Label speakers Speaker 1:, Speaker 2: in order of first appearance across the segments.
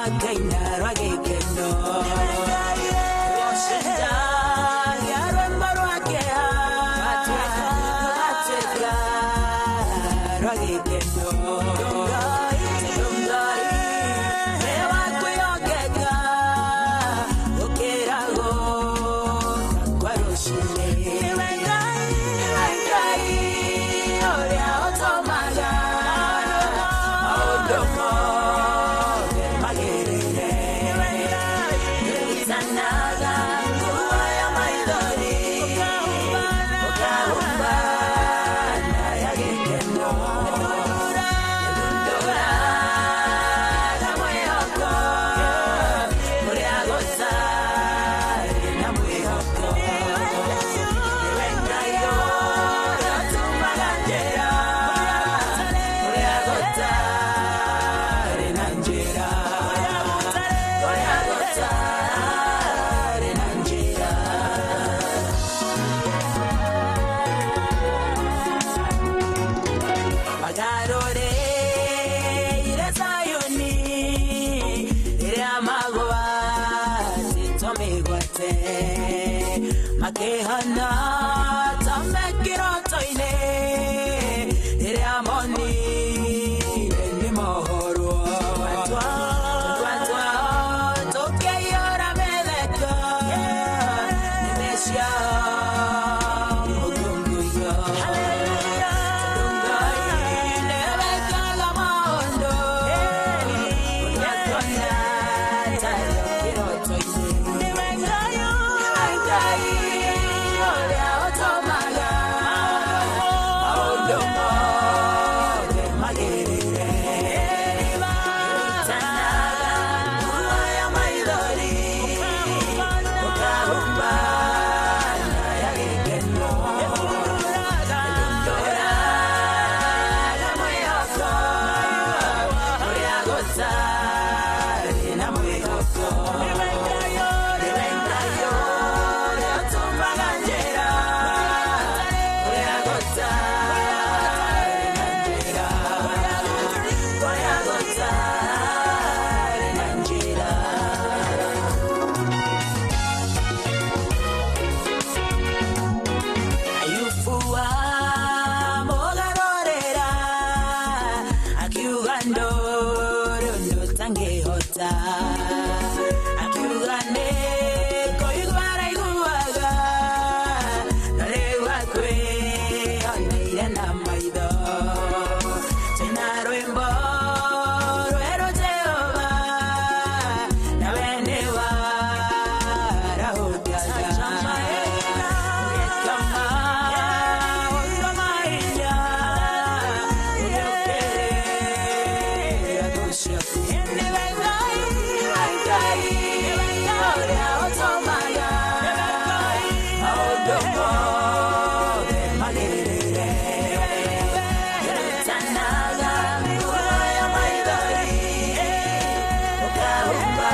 Speaker 1: makaina rwagĩkeno Rũcenjagia rwĩmbo rwa kĩeha rwatuĩka rwagĩkeno Tondũ Ngai nĩ wa kwĩhokeka gũkĩra gũka kwa rũcinĩ. Nĩwe Ngai ũrĩa ũtũmaga maũndũ mothe magĩrĩre. Nĩũtanaga nguo ya maithori, ũkahumba na ya gĩkeno. Nĩthundũraga mwĩhoko kũrĩa gũtarĩ na mwĩhoko. Nĩwe Ngai ũrĩa ũtumaga njĩra kũrĩa gũtarĩ na njĩra. Kũrĩa gũtarĩ na njĩra. Magarũrĩire Zayuni rĩrĩa magwatĩtwo mĩgwate, makĩhana ta me kĩroto-inĩ rĩrĩa monire nĩ mohorwo. Tũtwa twao tũkĩiyũra mĩtheko, nĩmĩ ciao mũkũngũiyo. Tondũ Ngai nĩwekaga maũndũ ũrĩa tuona tarĩ o kĩroto-inĩ. Nĩwe Ngai ũrĩa ũtũmaga maũndũ mothe magĩrĩre. Nĩũtanaga nguo ya maithori, ũkahumba na ya gĩkeno. Nĩthundũraga mwĩhoko kũrĩa gũtarĩ na mwĩhoko. Nĩwe Ngai ũrĩa ũtũmaga njĩra kũrĩa gũtarĩ na njĩra. Kũrĩa gũtarĩ na njĩra. Ayubu amũgarũrĩra akiuga ndũrĩ ũndũ ũtangĩhota, akiuga nĩ kũigua araiguaga na rĩu akwĩoneire na maitho. Tũina rwĩmbo rwerũ Jehova, nawe nĩ warahũkaga. Ũgeka maũndũ ma hinya, ũgĩũkĩrĩra thũ ciaku. Nĩwe Ngai ũrĩa ũtũmaga maũndũ mothe magĩrĩre. Nĩũtanaga nguo ya maithori, ũkahumba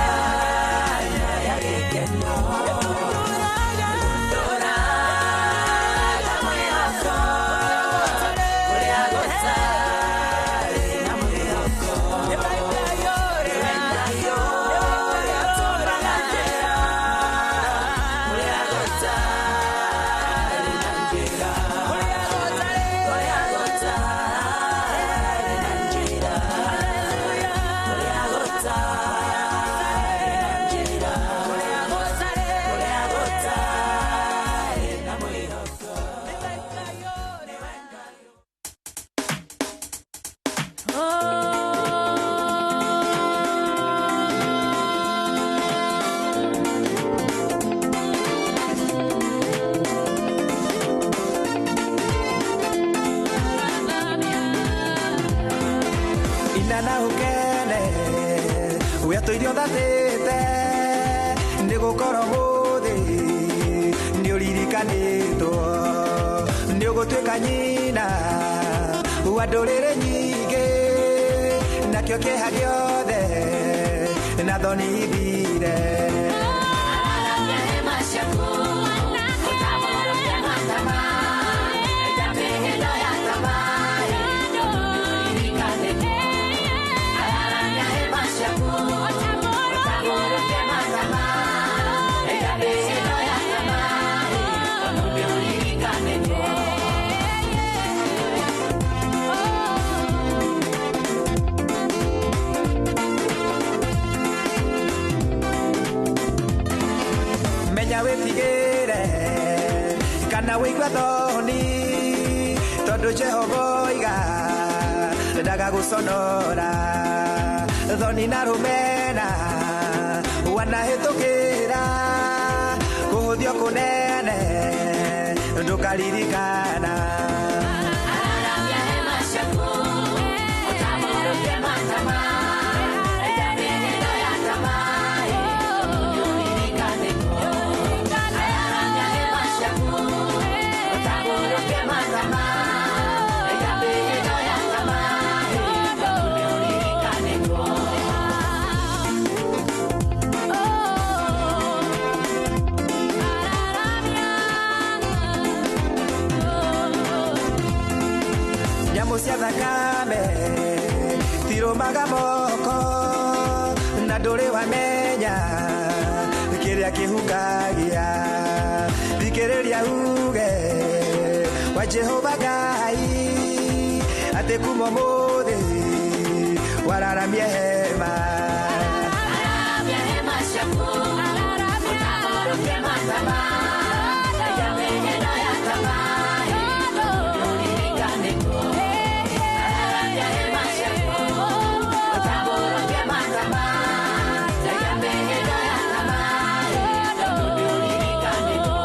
Speaker 1: na ya gĩkeno. Nĩthundũraga mwĩhoko kũrĩa gũtarĩ na mwĩhoko. Nĩwe Ngai ũrĩa ũtũmaga njĩra kũrĩa gũtarĩ na njĩra. Kũrĩa gũtarĩ na njĩra. Kũrĩa gũtarĩ na njĩra. Kũrĩa gũtarĩ na mwĩhoko. Nĩwe Ngai.
Speaker 2: Inana ukene wetũirio thatĩte nĩ gũkorwo mũthĩ nĩ ũririkanĩtwo nĩ ũgũtuĩka nyina wa ndũrĩrĩ nyingĩ nakĩo kĩeha gĩothe na thoni ithire.
Speaker 1: Thank you.
Speaker 2: Wĩtigĩre kana wĩigue thoni tondũ Jehova oiga ndagagũconora thoni na rũmena wanahĩtũkĩra kũhũthio kũnene ndũkaririkana.
Speaker 1: Araramia hema ciaku, ũtambũrũkie matama, reke mĩhĩndo ya tamaa, nĩũririkanĩtwo. Araramia hema ciaku, ũtambũrũkie matama, reke mĩhĩndo ya tamaa, nĩũririkanĩtwo.
Speaker 2: Nyamũ cia thakame tirũmaga moko na ndũrĩ wamenya kĩrĩa kĩhungagia. Thikĩrĩria uge wa Jehova Ngai atĩ kuma ũmũthĩ wararamie hema.
Speaker 1: Araramia hema ciaku, ũtambũrũkie matama, reke mĩhĩndo ya tamaa, nĩũririkanĩtwo. Araramia hema ciaku, ũtambũrũkie matama, reke mĩhĩndo ya tamaa, nĩũririkanĩtwo.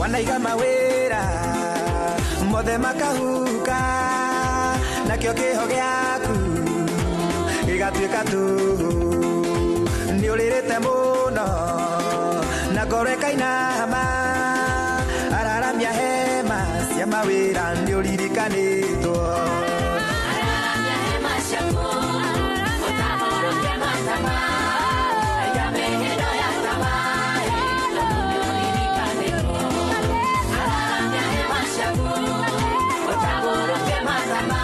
Speaker 2: Wanaiga mawĩra mothe makahuka nakĩo kĩho gĩaku gĩgatuĩka tũhũ. Nĩũrĩrĩte mũno na ngoro ĩkainama araramia hema cia mawĩra nĩũririkanĩtwo.
Speaker 1: Araramia hema ciaku, ũtambũrũkie matama, reke mĩhĩndo ya tamaa, nĩũririkanĩtwo. Araramia hema ciaku, ũtambũrũkie matama,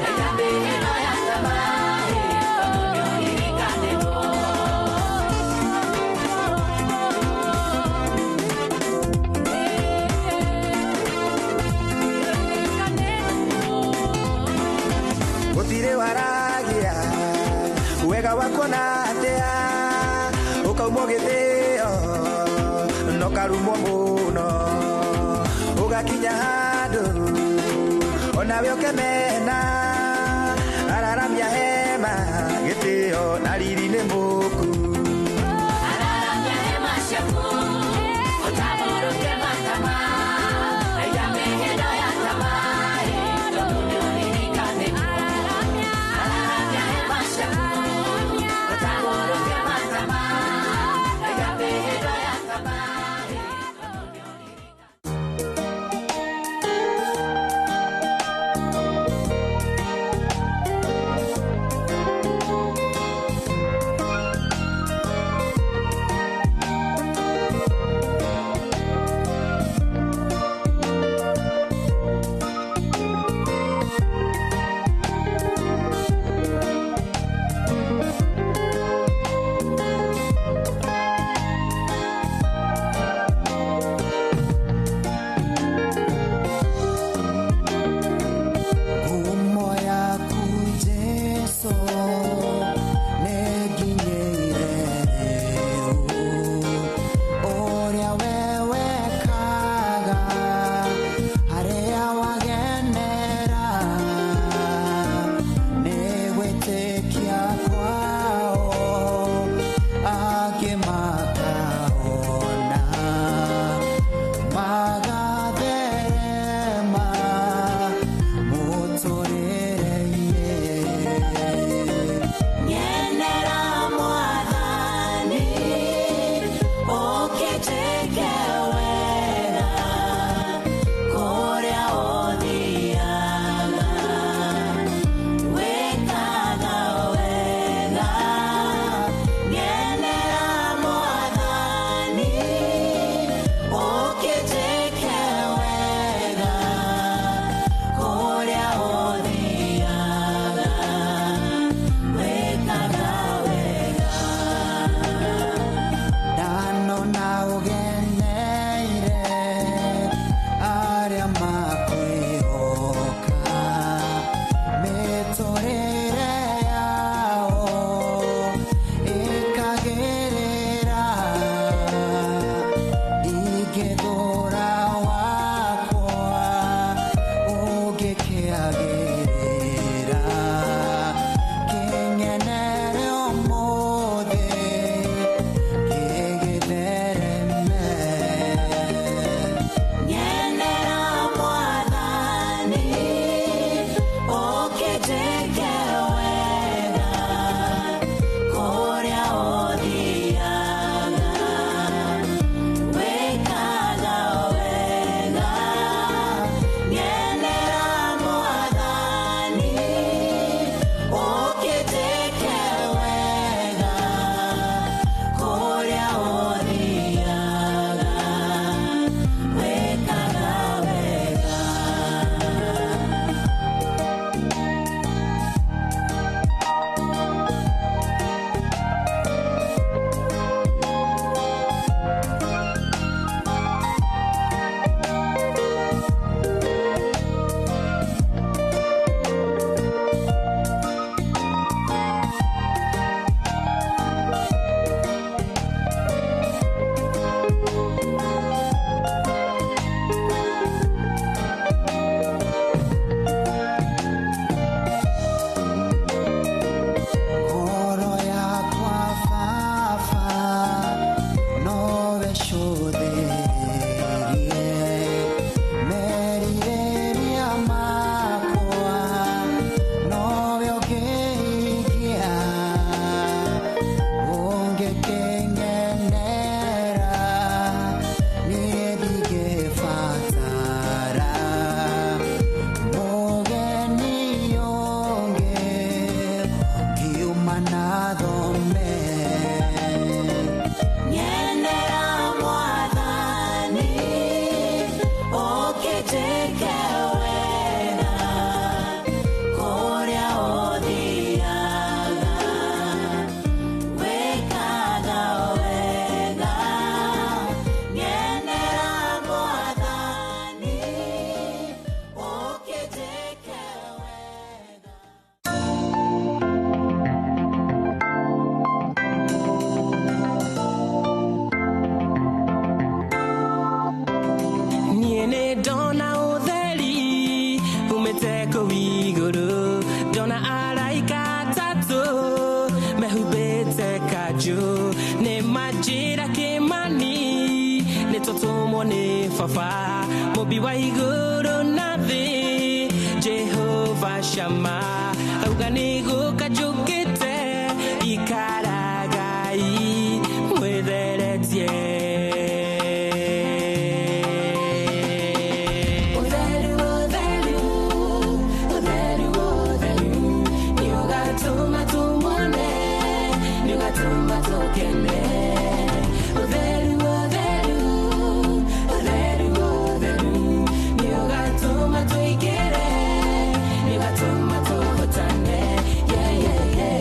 Speaker 1: reke mĩhĩndo ya tamaa, nĩũririkanĩtwo.
Speaker 2: Gũtirĩ waragia wega wakuona atĩa ũkaumwo gĩtĩo no karumwo mũno ũgakinya handũ onawe ũkemena araramia hema gĩtĩo na riri nĩ mũku.
Speaker 1: Araramia hema ciaku, ũtambũrũkie matama, reke mĩhĩndo ya tamaa, nĩũririkanĩtwo. Araramia hema ciaku, ũtambũrũkie matama, reke mĩhĩndo ya tamaa, nĩũririkanĩtwo.
Speaker 3: Ngumo yaku Jesu nĩnginyĩire rĩu, ũrĩa we wekaga harĩa wagenera nĩ gwĩtĩkia kwao angĩ makahona magatherema mũtũrĩre-inĩ.
Speaker 1: Nyenera Mwathani, ũkĩnjĩke wega, kũrĩa ũthiaga, wĩkaga wega. Nyenera Mwathani, ũkĩnjĩke wega, kũrĩa ũthiaga, wĩkaga wega.
Speaker 3: Ndanona ũgenete
Speaker 4: Baba mũmbi wa igũrũ na thĩ Jehova Shama auga nĩ gũka njũkĩte ikaragai mwĩtheretie. Ũtheru, ũtheru, ũtheru, ũtheru nĩ ũgatũma tũmone, nĩ ũgatũma tũkene. Ũtheru, ũtheru, ũtheru, ũtheru nĩ ũgatũma tũingĩre, nĩ ũgatũma tũhotane. Yeah, yeah, yeah.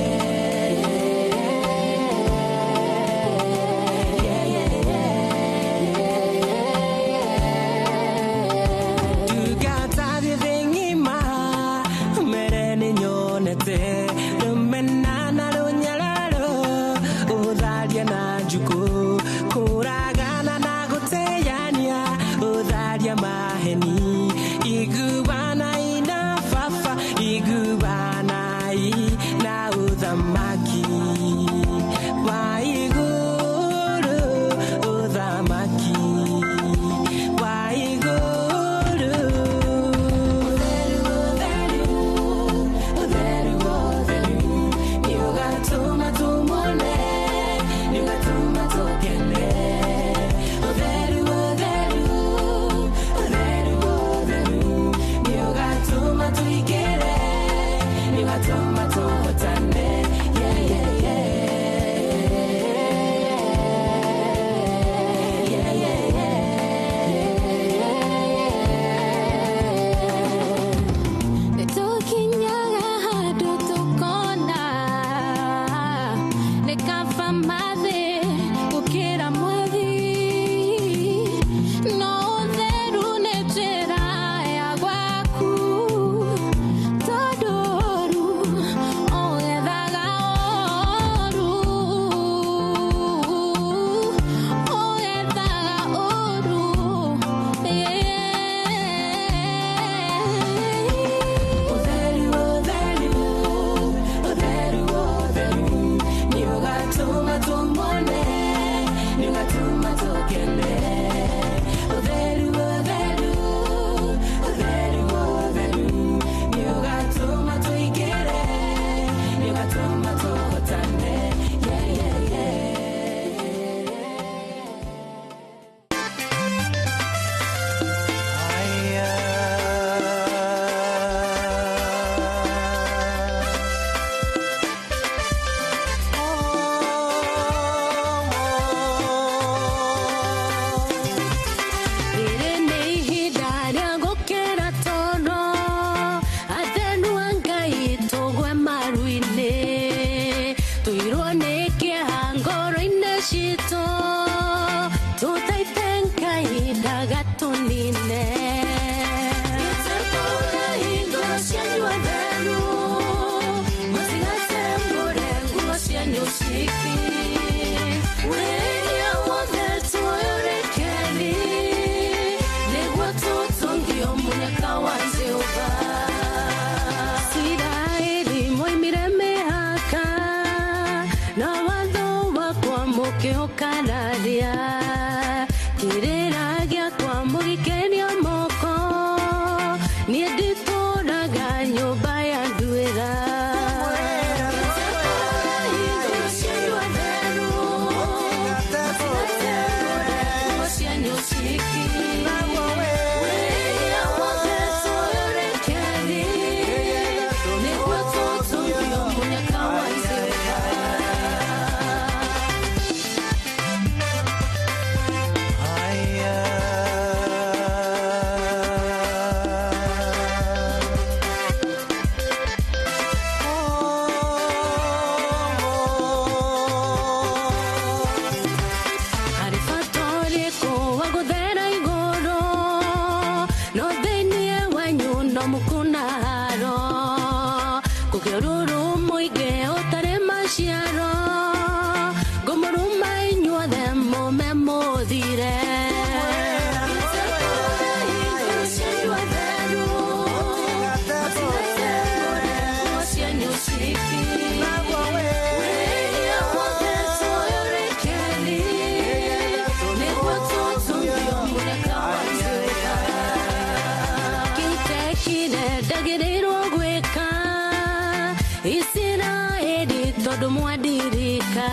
Speaker 5: Tondũ mwandirika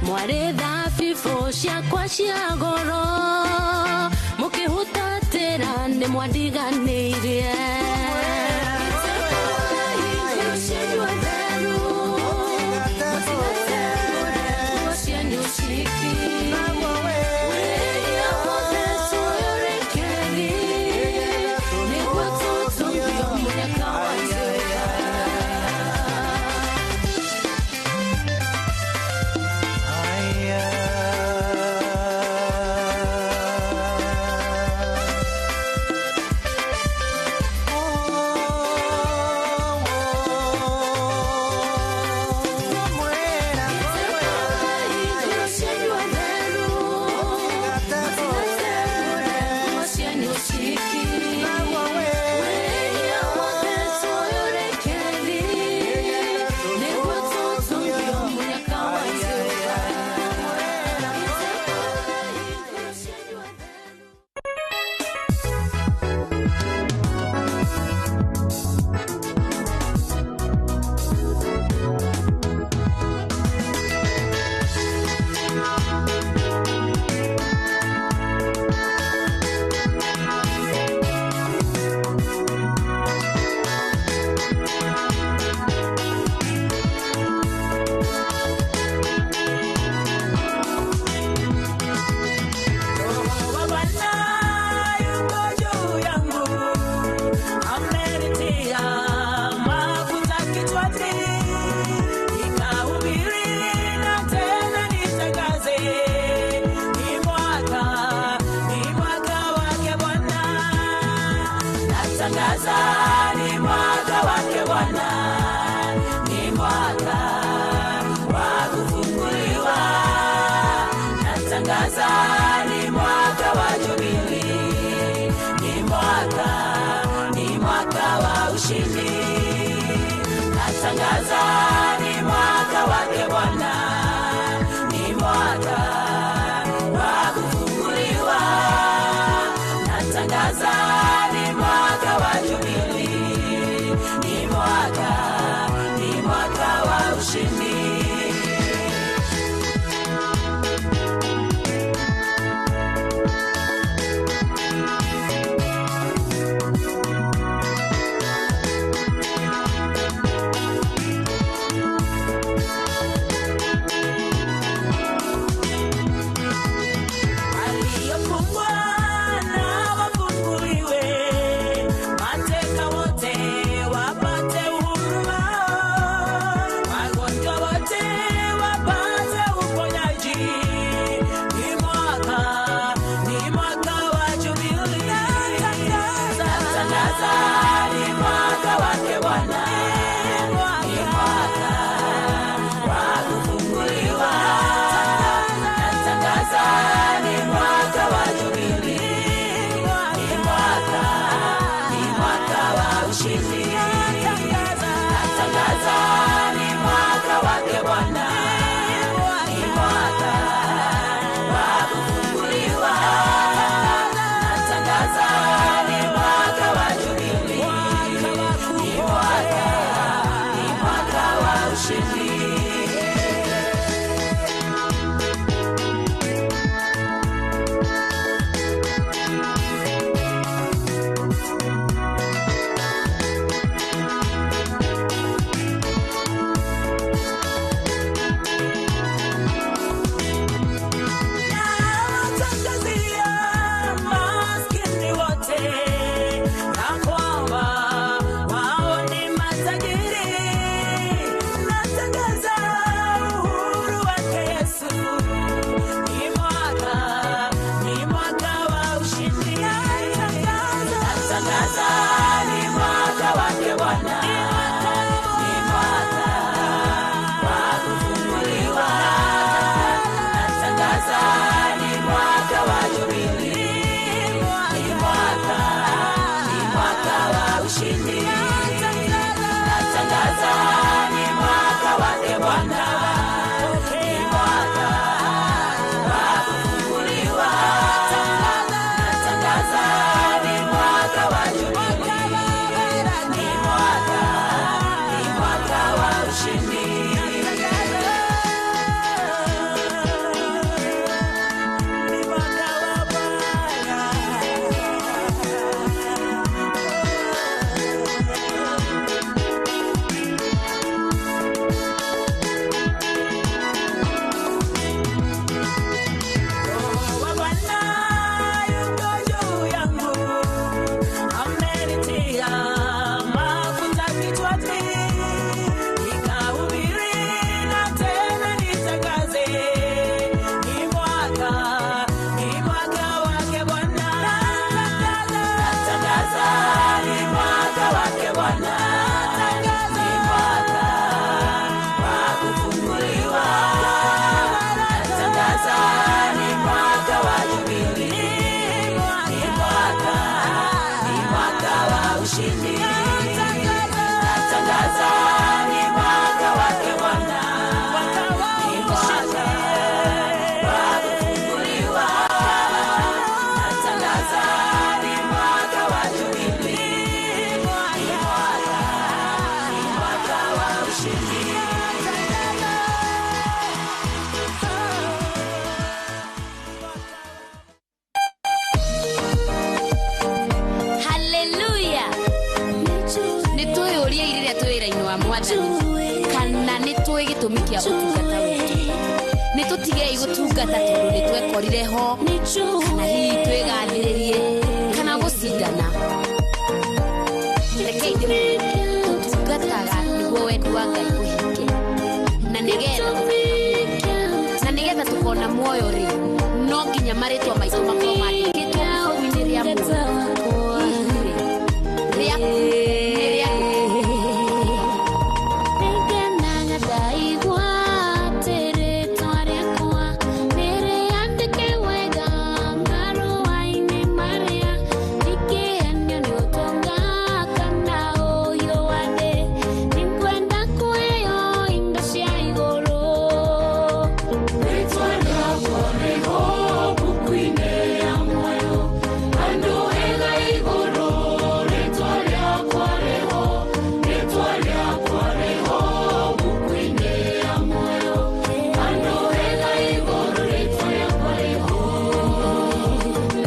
Speaker 5: mwarĩ thabibũ ciakwa cia goro mũkĩhutatĩra nĩ mwandiganĩirie.
Speaker 1: Ni mwaka wake Bwana, ni mwaka wa kufunguliwa. Natangaza ni mwaka wa Jubili, ni mwaka wa ushindi. Natangaza ni mwaka wake Bwana, ni mwaka wa kufunguliwa. Natangaza ni mwaka wa Jubili, ni mwaka wa ushindi. ushindi. Natangaza ni mwaka wake Bwana, ni mwaka wa kufunguliwa. Natangaza ni mwaka wa Jubilii, ni mwaka wa ushindi.
Speaker 5: Haleluya. Nĩ twĩyũrie rĩrĩa twĩ wĩra-inĩ wa Mwathani kana nĩ tũĩ gĩtũmi kĩa ũtungata witũ. Nĩ tũtigei gũtungata tondũ nĩ twekorire ho, kana hihi twĩgathĩrĩrie kana gũcindana. Rekei ndĩmwĩre, tũtungataga nĩguo wendi wa Ngai ũhinge, na nĩgetha tũkona muoyo rĩ, no nginya marĩtwa maitũ makorwo mandĩkĩtwo ibuku-inĩ rĩa muoyo. Hihi rĩ, rĩaku nĩ rĩaku.
Speaker 6: Nĩngenaga ndaigua atĩ rĩtwa rĩakwa nĩrĩandĩke wega marũa-inĩ marĩa ndingĩhenio nĩ ũtonga kana ũhiũ wa thĩ. Nĩngwenda kũheo indo cia igũrũ.
Speaker 1: Rĩtwa rĩakwa rĩho buku-inĩ ya muoyo, handũ hega igũrũ. Rĩtwa rĩakwa rĩho, rĩtwa rĩakwa rĩho buku-inĩ ya muoyo, handũ hega igũrũ. Rĩtwa rĩakwa rĩho,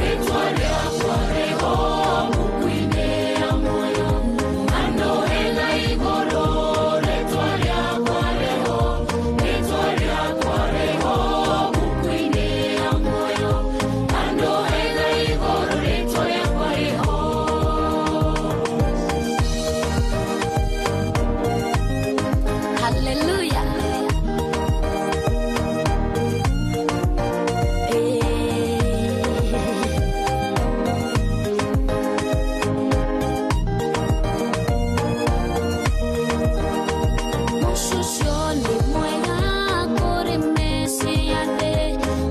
Speaker 1: rĩtwa rĩakwa rĩho buku-inĩ ya muoyo, handũ hega igũrũ. Rĩtwa rĩakwa rĩho, rĩtwa rĩakwa rĩho buku-inĩ ya muoyo, handũ hega igũrũ. Rĩtwa rĩakwa rĩho.
Speaker 5: Haleluya.
Speaker 6: Mũcucio nĩ mwega kũrĩ meciria thĩ,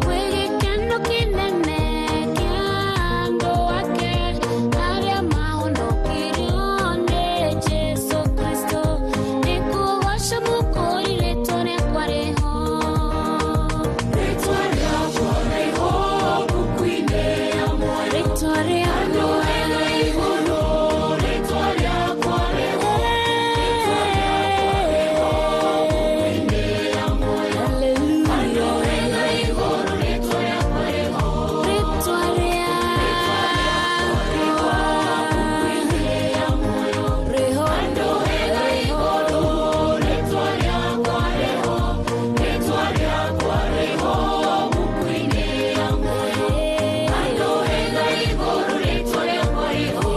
Speaker 6: gwĩ gĩkeno kĩnene kĩa andũ ake arĩa mahonokirio nĩ Jesũ Kristo. Nĩngũgoca Mũkũũri, rĩtwa rĩakwa rĩho.
Speaker 1: Rĩtwa rĩakwa rĩho buku-inĩ ya muoyo,
Speaker 6: Rĩtwa
Speaker 1: handũ
Speaker 6: rĩakwa
Speaker 1: hega igũrũ. Rĩtwa rĩakwa rĩho, rĩtwa rĩakwa rĩho buku-inĩ ya muoyo, handũ hega igũrũ. Rĩtwa rĩakwa rĩho,
Speaker 6: Rĩtwa rĩakwa
Speaker 1: buku-inĩ ya muoyo,
Speaker 6: rĩho.
Speaker 1: Handũ hega igũrũ. Rĩtwa rĩakwa rĩho, rĩtwa rĩakwa rĩho buku-inĩ ya muoyo, handũ hega igũrũ. Rĩtwa rĩakwa rĩho.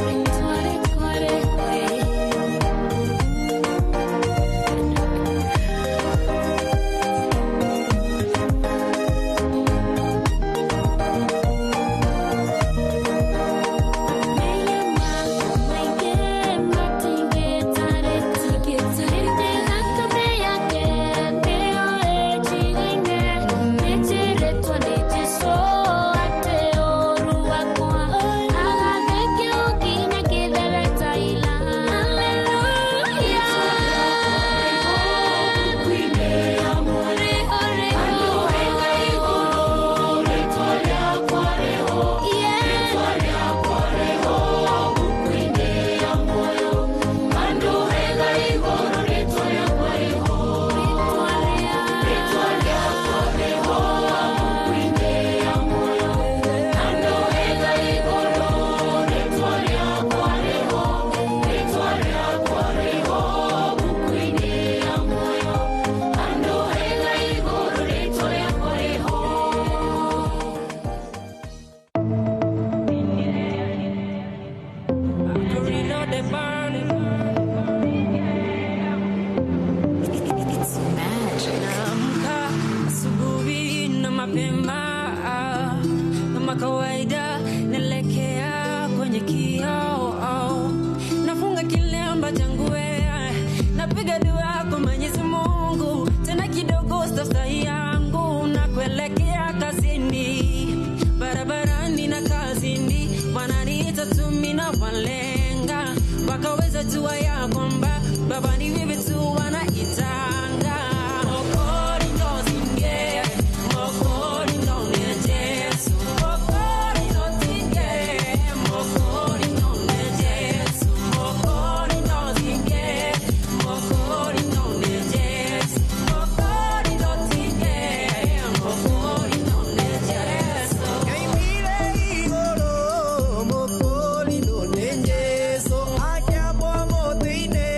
Speaker 6: Rĩtwa rĩakwa rĩho.
Speaker 1: Buku-inĩ ya muoyo, handũ hega igũrũ. Rĩtwa rĩakwa rĩho, rĩtwa rĩakwa rĩho buku-inĩ ya muoyo, handũ hega igũrũ. Rĩtwa rĩakwa rĩho, rĩtwa rĩakwa rĩho buku-inĩ ya muoyo, handũ hega igũrũ. Rĩtwa rĩakwa rĩho, rĩtwa rĩakwa rĩho buku-inĩ ya muoyo, handũ hega igũrũ. Rĩtwa rĩakwa rĩho.
Speaker 4: Corino de Barney.
Speaker 5: It's magic.
Speaker 4: Naamka asubuhi na mapema kama kawaida, naelekea kwenye kioo, nafunga kilemba changu, napiga dua kwa Mwenyezi Mungu, tena kidogo staftahi yangu na kuelekea kazini. Nimejua ya kwamba Baba ni wewe tu wanaitanga. Mokori no zinge, mokori no ni Yesu. Mokori no zinge, mokori no ni Yesu. Mokori no zinge, mokori no ni Yesu. Mokori no zinge, mokori no ni Yesu.
Speaker 2: Nyaimire igũrũ mũkũrinũ nĩ Jesũ akĩambwo mũtĩ-inĩ.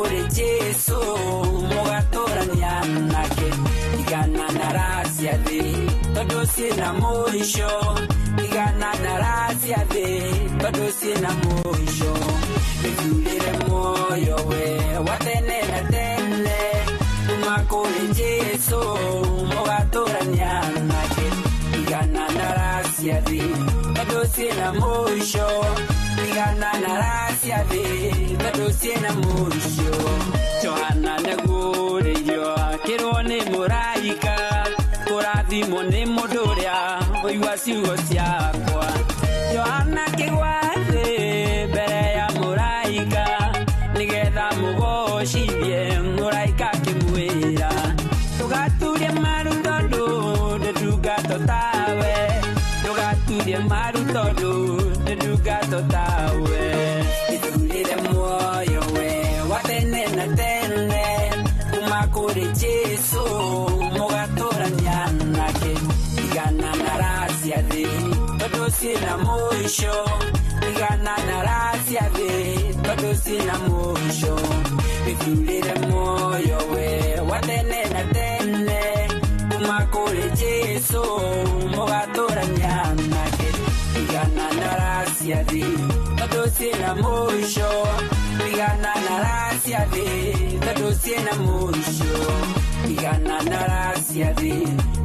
Speaker 4: kũrĩ Jesũ mũgatũrania nake. Tigana na raha cia thĩ tondũ ciĩna mũico. Tigana na raha cia thĩ tondũ ciĩna mũico. Wĩthurĩre muoyo we wa tene na tene kuma kũrĩ Jesũ mũgatũrania nake. Tigana na raha cia thĩ tondũ ciĩna mũico. Tigana na raha cia thĩ tondũ ciĩna mũico. Johana nĩguũrĩirio akĩrwo nĩ mũraika, kũrathimwo nĩ mũndũ ũrĩa ũigua ciugo ciakwa. Johana akĩgwa thĩ mbere ya mũraika nĩgetha mũgocithie, mũraika akĩmwĩra ndũgaturie maru tondũ ndĩ tawe, ndũgaturie maru tondũ ndĩ tawe. Ithurĩre muoyo we wa tene na tene kuma kũrĩ Jesũ mũgatũrania nake. Tigana na raha cia thĩ tondũ ciĩna mũico. Tigana na raha cia thĩ tondũ ciĩna mũico. Wĩthurĩre muoyo we wa tene na tene kuma kũrĩ Jesũ mũgatũrania nake. Tigana na raha cia thĩ tondũ ciĩna mũico. Tigana na raha cia thĩ tondũ ciĩna mũico. Tigana na raha cia thĩ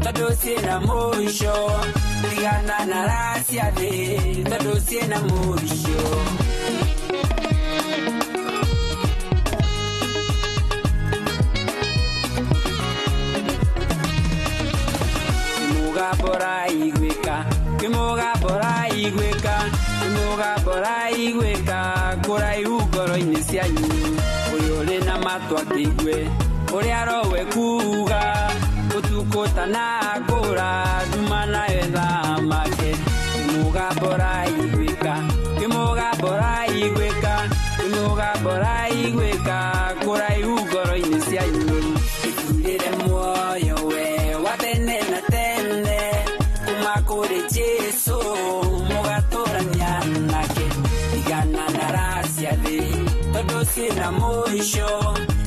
Speaker 4: tondũ ciĩna mũico. Tigana na raha cia thĩ tondũ ciĩna mũico. Mũgambo ũraiguĩka, kwĩ mũgambo ũraiguĩka, kwĩ mũgambo ũraiguĩka kũraihu ngoro-inĩ cianyu. Ũyũ ũrĩ na matũ akĩigue ũrĩa rowe kuga, ũtukũ ũtanakũra nduma nayo ĩthamake. Kwĩ mũgambo ũraiguĩka, kwĩ mũgambo ũraiguĩka, kwĩ mũgambo ũraiguĩka kũraihu ngoro-inĩ cianyu. Ithurĩre muoyo we wa tene na tene kuma kũrĩ Jesũ mũgatũrania nake. Tigana na raha cia thĩ tondũ ciĩna mũico.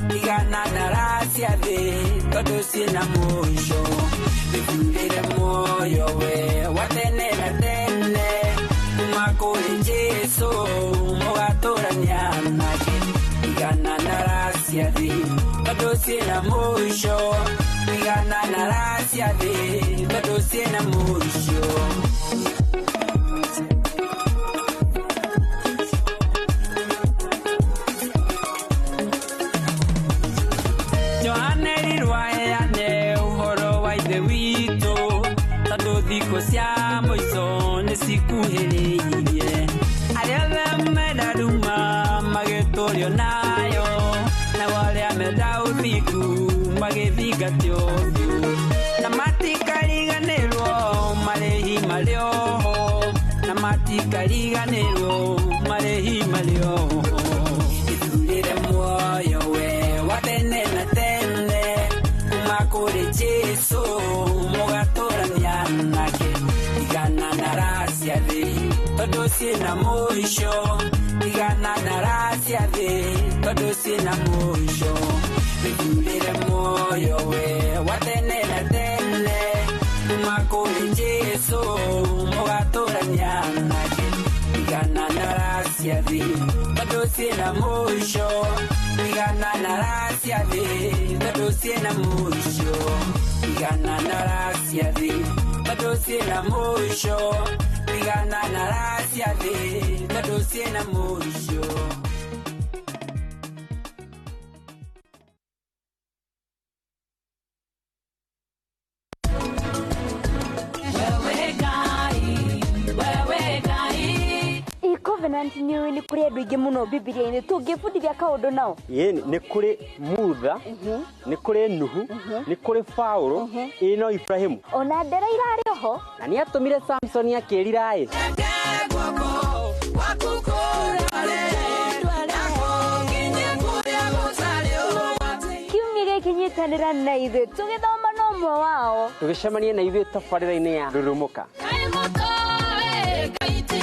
Speaker 4: Tigana na raha cia thĩ tondũ ciĩna mũico. Wĩthurĩre muoyo we wa tene na tene kuma kũrĩ Jesũ mũgatũrania nake. Tigana na raha cia thĩ tondũ ciĩna mũico. Tigana na raha cia thĩ tondũ ciĩna mũico. Johana erirwo aheane ũhoro wa Ithe witũ tondũ thikũ cia mũico nĩcikuhĩrĩirie. Arĩa othe menda nduma magĩtũrio nayo, nao arĩa menda ũthingu magĩthingate ũthiũ. Na matikariganĩrwo marĩhi marĩ oho, na matikariganĩrwo marĩhi marĩ oho. Ithurĩre muoyo we wa tene na tene kuma kũrĩ Jesũ mũgatũrania nake. Tigana na raha cia thĩ tondũ ciĩna mũico. Tigana na raha cia thĩ tondũ ciĩna mũico. Wĩthurĩre muoyo we wa tene na tene kuma kũrĩ Jesũ mũgatũrania nake. Tigana na raha cia thĩ tondũ ciĩna mũico. Tigana na raha cia thĩ tondũ ciĩna mũico. Tigana na raha cia thĩ tondũ ciĩna mũico. Tigana na raha cia thĩ tondũ ciĩna mũico.
Speaker 5: Covenant nĩ kũrĩ andũ aingĩ mũno Bibilia-inĩ tũngĩbundithia kaũndũ nao.
Speaker 7: Ĩĩ nĩ kũrĩ Mutha, nĩ kũrĩ Nuhu, nĩ kũrĩ Paũlũ, ĩĩ no Ibrahimu.
Speaker 5: Ona ndera irarĩ oho.
Speaker 7: Na nĩ atũmire Samsoni akĩrira ĩ.
Speaker 5: Kiumia gĩkĩ nyitanĩra na ithuĩ tũgĩthoma na ũmwe wao.
Speaker 7: Tũgĩcemania na ithuĩ tabarĩra-inĩ ya Rurumũka.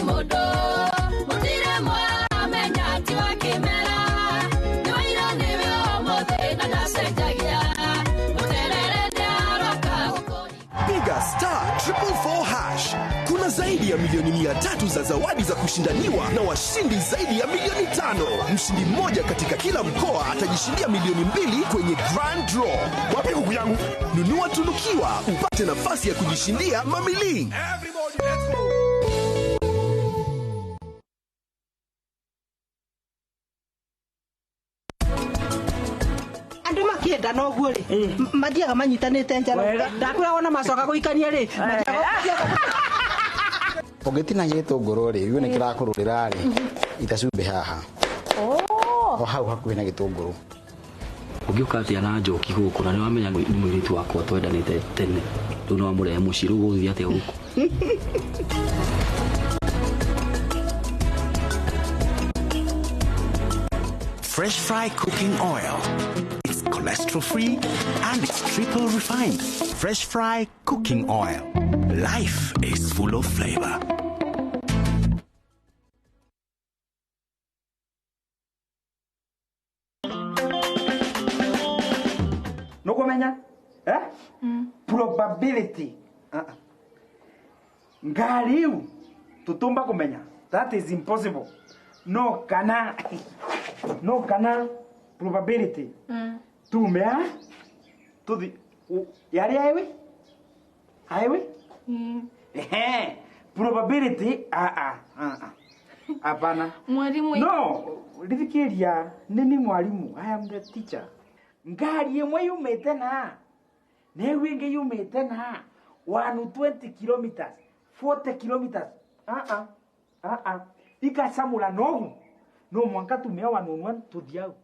Speaker 1: Mũndũ mũtirĩ mwamenya ti wa kĩmera nĩ waira nĩwe.
Speaker 8: milioni 300 za zawadi za kushindaniwa na washindi zaidi ya milioni 5. Mshindi mmoja katika kila mkoa atajishindia milioni 2 kwenye Grand Draw. Wapi huku yangu? Nunua tunukiwa upate nafasi ya kujishindia mamili.
Speaker 9: Andå makä noguo rä mathiaga manyitanä te njara ndakwä wona macoka gå ikania rä.
Speaker 10: Ũngĩtinagia gĩtũngũrũ rĩ, igue nĩ kĩrakũrũrĩra rĩ, ita cumbĩ haha o hau hakuhĩ na gĩtũngũrũ.
Speaker 11: Ũngĩũka atĩa na njoki gũkũ na nĩ wamenya nĩ mũirĩtu wakwa twendanĩte tene, rĩu no wamũrehe mũciĩ, rĩu gũgũthiĩ atĩa gũkũ?
Speaker 12: Fresh Fry cooking oil. It's cholesterol free and it's triple refined. Fresh Fry cooking oil. Life is full of flavor.
Speaker 13: Nukumenya eh? Probability. Ngari iu tutumba kumenya that is impossible. No kana no kana probability tumea tuthi yari aiwi aiwi. Ehe, probability a a a hapana.
Speaker 6: Mwalimu.
Speaker 13: No rithikiria nini mwalimu, I am the teacher. Ngari imwe yumite na na ĩu ĩngĩ yumĩte na 120 kilometers, 40 kilometers, ah ah ah, ikacamũra nogu no mwanka tumia wanunua tuthiau.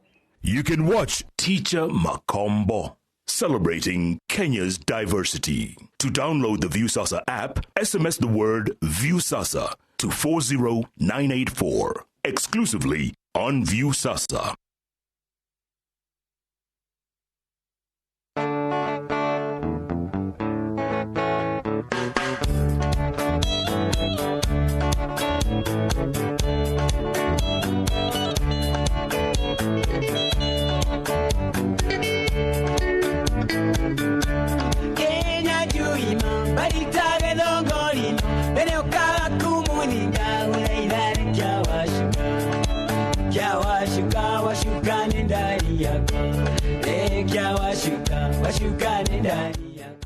Speaker 14: You can watch Teacher Makombo, celebrating Kenya's diversity. To download the Viusasa app, SMS the word Viusasa to 40984, exclusively on Viusasa.
Speaker 15: Kenya juima baritage thongorino mbere ukaga kumuninga uraithare kĩa wacuka kĩa wacuka wacuka nĩ ndari yakwa ĩ kĩa wacuka wacuka nĩ ndari.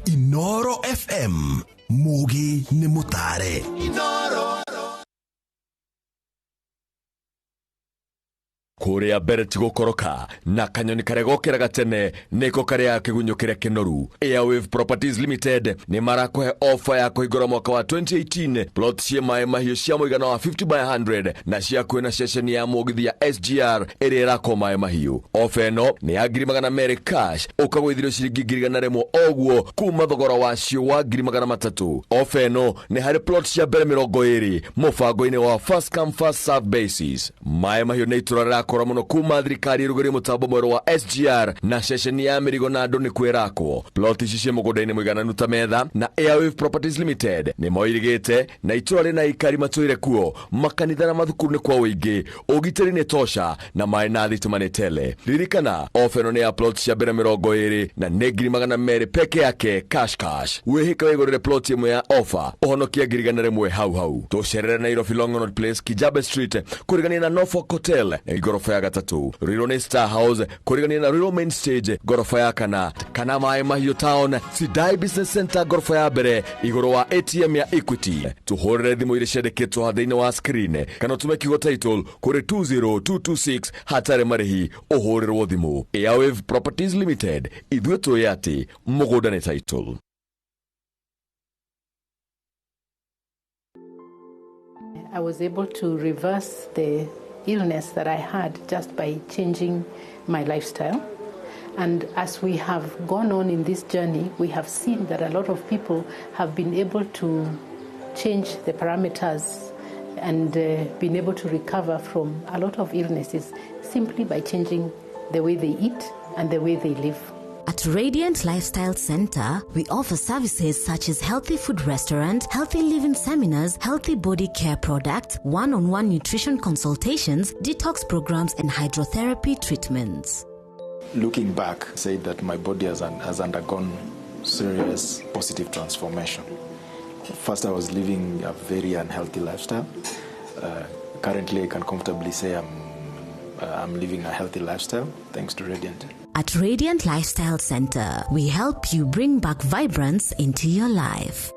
Speaker 8: Inoro FM, Mugi nĩ mũtare. Inoro.
Speaker 16: Kũrĩa mbere ti gũkoroka na kanyoni karĩa gokĩraga tene nĩko karĩa kĩgunyũ kĩrĩa kĩnoru. Airwave Properties Limited nĩ marakũhe ofa ya kũhingũra mwaka wa 2018 plot ciĩ maĩ mahiũ cia mũigana wa 50 by 100 na cia kwĩna ceceni ya mũgithi ya SGR ĩrĩa ĩrakwo maĩ mahiũ. Ofa ĩno nĩ ya 200,000 cash ũkagũithirio ciringi 100,000 oguo kuma thogora wacio wa 300,000. Ofa ĩno nĩ harĩ plot cia mbere 20 mũbango-inĩ wa first come first serve basis. Maĩ mahiũ nĩ itũra rĩrakũra mũno kuma thirikari ĩrugũrie mũtambo mwerũ wa SGR na ceceni ya mĩrigo na andũ nĩ kwĩrakwo. Plot ici ciĩ mũgũnda-inĩ mũigananu ta metha na Airwave Properties Limited nĩ moirigĩte na itũra rĩna aikari matũire kuo, makanitha na mathukuru nĩ kwa ũingĩ, ũgitĩri nĩ tosha na maĩ na thitima nĩ tele. Ririkana ofa ĩno nĩ ya plot cia mbere 20 na nĩ 200,000 peke yake cash cash. Wĩhĩke wĩgũrĩre plot ĩmwe ya ofa ũhonokie 100,000 hau hau. Tũcerere Nairobi Longonot Place, Kijabe Street, kũrigania na Norfolk Hotel gorofa ya gatatũ, Ruiru nĩ Star House kũrigania na Ruiru Main Stage gorofa ya kana, kana Maĩ Mahiũ Town Sidai Business Center gorofa ya mbere igũrũ wa ATM ya Equity. Tũhũrĩre thimũ iria ciandĩkĩtwo haha thĩinĩ wa screen kana ũtũme kiugo title kũrĩ 20226 hatarĩ marĩhi ũhũrĩrwo thimũ. Airwave Properties Limited, ithuĩ tũĩ atĩ mũgũnda nĩ title.
Speaker 17: I was able to reverse the illness that I had just by changing my lifestyle. And as we have gone on in this journey, we have seen that a lot of people have been able to change the parameters and been able to recover from a lot of illnesses simply by changing the way they eat and the way they live.
Speaker 18: At Radiant Lifestyle Center, we offer services such as healthy food restaurant, healthy living seminars, healthy body care products, one-on-one nutrition consultations, detox programs, and hydrotherapy treatments.
Speaker 19: Looking back, say that my body has undergone serious positive transformation. First, I was living a very unhealthy lifestyle. Currently, I can comfortably say I'm living a healthy lifestyle thanks to Radiant.
Speaker 18: At Radiant Lifestyle Center, we help you bring back vibrance into your life.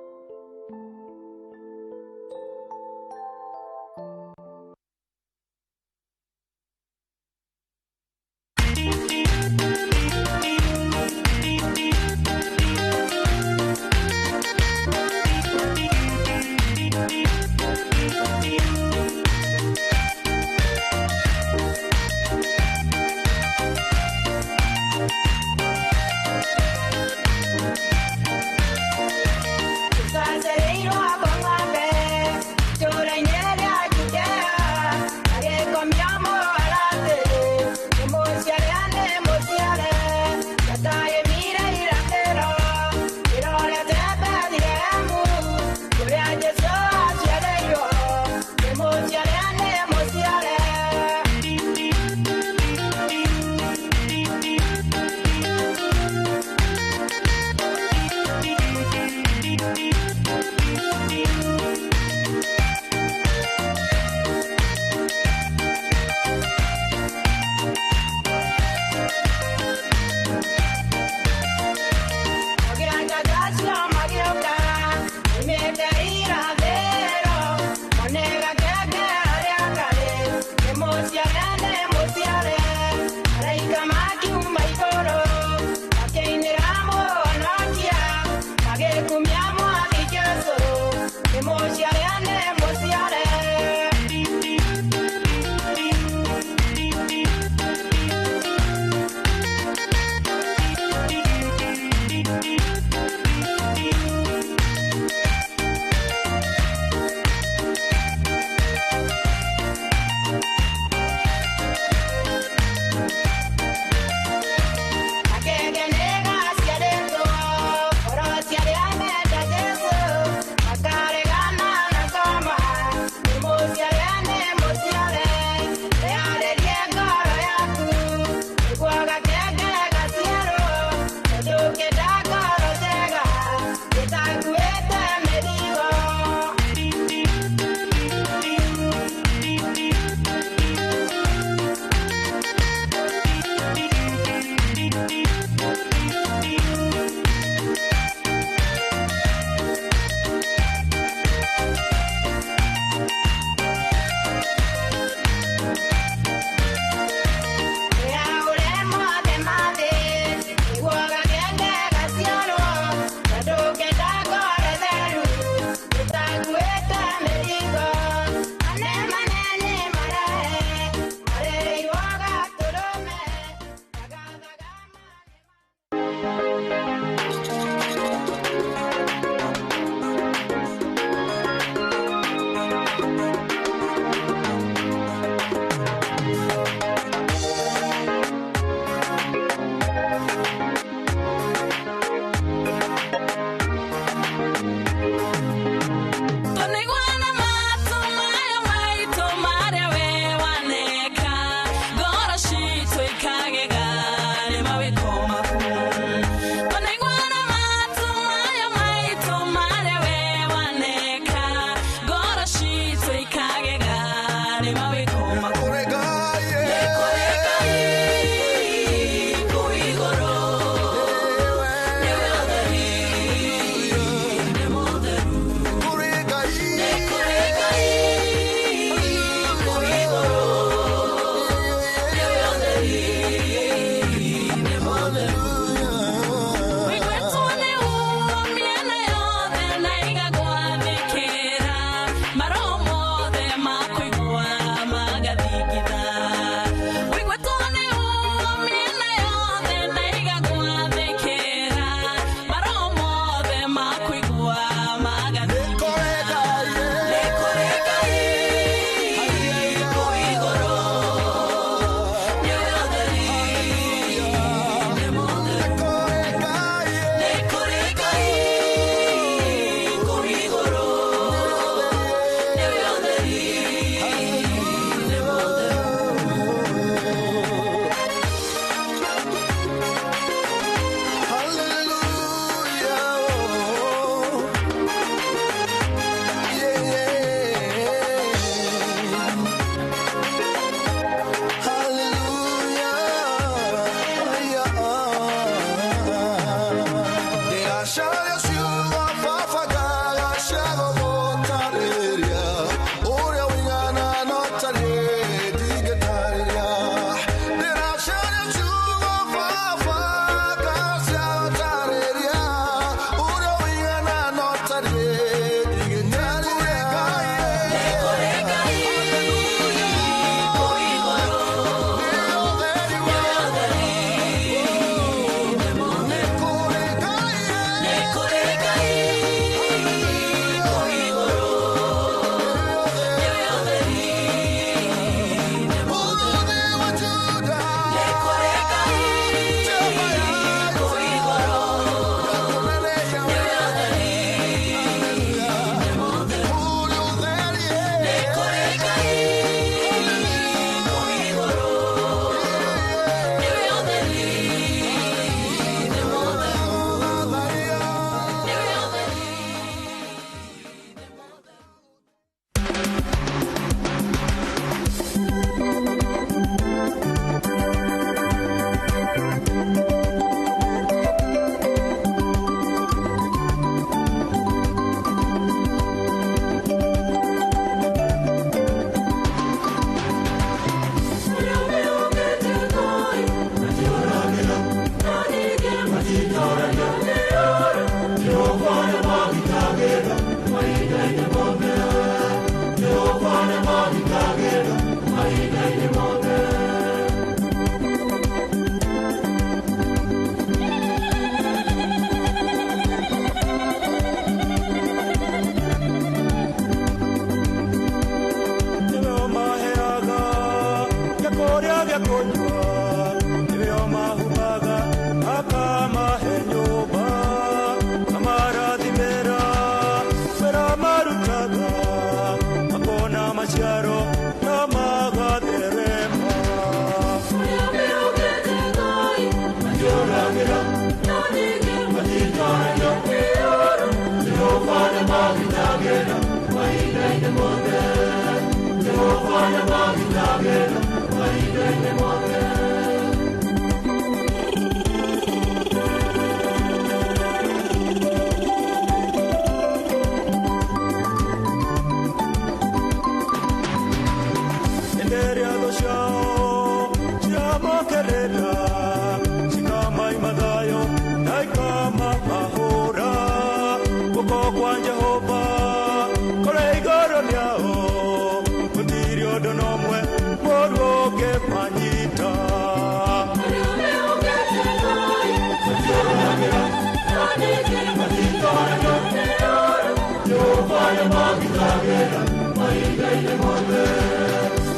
Speaker 1: mahinda-inĩ mothe.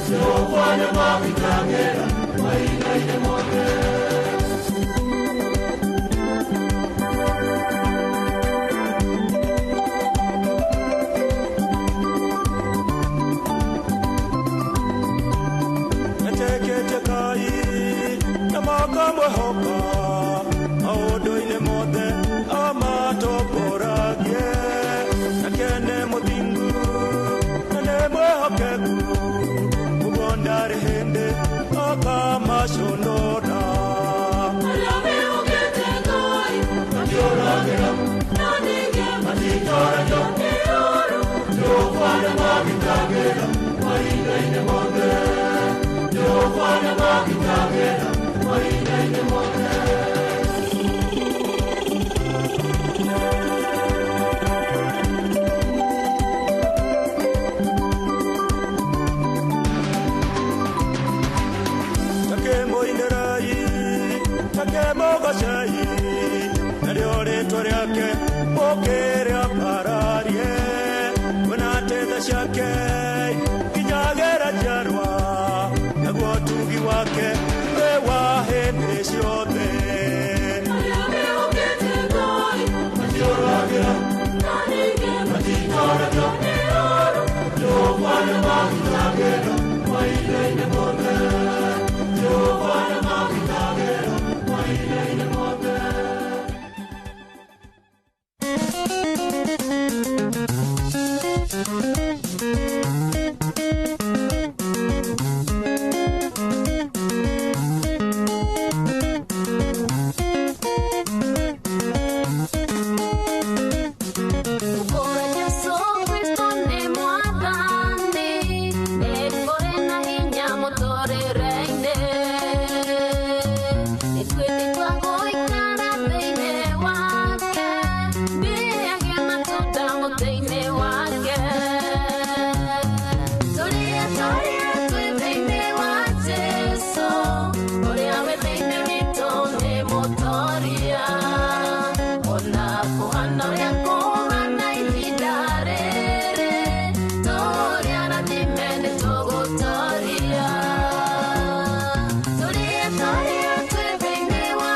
Speaker 1: Jehova nĩmagitagĩra mahinda-inĩ mothe. Metĩkĩtie Ngai na makamwĩhoka maũndũ-inĩ mothe amatongoragie. Nake nĩ mũthingu na nĩ mwĩhokeku, ũguo ndarĩ hĩndĩ akamaconora. Arĩa mehokete Ngai matiũragĩra, na ningĩ matitoragio nĩ ũũru. Jehova nĩmagitagĩra mahinda-inĩ mothe. Jehova nĩmagitagĩra mahinda-inĩ mothe. Takĩmũinĩrai, takĩmũgocei, narĩo rĩtwa rĩake mũkĩrĩambararie. Kwĩna tha ciake nginyagĩra njiarwa, naguo tugi wake wĩ wa hĩndĩ ciothe. Arĩa mehokete Ngai matiũragĩra, na ningĩ matitoragio nĩ ũũru. Jehova nĩmagitagĩra mahinda-inĩ mothe. Jehova nĩmagitagĩra mahinda-inĩ mothe.
Speaker 6: Gũkũra Jesũ Kristo nĩ mwathani, nĩkũrĩ na hinya mũtũrĩre-inĩ. Nĩtwĩtĩtwo gũikara thĩinĩ wake, ndĩage matunda mũtĩ-inĩ wake. Tũrĩa tũrĩa twĩ thĩinĩ wa Jesũ, ũrĩa wĩ thĩinĩ witũ nĩ mũtoria. Ona kũhana ũrĩa kũhana ihinda rĩrĩ, tũrĩ arathime nĩtũgũtoria. Tũrĩa tũrĩa twĩ thĩinĩ wa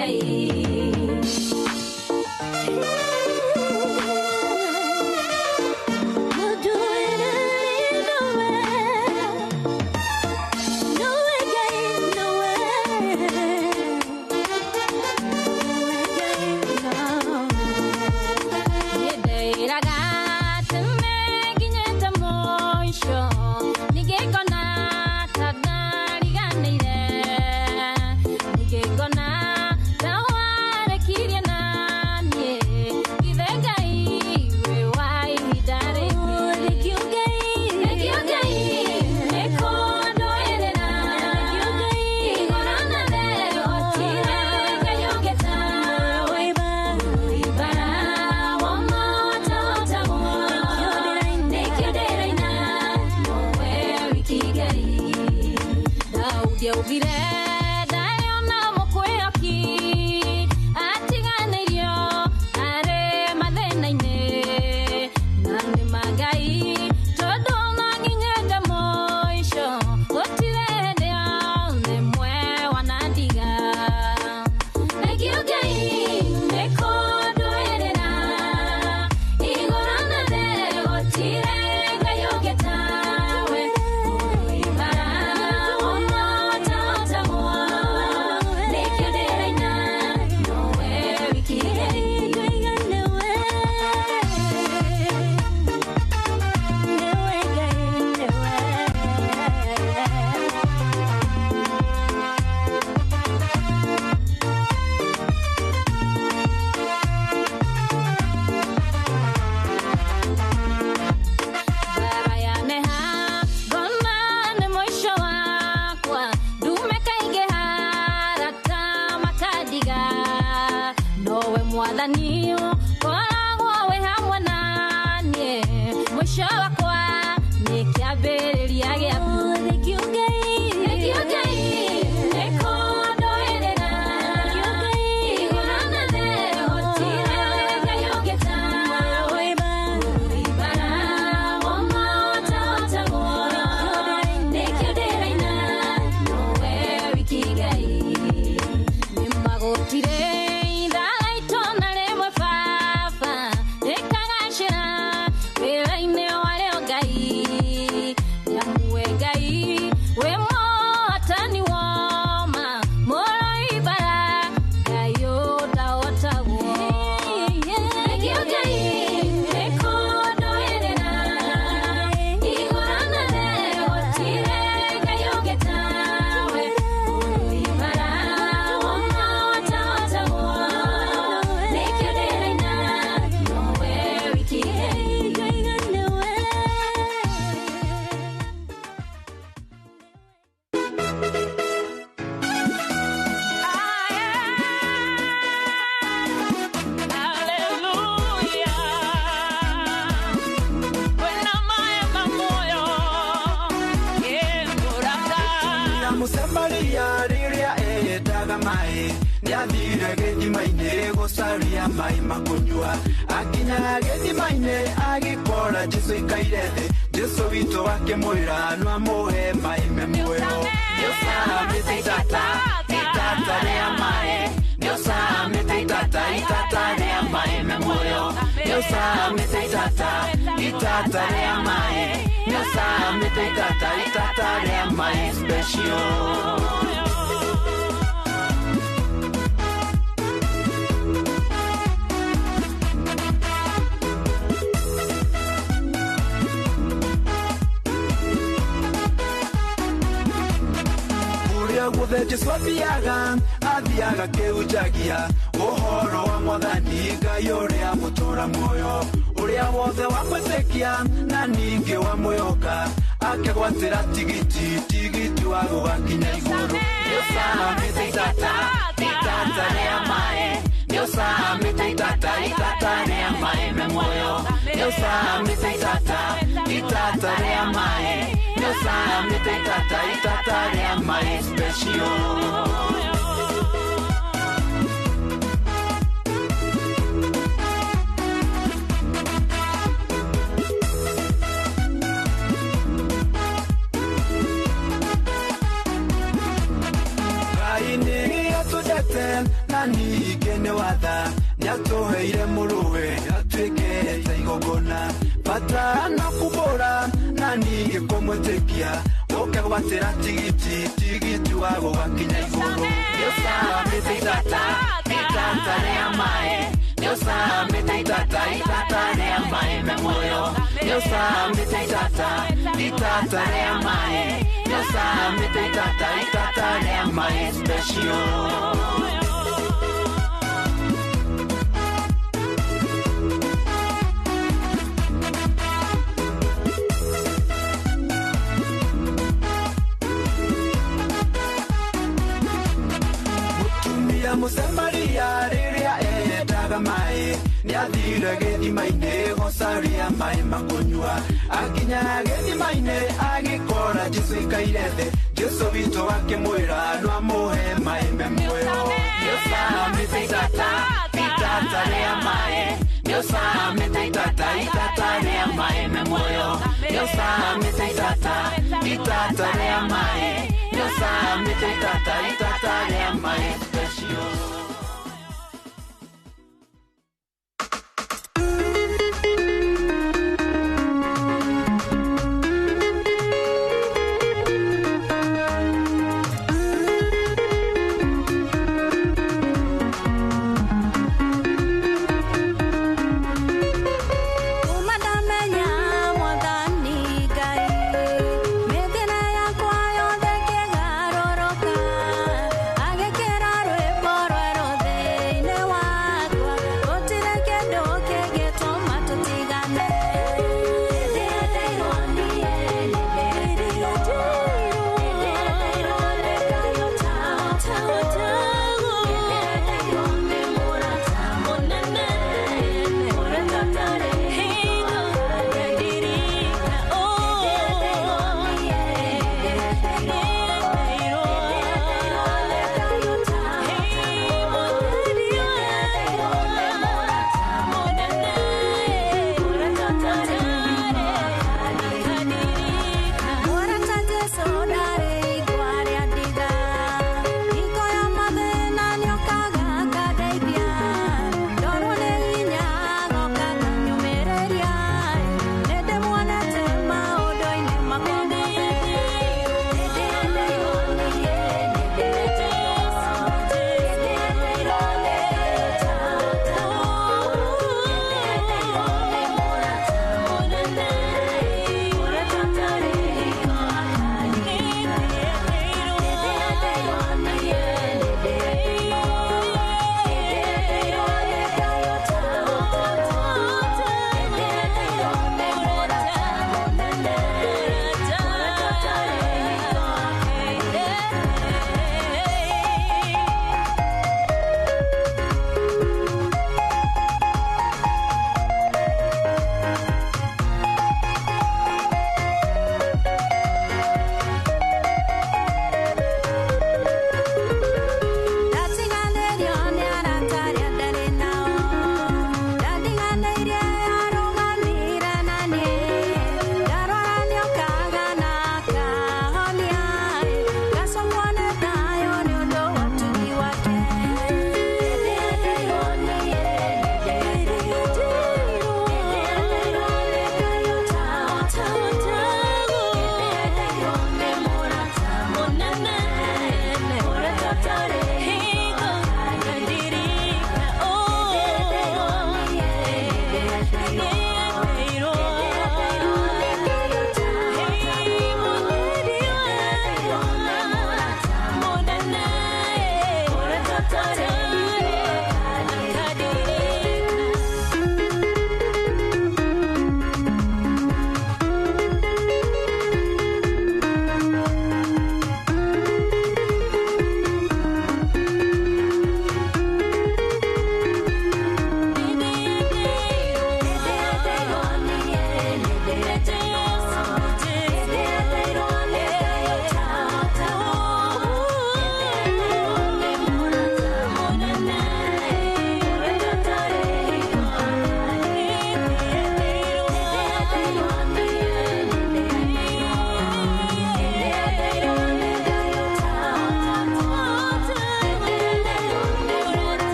Speaker 4: Ngai.
Speaker 2: Na ningĩ nĩ watha nĩatũheire mũrũwe atuĩke ta igongona bata no kumbũra na ningĩ kũmwĩtĩkia ũkegwatĩra tigiti tigiti wa gũgakinya igũrũ. Nĩũcamĩte itata itata rĩa maĩ, nĩũcamĩte itata itata rĩa maĩ me muoyo, nĩũcamĩte itata itata rĩa maĩ, nĩũcamĩte itata itata rĩa maĩ special. Mũtumia Mũsamaria rĩrĩa endaga maĩ nĩathire gĩthima-inĩ gũcaria maĩ makũnyua. Akinya gĩthima-inĩ agĩkora Jesũ aikaire thĩ, Jesũ witũ akĩmwĩra no amũhe maĩ me muoyo. Nĩũcamĩte itata itata rĩa maĩ, nĩũcamĩte itata itata rĩa maĩ me muoyo, nĩũcamĩte itata itata rĩa maĩ, nĩũcamĩte itata itata rĩa maĩ special.
Speaker 4: Kuma ndamenya Mwathani Ngai, mĩthĩna yakwa yothe ĩkĩgarũrũka, agĩkĩra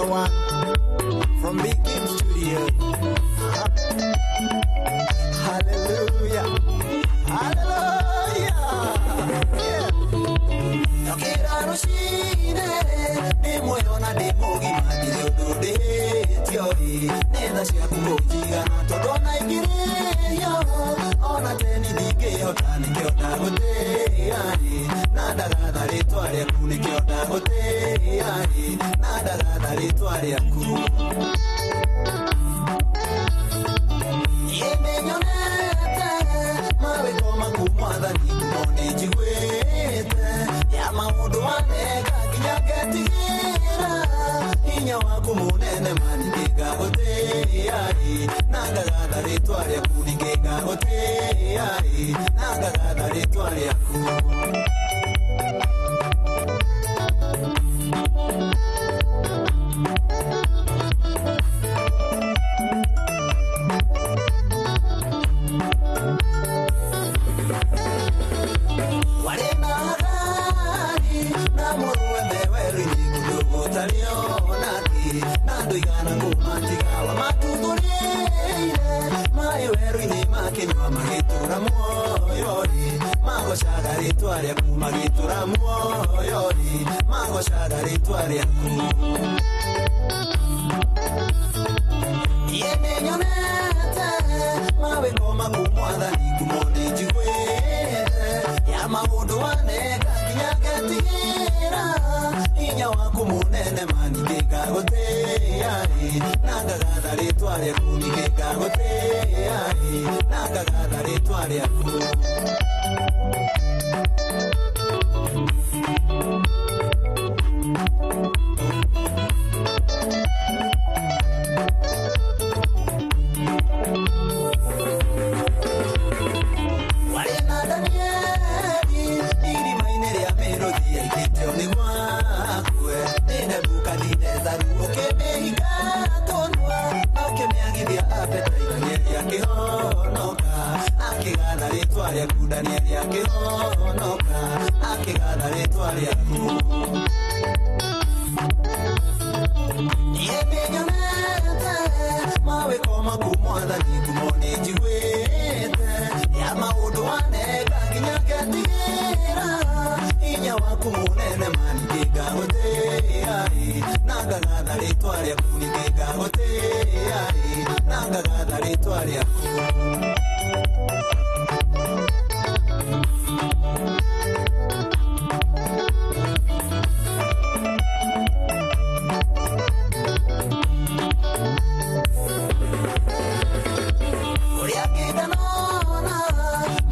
Speaker 2: Another one from Big Game Studio. Hallelujah. Hallelujah. Yeah. Ndokĩra rũcinĩ ndĩ muoyo na ndĩ mũgima ndirĩ ũndũ ndĩhĩtio ĩ nĩ tha ciaku kũnjigana tondũ ona ingĩrĩio ona teni ndingĩhota nĩkĩo ndagũtĩĩa ĩ na ndagatha rĩtwa rĩaku nĩkĩo ndagũtĩĩa ĩ na ndagatha rĩtwa rĩaku. Niĩ nĩnyonete mawĩko maku Mwathani no nĩnjiguĩte ya maũndũ waneka nginya ngetigĩra hinya waku mũnene ma ningĩngagũtĩĩa ĩ na ngagatha rĩtwa rĩaku ningĩngagũtĩĩa ĩ na ngagatha rĩtwa rĩaku. Warĩ na Hagari na mũrũwe me werũ-inĩ kũndũ gũtarĩ onakĩ na ndũigana kũmatiga wamatuthũrĩire maĩ werũ-inĩ makĩnyua magĩtũra muoyo-rĩ magocaga rĩtwa rĩaku magĩtũra muoyo-rĩ magocaga rĩtwa rĩaku. Niĩ nĩnyonete mawĩko maku Mwathani ngumo nĩnjiguĩte ya maũndũ waneka nginya ngetigĩra hinya waku mũnene ma ningĩngagũtĩĩa ĩ na ngagatha rĩtwa rĩaku ningĩngagũtĩĩa ĩ na ngagatha rĩtwa rĩaku. Warĩ na Danieli irima-inĩ rĩa mĩrũthi yaikĩtio nĩ gwakue nĩ Nebukadinezaru ũkĩmĩhinga tũnua na ũkĩmĩagithia appetite Danieli akĩhonoka akĩgatha rĩtwa rĩaku Danieli akĩhonoka akĩgatha rĩtwa rĩaku. Niĩ nĩnyonete mawĩko maku Mwathani ngumo nĩnjiguĩte ya maũndũ waneka nginya ngetigĩra hinya waku mũnene ma ningĩngagũtĩĩa ĩ na ngagatha rĩtwa rĩaku ningĩngagũtĩĩa ĩ na ngagatha rĩtwa rĩaku. Ũrĩa kĩndanona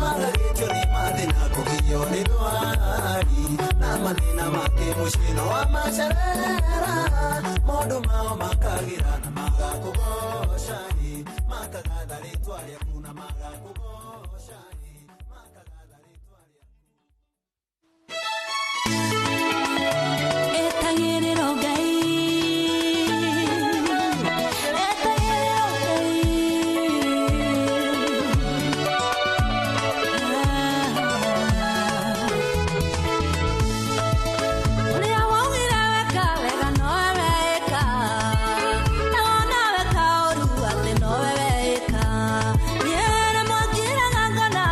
Speaker 2: magarĩtio nĩ mathĩna kũgiywo nĩ ndwari na mathĩna make mũciĩ no wamacerera maũndũ mao makagĩra na magakũgoca ĩ makagatha rĩtwa rĩaku na magakũgoca ĩ makagatha rĩtwa rĩaku.
Speaker 4: Etagĩrĩra Ngai, etagĩrĩra Ngai. Ũrĩa waugire weka wega nowe weka, na wona weka ũru atĩ nowe weka. Niĩ rĩmwe ngiraga ngona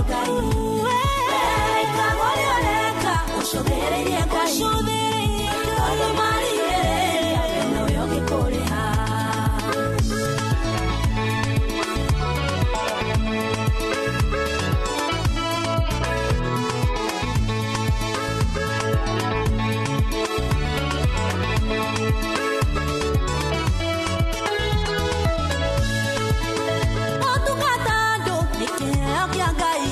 Speaker 4: Ngai. Weka ũrĩa ũreka ũcũthĩrĩrie Ngai, tondũ marigĩrĩria we nowe ũngĩkũrĩha. Ũtungata andũ nĩ kĩheo kĩa Ngai,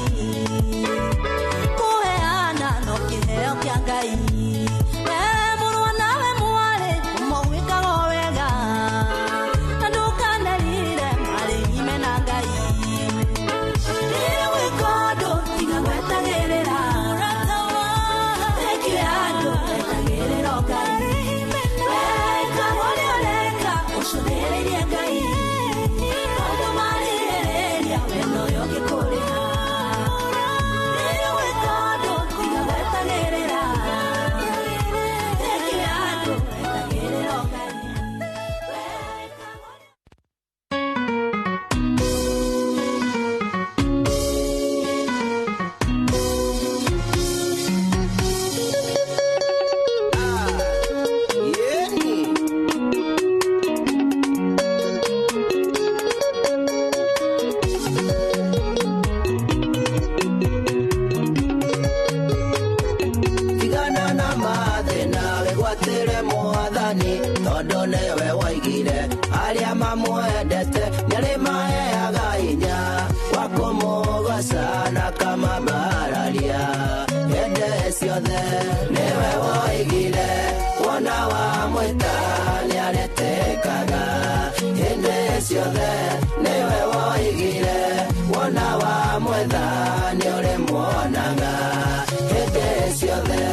Speaker 4: kũheana no kĩheo kĩa Ngai. We mũrũ nawe mwarĩ ũmwe wĩkaga o wega, na ndũkanerire marĩime na Ngai. Rĩrĩa gwĩka ũndũ tiga gwetagĩrĩra, thengiũ ya andũ etagĩrĩra o Ngai. Weka ũrĩa ũreka ũcũthĩrĩrie Ngai, tondũ marigĩrĩria we nowe ũngĩkũrĩha. Rĩrĩa gwĩka ũndũ tiga gwetagĩrĩra, thengiũ ya andũ etagĩrĩra o Ngai.
Speaker 2: Tigana na mathĩna wĩgwatĩre mwathani, tondũ nĩwe woigire arĩa mamwendete nĩarĩmaheaga hinya wa kũmũgoca na akamambararia hĩndĩ ciothe. Nĩwe woigire wona wamwĩta nĩarĩtĩkaga hĩndĩ ciothe. Nĩwe woigire wona wamwetha nĩũrĩmuonaga hĩndĩ ciothe.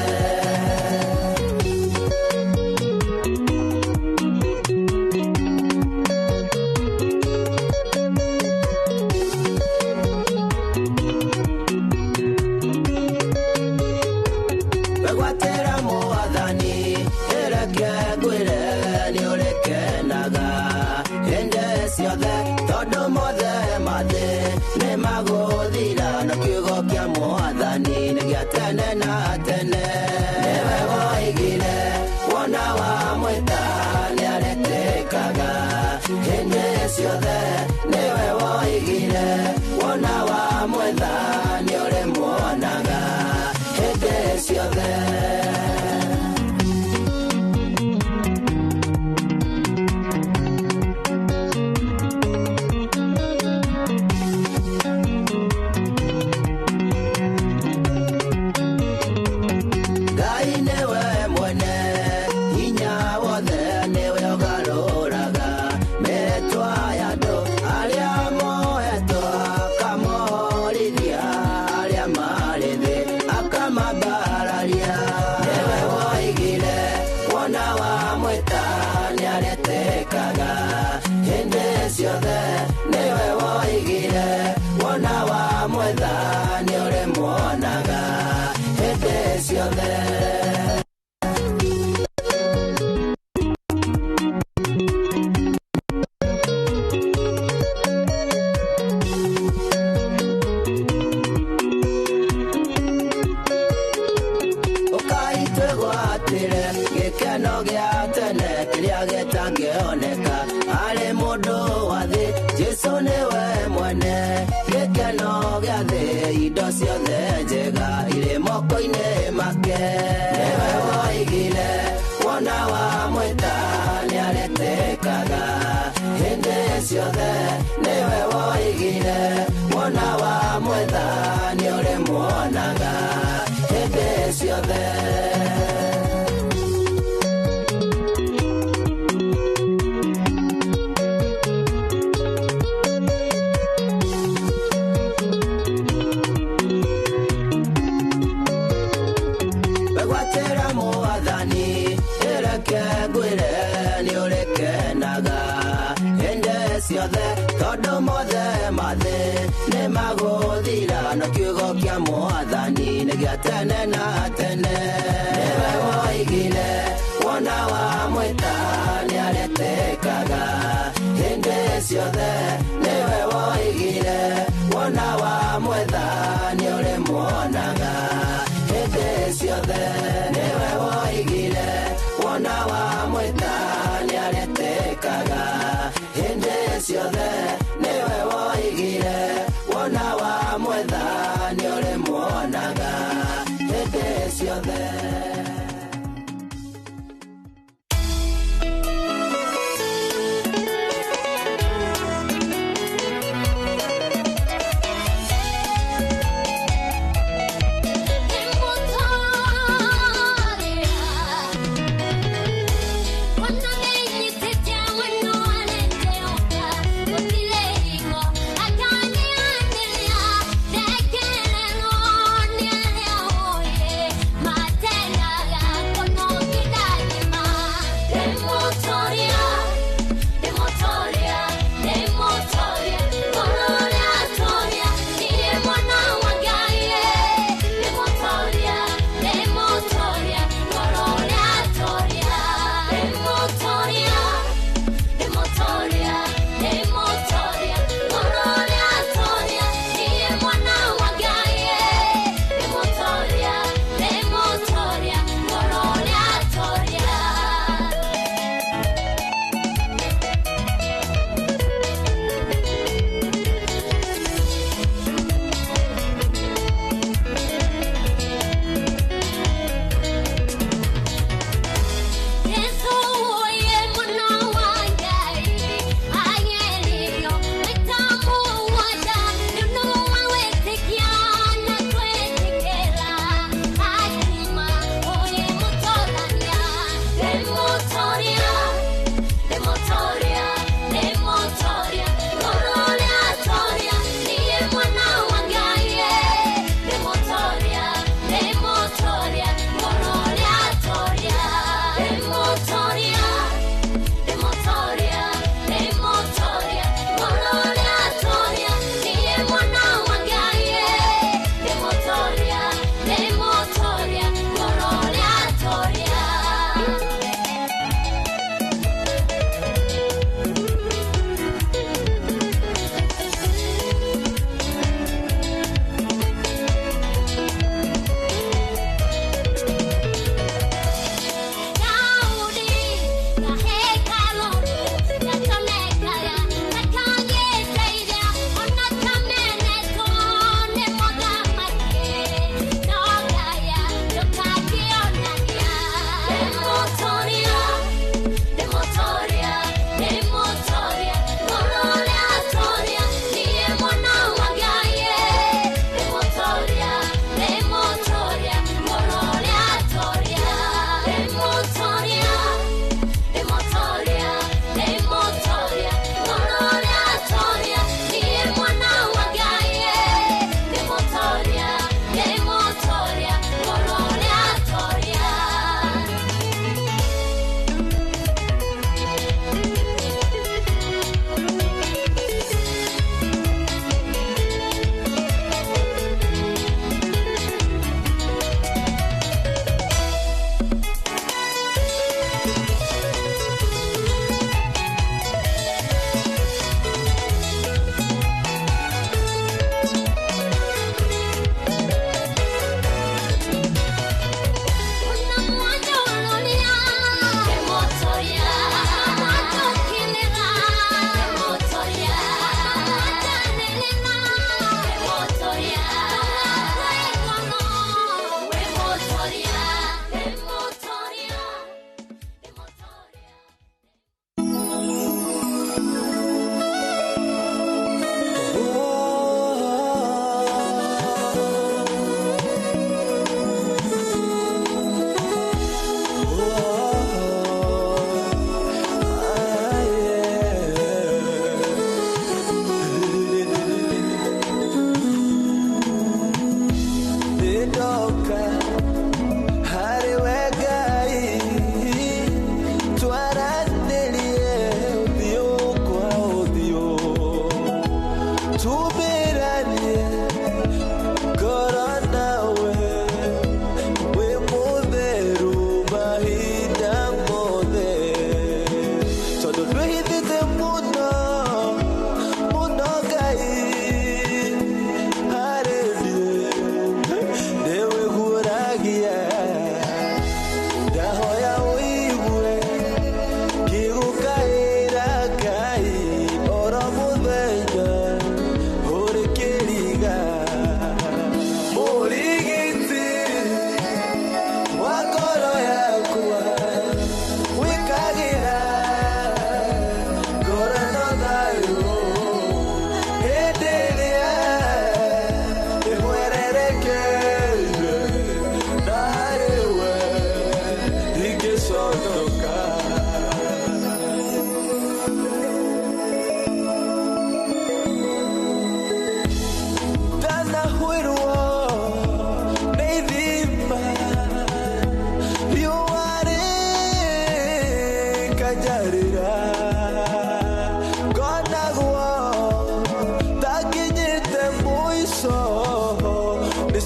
Speaker 2: Wegwatĩra mwathani ĩreke ngwĩre nĩũrĩkenaga hĩndĩ ciothe, tondũ mothe mathĩ nĩmagũthira, no kiugo kĩa mwathani nĩ gĩa tene na tene. Nĩwe woigire wona wamwĩta nĩarĩtĩkaga hĩndĩ ciothe. Nĩwe woigire wona wamwetha nĩũrĩmuonaga hĩndĩ ciothe. Ngai nĩwe mwene hinya wothe, nĩwe ũgarũraga mĩtwa ya andũ arĩa mohetwo, akamorithia arĩa marĩ thĩ, akamambararia. Nĩwe woigire wona wamwĩta nĩarĩtĩkaga hĩndĩ ciothe. Nĩwe woigire wona wamwetha nĩũrĩmuonaga hĩndĩ ciothe. Ũkai twĩgwatĩre gĩkeno gĩa tene kĩrĩa gĩtangĩoneka harĩ mũndũ wa thĩ. Jesũ nĩwe mwene gĩkeno gĩa thĩ, indo ciothe njega irĩ moko-inĩ make. Nĩwe woigire wona wamwĩta nĩarĩtĩkaga hĩndĩ ciothe. Nĩwe woigire wona wamwetha nĩũrĩmuonaga hĩndĩ ciothe. Wegwatĩra mwathani ĩreke ngwĩre nĩũrĩkenaga hĩndĩ ciothe, tondũ mothe mathĩ nĩmagũthira, no kiugo kĩa mwathani nĩ gĩa tene na tene. Nĩwe woigire wona wamwĩta nĩarĩtĩkaga hĩndĩ ciothe. Nĩwe woigire wona wamwetha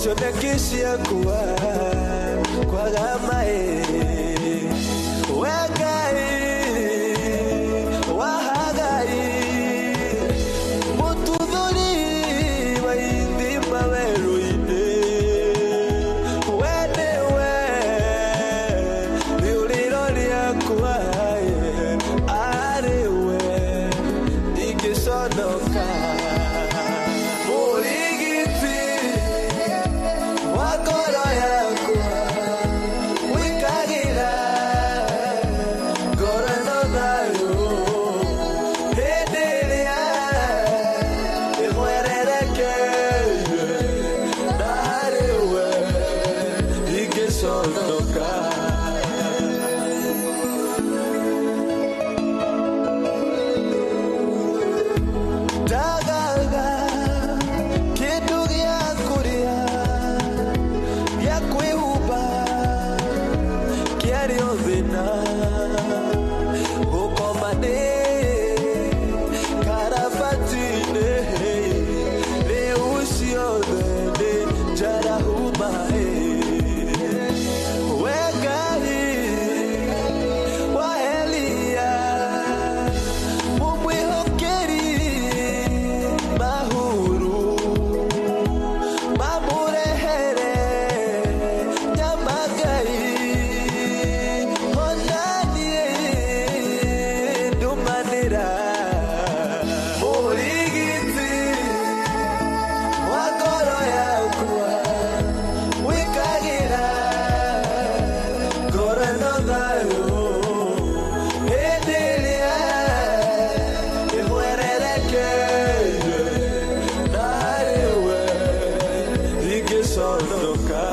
Speaker 1: Cioneki ciakwa kwaga maĩ we Ngai wa Hagai mũtuthũri wa ithima werũ-inĩ we nĩwe rĩũrĩro rĩakwa arĩ we ingĩconoka mũrigiti wa ngoro yakwa wĩkagĩra ngoro ĩno thayũ hĩndĩ ĩrĩa ĩhwererekeire na harĩ we ingĩconoka. Ndagaga kĩndũ gĩa kũrĩa gĩa kwĩhumba kĩarĩ o thĩna gũkoma ndĩ karabati-inĩ rĩu ciothe nĩ njarahuma we Ngai wa Elia mũmwĩhokeri mahuru mamũrehere nyama Ngai onaniĩ ndũmanĩra mũrigiti wa ngoro yakwa wĩkagĩra ngoro ĩno thayũ hĩndĩ ĩrĩa ĩhwererekeire na harĩ we ingĩconoka.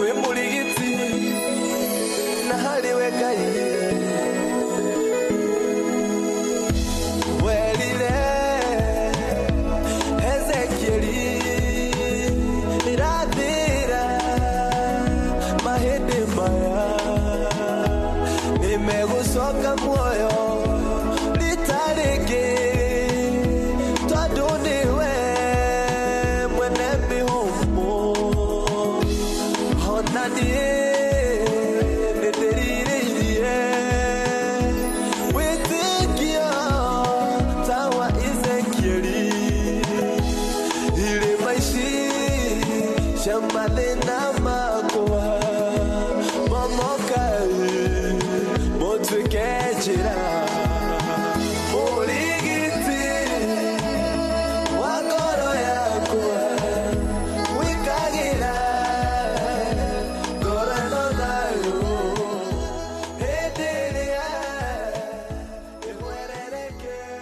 Speaker 1: Wĩ mũrigiti na harĩ we Ngai werire Ezekieli irathira mahĩndĩ maya nĩmegũcoka muoyo rita rĩngĩ tondũ nĩwe mwene mĩhũmũ ona niĩ nĩndĩrirĩirie wĩtĩkio ta wa Ezekieli irĩma ici cia mathĩna makwa momoka mũtuĩke njĩra mũrigiti wa ngoro yakwa wĩkagĩra ngoro ĩno thayũ hĩndĩ ĩrĩa ĩhwererekeire.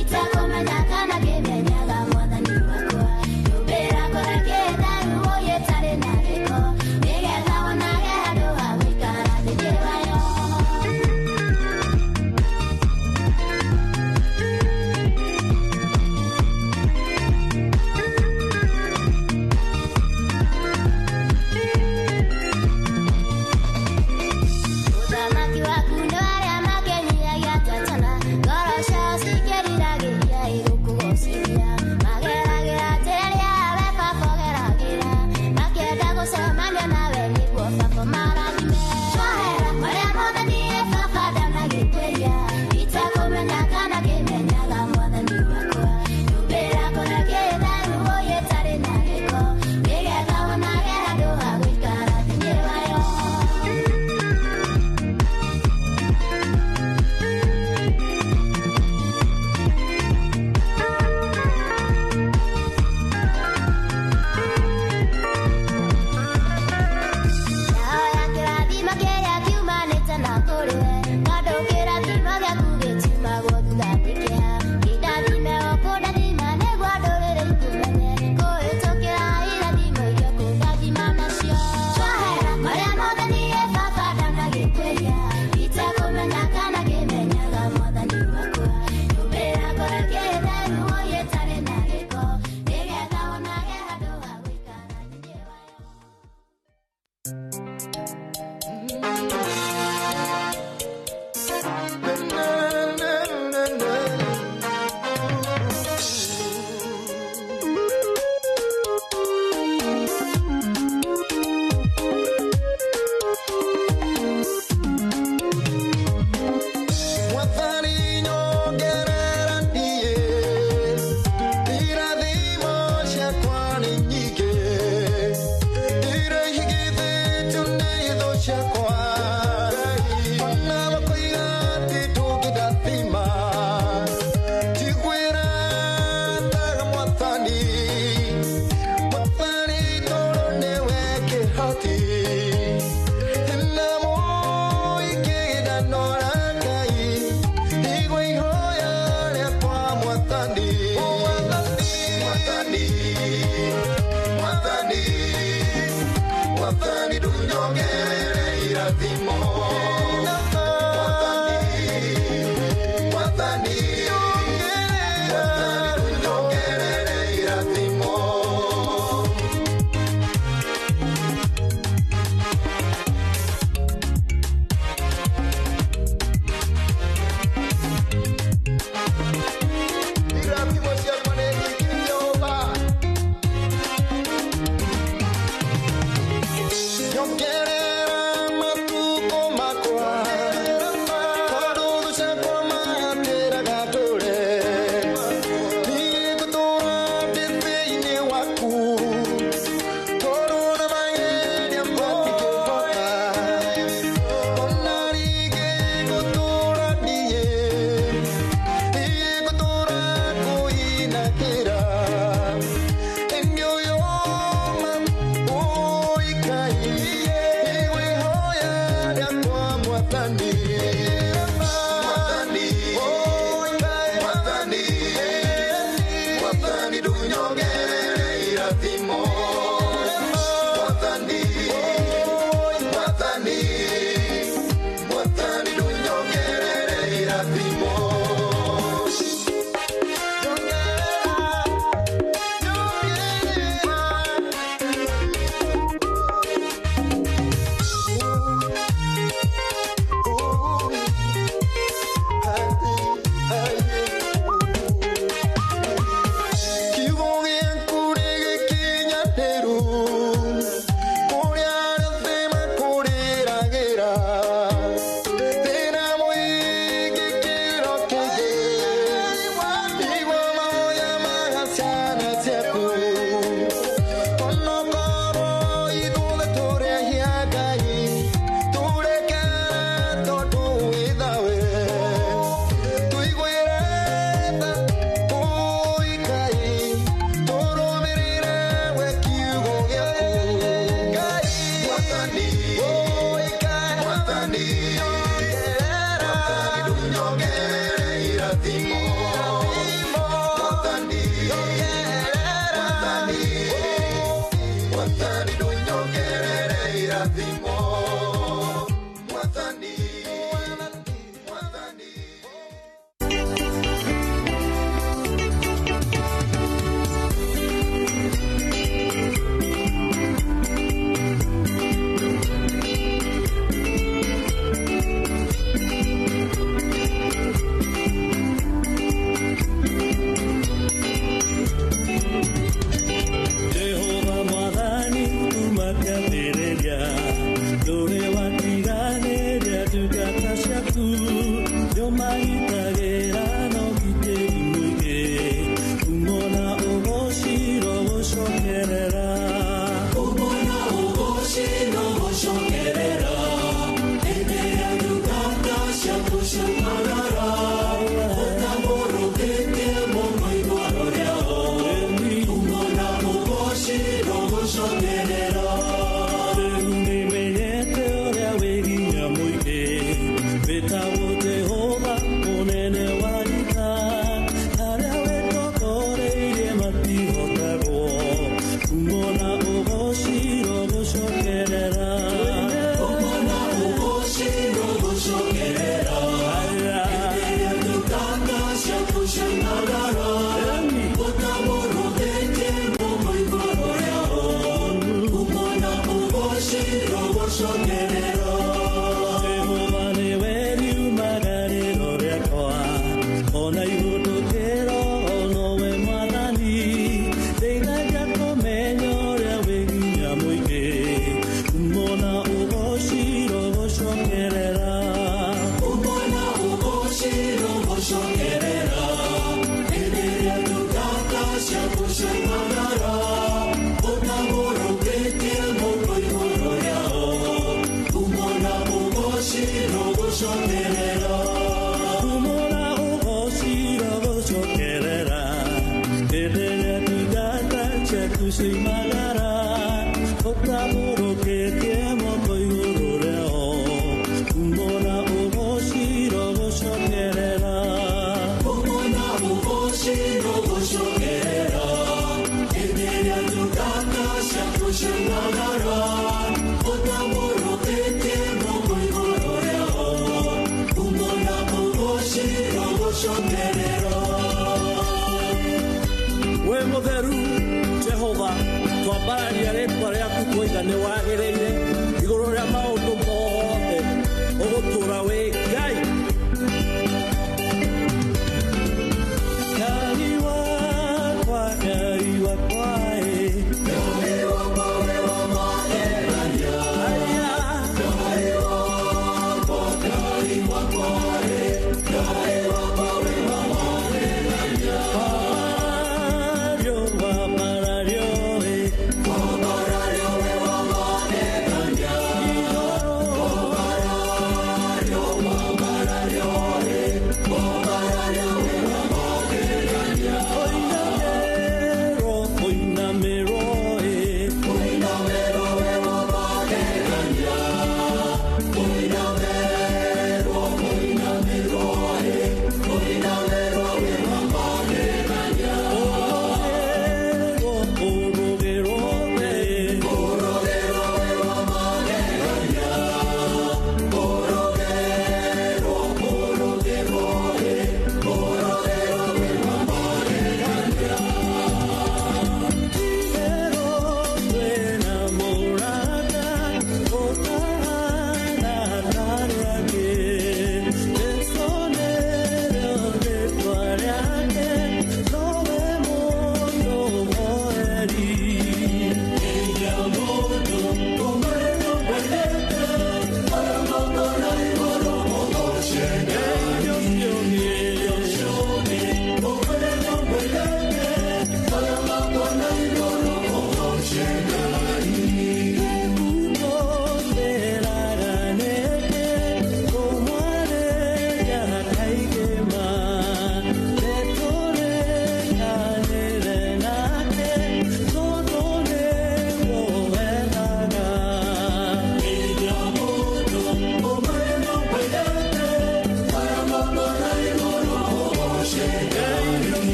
Speaker 20: Itakũmenya kana ngĩmenyaga mwathani wakwa. Nyũmbĩra ngoro ĩngĩ ruo ĩtarĩ na gĩko, nĩgetha wonage handũ ha gũikara thĩinĩ wayo. Ũthamaki waku nĩ arĩa makenyihagia tatana, ngoro ciao cikĩriragĩria igũkũgocithia. Mageragĩra njĩra ĩrĩa we baba ũgeragĩra, makĩenda gũcemania nawe nĩguo baba marathime. Njohera marĩa mothe niĩ baba ndanagĩkwĩria, itakũmenya kana ngĩmenyaga mwathani wakwa. Nyũmbĩra ngoro ĩngĩ ruo ĩtarĩ na gĩko, nĩgetha wonage handũ ha gũikara thĩinĩ wayo. Ndahoya kĩrathimo kĩrĩa kiumanĩte na kũrĩ we, tondũ kĩrathimo gĩaku gĩtiumagwo thutha nĩ kĩeha. Kĩndathime o kũndathima nĩguo ndũrĩrĩ ikũmenye, kũhĩtũkĩra irathimo iria ũkũndathima nacio. Njohera marĩa mothe niĩ baba ndanagĩkwĩria, itekũmenya kana ngĩmenyaga mwathani wakwa. Nyũmbĩra ngoro ĩngĩ ruo ĩtarĩ na gĩko, nĩgetha wonage handũ ha gũikara thĩinĩ wayo.
Speaker 1: Mwathani nyongerera niĩ, irathimo ciakwa nĩ nyingĩ, iria ihingithĩtio nĩ thũ ciakwa. Ona makoiga atĩ ndũngĩndathima, njiguĩra thaga Mwathani, Mwathani tondũ nĩwe kĩhoti. Na mũingĩ ndanora Ngai, igua ihoya rĩakwa Mwathani. Mwathani, Mwathani, Mwathani ndũnyongerere irathimo. Mwathani, Mwathani, Mwathani ndũnyongerere irathimo. Irathimo ciakwa nĩ nyingĩ Jehova. Nyongerera matukũ makwa, tondũ thũ ciakwa matĩraga ndũre. Niĩ ngũtũũra ndĩ thĩinĩ waku, tondũ na mageria matingĩhota. Ona rĩngĩ ngũtũũra niĩ, niĩ ngũtũũra ngũinagĩra. Ĩndĩ ũyũ ma Mwathani, Mwathani, Mwathani, ndũnyongerere irathimo. Mwathani, Mwathani, Mwathani, ndũnyongerere irathimo. Kiugo gĩaku
Speaker 21: cioimagara ũtambũrũkĩtie moko igũrũ rĩao umona ũgociro gũcokerera umona ũgociro gũcokerera hĩndĩ ĩrĩa ndungata ciaku ciumagara ũtambũrũkĩtie moko igũrũ rĩao umona ũgociro gũcokerera
Speaker 22: wĩ mũtheru Jehova twambararia rĩtwa rĩaku twoiga nĩ wagĩrĩire igũrũ rĩa maũndũ mothe ũgũtũũra wĩ Ngai. Ngai wakwa, Ngai wakwa, ĩ. Ngai wakwa wĩ wa magegania. Aya. Ngai wakwa, Ngai wakwa, ĩ. Ngai wakwa wĩ wa magegania. Wambarario, wambarario, ĩ. Wambarario wĩ wa magegania. Wambarario, wambarario.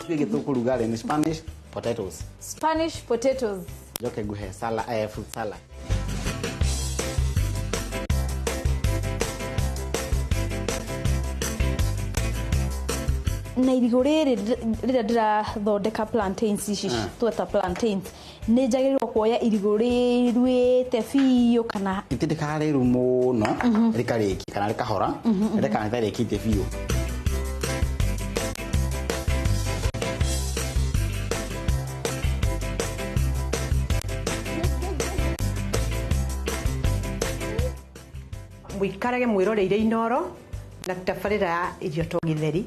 Speaker 10: Ĩngĩ tũkũruga rĩ nĩ Spanish potatoes.
Speaker 3: Spanish potatoes.
Speaker 10: Njoke nguhe salad, fruit salad.
Speaker 3: Na irigũ rĩrĩ rĩrĩa ndĩrathondeka plantains ici, tweta plantains, nĩ njagĩrĩirwo kuoya irigũ rĩruĩte biũ kana?
Speaker 10: Itindĩkaga rĩru mũno rĩkarĩkia kana rĩkahora, rĩkana rĩtarĩkĩtie biũ.
Speaker 9: Mũikarage mwĩroreire Inoro na tabarĩra ya Irio to Gĩtheri.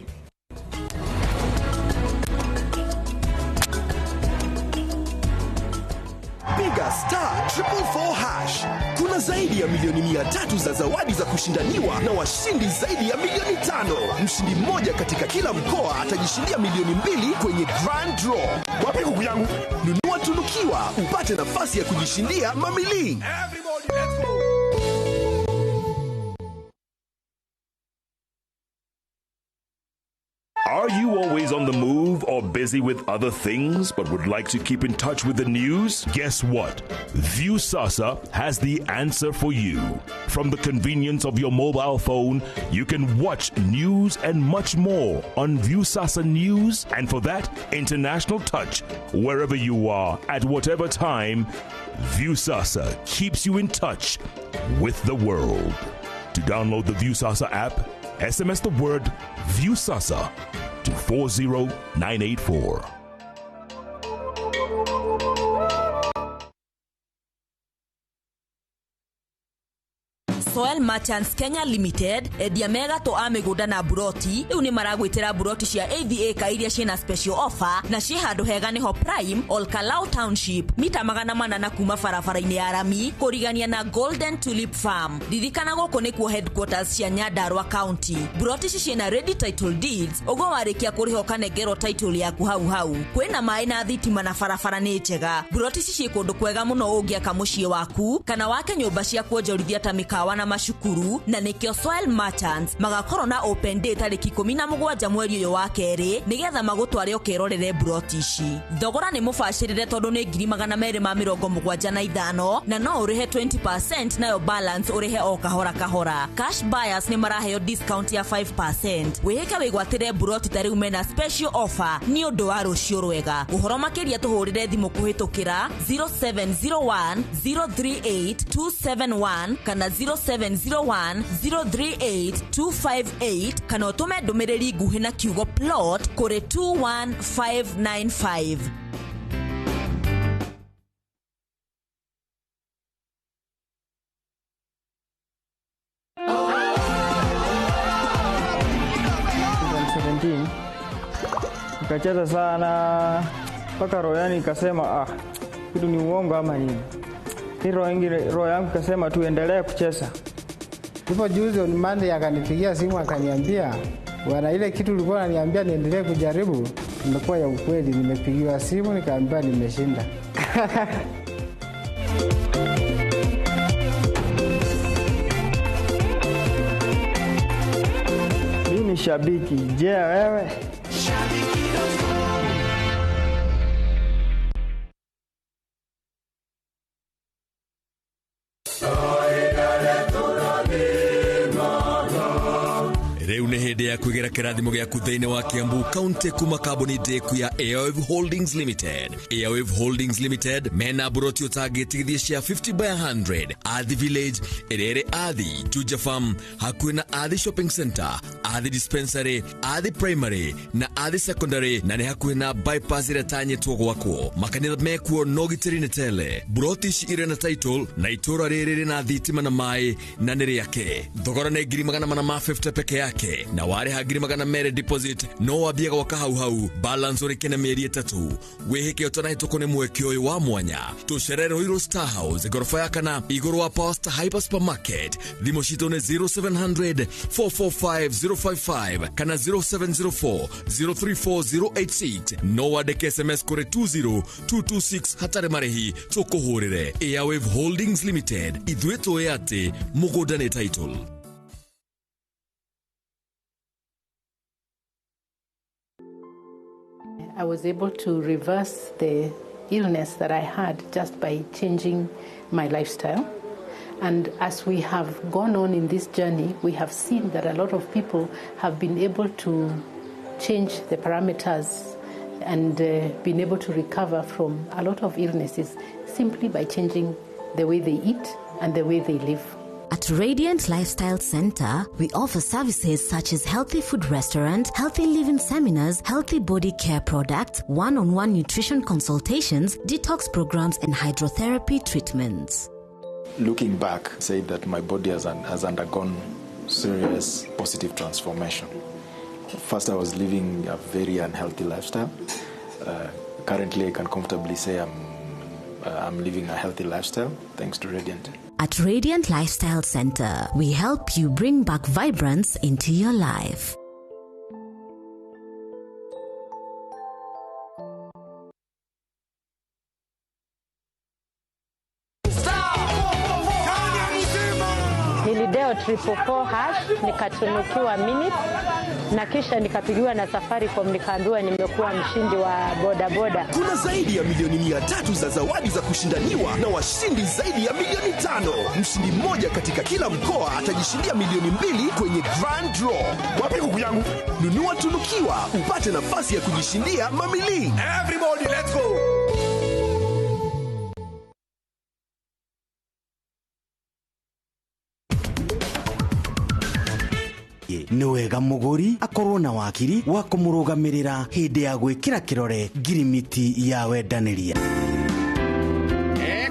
Speaker 8: Piga *444#. Kuna zaidi ya milioni 300 za zawadi za kushindaniwa na washindi zaidi ya milioni 5. Mshindi mmoja katika kila mkoa atajishindia milioni 2 kwenye Grand Draw. Wapi kuku yangu? Nunua tunukiwa upate nafasi ya kujishindia mamili.
Speaker 14: Are you always on the move or busy with other things but would like to keep in touch with the news? Guess what? Viusasa has the answer for you. From the convenience of your mobile phone, you can watch news and much more on Viusasa News, and for that international touch, wherever you are at whatever time, Viusasa keeps you in touch with the world. To download the Viusasa app, SMS the word Viusasa to 40984.
Speaker 4: Soil Merchants Kenya Limited, endia mega to a mĩgũnda na buroti, rĩu nĩ maragwĩtĩra buroti cia 80 acre iria ciĩna special offer na ciĩ handũ hega, nĩho Prime Olkalau Township, mita 400 na kuma barabara-inĩ ya rami kũrigania na Golden Tulip Farm. Ririkana gũkũ nĩkuo headquarters cia Nyandarua County. Buroti ici ciĩna ready title deeds, ũguo warĩkia kũrĩha ũkanengerwo title yaku hau hau. Kwĩna maĩ na thitima na barabara nĩ njega. Buroti ici ciĩ kũndũ kwega mũno ũngĩaka mũciĩ waku kana wake nyũmba cia kuonjorithia ta mĩkawa na macukuru, na nĩkĩo Soil Merchants magakorwo na open day tarĩki 17 mweri ũyũ wa kerĩ, nĩgetha magũtware ũkerorere buroti ici. Thogora nĩ mũbacĩrĩre tondũ nĩ 275,000 na no ũrĩhe 20% nayo balance ũrĩhe o kahora kahora. Cash buyers nĩ maraheo discount ya 5%. Wĩhĩke wĩgwatĩre buroti ta rĩu mena special offer nĩ ũndũ wa rũciũ rwega. Ũhoro makĩria tũhũrĩre thimũ kũhĩtũkĩra 0701 038 271 kana 0701 038 258 kana ũtũme ndũmĩrĩri nguhĩ na kiugo plot kũrĩ 21595.
Speaker 5: 2017 nikacheza sana mpaka roho yani ikasema, ah, kitu ni uongo ama nini. Ni roho yangu ikasema tuendelee kucheza.
Speaker 23: Ndipo juzi on Monday akanipigia simu akaniambia, bwana, ile kitu ulikuwa unaniambia niendelee kujaribu imekuwa ya ukweli. Nimepigiwa simu nikaambiwa nimeshinda.
Speaker 5: Mimi ni shabiki, je, wewe?
Speaker 16: Rĩu nĩ hĩndĩ ya kwĩgĩra kĩrathimo gĩaku thĩinĩ wa Kiambu County kuma kambuni ndĩku ya Airwave Holdings Limited. Airwave Holdings Limited mena buroti ũtangĩtigithia cia 50 by 100 Athi Village ĩrĩa ĩrĩ Athi Juja Farm hakuhĩ na Athi Shopping Center, Athi Dispensary, Athi Primary na Athi Secondary, na nĩ hakuhĩ na bypass ĩrĩa tanyĩtwo gwakwo. Makanitha mekuo no gitĩri nĩ tele. Buroti ici irĩ na title na itũra rĩrĩ rĩna thitima na maĩ na nĩ rĩake. Thogora nĩ 450,000 peke yake, na warĩha 200,000 deposit no wambie gwaka hau hau, balance ũrĩke na mĩeri 3. Wĩhĩke ũtanahĩtũkwo nĩ mweke ũyũ wa mwanya. Tũcerere Ruiru Star House gorofa ya kana igũrũ wa Power Hyper Supermarket. Thimũ citũ nĩ 0700 445 055 kana 0704 034 086. No wandĩke SMS kũrĩ 20226 hatarĩ marĩhi tũkũhũrĩre. Airwave Holdings Limited, ithuĩ tũĩ atĩ mũgũnda nĩ title.
Speaker 17: I was able to reverse the illness that I had just by changing my lifestyle. And as we have gone on in this journey, we have seen that a lot of people have been able to change the parameters and been able to recover from a lot of illnesses simply by changing the way they eat and the way they live.
Speaker 18: At Radiant Lifestyle Center, we offer services such as healthy food restaurant, healthy living seminars, healthy body care products, one-on-one nutrition consultations, detox programs, and hydrotherapy treatments.
Speaker 19: Looking back, say that my body has undergone serious positive transformation. First, I was living a very unhealthy lifestyle. Currently, I can comfortably say I'm living a healthy lifestyle thanks to Radiant.
Speaker 18: At Radiant Lifestyle Center, we help you bring back vibrance into your life.
Speaker 7: Nilideo 444# nikatunukiwa minutes na kisha nikapigiwa na Safaricom nikaambiwa nimekuwa mshindi wa boda boda.
Speaker 8: Kuna zaidi ya milioni 300 za zawadi za kushindaniwa na washindi zaidi ya milioni 5. Mshindi mmoja katika kila mkoa atajishindia milioni 2 kwenye Grand Draw. Wapi kuku yangu? Nunua tunukiwa upate nafasi ya kujishindia mamili.
Speaker 11: Everybody let's go.
Speaker 12: Nĩ wega mũgũri akorwo na wakiri wa kũmũrũgamĩrĩra hĩndĩ ya gwĩkĩra kĩrore ngirimiti ya wendanĩria.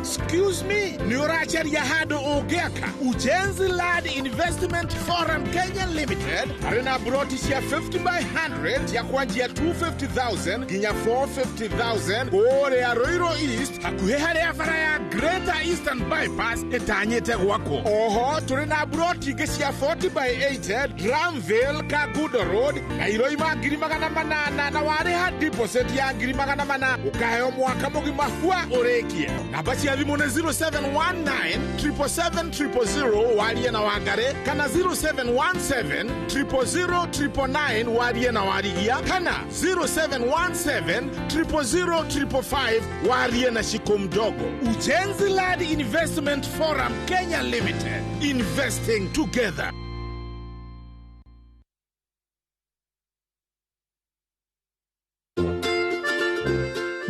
Speaker 11: Excuse me, nĩ ũracaria handũ ũngĩaka? Ujenzi Land Investment Forum Kenya Limited arĩ na broti cia 50 by 100 ya kwanjia 250,000 nginya 450,000 kũrĩa Ruiru East, hakuhĩ harĩa bara ya Greater Eastern Bypass ĩtanyĩte gwakwo. Oho tũrĩ na broti ingĩ cia 40 by 80 Dramville, Kangundo Road, na iroima 800,000 na warĩha deposit ya 400,000 ũkaheo mwaka mũgima hua ũrĩkie. Namba cia thimũ nĩ 0719 777 000 warie na Wangare, kana 0717 000 999 warie na Warigia, kana 0717 000 555 warie na Shiko Mdogo. Ujenzi Land Investment Forum Kenya Limited, investing together.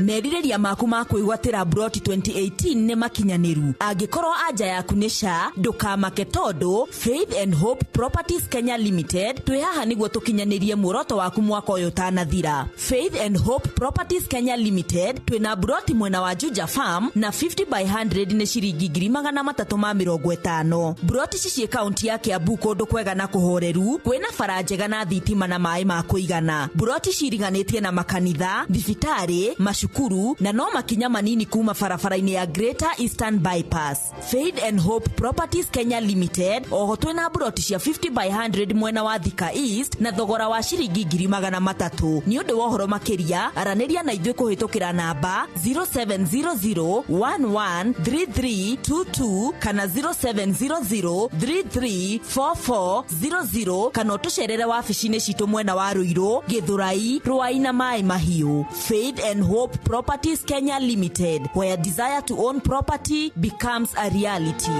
Speaker 24: Merirĩria maku ma kwĩgwatĩra broti 2018 nĩ makinyanĩru. Angĩkorwo anja yaku nĩ SHA, ndũkamake tondũ Faith and Hope Properties Kenya Limited twĩ haha nĩguo tũkinyanĩrie muoroto waku mwaka ũyũ ũtanathira. Faith and Hope Properties Kenya Limited twĩna broti mwena wa Juja Farm na 50 by 100 nĩ ciringi 350,000. Broti ici ciĩ kaunti ya Kiambu kũndũ kwega na kũhoreru, kwĩna bara njega na thitima na maĩ ma kũigana. Broti ciriganĩtie na makanitha, thibitarĩ, macukuru na no makinya manini kuma barabara-inĩ ya Greater Eastern Bypass. Faith and Hope Properties Kenya Limited oho twĩna broti cia 50 by 100 mwena wa Thika East na thogora wa ciringi 300,000. Nĩ ũndũ wa ũhoro makĩria aranĩria na ithuĩ kũhĩtũkĩra namba 0700 113322 kana 0700 334400 kana ũtũcerere wabici-inĩ citũ mwena wa Ruiru, Githurai, Ruai na Maĩ Mahiũ. Faith and Hope Properties Kenya Limited, where desire to own property becomes a reality.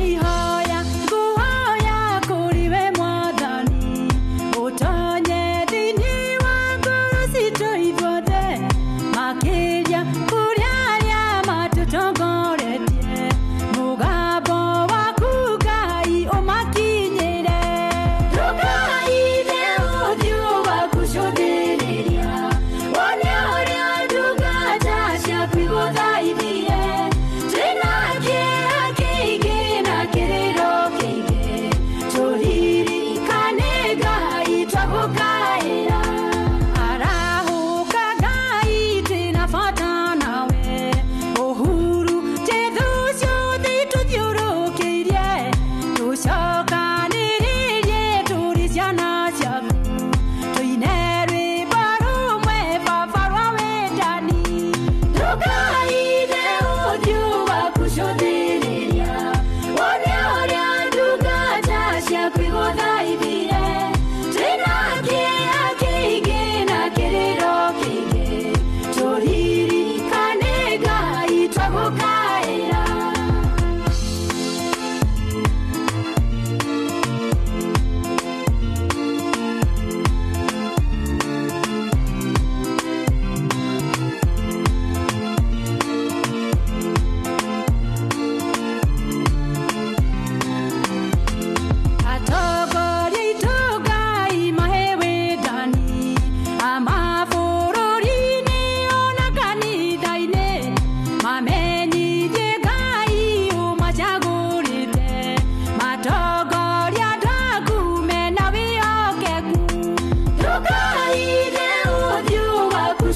Speaker 4: Ihoya nguhoya kũrĩ we Mwathani.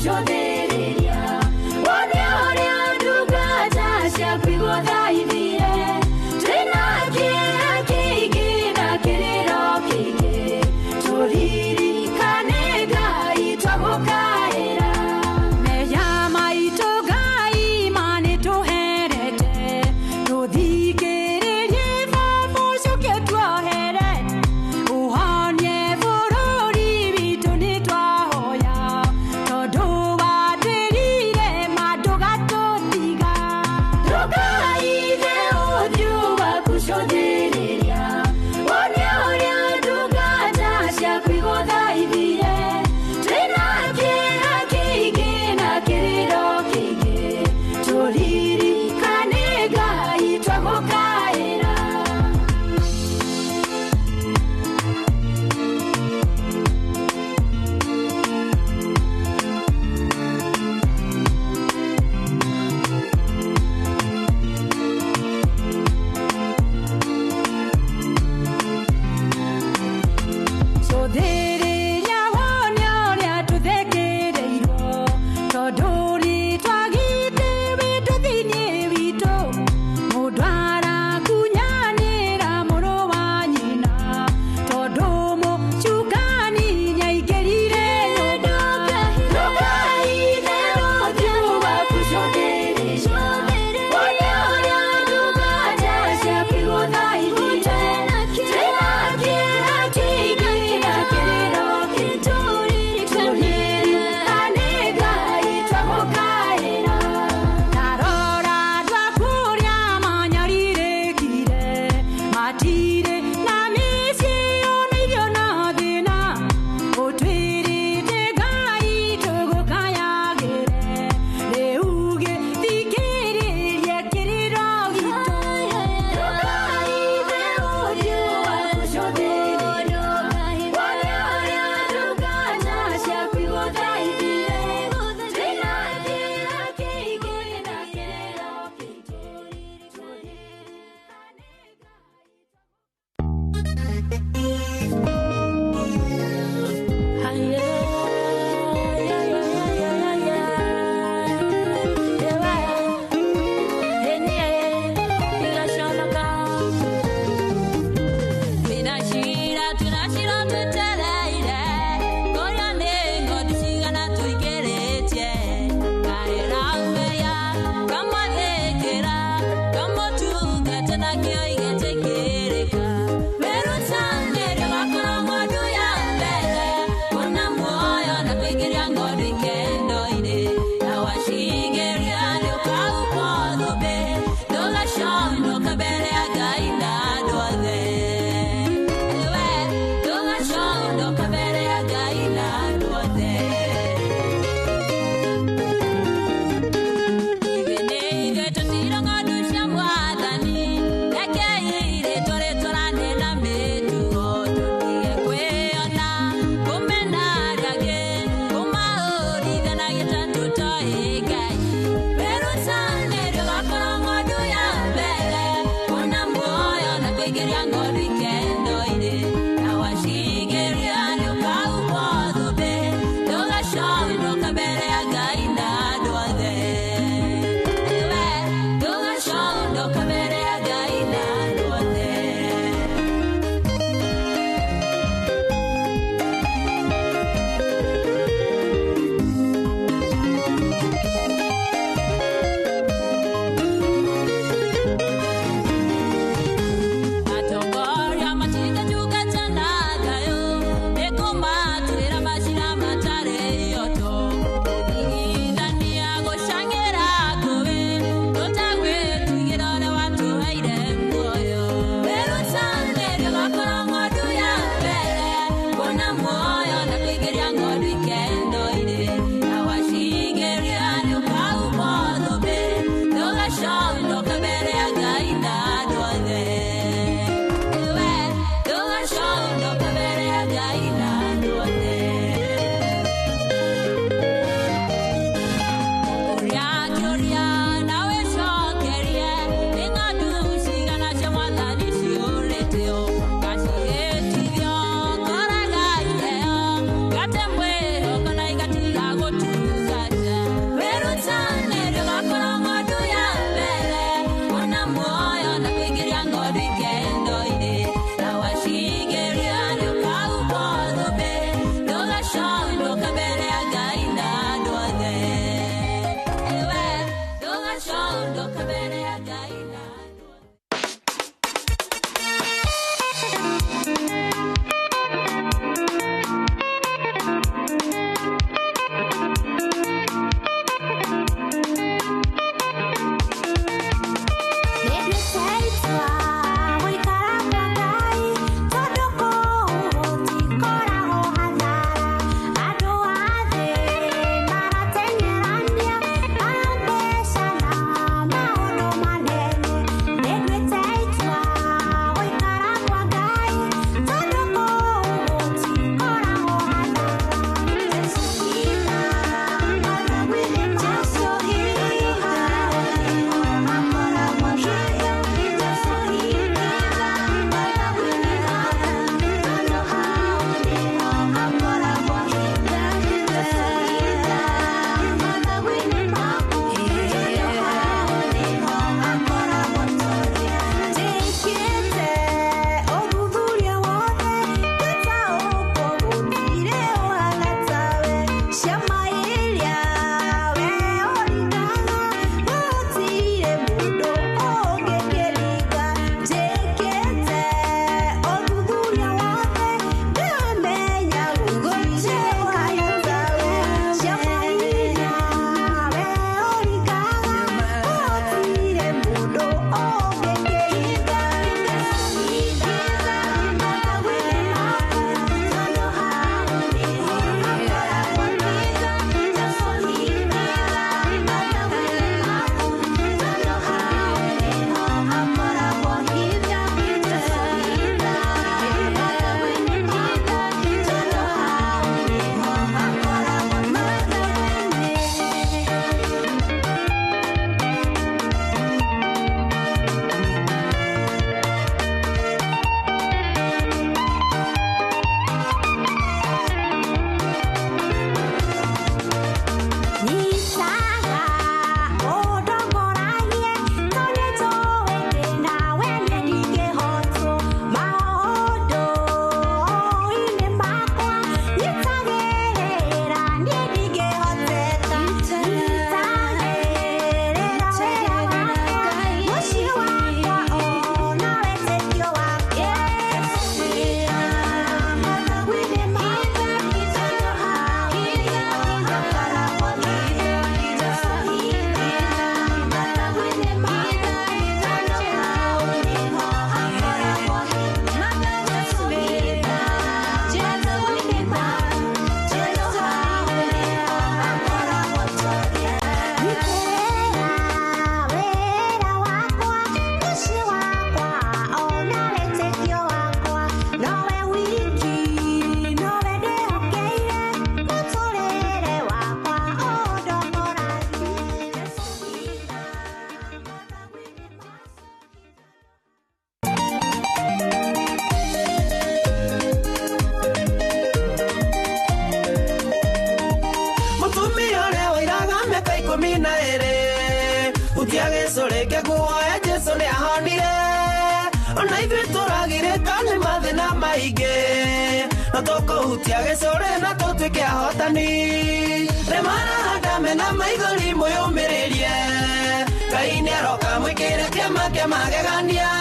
Speaker 2: Ngacũthĩrĩria wone ũrĩa ndungata ciaku igũthaithire. Twĩna kĩeha kĩingĩ na kĩrĩro kĩingĩ, tũririkane Ngai twagũkaĩra. Mehia maitũ Ngai ma nĩtũherete, tũthikĩrĩrie baba ũcoke tuohere. Ũhonie bũrũri witũ nĩtwahoya, tondũ wa
Speaker 4: Tũkũhutia gĩcũrĩ kĩguo ya Jesũ nĩahonire. Ona ithuĩ tũragirĩka nĩ mathĩna maingĩ, no tũkũhutia gĩcũrĩ na tũtuĩke ahotani. Rĩmarahanda mena maithori mwĩyũmĩrĩrie, Ngai nĩaroka mwĩkĩre kĩama kĩa magegania.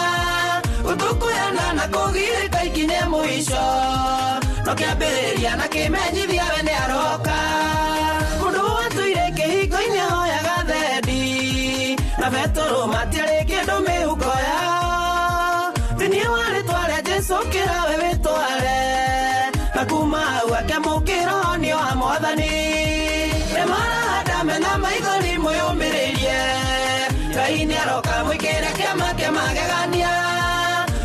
Speaker 4: Gũtũkũyana na kũgirĩka ikinye mũico, no kĩambĩrĩria na kĩmenyithia we nĩaroka. Mũndũ watũire kĩhingo-inĩ ahoyaga thendi, na Betũrũ matiarĩ kĩndũ mĩhuko yao. Ti niĩ warĩtwa rĩa Jesũ kĩra we wĩtware, na kuma hau akĩamũkĩra ũhonio wa Mwathani. Nĩmarahanda mena maithori mwĩyũmĩrĩrie, Ngai nĩaroka mwĩkĩre kĩama kĩa magegania.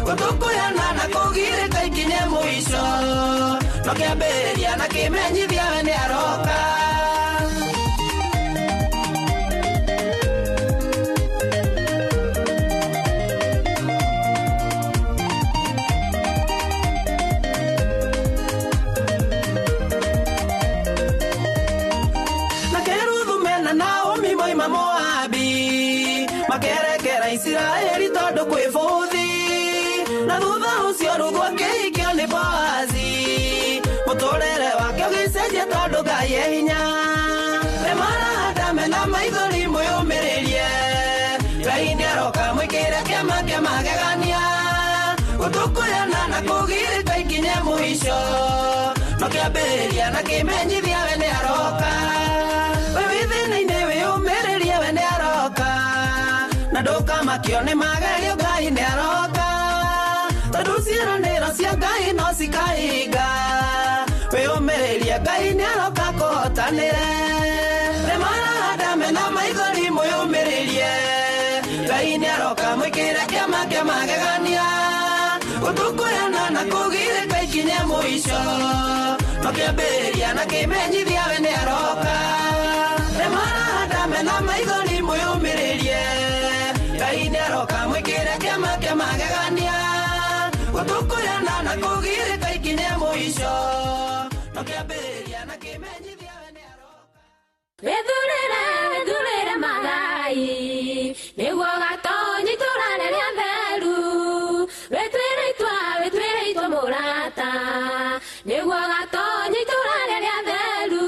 Speaker 4: Gũtũkũyana na kũgirĩka ikinye mũico, no kĩambĩrĩria na kĩmenyithia we nĩaroka. Na Keruthu mena Naomi moima Moabi, makerekera Isiraeli tondũ kwĩ bũthi. Na thutha ũcio Ruthu akĩhikio nĩ Boazi, mũtũrĩre wake ũgĩcenjia tondũ Ngai e hinya. Nĩmarahanda mena maithori mwĩyũmĩrĩrie, Ngai nĩaroka mwĩkĩre kĩama kĩa magegania. Gũtũkũyana na kũgirĩka ikinye mũico, no kĩambĩrĩria na kĩmenyithia we nĩaroka. We wĩ thĩna-inĩ wĩyũmĩrĩrie we nĩaroka, na ndũkamakio nĩ magerio Ngai nĩaroka. Tondũ ciĩranĩro cia Ngai no cikahinga, wĩyũmĩrĩrie Ngai nĩaroka kũhotanĩre. Nĩmarahanda mena maithori mwĩyũmĩrĩrie, Ngai nĩaroka mwĩkĩre kĩama kĩa magegania. Gũtũkũyana na kũgirĩka ikinye mũico, no kĩambĩrĩria na kĩmenyithia we nĩaroka. Nĩmarahanda mena maithori mwĩyũmĩrĩrie, Ngai nĩaroka mwĩkĩre kĩama kĩa magegania. Gũtũkũyana na kũgirĩka ikinye mũico, no kĩambĩrĩria na kĩmenyithia we nĩaroka.
Speaker 2: Wĩthurĩre, wĩthurĩre magai, nĩguo ũgatonye itũũra rĩrĩa theru. Wĩtuĩre itua, wĩtuĩre itua mũrata, nĩguo ũgatonye itũũra rĩrĩa theru.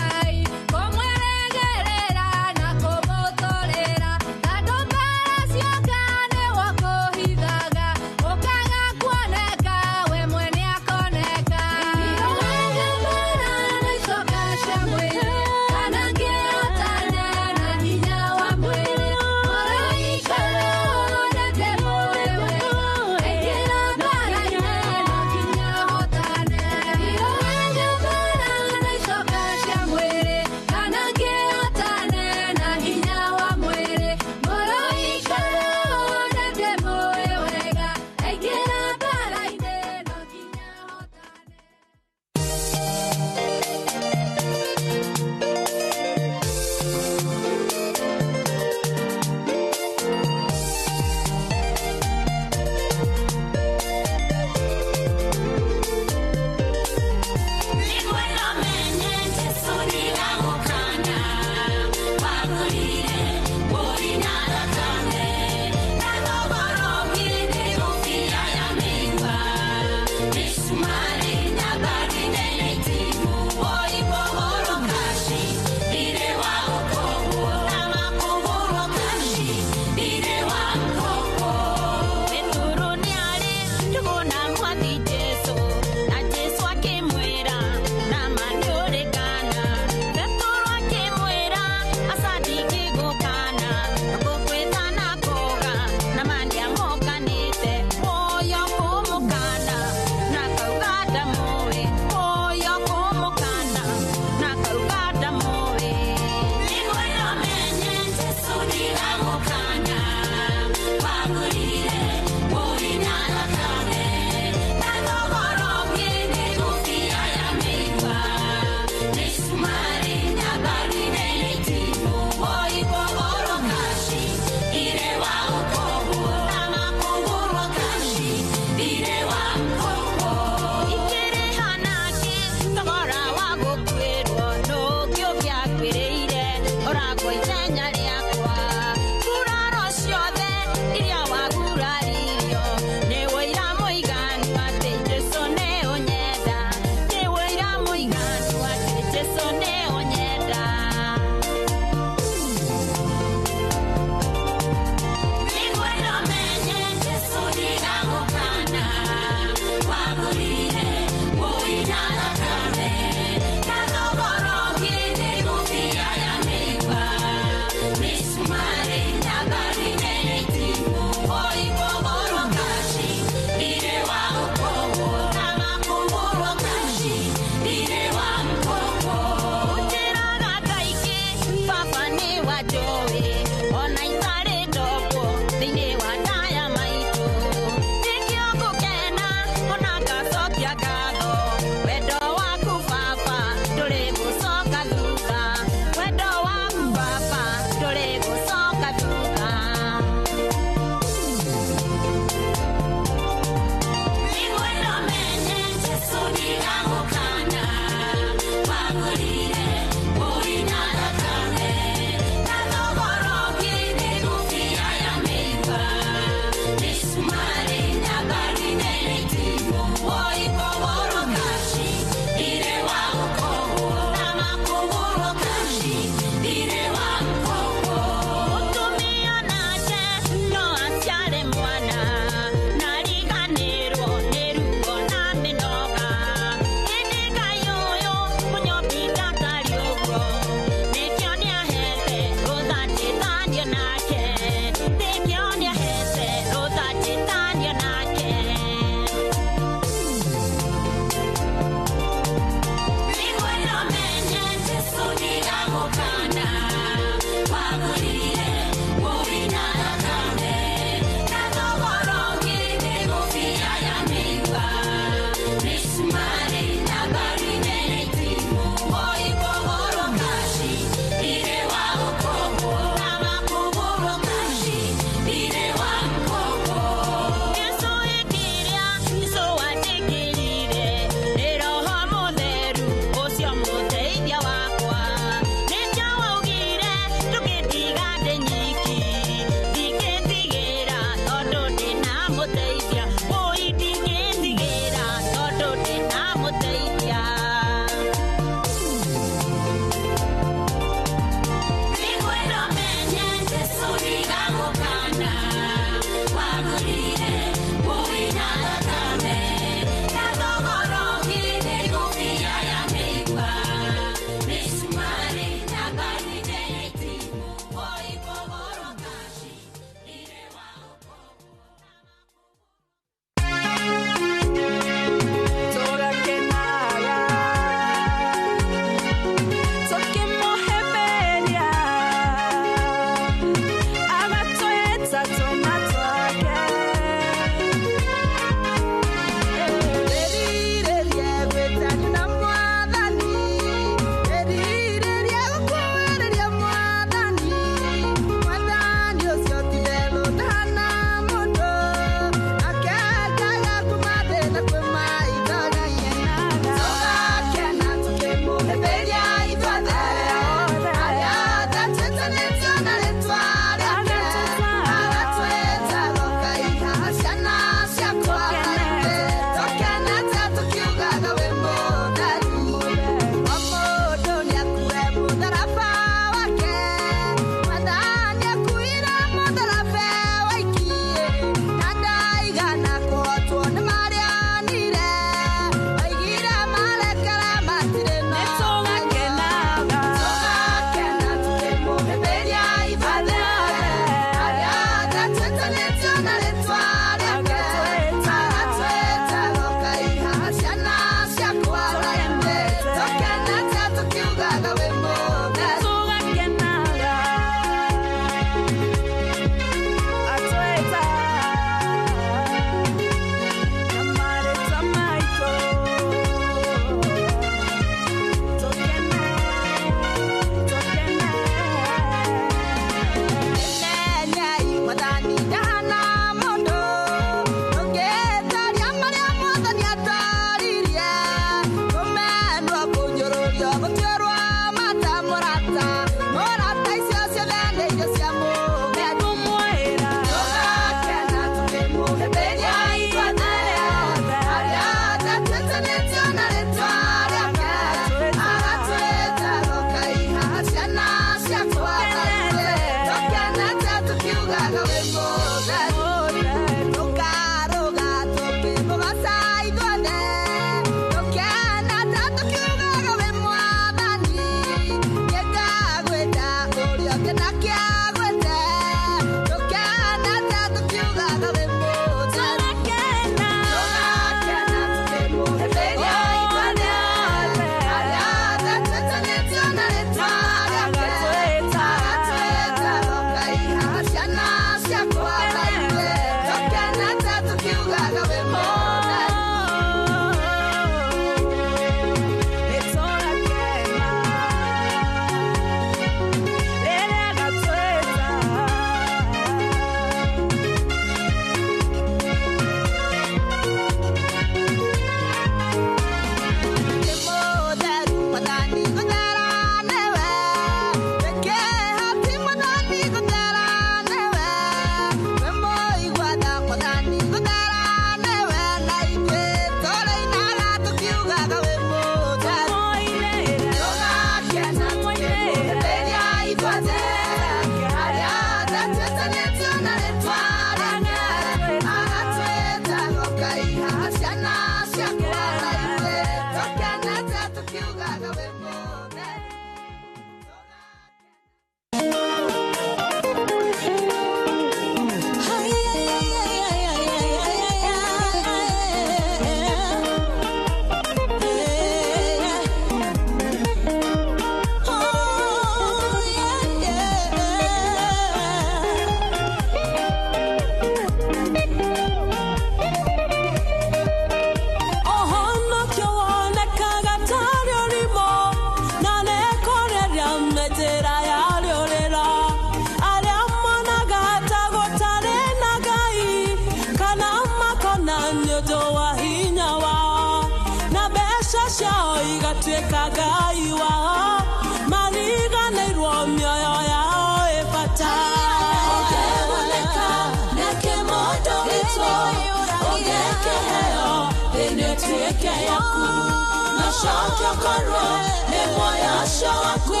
Speaker 4: ũkorwo nĩ muoyo ũcio waku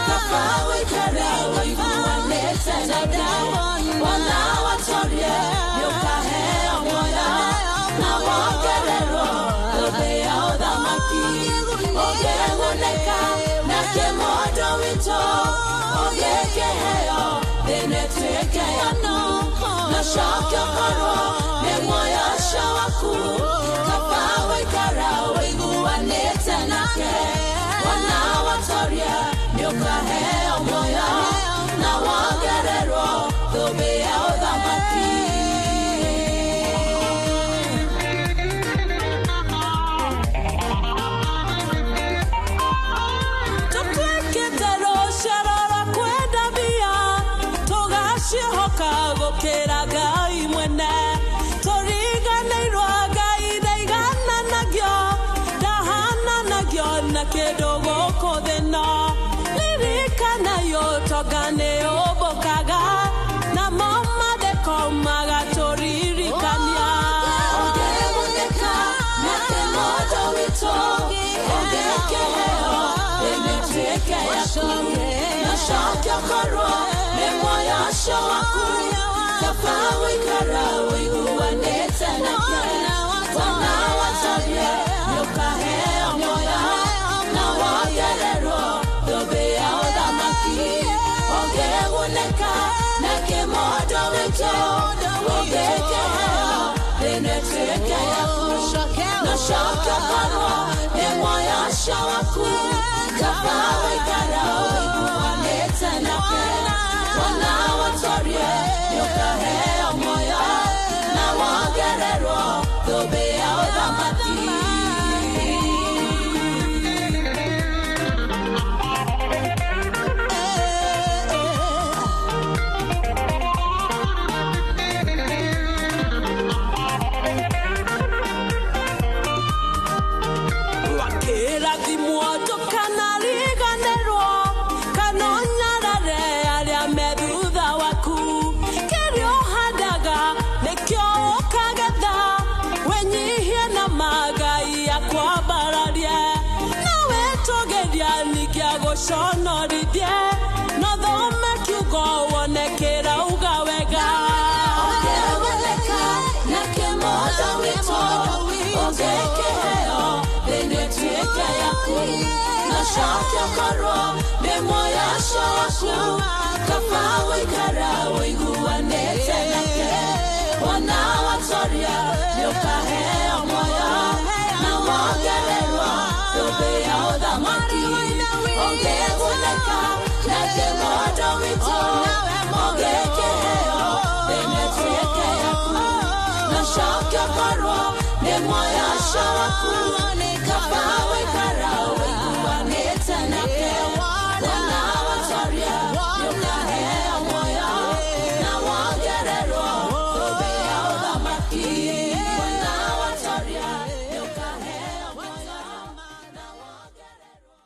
Speaker 4: kaba wĩikare wĩiguanĩte nake wona watorie nĩũkaheo muoyo na wongererwo thũmbĩ ya ũthamaki ũngĩgunĩka na kĩmondo witũ ũngĩkĩheo thĩna ĩtuĩke yaku na coke ũkorwo nĩ muoyo ũcio waku kaba wĩikara wĩiguanĩte nake wona watoria nĩũkaheo muoyo na wongererwo thũmbĩ ya ũthamaki. Tũtuĩkĩte rũciaro rwa kwenda mbia tũgaciĩhoka gũkĩra Ngai mwene tũriganĩirwo Ngai ndaigananagio ndahananagio na kĩndũ gũkũ thĩ no ririkanayo ũtonga nĩ ũmbũkaga namo matheko magatũririkania. Ũngĩgunĩka na kĩmondo witũ ũngĩkĩheo thĩna ĩtuĩke yaku na coke ũkorwo nĩ muoyo ũcio waku kaba wĩikara wĩiguanĩte nake wona watorie nĩũkaheo muoyo na wongererwo thũmbĩ ya ũthamaki ũngĩgunĩka na kĩmondo witũ ũngĩkĩheo thĩna ĩtuĩke yaku na coke ũkorwo nĩ muoyo ũcio waku kaba wĩikara wĩiguanĩte nake wona watorie nĩũkaheo muoyo na wongererwo thũmbĩ ya ũthamaki. Wakĩrathimwo ndũkanariganĩrwo kana ũnyarare arĩa me thutha waku kĩrĩa ũhandaga nĩkĩo ũkagetha wĩnyihie na magai akwambararie na wĩtũgĩria ningĩ agũconorithie no thome kiugo wone kĩrauga wega. Ũngĩgunĩka na kĩmondo witũ ũngĩkĩheo thĩna ĩtuĩke yaku na coke ũkorwo nĩ muoyo ũcio waku kaba wĩikara wĩiguanĩte nake wona watoria nĩũkaheo muoyo na wongererwo thũmbĩ ya ũthamaki ũngĩgunĩka na kĩmondo witũ ũngĩkĩheo thĩna ĩtuĩke yaku na coke ũkorwo nĩ muoyo ũcio waku kaba wĩikara wĩiguanĩte nake wona watoria nĩũkaheo muoyo na wongererwo thũmbĩ ya ũthamaki wona watoria nĩũkaheo muoyo na wongererwo.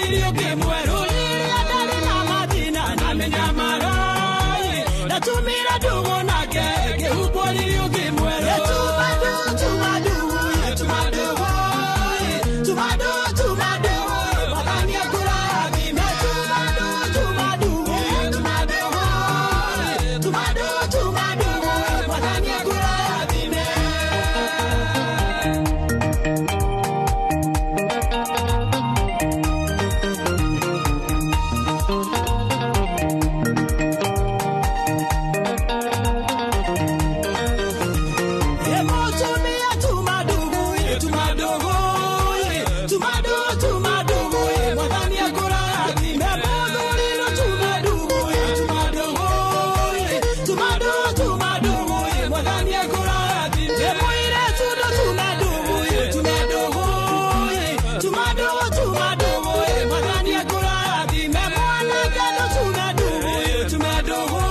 Speaker 4: riri ũngĩ mwerũ rĩrĩa ndarĩ na mathĩna na mĩnyamaro ndatumire ndũgũ nake ngĩhumbwo riri ũngĩ mwerũ tuma ndũgũ tuma ndũgũ tuma ndũgũ tuma ndũgũ Mwathani akũrathime tuma ndũgũ tuma ndũgũ tuma ndũgũ tuma ndũgũ tuma ndũgũ Mwathani akũrathime. Mũtumia tuma ndũgũ tuma ndũgũ tuma ndũgũ tuma ndũgũ Mwathani akũrathime. Mũthuri no tuma ndũgũ tuma ndũgũ tuma ndũgũ tuma ndũgũ Mwathani akũrathime. Mũirĩtu no tuma ndũgũ tuma ndũgũ tuma ndũgũ tuma ndũgũ Mwathani akũrathime. Mwanake no tuma ndũgũ tuma ndũgũ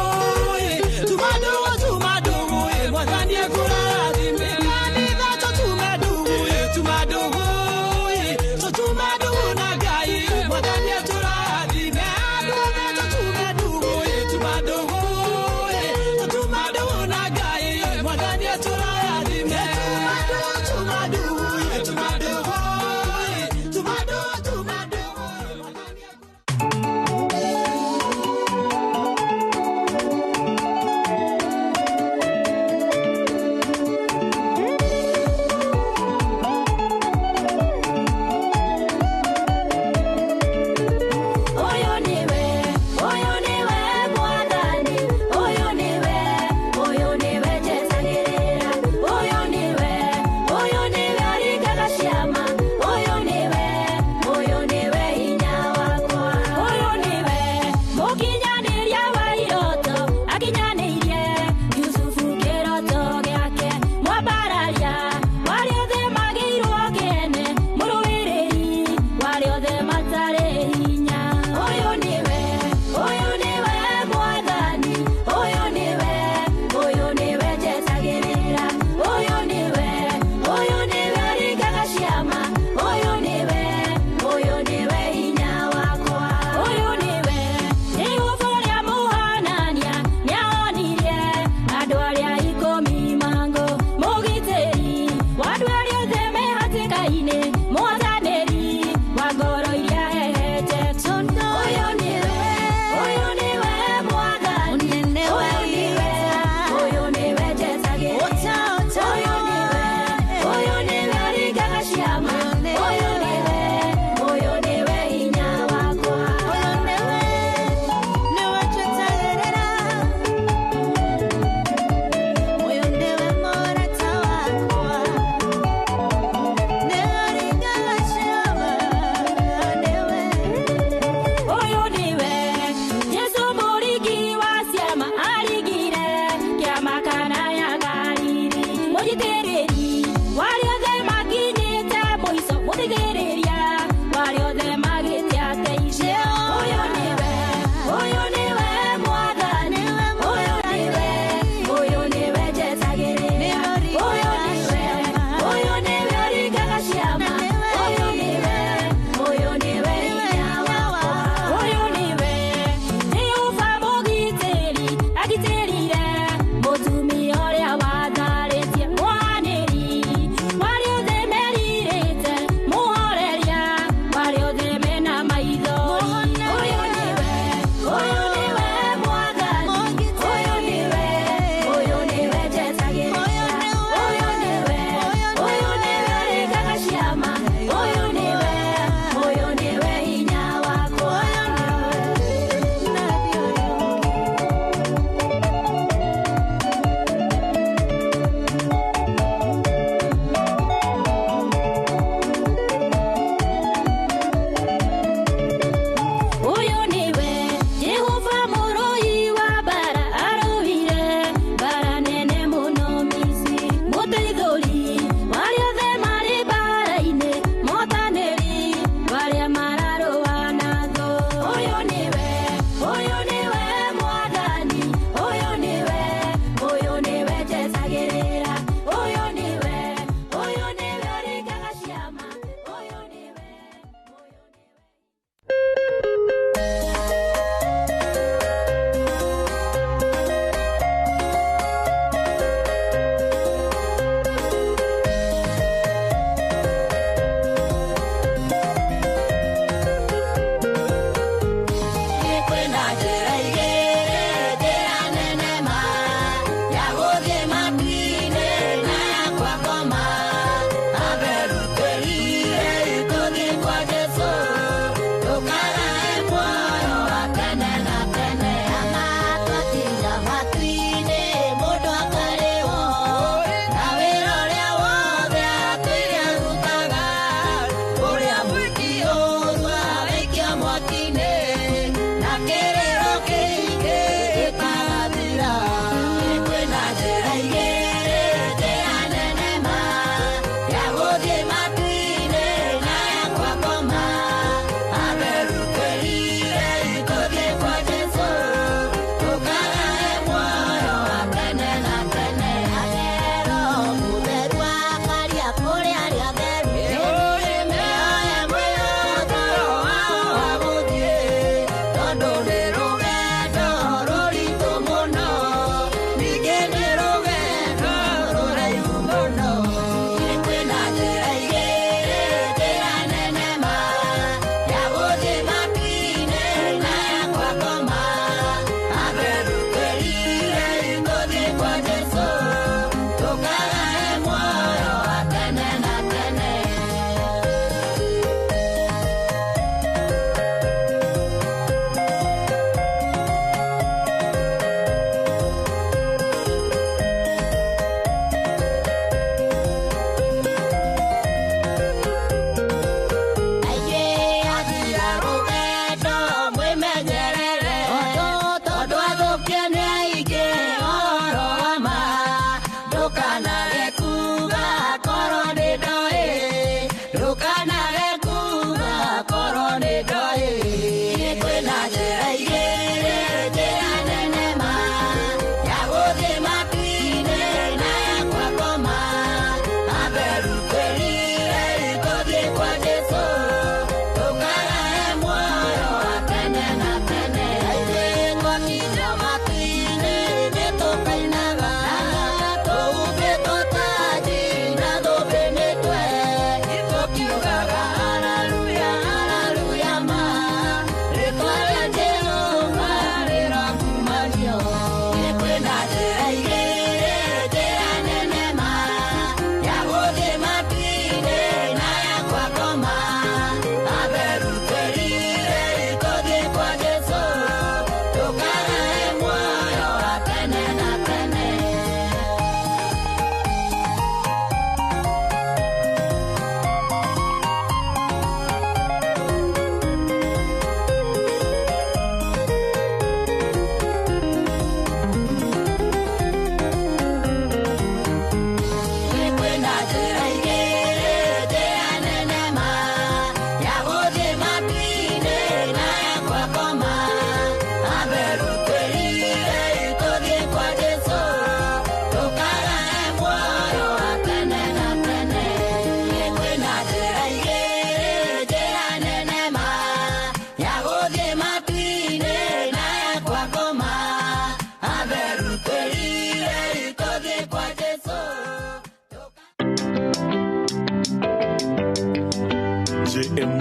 Speaker 4: tuma ndũgũ tuma ndũgũ Mwathani akũrathime. Kanitha tũtume ndũgũ tuma ndũgũ tũtume ndũgũ.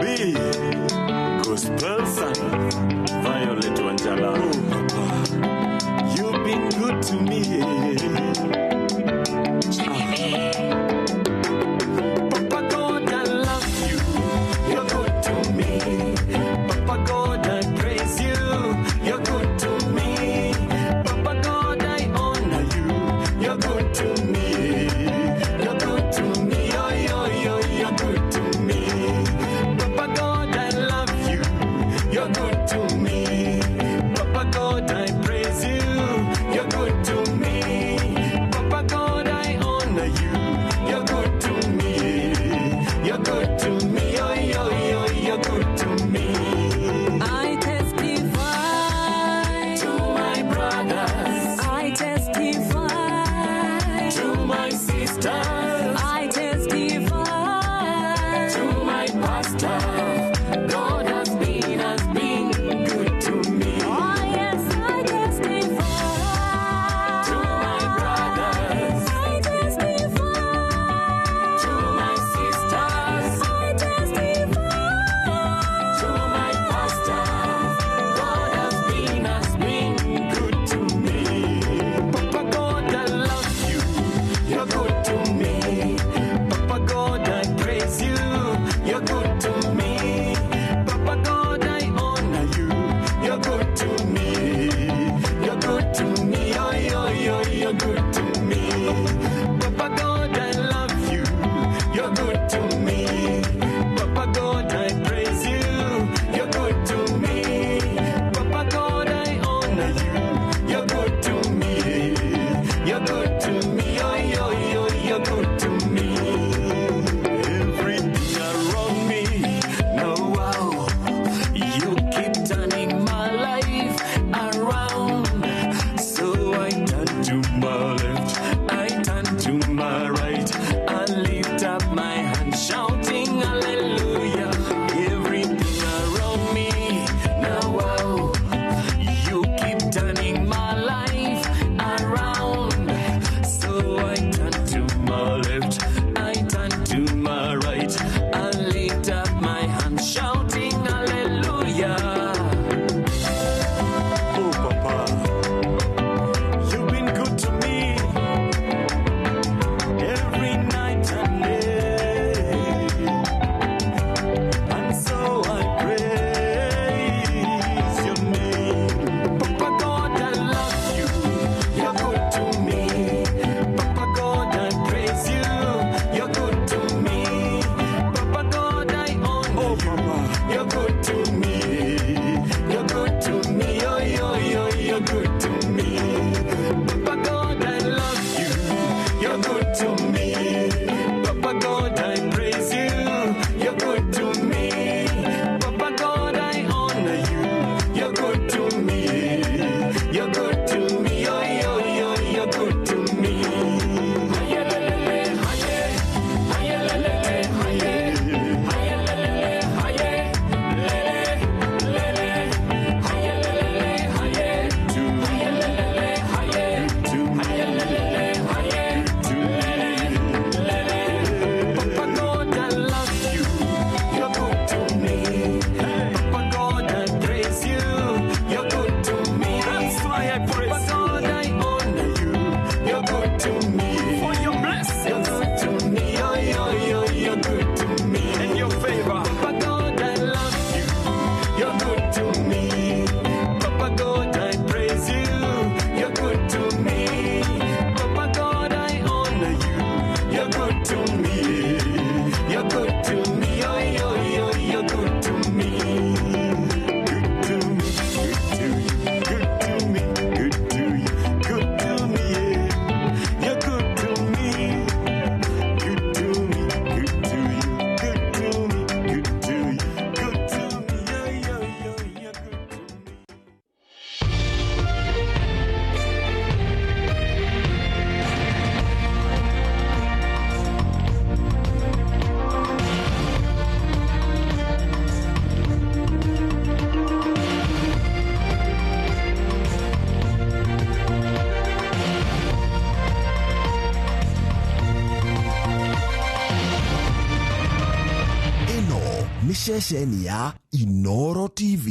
Speaker 6: B. Gospel son, Violet Wanjala. Oh, Papa, you've been good to me. Papa God, I love you. You're good to me. Papa God, I praise you. You're good to me. Papa God, I honor you. You're good to me. You're good to me. Oh, yo, yo, you're good to me. Papa God, I love you. You're good to me. Papa God, I praise you. You're good to me. Papa God, I honor you.
Speaker 8: Ceceni ya Inoro TV.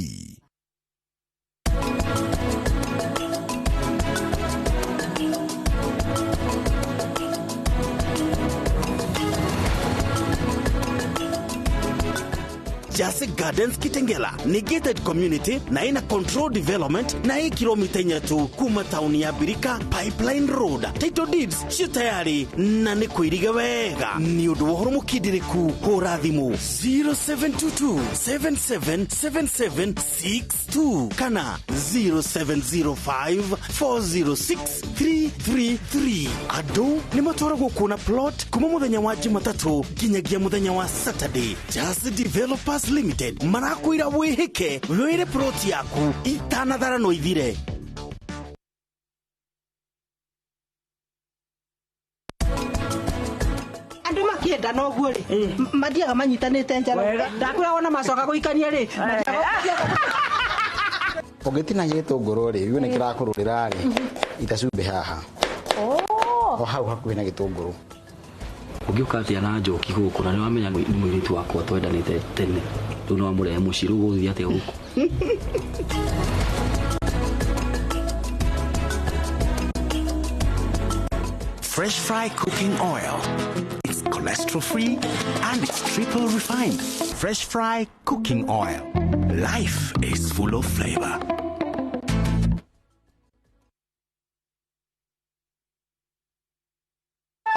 Speaker 12: Jase Gardens Kitengela ni gated community na ina control development na ĩ kilomita inya tu kuma tauni ya Birika Pipeline Road. Title deeds ci tayari na nĩ kwĩriga wega. Nĩ ũndũ wa ũhoro mũkindĩrĩku hũra thimũ 0722 777762 kana 0705 406 333. Andũ nĩ matwaragwo kuona plot kuma mũthenya wa Jumatatũ nginyagia mũthenya wa Saturday. Jase Developers Limited marakwĩra wĩhĩke wĩre plot yaku itanatharanwo ithire.
Speaker 9: Andũ makĩenda na ũguo rĩ, mathiaga manyitanĩte njara. Ndakwĩra wona macoka gũikania rĩ,
Speaker 10: Ũngĩtinagia gĩtũngũrũ rĩ, igue nĩ kĩrakũrũrĩra rĩ, ita cumbĩ haha. O hau hakuhĩ na gĩtũngũrũ.
Speaker 1: Ũngĩũka atĩa na njoki gũkũ na nĩwamenya nĩ mũirĩtu wakwa twendanĩte tene, rĩu nĩwamũrehe mũciĩ, rĩu ũgũthiĩ atĩa gũkũ?
Speaker 12: Fresh Fry cooking oil. It's cholesterol free and it's triple refined. Fresh Fry cooking oil. Life is full of flavor.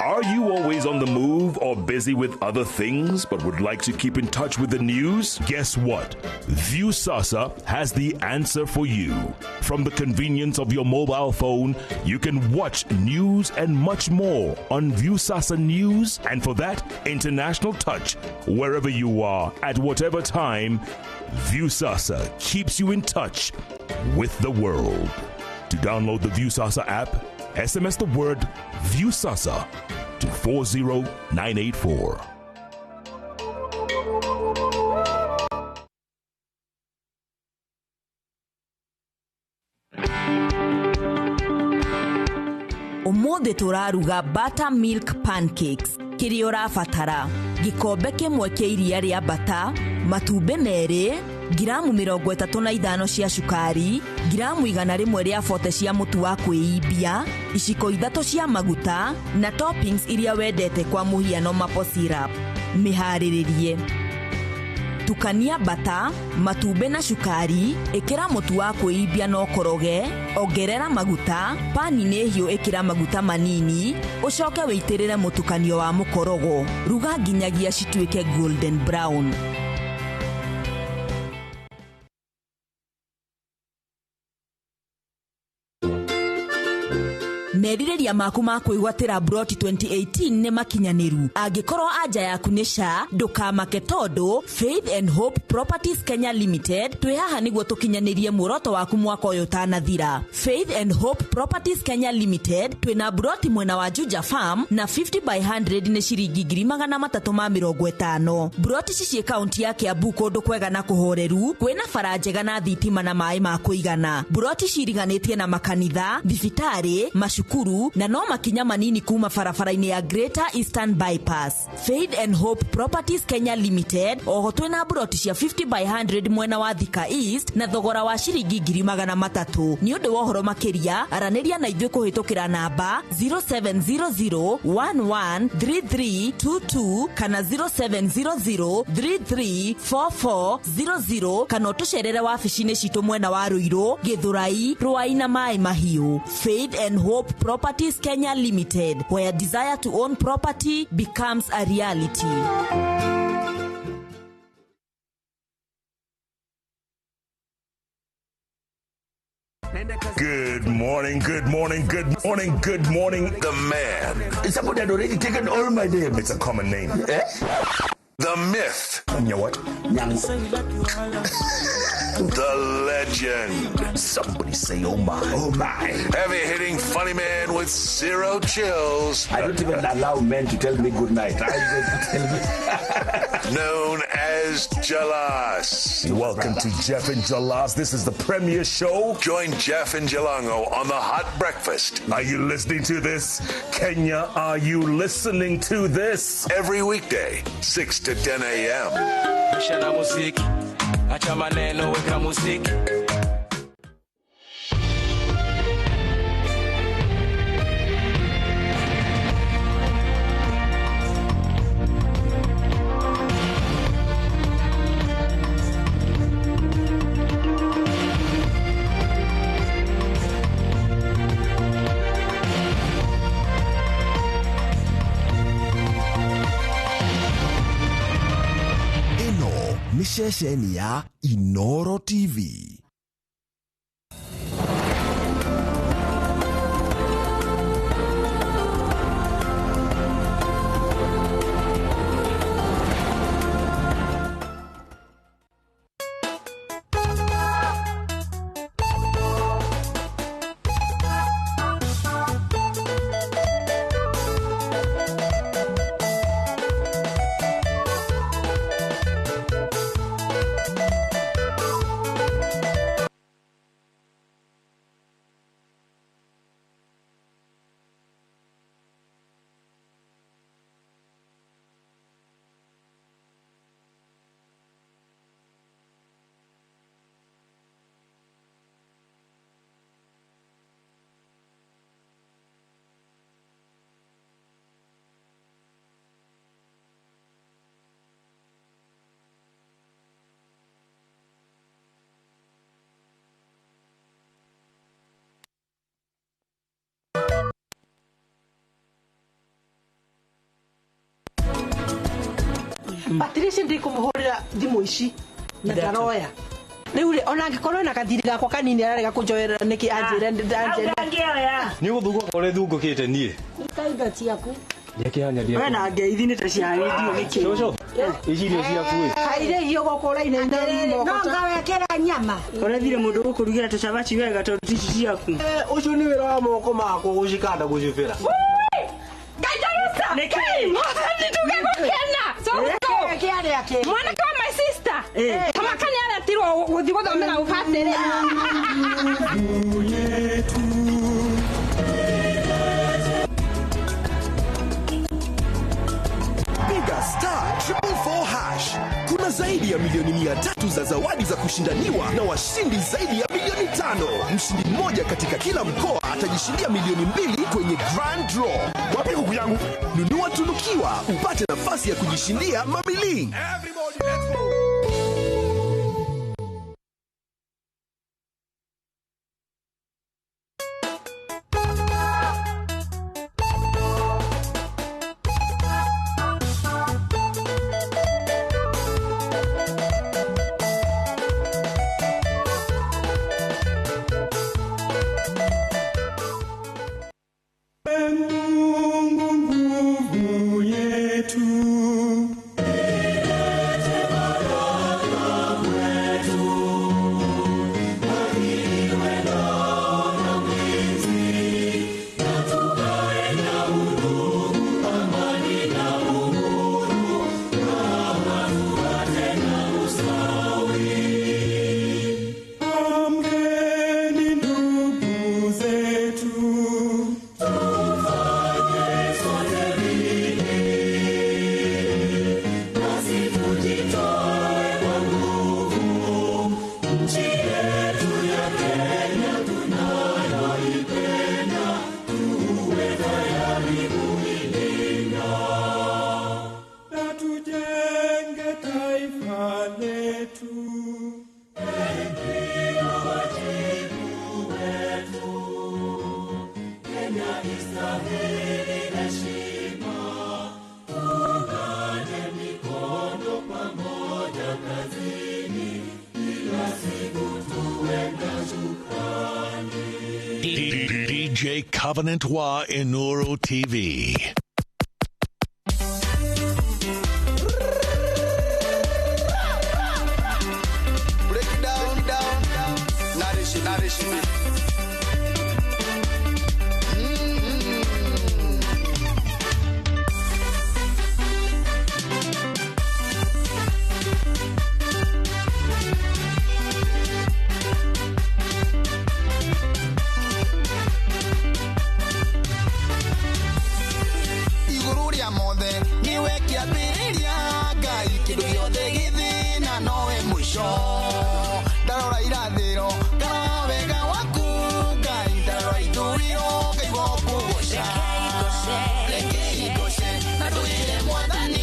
Speaker 14: Are you always on the move or busy with other things but would like to keep in touch with the news? Guess what? Viusasa has the answer for you. From the convenience of your mobile phone, you can watch news and much more on Viusasa News, and for that international touch, wherever you are, at whatever time, Viusasa keeps you in touch with the world. To download the Viusasa app, SMS the word Viusasa to 40984.
Speaker 24: Ũmũthĩ tũraruga buttermilk pancakes. Kĩrĩa ũrabatara: gĩkombe kĩmwe kĩa iria rĩa bata, matumbĩ 2, ngiramu 35 cia cukari, ngiramu 100 rĩa 40 cia mũtu wa kwĩimbia, iciko 3 cia maguta na toppings iria wendete kwa mũhiano maple syrup. Mĩharĩrĩrie: tukania bata, matumbĩ na cukari, ĩkĩra mũtu wa kwĩimbia na ũkoroge, ongerera maguta, pani-inĩ hiũ ĩkĩra maguta manini, ũcoke wĩitĩrĩre mũtukanio wa mũkorogo. Ruga nginyagia cituĩke golden brown. Merirĩria maku ma kwĩgwatĩra Broti 2018 nĩ makinyanĩru. Angĩkorwo anja yaku nĩ SHA, ndũkamake tondũ Faith and Hope Properties Kenya Limited twĩ haha nĩguo tũkinyanĩrie muoroto waku mwaka ũyũ ũtanathira. Faith and Hope Properties Kenya Limited twĩna Broti mwena wa Juja Farm na 50 by 100 nĩ ciringi 350,000. Broti ici ciĩ kaunti ya Kiambu kũndũ kwega na kũhoreru, kwĩna bara njega na thitima na maĩ ma kũigana. Broti ciriganĩtie na makanitha, thibitarĩ, macukuru na no makinya manini kuma barabara-inĩ ya Greater Eastern Bypass. Faith and Hope Properties Kenya Limited oho twĩna broti cia 50 by 100 mwena wa Thika East na thogora wa ciringi 300,000. Nĩ ũndũ wa ũhoro makĩria aranĩria na ithuĩ kũhĩtũkĩra namba 0700 113322 kana 0700 334400 kana ũtũcerere wabici-inĩ citũ mwena wa Ruiru, Githurai, Ruai na Maĩ Mahiũ. Faith and Hope Properties Kenya Limited, where desire to own property becomes a reality.
Speaker 14: Good morning, good morning, good morning, good morning. The man.
Speaker 16: Somebody had already taken all my name.
Speaker 14: It's a common name.
Speaker 16: Eh?
Speaker 14: The myth.
Speaker 16: You know what?
Speaker 14: The legend.
Speaker 16: Somebody say, oh my. Oh my.
Speaker 14: Heavy hitting funny man with zero chills.
Speaker 16: I don't even allow men to tell me good night. I don't tell me.
Speaker 14: Known as
Speaker 13: Where's Jalas?
Speaker 14: Welcome to Jeff and Jalas. This is the premiere show.
Speaker 13: Join Jeff and Jalango on the Hot Breakfast.
Speaker 14: Are you listening to this? Kenya, are you listening to this?
Speaker 13: Every weekday, 6 to 10 a.m.
Speaker 6: Maisha na muziki, acha maneno, weka muziki.
Speaker 8: Ĩno nĩ ceceni ya Inoro TV.
Speaker 9: Patricia ndikumuhurira thimu ici na ndaroya riu ri ona angikorwo na gathiri gakwa kanini ararega kunjoerera niki anjire anjire
Speaker 15: Nĩ ũgũthungũka ũrĩa thungũkĩte niĩ.
Speaker 9: Indo ciaku
Speaker 15: Ndiakĩhanya
Speaker 9: we na ngeithi nĩ ta cia redio nĩkĩ
Speaker 15: Cũcũ, ici irio ciaku ĩ.
Speaker 9: Kaire irio gũkũ ũraina
Speaker 20: no ngawekĩra nyama.
Speaker 21: Ũrethire mũndũ ũgũkũrugĩra tũcabaci wega tondũ ti ici ciaku.
Speaker 25: Ũcio nĩ wĩra wa moko makwa gũcikanda gũcibĩra.
Speaker 4: Mwanake wa my sister kamaka nĩ aretirwo gũthiĩ gũthomera ũbatĩrĩ.
Speaker 8: Piga star 444#. Kuna zaidi ya milioni 300 za zawadi za kushindaniwa na washindi zaidi ya milioni 5. Mshindi mmoja katika kila mkoa atajishindia milioni 2 kwenye Grand Draw. Wapi huku yangu? Nunua tunukiwa upate nafasi ya kujishindia mamili.
Speaker 6: Mungu nguvu yetu. Amkeni ndugu zetu, tufanye sote bidii, nasi tujitoe kwa nguvu, nchi yetu ya Kenya tunayoipenda, tuwe tayari kuilinda na tujenge taifa letu. Ndio wajibu wetu, Kenya istahili heshima, tuungane mikono pamoja kazini, ila siku tuwe na shukrani.
Speaker 13: DJ Covenant wa Inoro TV.
Speaker 8: Break it down, down, down. Nourish it, nourish it.
Speaker 3: mũico ndarora irathĩro ngarora wega waku Ngai ndarora ithũĩro ngaigua ũkũgoca reke ingũce na ndũire mwathani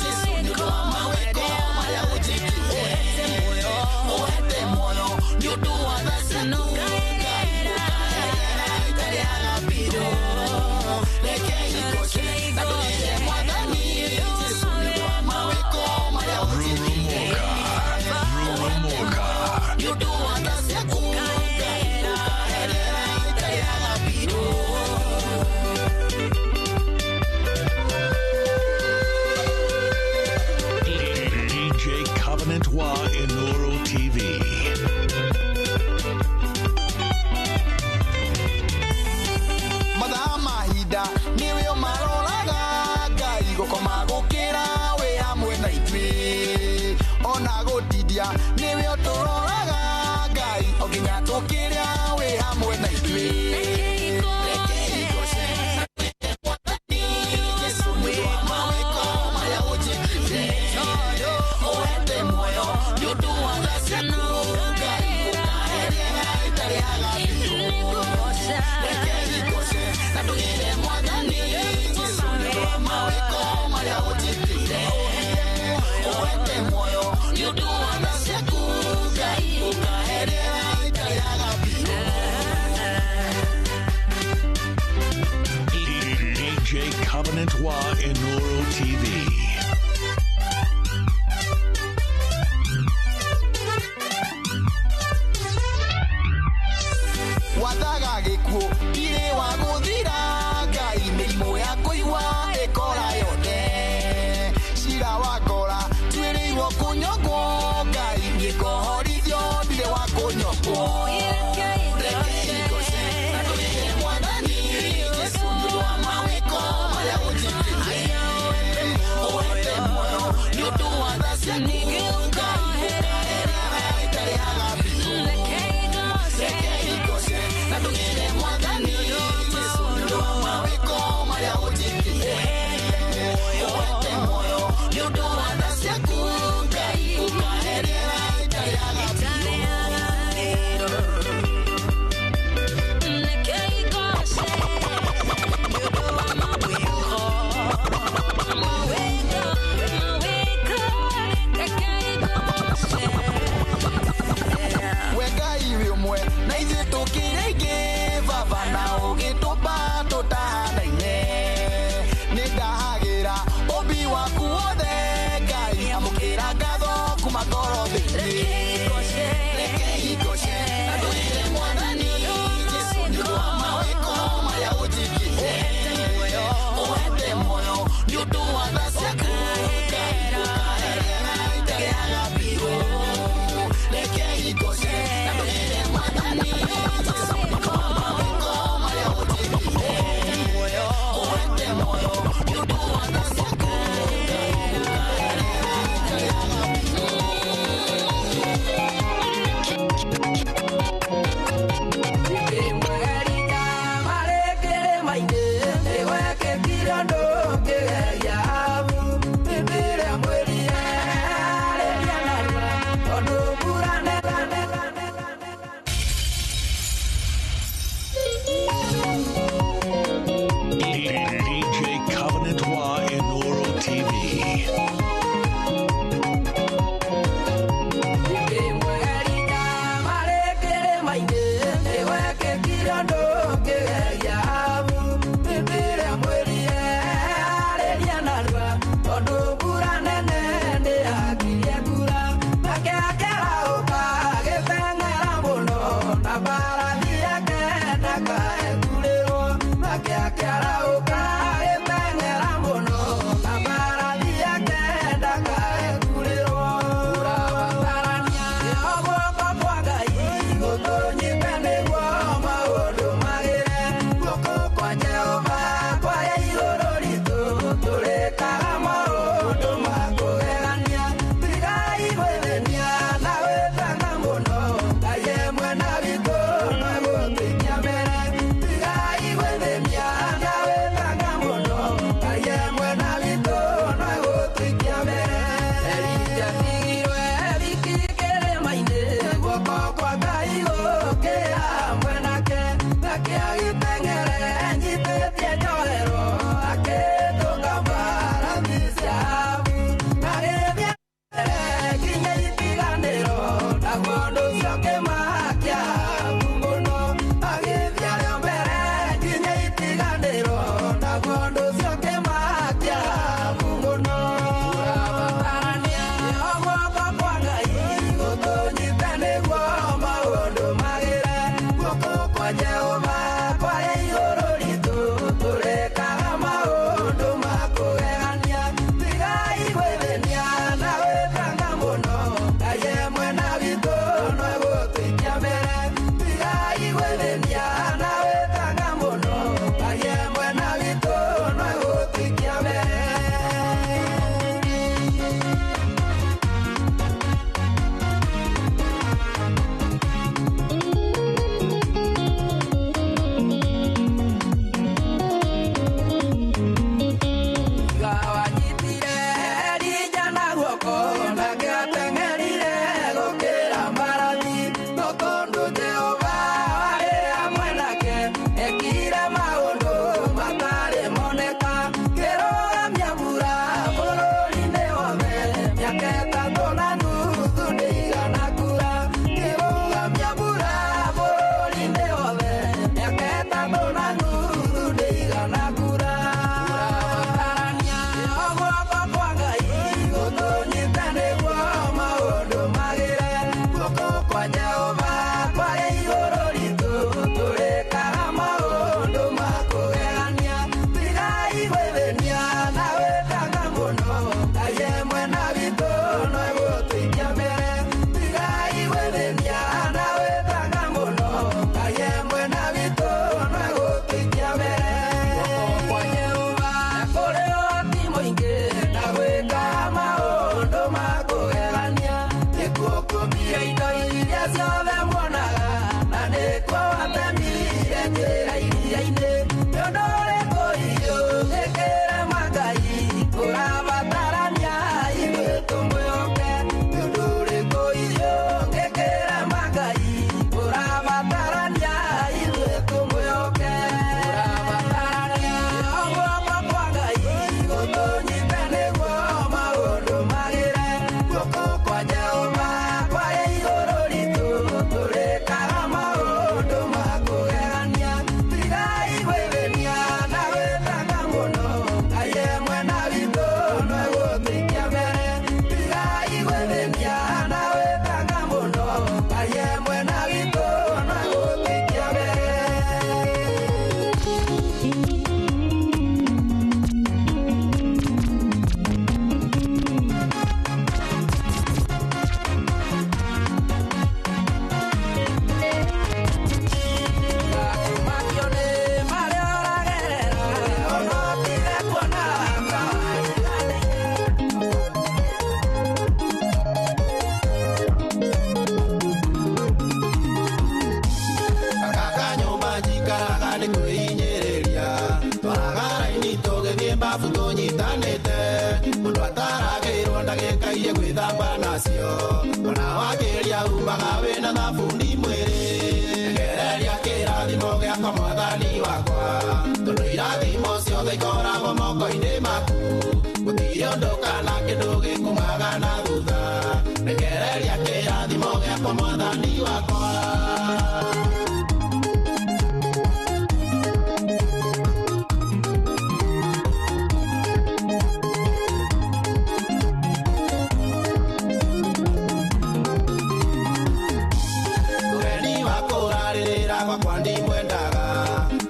Speaker 3: Jesũ nĩ ũndũ wa mawĩko marĩa ũnjĩkĩire ũhete muoyo nĩ ũndũ wa tha ciaku Ngai ũkaherera itarĩaga biũ reke ingũce na ndũire mwathani Jesũ nĩ ũndũ wa mawĩko marĩa ũnjĩkĩire ũhete muoyo nĩ ũndũ wa tha ciaku Ngai ũkaherera itarĩaga biũ.
Speaker 13: DJ Covenant Wa Inoro TV.
Speaker 3: Mathaa mahinda nĩwe ũmaroraga Ngai gũkoma gũkĩra wĩ hamwe na ithuĩ ona gũtindia nĩwe ũtũroraga Ngai o nginya tũkĩrĩa wĩ hamwe na ithuĩ Reke ingũce Jesũ nĩ ũndũ wa mawĩko marĩa ũnjĩkĩire ũhete muoyo nĩ ũndũ wa tha ciaku Ngai ũkaherera itarĩaga biũ reke ingũce na ndũire mwathani Jesũ nĩ ũndũ wa mawĩko marĩa ũnjĩkĩire ũhete muoyo nĩ ũndũ wa tha ciaku Ngai ũkaherera itarĩaga biũ.
Speaker 13: DJ Covenant Wa Inoro TV.
Speaker 3: Wathaga gĩkuũ ndirĩ wa gũthira Ngai mĩrimũ ya kũigua ĩkora yothe cira wakora tuĩrĩirwo kũnyongwo Ngai niĩ ngohorithio ndirĩ wa kũnyongwo reke ingũce na ndũire mwathani Jesũ nĩ ũndũ wa mawĩko marĩa ũnjĩkĩire
Speaker 4: Guoko kwa Ngai gũkĩra mwenake nake agĩteng'ere anyitĩtie njohero akĩtũnga mbarathi cia Ahabu agĩthiĩ mbere nginya itiganĩro naguo ũndũ ũcio ũkĩmakia Ahabu mũno agĩthiĩ arĩ o mbere nginya itiganĩro naguo ũndũ ũcio ũkĩmakia Ahabu mũno. Ũrabatarania guoko kwa Ngai gũtũnyite nĩguo maũndũ magĩre guoko kwa Jehova kwarĩ igũrũ ritũ tũrĩkaga maũndũ ma kũgegania tigai gwĩthĩnia na gwĩtanga mũno Ngai e mwena witũ no egũtũikia mbere tigai gwĩthĩnia na gwĩtanga mũno Ngai e mwena witũ no egũtũikia mbere. Wanyitire Elija na guoko nake ateng'erire gũkĩra mbarathi no tondũ Jehova warĩ hamwe nake ekire maũndũ matarĩ moneka kĩrũgamia mbura bũrũri-inĩ wothe mĩaka ĩtatũ na nuthu ndĩigana kura kĩrũgamia mbura bũrũri-inĩ wothe mĩaka ĩtatũ na nuthu ndĩigana kura. Ũrabatarania guoko kwa Ngai gũtũnyite nĩguo maũndũ magĩre guoko kwa Jehova kwarĩ igũrũ ritũ tũrĩkaga maũndũ ma kũgegania tigai gwĩthĩnia na gwĩtanga mũno Ngai e mwena witũ no egũtũikia mbere tigai gwĩthĩnia na gwĩtanga mũno Ngai e mwena witũ no egũtũikia mbere. Guoko kwa Jehova kũrĩ ũhoti mũingĩ na gwĩka maũndũ ma kũgegania nĩkuo kũmbire indo iria ciothe muonaga na nĩkuo watemire njĩra iria-inĩ nĩ ũndũ ũrĩkũ hiũ gĩkĩrema Ngai kũrabatarania ithuĩ tũmwĩhoke nĩ ũndũ ũrĩkũ hiũ gĩkĩrema Ngai kũrabatarania ithuĩ tũmwĩhoke. Kũrabatarania guoko kwa Ngai gũtũnyite nĩguo maũndũ magĩre guoko kwa Jehova kwarĩ igũrũ ritũ tũrĩkaga maũndũ ma kũgegania tigai gwĩthĩnia na gwĩtanga mũno Ngai e mwena witũ no egũtũikia mbere tigai gwĩthĩnia na gwĩtanga mũno Ngai e mwena witũ no egũtũikia mbere. Makio nĩ marĩa ũragerera ona ũtige kuona ta wariganĩire.
Speaker 25: Gaka nyũmba njikaraga nĩ kwĩhinyĩrĩria twaraga raini tũgĩthiĩ mbabu tũnyitanĩte mũndũ ataragĩrwo ndagĩka iria gwĩthamba nacio ona wakĩria umaga wĩna thabuni mwĩrĩ ngereria kĩrathimo gĩakwa mwathani wakwa tondũ irathimo ciothe ikoragwo moko-inĩ maku gũtirĩ ũndũ kana kĩndũ gĩkumaga na thutha ngereria kĩrathimo gĩakwa mwathani wakwa. Ũgeni wa kũrarĩrĩra gwakwa ndimwendaga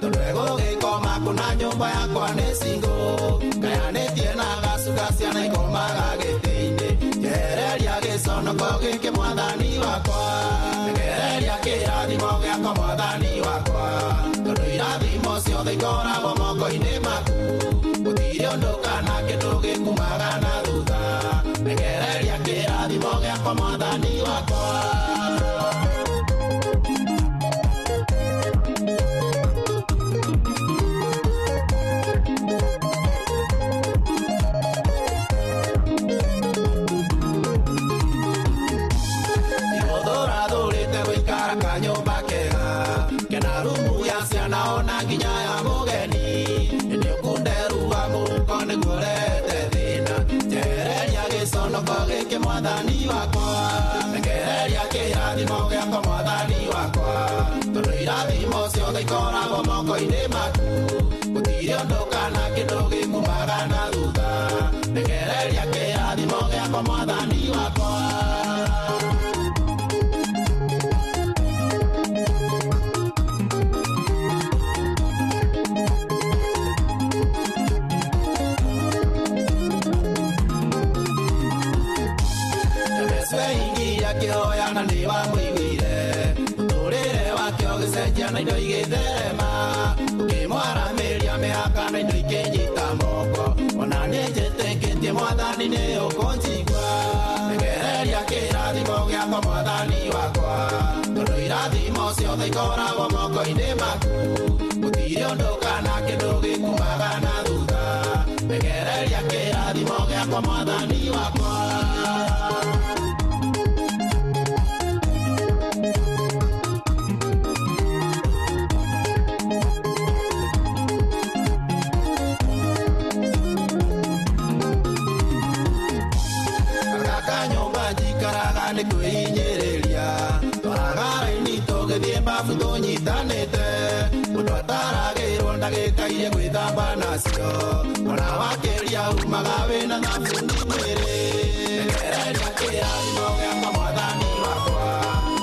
Speaker 25: tondũ egũgĩkoma kũna nyũmba yakwa nĩ cingũ ngayanĩtie na gacuka ciana ikomaga gĩtĩ-inĩ njehereria gĩconoko gĩkĩ mwathani wakwa ngereria kĩrathimo gĩakwa mwathani wakwa tondũ irathimo ciothe ikoragwo moko-inĩ maku gũtirĩ ũndũ kana kĩndũ gĩkumaga na thutha ngereria kĩrathimo gĩakwa mwathani wakwa. Thũra thũrĩte moko-inĩ maku gũtirĩ ũndũ kana kĩndũ gĩkumaga na thutha rekereria kĩrathimo gĩakwa mwathani wakwa. Akĩhoya na nĩ wamũiguire mũtũrĩre wake ũgĩcenjia na indo igĩtherema ũkĩmwaramĩria mĩhaka na indo ikĩnyita moko ona nĩ njĩtĩkĩtie mwathani nĩ ũkũnjigua rekereria kĩrathimo gĩakwa mwathani wakwa tondũ irathimo ciothe ikoragwo moko-inĩ maku gũtirĩ ũndũ kana kĩndũ gĩkumaga na thutha rekereria kĩrathimo gĩakwa mwathani wakwa. Nĩ kwĩhinyĩrĩria twaraga raini tũgĩthiĩ mbabu tũnyitanĩte mũndũ ataragĩrwo ndagĩka iria gwĩthamba nacio ona wakĩria umaga wĩna thabuni mwĩrĩ rekereria kĩrathimo gĩakwa mwathani wakwa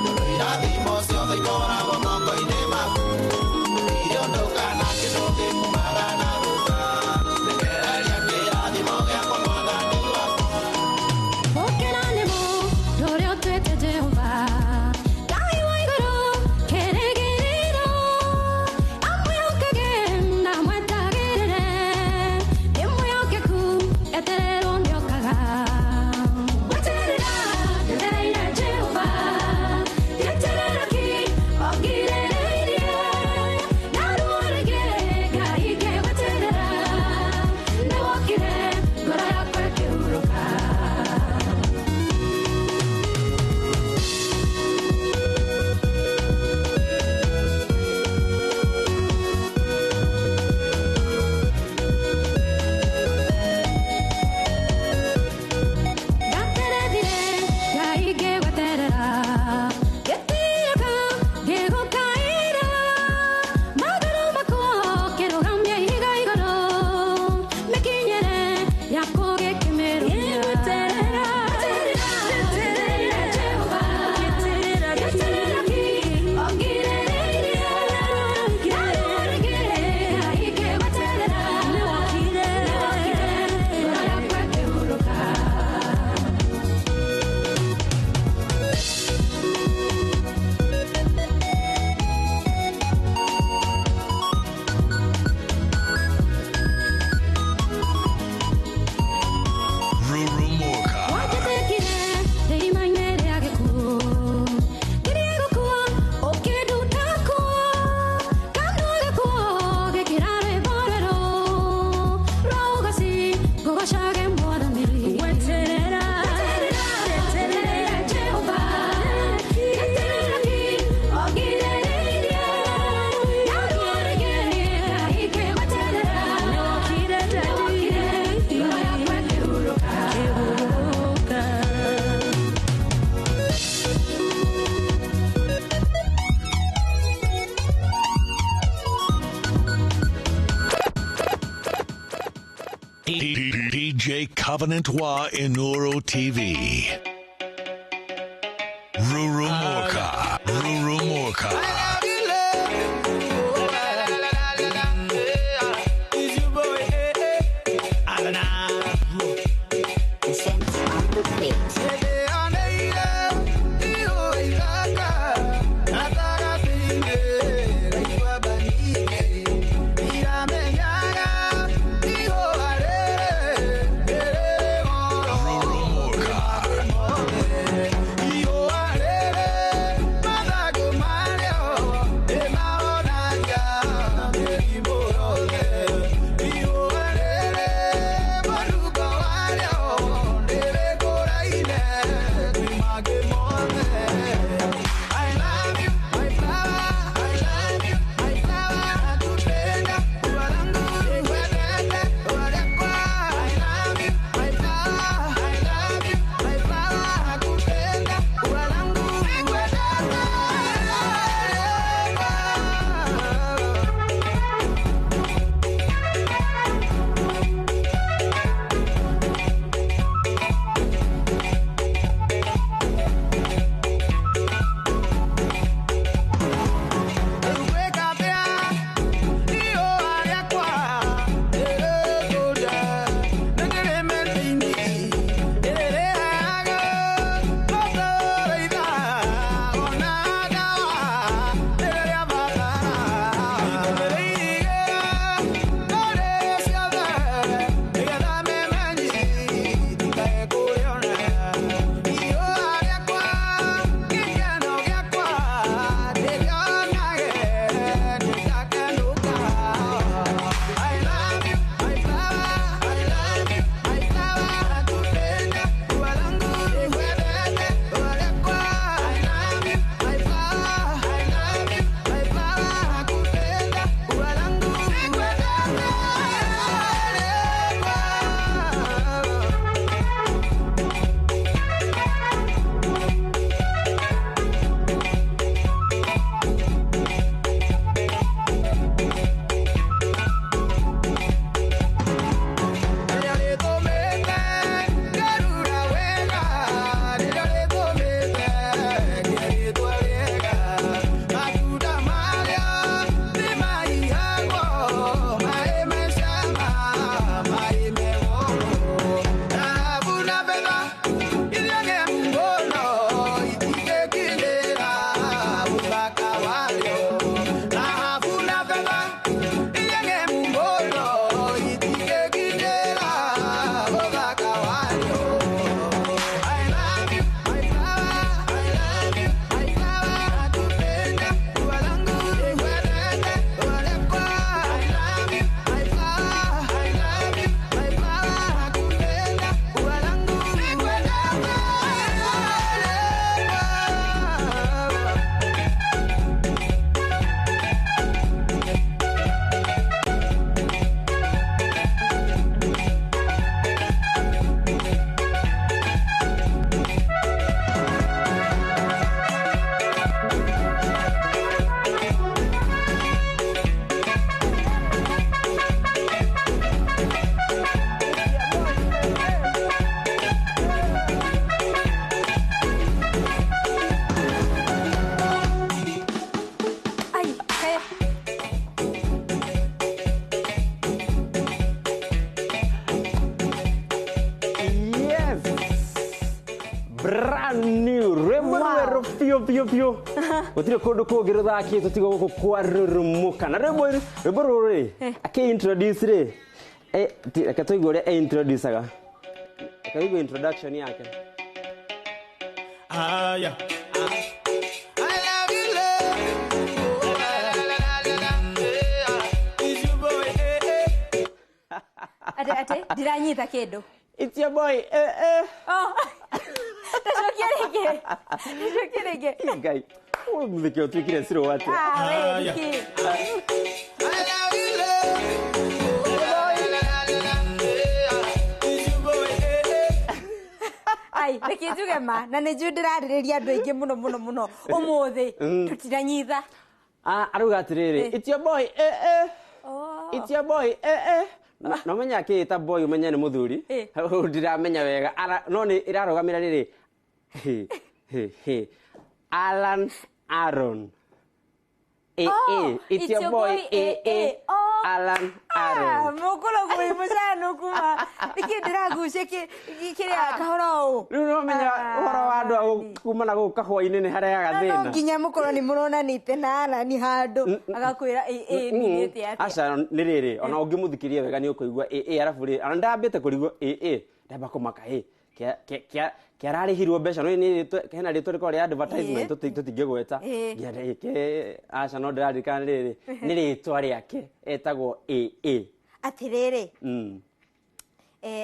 Speaker 25: tondũ irathimo ciothe ikoragwo moko-inĩ maku gũtirĩ ũndũ kana kĩndũ gĩkumaga na thutha rekereria kĩrathimo gĩakwa mwathani wakwa.
Speaker 13: DJ Covenant Wa Inoro TV. Ruru Morka. Ruru Morka.
Speaker 3: Yo,
Speaker 15: Biũ biũ biũ. Gũtirĩ kũndũ kũngĩ rũthakĩtwo tiga gũkũ kwa Rurumuka. Na rwĩmbo rwĩmbo rũrũ rĩ, akĩ introduce rĩ, reke tũigue ũrĩa e introduce-aga. Reke tũigue introduction yake.
Speaker 6: Aya. I love you, love. It's your boy, eh, eh.
Speaker 5: Ate ate ndiranyita kĩndũ.
Speaker 15: It's your boy, eh, eh.
Speaker 5: Oh. Tacokia rĩngĩ. Tacokia rĩngĩ.
Speaker 15: Ngai, ũyũ mũthiki ũtuĩkire slow atĩa?
Speaker 5: Ah, we nĩkĩ?
Speaker 6: I love you, love. It's your boy, eh, eh.
Speaker 5: Ai, reke njuge ma, na nĩ njũĩ ndĩrarĩrĩria andũ aingĩ mũno mũno mũno ũmũthĩ. Tũtiranyitha.
Speaker 15: Ah, arauga atĩrĩrĩ, it's your boy, eh, eh. It's your boy, eh, eh. Na ũmenye akĩĩta boy ũmenye nĩ mũthuri. Hau ndiramenya wega. No nĩ ĩrarũgamĩra rĩrĩ. He, he, he. Alan Aaron. Eh, eh. It's your boy, eh, eh. Alan Aaron.
Speaker 5: Mũkũragwo wĩ mũcano kuma. Nĩkĩ ndĩragucia kĩrĩa kahora ũũ?
Speaker 15: Rĩu no menya ũhoro wa andũ a kuma na gũkũ kahũa-inĩ nĩ harehaga
Speaker 5: No
Speaker 15: thĩna.
Speaker 5: nginya mũkorwo nĩ mũronanĩte na Alan handũ agakwĩra ĩ ĩ minĩte atĩa.
Speaker 15: Aca nĩ rĩrĩ, ona ũngĩmũthikĩria wega nĩ ũkũigua ĩ ĩ, arabu rĩ, ona ndambĩte kũrigwo ĩ ĩ, ndamba kũmaka ĩ kĩararĩhirwo mbeca no nĩ hena rĩtwa rĩkoragwo rĩa advertisement tũtingĩgweta. Aca no ndĩraririkana rĩrĩ nĩ rĩtwa rĩake etagwo ĩ ĩ.
Speaker 5: Atĩrĩrĩ,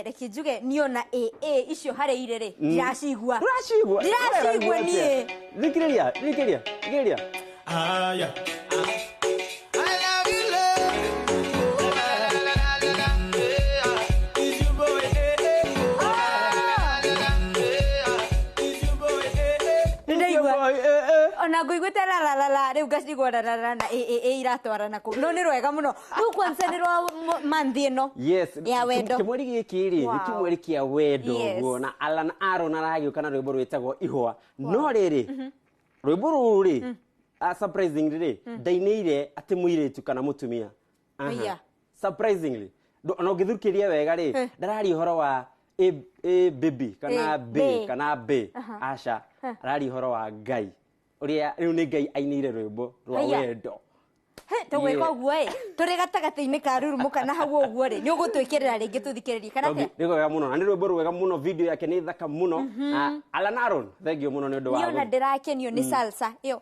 Speaker 5: reke njuge niĩ ona ĩ ĩ icio harĩ irĩ rĩ, ndiracigua.
Speaker 15: Ndũracigua?
Speaker 5: Ndiracigua niĩ.
Speaker 15: Thikĩrĩria, thikĩrĩria, thikĩrĩria.
Speaker 6: Aya. I love you, love. It's your boy, eh, eh. It's your boy, eh, eh.
Speaker 5: Nĩndaigua. Ona ngũiguĩte la la la la rĩu ngacigua la la la na ĩ ĩ ĩ iratwarana kũu. No nĩ rwega mũno. Rĩu kwanza nĩ rwa month ĩno.
Speaker 15: Yes.
Speaker 5: Ya wendo.
Speaker 15: Kĩmweri gĩkĩ rĩ, nĩ
Speaker 5: Wow.
Speaker 15: kĩmweri kĩa wendo ũguo, na Alan Aaron aragĩũka na rwĩmbo rwĩtagwo Ihũa. No rĩrĩ, rwĩmbo rũrũ rĩ, surprisingly rĩ, ndainĩire atĩ mũirĩtu kana mũtumia. Aha.
Speaker 5: Aya.
Speaker 15: Surprisingly. Ona ũngĩthikĩrĩria wega rĩ, ndararia ũhoro wa a baby kana
Speaker 5: A,
Speaker 15: B
Speaker 5: B.
Speaker 15: kana B. Aca, araria ũhoro wa Ngai. Ũrĩa rĩu nĩ Ngai ainĩire rwĩmbo rwa
Speaker 5: Aya.
Speaker 15: wendo.
Speaker 5: Tũgwĩka ũguo ĩ, tũrĩ gatagatĩ-inĩ ka Rurumuka na hau ũguo rĩ, nĩ ũgũtwĩkĩrĩra rĩngĩ tũthikĩrĩrie kana atĩa?
Speaker 15: Nĩ rwega mũno na nĩ rwĩmbo rwega mũno, video yake nĩ thaka mũno. Na Alan Aaron, thank you mũno nĩ ũndũ wa
Speaker 5: Niĩ ona ndĩrakenio nĩ salsa ĩyo.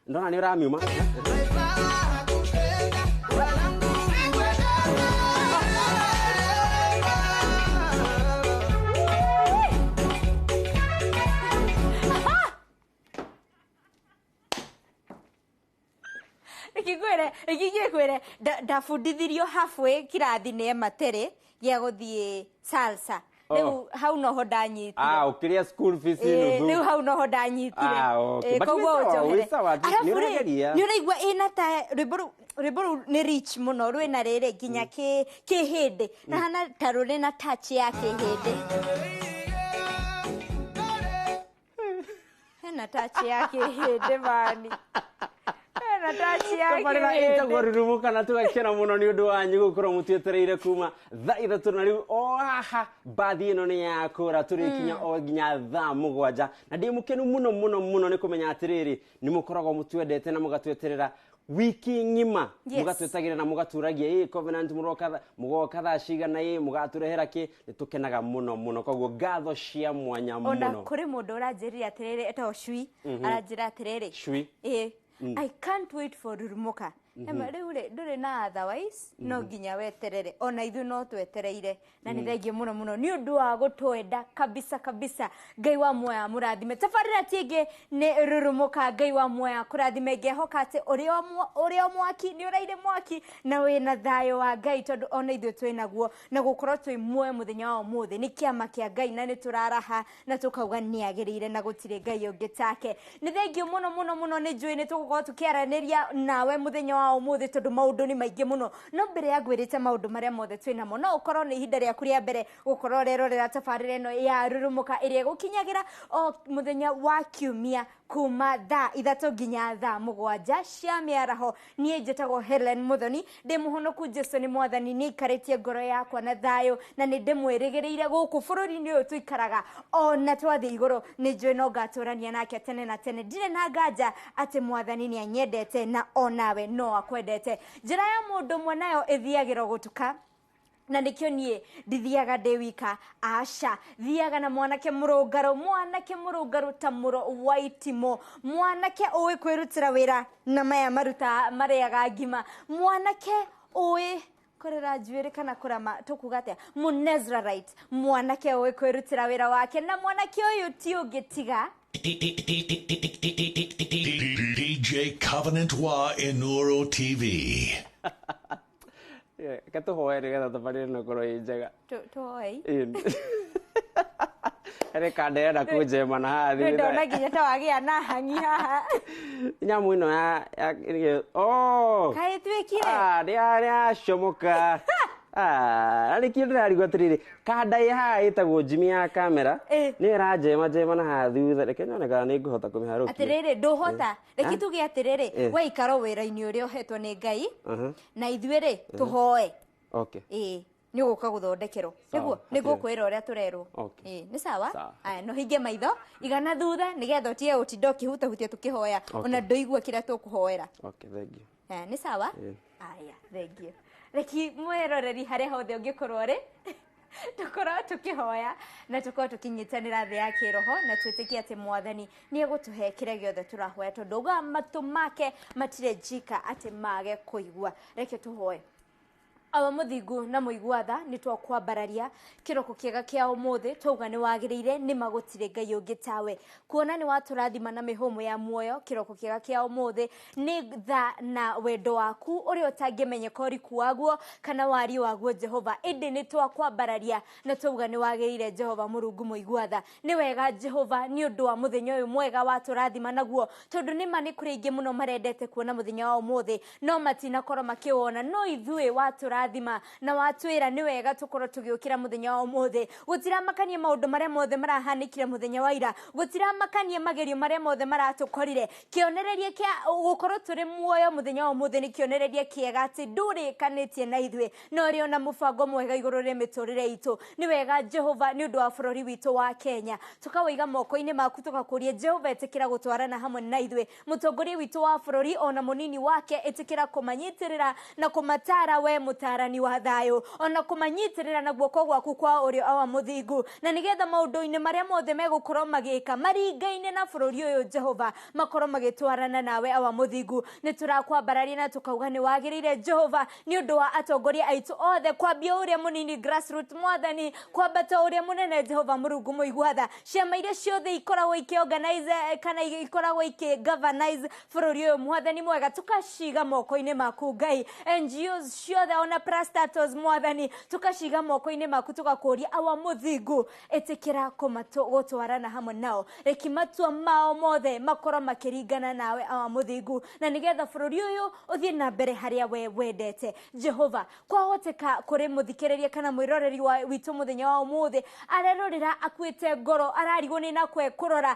Speaker 15: Ndona nĩ ũramiuma.
Speaker 5: Reke ngwĩre ndabundithirio halfway kĩrathi nĩ Emma Terry gĩa gũthiĩ salsa. Rĩu hau noho ndanyitire.
Speaker 15: Ah, ũkĩrĩa school fees nuthu.
Speaker 5: Rĩu hau noho ndanyitire.
Speaker 15: Ah, okay. But
Speaker 5: Koguo
Speaker 15: wĩ sawa,
Speaker 5: ũnjohere.
Speaker 15: wĩ sawa, nĩ
Speaker 5: Arabu rĩ,
Speaker 15: ũrageria.
Speaker 5: nĩ ũraigua ĩna ta rwĩmbo rũu nĩ rich mũno, rwĩna rĩrĩ nginya kĩhĩndĩ. Rahana ta rũrĩ na touch ya kĩhĩndĩ. Hena touch ya kĩhĩndĩ mani. Hena touch ya
Speaker 15: Tabarĩra ĩtagwo
Speaker 5: kĩhĩndĩ.
Speaker 15: Rurumuka na tũgakena mũno nĩ ũndũ wanyu gũkorwo mũtwetereire kuma thaa 3 na rĩu o haha mbathi ĩno nĩ yakũra tũrĩkinya o nginya thaa 7 na ndĩ mũkenu mũno mũno mũno nĩ kũmenya atĩrĩrĩ nĩ mũkoragwo mũtwendete na mũgatweterera wiki ng'ima.
Speaker 5: Yes.
Speaker 15: Mũgatwetagĩra na mũgatũragia ĩ Covenant mũgoka thaa cigana ĩ mũgatũrehera kĩ, nĩ tũkenaga mũno mũno, koguo ngatho cia mwanya
Speaker 5: Ona
Speaker 15: mũno.
Speaker 5: kũrĩ mũndũ ũranjĩrire atĩrĩrĩ etagwo Cui, aranjĩra atĩrĩrĩ
Speaker 15: Cui.
Speaker 5: ĩ I can't wait for Rurumuka. Ema rĩu rĩ ndũrĩ na otherwise no nginya weterere, ona ithuĩ no twetereire na nĩ thengiũ mũno mũno nĩ ũndũ wa gũtwenda kabisa kabisa. Ngai wa muoyo amũrathime. Tabarĩra ti ĩngĩ nĩ Rurumuka. Ngai wa muoyo akũrathime. Ngehoka atĩ ũrĩ o mwaki nĩ ũraire mwaki na wĩna thayũ wa Ngai tondũ ona ithuĩ twĩ naguo, na gũkorwo twĩ muoyo mũthenya wa ũmũthĩ nĩ kĩama kĩa Ngai na nĩ tũraraha na tũkauga nĩ agĩrĩire na gũtirĩ Ngai ũngĩ take. Nĩ thengiũ mũno mũno mũno, nĩ njũĩ nĩ tũgũkorwo tũkĩaranĩria nawe mũthenya wa ũmũthĩ tondũ maũndũ nĩ maingĩ mũno, no mbere ya ngwĩrĩte maũndũ marĩa mothe twĩ namo, no ũkorwo nĩ ihinda rĩaku rĩa mbere gũkorwo ũrerorera tabarĩra ĩno ya Rurumuka ĩrĩa ĩgũkinyagĩra o mũthenya wa kiumia kuma thaa 3 nginya thaa 7 cia mĩaraho. Niĩ njĩtagwo Helen Muthoni, ndĩ mũhonoku. Jesu nĩ mwathani, nĩ aikarĩtie ngoro yakwa na thayũ, na nĩ ndĩmwĩrĩgĩrĩire gũkũ bũrũri-inĩ ũyũ tũikaraga. Ona twathiĩ igũrũ nĩ njũĩ no ngatũrania nake tene na tene. Ndirĩ na nganja atĩ mwathani nĩ anyendete na onawe no akwendete. Njĩra ya mũndũ ũmwe nayo ĩthiagĩrwo gũtuka, na nikio niĩ ndithiaga ndĩ wika, aca, thiaga na mwanake mũrũngarũ, mwanake mũrũngarũ ta mũro wa itimũ, mwanake ũĩ kwĩrutĩra wĩra na maya maruta marĩaga ngima, mwanake ũĩ kũrera njuĩrĩ kana kũrama, tũkuga atĩa, mũnezrarite, mwanake ũĩ kwĩrutĩra wĩra wake. Na mwanake ũyũ ti ũngĩ tiga
Speaker 13: DJ Covenant wa Inoro TV.
Speaker 15: Reke tũhoe nĩgetha thabarĩ ĩno ĩkorwo ĩ njega.
Speaker 5: Tũhoei.
Speaker 15: Reka ndĩrenda kũnjema na haha thutha.
Speaker 5: Ndona nginya ta wagĩa na hangi haha.
Speaker 15: Nyamũ ĩno ya oh
Speaker 5: kaĩ tuĩkire
Speaker 15: nĩyacomoka. Na nĩkĩo ndĩrarigwo atĩrĩrĩ, kanda ĩ haha ĩtagwo njimi ya kamera nĩyo ĩranjema njema na haha thutha. Reke nyone kana nĩ ngũhota kũmĩharũkia.
Speaker 5: Atĩrĩrĩ, ndũhota. Reke tuge atĩrĩrĩ, we ikara wĩra-inĩ ũrĩa ũhetwo nĩ Ngai, na ithuĩ rĩ tũhoe. Ĩĩ, nĩ ũgũka gũthondekerwo. Nĩguo nĩngũkwĩra ũrĩa tũrerwo. Ĩĩ, nĩ sawa. Aya, no hinge maitho igana thutha nĩgetha ũtige gũtinda ũkĩhutahutia tũkĩhoya, ona ndũigua kĩrĩa tũkũhoera. Nĩ sawa. Aya, thengiũ. Reki mwĩroreri harĩa hothe ũngĩkorwo rĩ, tũkorwo tũkĩhoya na tũkorwo tũkĩnyitanĩra thĩ ya kĩroho, na twĩtĩkie atĩ mwathani nĩ egũtũhe kĩrĩa gĩothe tũrahoya, tondũ ugaga matũ make matirĩ njika atĩ mage kũigua. Reke tũhoe. Awa mũthingu na mũigua tha, nĩ twakwambararia kĩroko kĩega kĩa ũmũthĩ, twauga nĩ wagĩrĩire, nĩ magũtirĩ Ngai ũngĩ tawe, kuona nĩ watũrathima na mĩhũmũ ya muoyo. Kĩroko kĩega kĩa ũmũthĩ nĩ tha na wendo waku ũrĩa ũtangĩmenyeka ũriku waguo kana wariĩ waguo, Jehova. Ĩndĩ nĩ twakwambararia na twauga nĩ wagĩrĩire, Jehova Mũrungu mũigua tha. Nĩ wega Jehova nĩ ũndũ wa mũthenya ũyũ mwega watũrathima naguo, tondũ nĩ ma nĩ kũrĩ aingĩ mũno marendete kuona mũthenya wa ũmũthĩ no matinakorwo makĩwona, no ithuĩ watũrathima na watwĩra nĩ wega tũkorwo tũgĩũkĩra mũthenya wa ũmũthĩ. Gũtiramakania maũndũ marĩa mothe marahanĩkire mũthenya wa ira, gũtiramakania magerio marĩa mothe maratũkorire. Kĩonereria kĩa gũkorwo tũrĩ muoyo mũthenya wa ũmũthĩ nĩ kĩonereria kĩega atĩ ndũrĩkanĩtie na ithuĩ, no ũrĩ ona mũbango mwega igũrũ rĩa mĩtũrĩre itũ. Nĩ wega Jehova nĩ ũndũ wa bũrũri witũ wa Kenya, tũkawĩiga moko-inĩ maku, tũgakũria Jehova ĩtĩkĩra gũtwarana hamwe na ithuĩ. Mũtongoria witũ wa bũrũri ona mũnini wake, ĩtĩkĩra kũmanyitĩrĩra na kũmatara we mũtarani wa thayũ, ona kũmanyitĩrĩra na guoko gwaku kwa ũrĩo awa mũthingu, na nĩgetha maũndũ-inĩ marĩa mothe megũkorwo magĩka maringaine na bũrũri ũyũ Jehova, makorwo magĩtwarana nawe awa mũthingu. Nĩ tũrakwambararia na tũkauga nĩ wagĩrĩire Jehova nĩ ũndũ wa atongoria aitũ othe, kwambia ũrĩa mũnini grassroot mwathani, kwambata ũrĩa mũnene Jehova Mũrungu mũigua tha. Ciama iria ciothe ikoragwo ikĩorganize kana ikoragwo ikĩgovernize bũrũri ũyũ mwathani mwega, tũkaciga moko-inĩ maku Ngai. NGOs ciothe ona parastatals mwathani, tukaciga moko-inĩ maku, tũgakũria awa mũthingu ĩtĩkĩra gũtwarana hamwe nao. Reki matua mao mothe makorwo makĩringana nawe awa mũthingu, na nĩgetha bũrũri ũyũ ũthiĩ na mbere harĩa we wendete Jehova. Kwahoteka kũrĩ mũthikĩrĩria kana mwĩroreri witũ mũthenya wa ũmũthĩ arerorera akuĩte ngoro, ararigwo nĩ nakwe kũrora,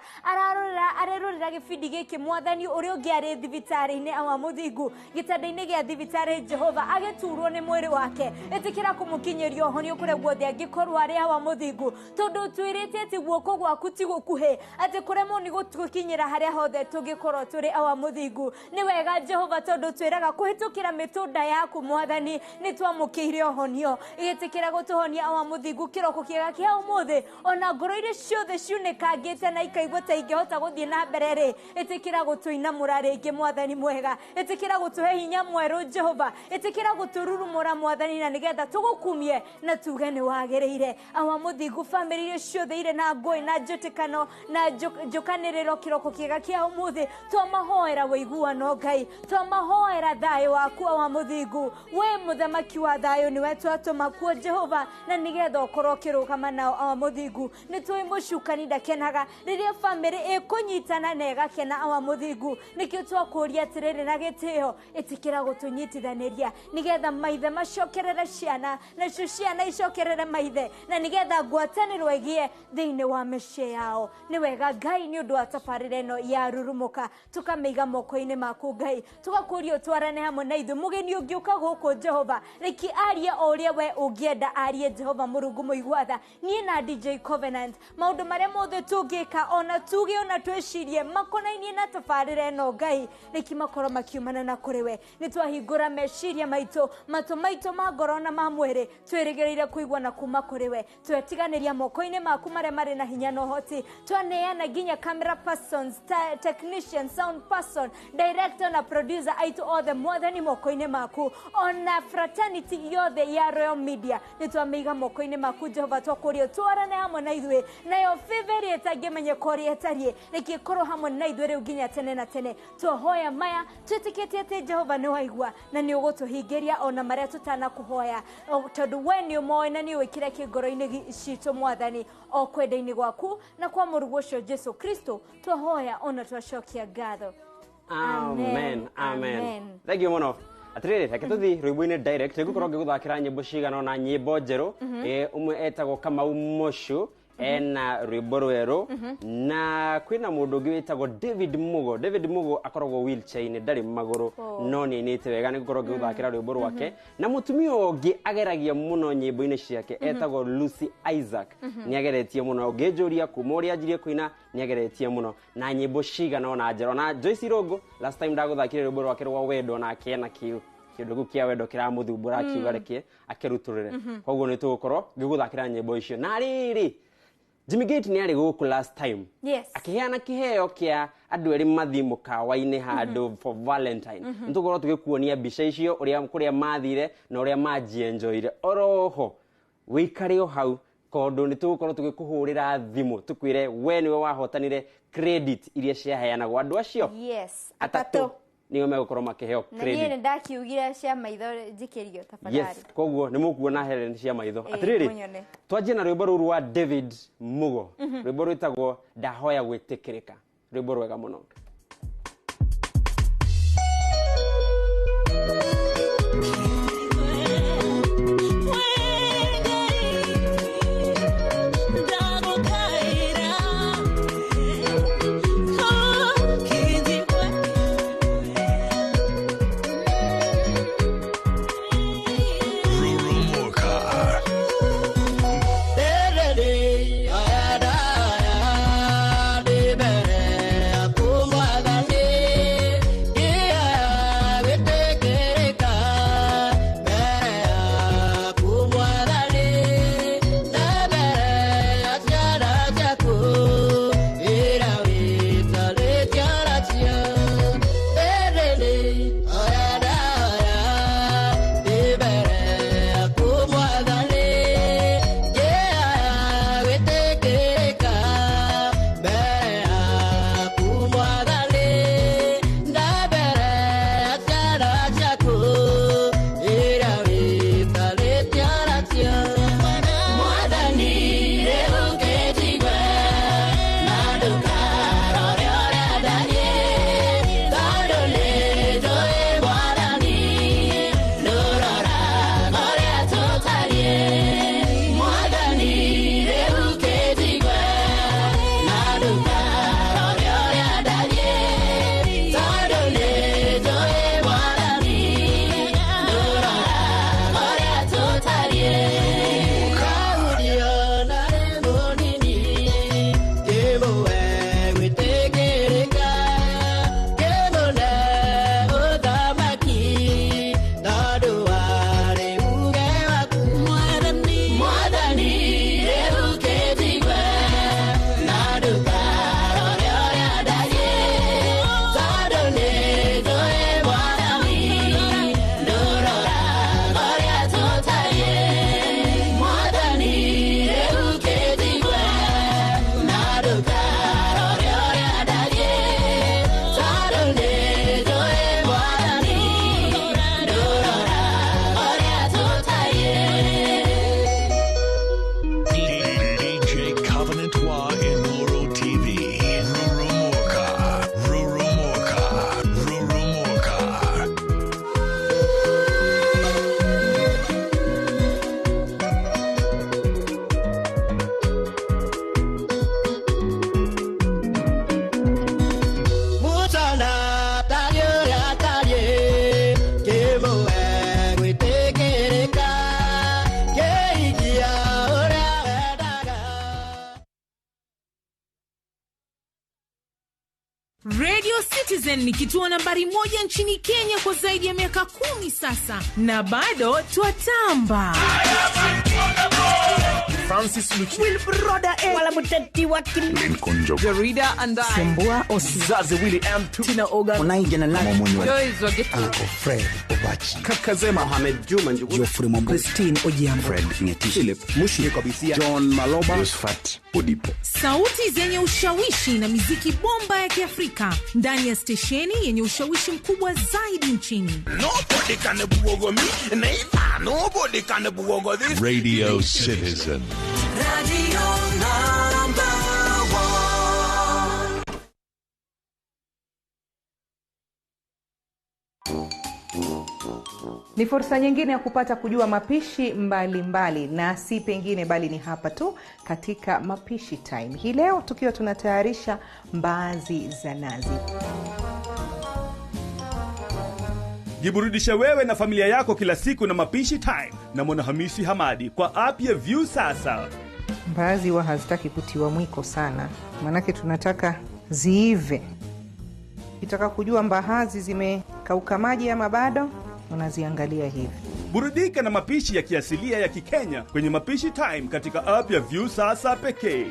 Speaker 5: arerorera gĩbindi gĩkĩ mwathani ũrĩa ũngĩ arĩ thibitarĩ-inĩ awa mũthingu, gĩtanda-inĩ gĩa thibitarĩ Jehova, agĩturwo nĩ mwĩrĩ wake. Ĩtĩkĩra kũmũkinyĩria ũhonio kũrĩa guothe angĩkorwo arĩ awa mũthingu, tondũ twĩrĩte atĩ guoko gwaku ti gũkuhĩ, atĩ kũremwo nĩ gũtũkinyĩra harĩa hothe tũngĩkorwo tũrĩ awa mũthingu. Nĩ wega Jehova, tondũ twĩraga kũhĩtũkĩra mĩtũnda yaku mwathani nĩ twamũkĩire ũhonio. Ĩtĩkĩra gũtũhonia awa mũthingu kĩroko kĩega kĩa ũmũthĩ, ona ngoro iria ciothe ciunĩkangĩte na ikaigua ta ingĩhota gũthiĩ na mbere rĩ, ĩtĩkĩra gũtũinamũra rĩngĩ mwathani mwega, ĩtĩkĩra gũtũhe hinya mwerũ Jehova, ĩtĩkĩra gũtũrurumũra mwathani, na nĩgetha tũgũkumie na tuge nĩ wagĩrĩire. Awa mũthingu, bamĩrĩ iria ciothe irĩ na ngũĩ na njũtĩkano na njũkanĩrĩro kĩroko kĩega kĩa ũmũthĩ, twamahoera ũiguano Ngai, twamahoera thayũ waku awa mũthingu. We mũthamaki wa thayũ nĩwe twatũma kuo Jehova, na nĩgetha ũkorwo ũkĩrũgama nao awa mũthingu. Nĩ tũĩ mũcukani ndakenaga rĩrĩa bamĩrĩ ĩkũnyitana na ĩgakena awa mũthingu, nĩkĩo twakũria atĩrĩrĩ na gĩtĩo, ĩtĩkĩra gũtũnyitithanĩria nĩgetha maithe Maithe macokerere ciana, nacio ciana icokerere maithe, na nĩgetha ngwatanĩro ĩgĩe thĩinĩ wa mĩciĩ yao. Nĩ wega Ngai nĩ ũndũ wa tabarĩra ĩno ya Rurumũka, tũkamĩiga moko-inĩ maku Ngai, tũgakũria ũtwarane hamwe na ithuĩ. Mũgeni ũngĩũka gũkũ Jehova, reke arie o ũrĩa we ũngĩenda arie, Jehova Mũrungu mũigua tha. Niĩ na DJ Covenant, maũndũ marĩa mothe tũngĩka ona tuge ona twĩcirie makonainie na tabarĩra ĩno Ngai, reke makorwo makiumana na kũrĩ we. Nĩ twahingũra meciria maitũ, matũ maitũ ma ngoro na ma mwĩrĩ, twĩrĩgĩrĩire kũigua na kuma kũrĩ we. Twetiganĩria moko-inĩ maku marĩa marĩ na hinya na ũhoti, twaneana nginya camera persons, technician, sound person, director na producer aitũ othe Mwathani moko-inĩ maku, ona fraternity yothe ya Royal Media nĩ twamĩiga moko-inĩ maku Jehova, twakũria twarane hamwe na ithuĩ, nayo favor ĩrĩa ĩtangĩmenyeka ũrĩa ĩtariĩ reke ĩkorwo hamwe na ithuĩ rĩu nginya tene na tene. Twahoya maya twĩtĩkĩtie atĩ Jehova nĩ waigua na nĩ ũgũtũhingĩria ona marĩa tũtanakũhoya, tondũ we nĩ ũmoĩ na nĩ ũĩ kĩrĩa kĩ ngoro-inĩ citũ Mwathani, o kwenda-inĩ gwaku na kwa mũrũguo ũcio Jesu Kristo twahoya ona twacokia ngatho.
Speaker 15: Amen, amen. Thank you mũno. Atirĩrĩ, reke tũthiĩ rwĩmbo-inĩ direct. Nĩngũkorwo ngĩgũthakĩra nyĩmbo cigana ũna, nyĩmbo njerũ. Ũmwe etagwo Kamau Moshu, ena rwĩmbo rwerũ, na kwĩna mũndũ ũngĩ wĩtagwo David Mugo. David Mugo akoragwo wheelchair-inĩ, ndarĩ magũrũ, no nĩ ainĩte wega. Nĩngũkorwo ngĩgũthakĩra rwĩmbo rwake. Na mũtumia ũngĩ ageragia mũno nyĩmbo-inĩ ciake etagwo Lucy Isaac, nĩ ageretie mũno. Ũngĩnjũria kuma ũrĩa anjirie kũina, nĩ ageretie mũno na nyĩmbo cigana ũna njerũ. Na Joyce Irũngũ, last time ndagũthakire rwĩmbo rwake rwa wendo, nake ena kĩu kĩndũ kĩu kĩa wendo kĩramũthumbũra, akiuga reke akĩrutũrĩre. Koguo nĩ tũgũkorwo ngĩgũthakĩra nyĩmbo icio. Na rĩrĩ, Jimmy Gate nĩ arĩ gũkũ last time, akĩheana kĩheo kĩa andũ erĩ mathiĩ mũkawa-inĩ handũ for Valentine. Nĩ tũgũkorwo tũgĩkuonia mbica icio, ũrĩa kũrĩa mathire na ũrĩa manjienjoire. Oroho wĩikare o hau, tondũ nĩ tũgũkorwo tũgĩkũhũrĩra thimũ tũkwĩre we nĩwe wahotanire credit iria ciaheanagwo andũ acio atatũ nĩo megũkorwo makĩheo
Speaker 5: Na niĩ
Speaker 15: credit.
Speaker 5: nĩ ndakiugire cia maitho njikĩrio tafadhali.
Speaker 15: Yes, koguo nĩ mũkuona Helen cia maitho.
Speaker 5: Ĩĩ,
Speaker 15: Atĩrĩrĩ,
Speaker 5: mũnyone.
Speaker 15: twanjie na rwĩmbo rũrũ rwa David Mugo, rwĩmbo rwĩtagwo Ndahoya Gwĩtĩkĩrĩka, rwĩmbo rwega mũno.
Speaker 3: Kumba
Speaker 17: Citizen ni kituo nambari 1 nchini Kenya kwa zaidi ya miaka 10 sasa, na bado twatamba.
Speaker 18: Francis Luchi,
Speaker 20: Wilbroda Wala Muteti wa
Speaker 18: Lincoln Jogo,
Speaker 19: Jarida and I,
Speaker 18: Sembua Osizazi Willy M2,
Speaker 19: Tina Oga,
Speaker 10: Onaija na
Speaker 19: Joyce Wagetu,
Speaker 10: Uncle Fred Obachi,
Speaker 18: Kakazema,
Speaker 15: Mohamed Juma Njugu,
Speaker 10: Geoffrey Mombo,
Speaker 9: Christine Ojiambo,
Speaker 10: Fred Ngetich,
Speaker 18: Philip Mushi,
Speaker 10: Kobisia, John Maloba,
Speaker 18: Josephat Odipo.
Speaker 17: Sauti zenye ushawishi na miziki bomba ya Kiafrika ndani ya stesheni yenye ushawishi mkubwa zaidi nchini.
Speaker 11: Nobody can buogo me, neither nobody can buogo this.
Speaker 13: Radio Citizen.
Speaker 4: Radio number 1.
Speaker 22: Ni fursa nyingine ya kupata kujua mapishi mbalimbali mbali, na si pengine bali ni hapa tu katika Mapishi Time. Hii leo tukiwa tunatayarisha mbaazi za nazi.
Speaker 23: Jiburudishe wewe na familia yako kila siku na Mapishi Time na Mwanahamisi Hamadi kwa app ya View Sasa.
Speaker 22: Mbaazi huwa hazitaki kutiwa mwiko sana, maanake tunataka ziive. Ukitaka kujua mbaazi zimekauka maji ama bado, unaziangalia hivi.
Speaker 23: Burudika na mapishi ya kiasilia ya Kikenya kwenye Mapishi Time katika app ya View Sasa pekee.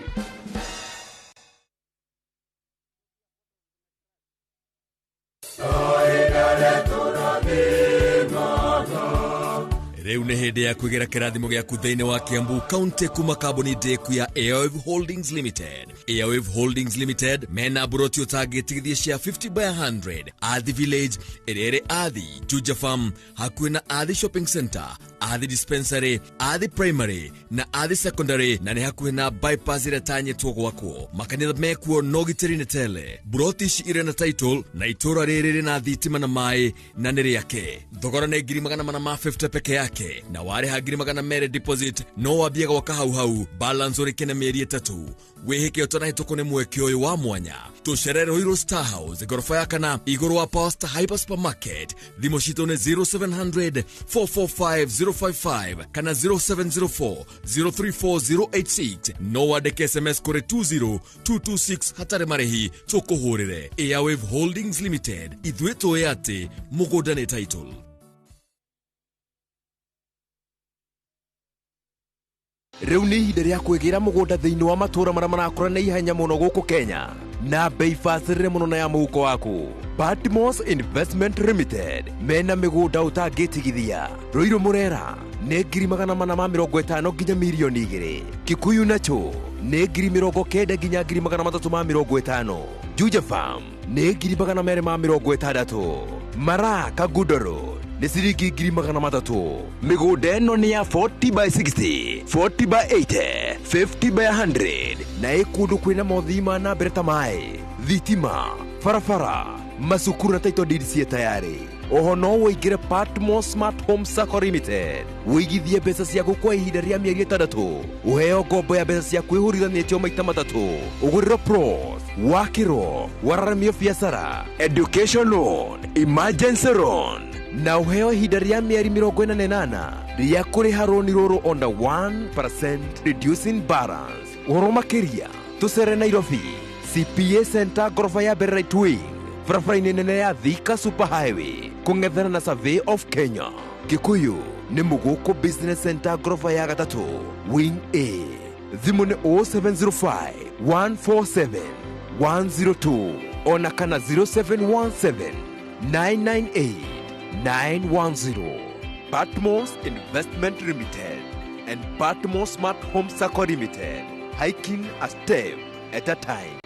Speaker 16: Rĩu nĩ hĩndĩ ya kwĩgĩra kĩrathimo gĩaku thĩinĩ wa Kiambu County kuma kambuni ndĩku ya Airwave Holdings Limited. Airwave Holdings Limited mena buroti ũtangĩtigithia cia 50 by 100 Athi Village ĩrĩa ĩrĩ Athi Juja Farm hakuhĩ na Athi Shopping Center, Athi Dispensary, Athi Primary na Athi Secondary, na nĩ hakuhĩ na bypass ĩrĩa tanyĩtwo gwakwo. Makanitha mekuo no gitĩri nĩ tele. Buroti ici irĩ na title na itũra rĩrĩ rĩna thitima na maĩ na nĩ rĩake. Thogora nĩ 450 peke yake na warĩha 200 deposit no wambie gwaka hau hau, balance ũrĩke na mĩeri 3. Wĩhĩke ũtanahĩtũkwo nĩ mweke ũyũ wa mwanya. Tũcerere Ruiru Star House gorofa ya kana igũrũ wa Post Hyper Supermarket. Thimũ citũ nĩ 0700 445 055 kana 0704 034 086. No wandĩke SMS kũrĩ 20226 hatarĩ marĩhi tũkũhũrĩre. Airwave Holdings Limited, ithuĩ tũĩ atĩ mũgũnda nĩ title.
Speaker 26: Rĩu nĩ ihinda rĩa kwĩgĩra mũgũnda thĩinĩ wa matũũra marĩa marakũra na ihenya mũno gũkũ Kenya na bei bacĩrĩre mũno na ya mũhuko waku. Patmos Investment Limited mena mĩgũnda ũtangĩtigithia. Ruiru Murera nĩ 450 nginya mirioni 2. Kikuyu nacho nĩ 90 nginya 350. Juja Farm nĩ 260. Mara Kagudoro nĩ ciringi 300. Mĩgũnda ĩno nĩ ya 40 by 60, 40 by 80, 50 by 100 na ĩ kũndũ kwĩna mothii ma na mbere ta maĩ, thitima, barabara, macukuru na title deed ciĩ tayarĩ. Oho no ũingĩre Patmos Smart Home Sacco Limited ũigithie mbeca ciaku kwa ihinda rĩa mĩeri 6, ũheo ngombo ya mbeca ciaku ĩhũrithanĩtio maita 3, ũgũrĩrwo plots, wakĩrwo, wararamio biacara, education loan, emergency loan na ũheo ihinda rĩa mĩeri 48 rĩa kũrĩha rũni rũrũ on the 1% reducing balance. Ũhoro makĩria tũcere Nairobi CPA Center gorofa ya mbere right wing, barabara-inĩ nene ya Thika Super Highway kũng'ethana na Survey of Kenya. Kikuyu nĩ Mũgũkũ Business Center gorofa ya 3 wing A. Thimũ nĩ 0705 147 102 ona kana 0717 998 910. Patmos Investment Limited and Patmos Smart Home Sacco Limited, hiking a step at a time.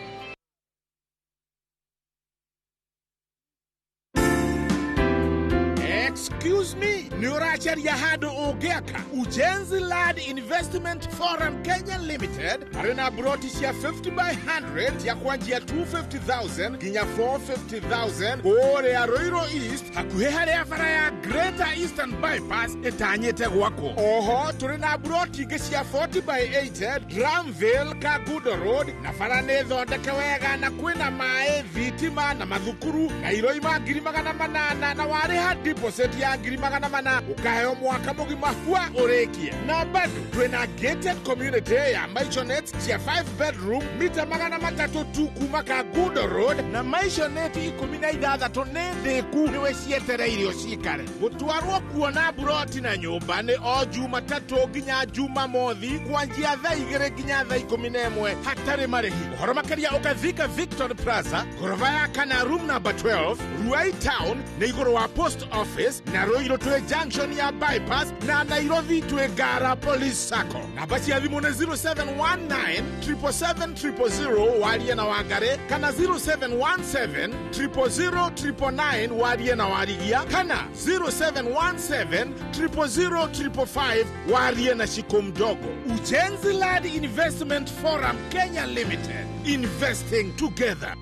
Speaker 11: Excuse me, nĩ ũracaria handũ ũngĩaka? Ujenzi Land Investment Forum Kenya Limited harĩ na broti cia 50 by 100 cia kwanjia 250,000 nginya 450,000 kũrĩa Ruiru East hakuhĩ harĩa bara ya Greater Eastern Bypass ĩtanyĩte gwakwo. Oho tũrĩ na broti ingĩ cia 40 by 80 Dramville Kangundo Road na bara nĩ thondeke wega na kwĩna maĩ, thitima na mathukuru na iroima 800 na warĩha deposit deposit ya 400,000 ũkaheo mwaka mũgima hua ũrĩkie. Na bado twĩna gated community ya maisonet cia 5 bedroom mita 300 tu kuma Kangundo Road na maisonet 16 nĩ ndĩku nĩwe cietereirio cikare. Gũtwarwo kuona buroti na nyũmba nĩ o Jumatatũ nginya Jumamothi kwanjia thaa 2 nginya thaa 11 hatarĩ marĩhi. Ũhoro makĩria ũkathika Victor Plaza goroba ya kana room number 12 Ruai Town nĩ igũrũ wa post office na Ruiru twĩ junction ya bypass na Nairobi twĩ Ngara Police Sacco. Namba cia thimũ nĩ 0719 777 000 warie na Wangari kana 0717 000 999 warie na Warigia kana 0717 000 555 warie na Shiko Mdogo. Ujenzi Land Investment Forum Kenya Limited. Investing together.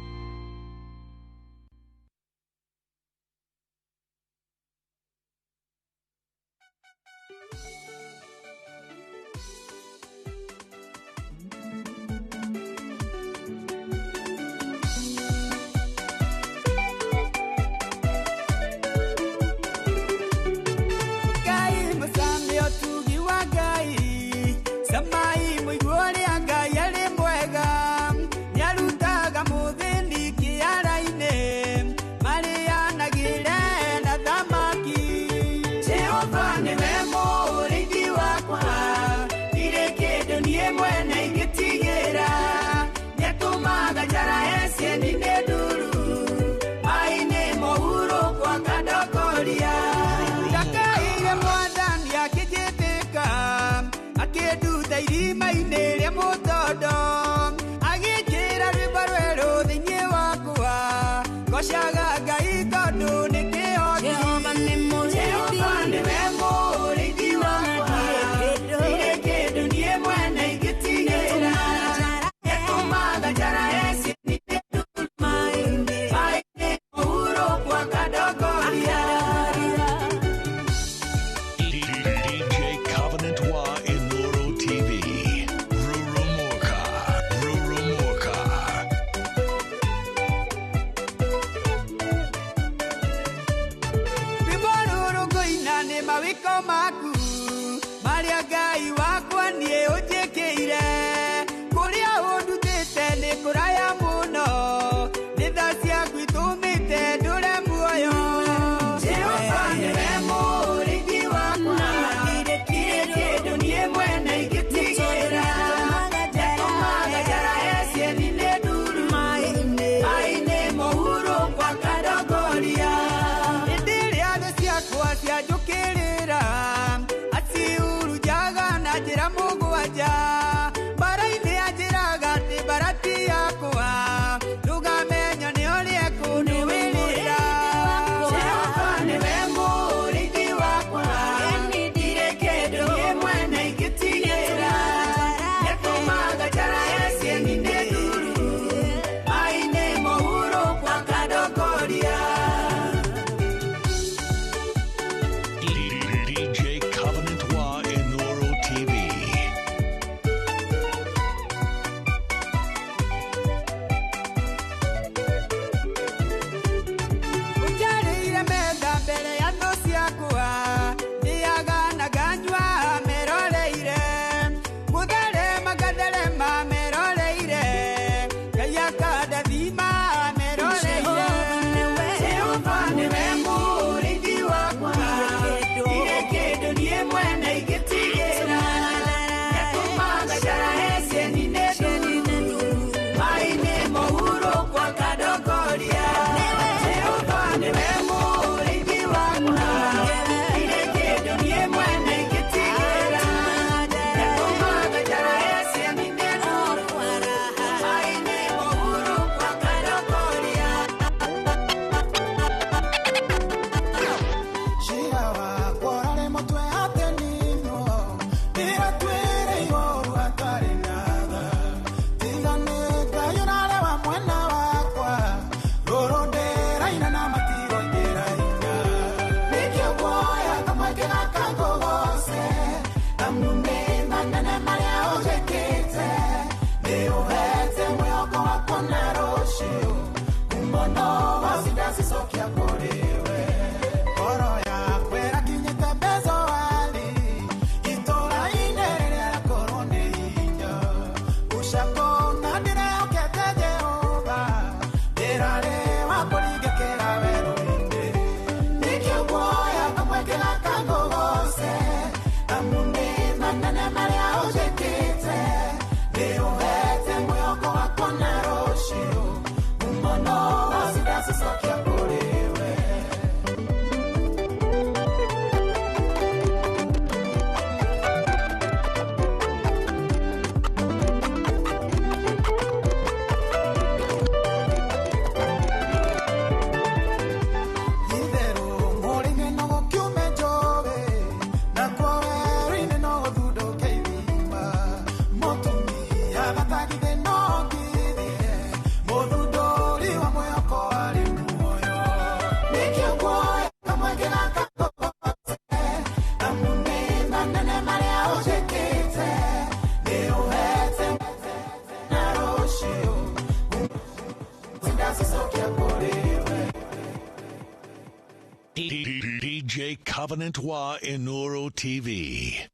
Speaker 13: DJ Covenant wa Inoro TV.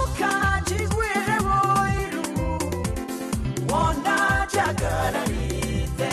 Speaker 6: Ndukanjiguĩre wũiru, wona njagararĩte.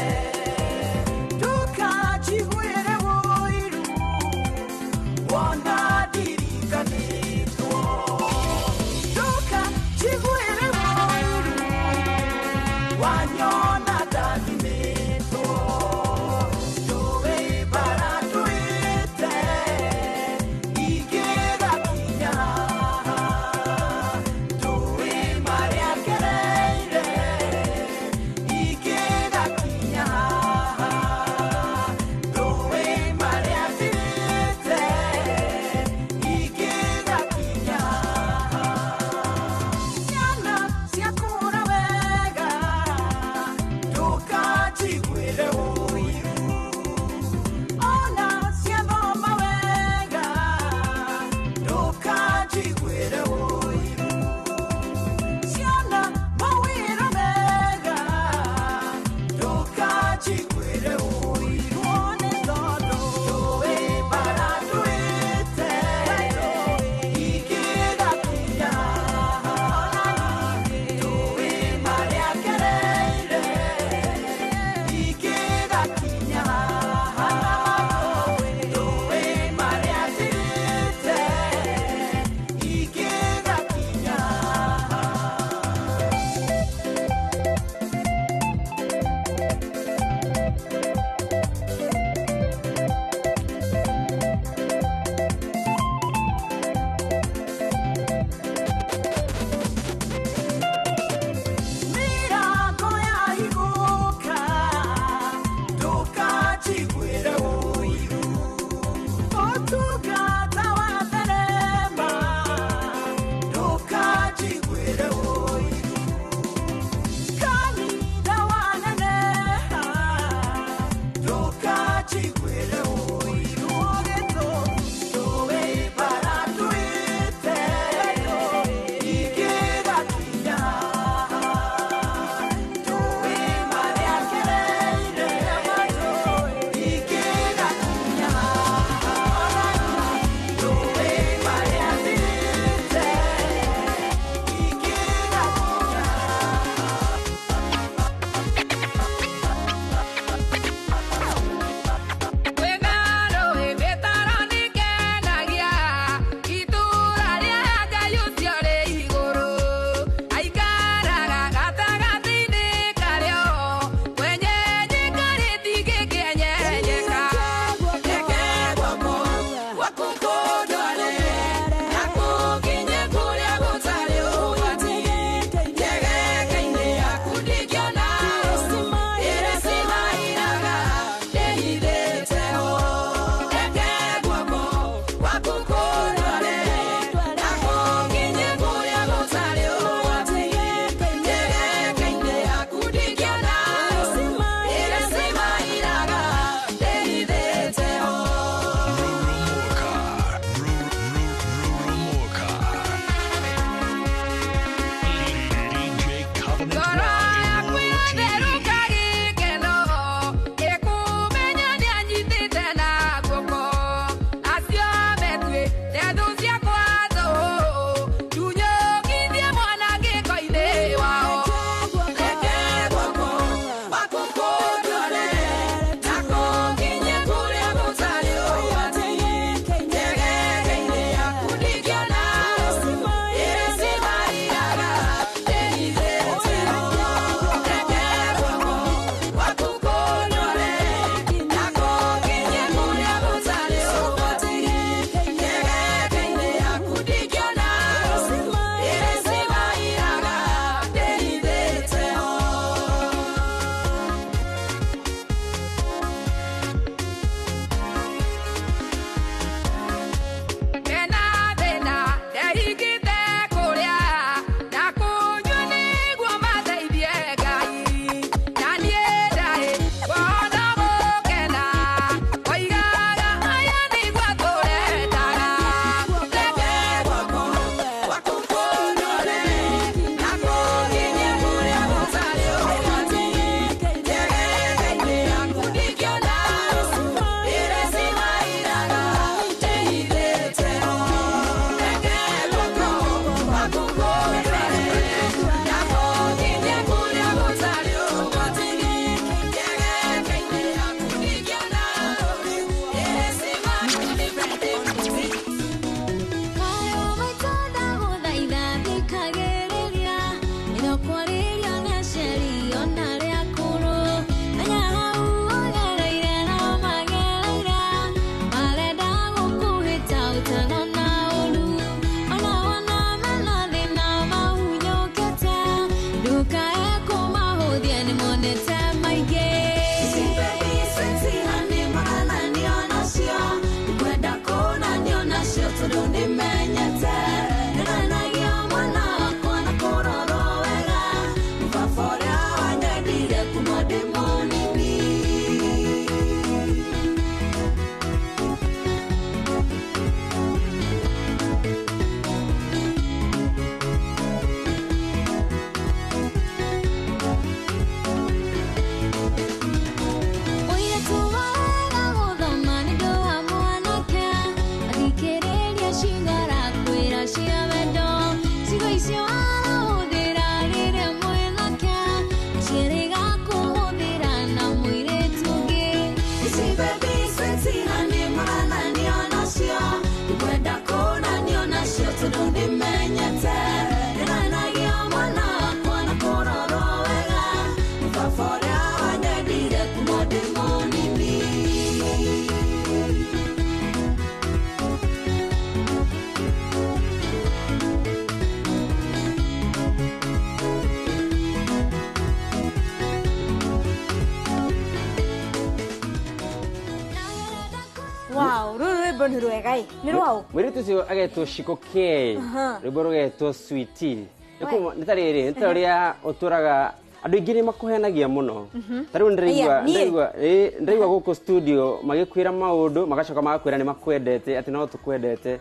Speaker 5: Rwĩmbo nĩ rwega ĩ. Nĩ rwaũ?
Speaker 15: Mũirĩtu ũcio agetwo Shiko K.
Speaker 5: Aha.
Speaker 15: Rwĩmbo rũgetwo Sweetie. Nĩ ta rĩrĩ, nĩ ta ũrĩa ũtũraga andũ aingĩ nĩ makũhenagia mũno. Ta rĩu ndĩraigua
Speaker 5: Aya, niĩ?
Speaker 15: ndĩraigua ĩ, ndĩraigua gũkũ studio magĩkwĩra maũndũ magacoka magakwĩra nĩ makwendete atĩ no tũkwendete.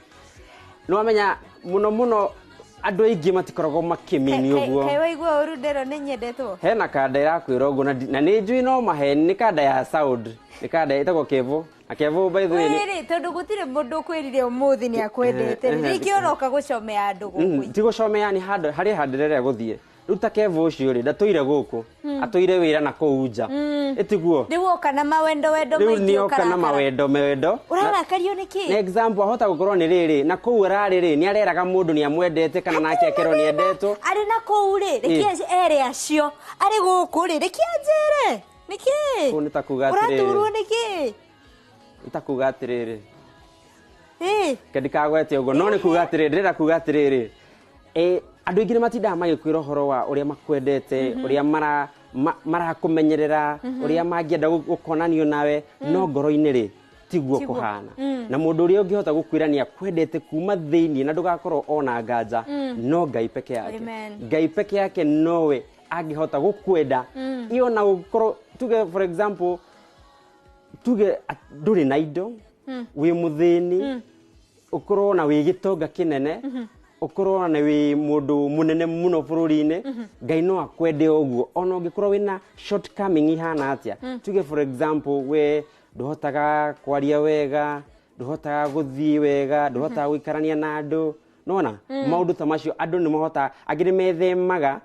Speaker 15: Nĩ wamenya mũno mũno andũ aingĩ matikoragwo makĩmini ũguo.
Speaker 5: Kaĩ waigua ũru ndero nĩ nyendetwo?
Speaker 15: Hena kanda ĩrakwĩra ũguo na na nĩ njũĩ no maheni, nĩ kanda ya sound, nĩ kanda ĩtagwo Kevo. Na Kevo by the way
Speaker 5: Wĩrĩ, tondũ gũtirĩ mũndũ ũkwĩrire ũmũthĩ nĩ akwendete. Nĩkĩo ũroka gũcomea andũ gũkũ?
Speaker 15: Ti gũcomea, nĩ handũ harĩ handũ ndĩrenda gũthiĩ. Rĩu ta Kevo ũcio rĩ, ndatũire gũkũ, atũire wĩra na kũu nja. Ĩtiguo?
Speaker 5: Rĩu oka na mawendo wendo
Speaker 15: Rĩu
Speaker 5: maingĩ
Speaker 15: nĩ oka na
Speaker 5: ũkarakara.
Speaker 15: mawendo mewendo.
Speaker 5: Ũrarakario nĩ kĩ?
Speaker 15: Na example ahota gũkorwo nĩ rĩrĩ, na kũu ararĩ rĩ, nĩ areraga mũndũ nĩ amwendete kana nake akerwo nĩ endetwo.
Speaker 5: Arĩ na kũu rĩ, reke ere acio. Arĩ gũkũ rĩ, reke anjĩre. Nĩkĩ?
Speaker 15: Kũu nĩ ta kuga atĩrĩrĩ.
Speaker 5: Ũraturwo nĩkĩ?
Speaker 15: Nĩ ta kuga atĩrĩrĩ.
Speaker 5: Ĩ.
Speaker 15: Ke ndikagwete ũguo, no nĩ kuga atĩrĩrĩ, ndĩrenda kuga atĩrĩrĩ. Andũ aingĩ nĩ matindaga magĩkwĩra ũhoro wa ũrĩa makwendete, ũrĩa marakũmenyerera, ũrĩa mangĩenda gũkonanio nawe, no ngoro-inĩ rĩ, tiguo
Speaker 5: Tiguo.
Speaker 15: kũhana. Na mũndũ ũrĩa ũngĩhota gũkwĩra nĩ akwendete kuma thĩinĩ na ndũgakorwo ona nganja, no Ngai peke yake.
Speaker 5: Amen.
Speaker 15: Ngai peke yake nowe angĩhota gũkwenda. Iyo na gũkorwo tuge for example, tuge ndũrĩ na indo, wĩ mũthĩni, ũkorwo na wĩ gĩtonga kĩnene, ũkorwo na wĩ mũndũ mũnene mũno bũrũri-inĩ, Ngai no akwende ũguo ona ũngĩkorwo wĩna shortcoming ihana atĩa. Tuge for example, we ndũhotaga kwaria wega, ndũhotaga gũthiĩ wega, ndũhotaga gũikarania na andũ, nona maũndũ ta macio andũ nĩ mahotaga, angĩ nĩ methemaga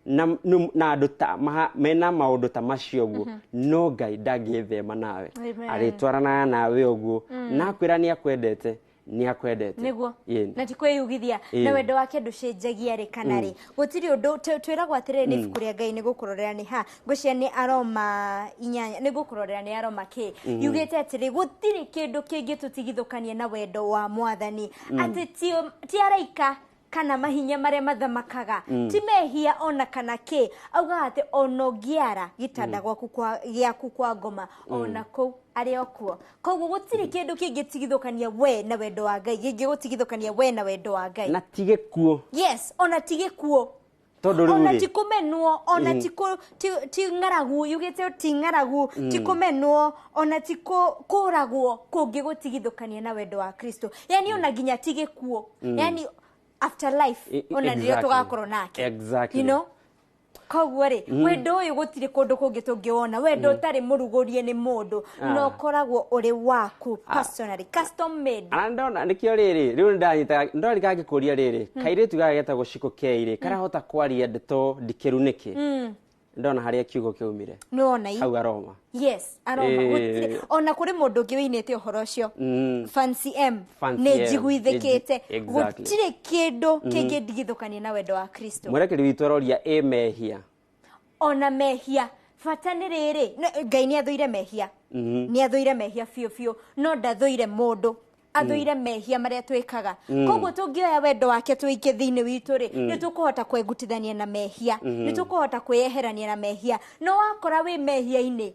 Speaker 15: na na andũ ta mena maũndũ ta macio ũguo, no Ngai ndangĩthema nawe.
Speaker 5: Amen.
Speaker 15: Arĩtwaranaga nawe ũguo, na akwĩra nĩ akwendete, nĩ akwendete.
Speaker 5: Nĩguo.
Speaker 15: Ĩĩ.
Speaker 5: Na ti kwĩyugithia.
Speaker 15: Ĩĩ.
Speaker 5: Na wendo wake ndũcenjagia rĩ kana rĩ. Gũtirĩ ũndũ twĩragwo atĩrĩrĩ nĩ ibuku rĩa Ngai nĩ gũkũrorera nĩ ha. Ngwĩciria nĩ Aroma 8, nĩ gũkũrorera nĩ Aroma kĩ. Yugĩte atĩrĩ gũtirĩ kĩndũ kĩngĩtũtigithũkania na wendo wa Mwathani. Atĩ ti araika kana mahinya marĩa mathamakaga, ti mehia ona kana kĩ. Augaga atĩ ona ũngĩara gĩtanda gwaku kwa gĩaku kwa ngoma, ona kũu arĩ o kuo. Koguo gũtirĩ kĩndũ kĩngĩtigithũkania we na wendo wa Ngai, kĩngĩgũtigithũkania we na wendo wa Ngai.
Speaker 15: Na ti gĩkuũ.
Speaker 5: Yes, ona ti gĩkuũ.
Speaker 15: Tondũ rĩu
Speaker 5: Ona
Speaker 15: rĩ.
Speaker 5: ti kũmenwo, ona ti ng'aragu, yugĩte ti ng'aragu, ti kũmenwo, ona ti kũragwo kũngĩgũtigithũkania na wendo wa Kristo. Yani ona nginya ti gĩkuũ. Yani after life, ona nĩrĩo tũgakorwo nake.
Speaker 15: Exactly.
Speaker 5: You know? Koguo rĩ, wendo ũyũ gũtirĩ kũndũ kũngĩ tũngĩwona, wendo ũtarĩ mũrugũrie nĩ mũndũ, na ũkoragwo ũrĩ waku personally, custom made.
Speaker 15: Ana ndona nĩkĩo rĩrĩ, rĩu nĩndanyitaga, ndorika ngĩkũria rĩrĩ, kairĩtu gaka getagwo Shiko K rĩ, karahota kwaria ndeto ndikĩru nĩkĩ? Ndona harĩa kiugo kĩaumire.
Speaker 5: Nĩwona i?
Speaker 15: Hau Aroma.
Speaker 5: Yes, Aroma. Gũtirĩ ona kũrĩ mũndũ ũngĩ wĩinĩte ũhoro ũcio. Fancy M.
Speaker 15: Fancy
Speaker 5: Nĩ
Speaker 15: M.
Speaker 5: njiguithĩkĩte.
Speaker 15: Exactly.
Speaker 5: Gũtirĩ kĩndũ kĩngĩndigithũkania na wendo wa Kristo.
Speaker 15: Mwerekeri witũ aroria ĩ mehia.
Speaker 5: Ona mehia. Bata nĩ rĩrĩ, Ngai nĩ athũire mehia. Nĩ athũire mehia biũ biũ, no ndathũire mũndũ. Athũire mehia marĩa twĩkaga. Koguo tũngĩoya wendo wake tũikie thĩinĩ witũ rĩ, nĩ tũkũhota kwengutithania na mehia. Nĩ tũkũhota kwĩyeherania na mehia. No wakora wĩ mehia-inĩ,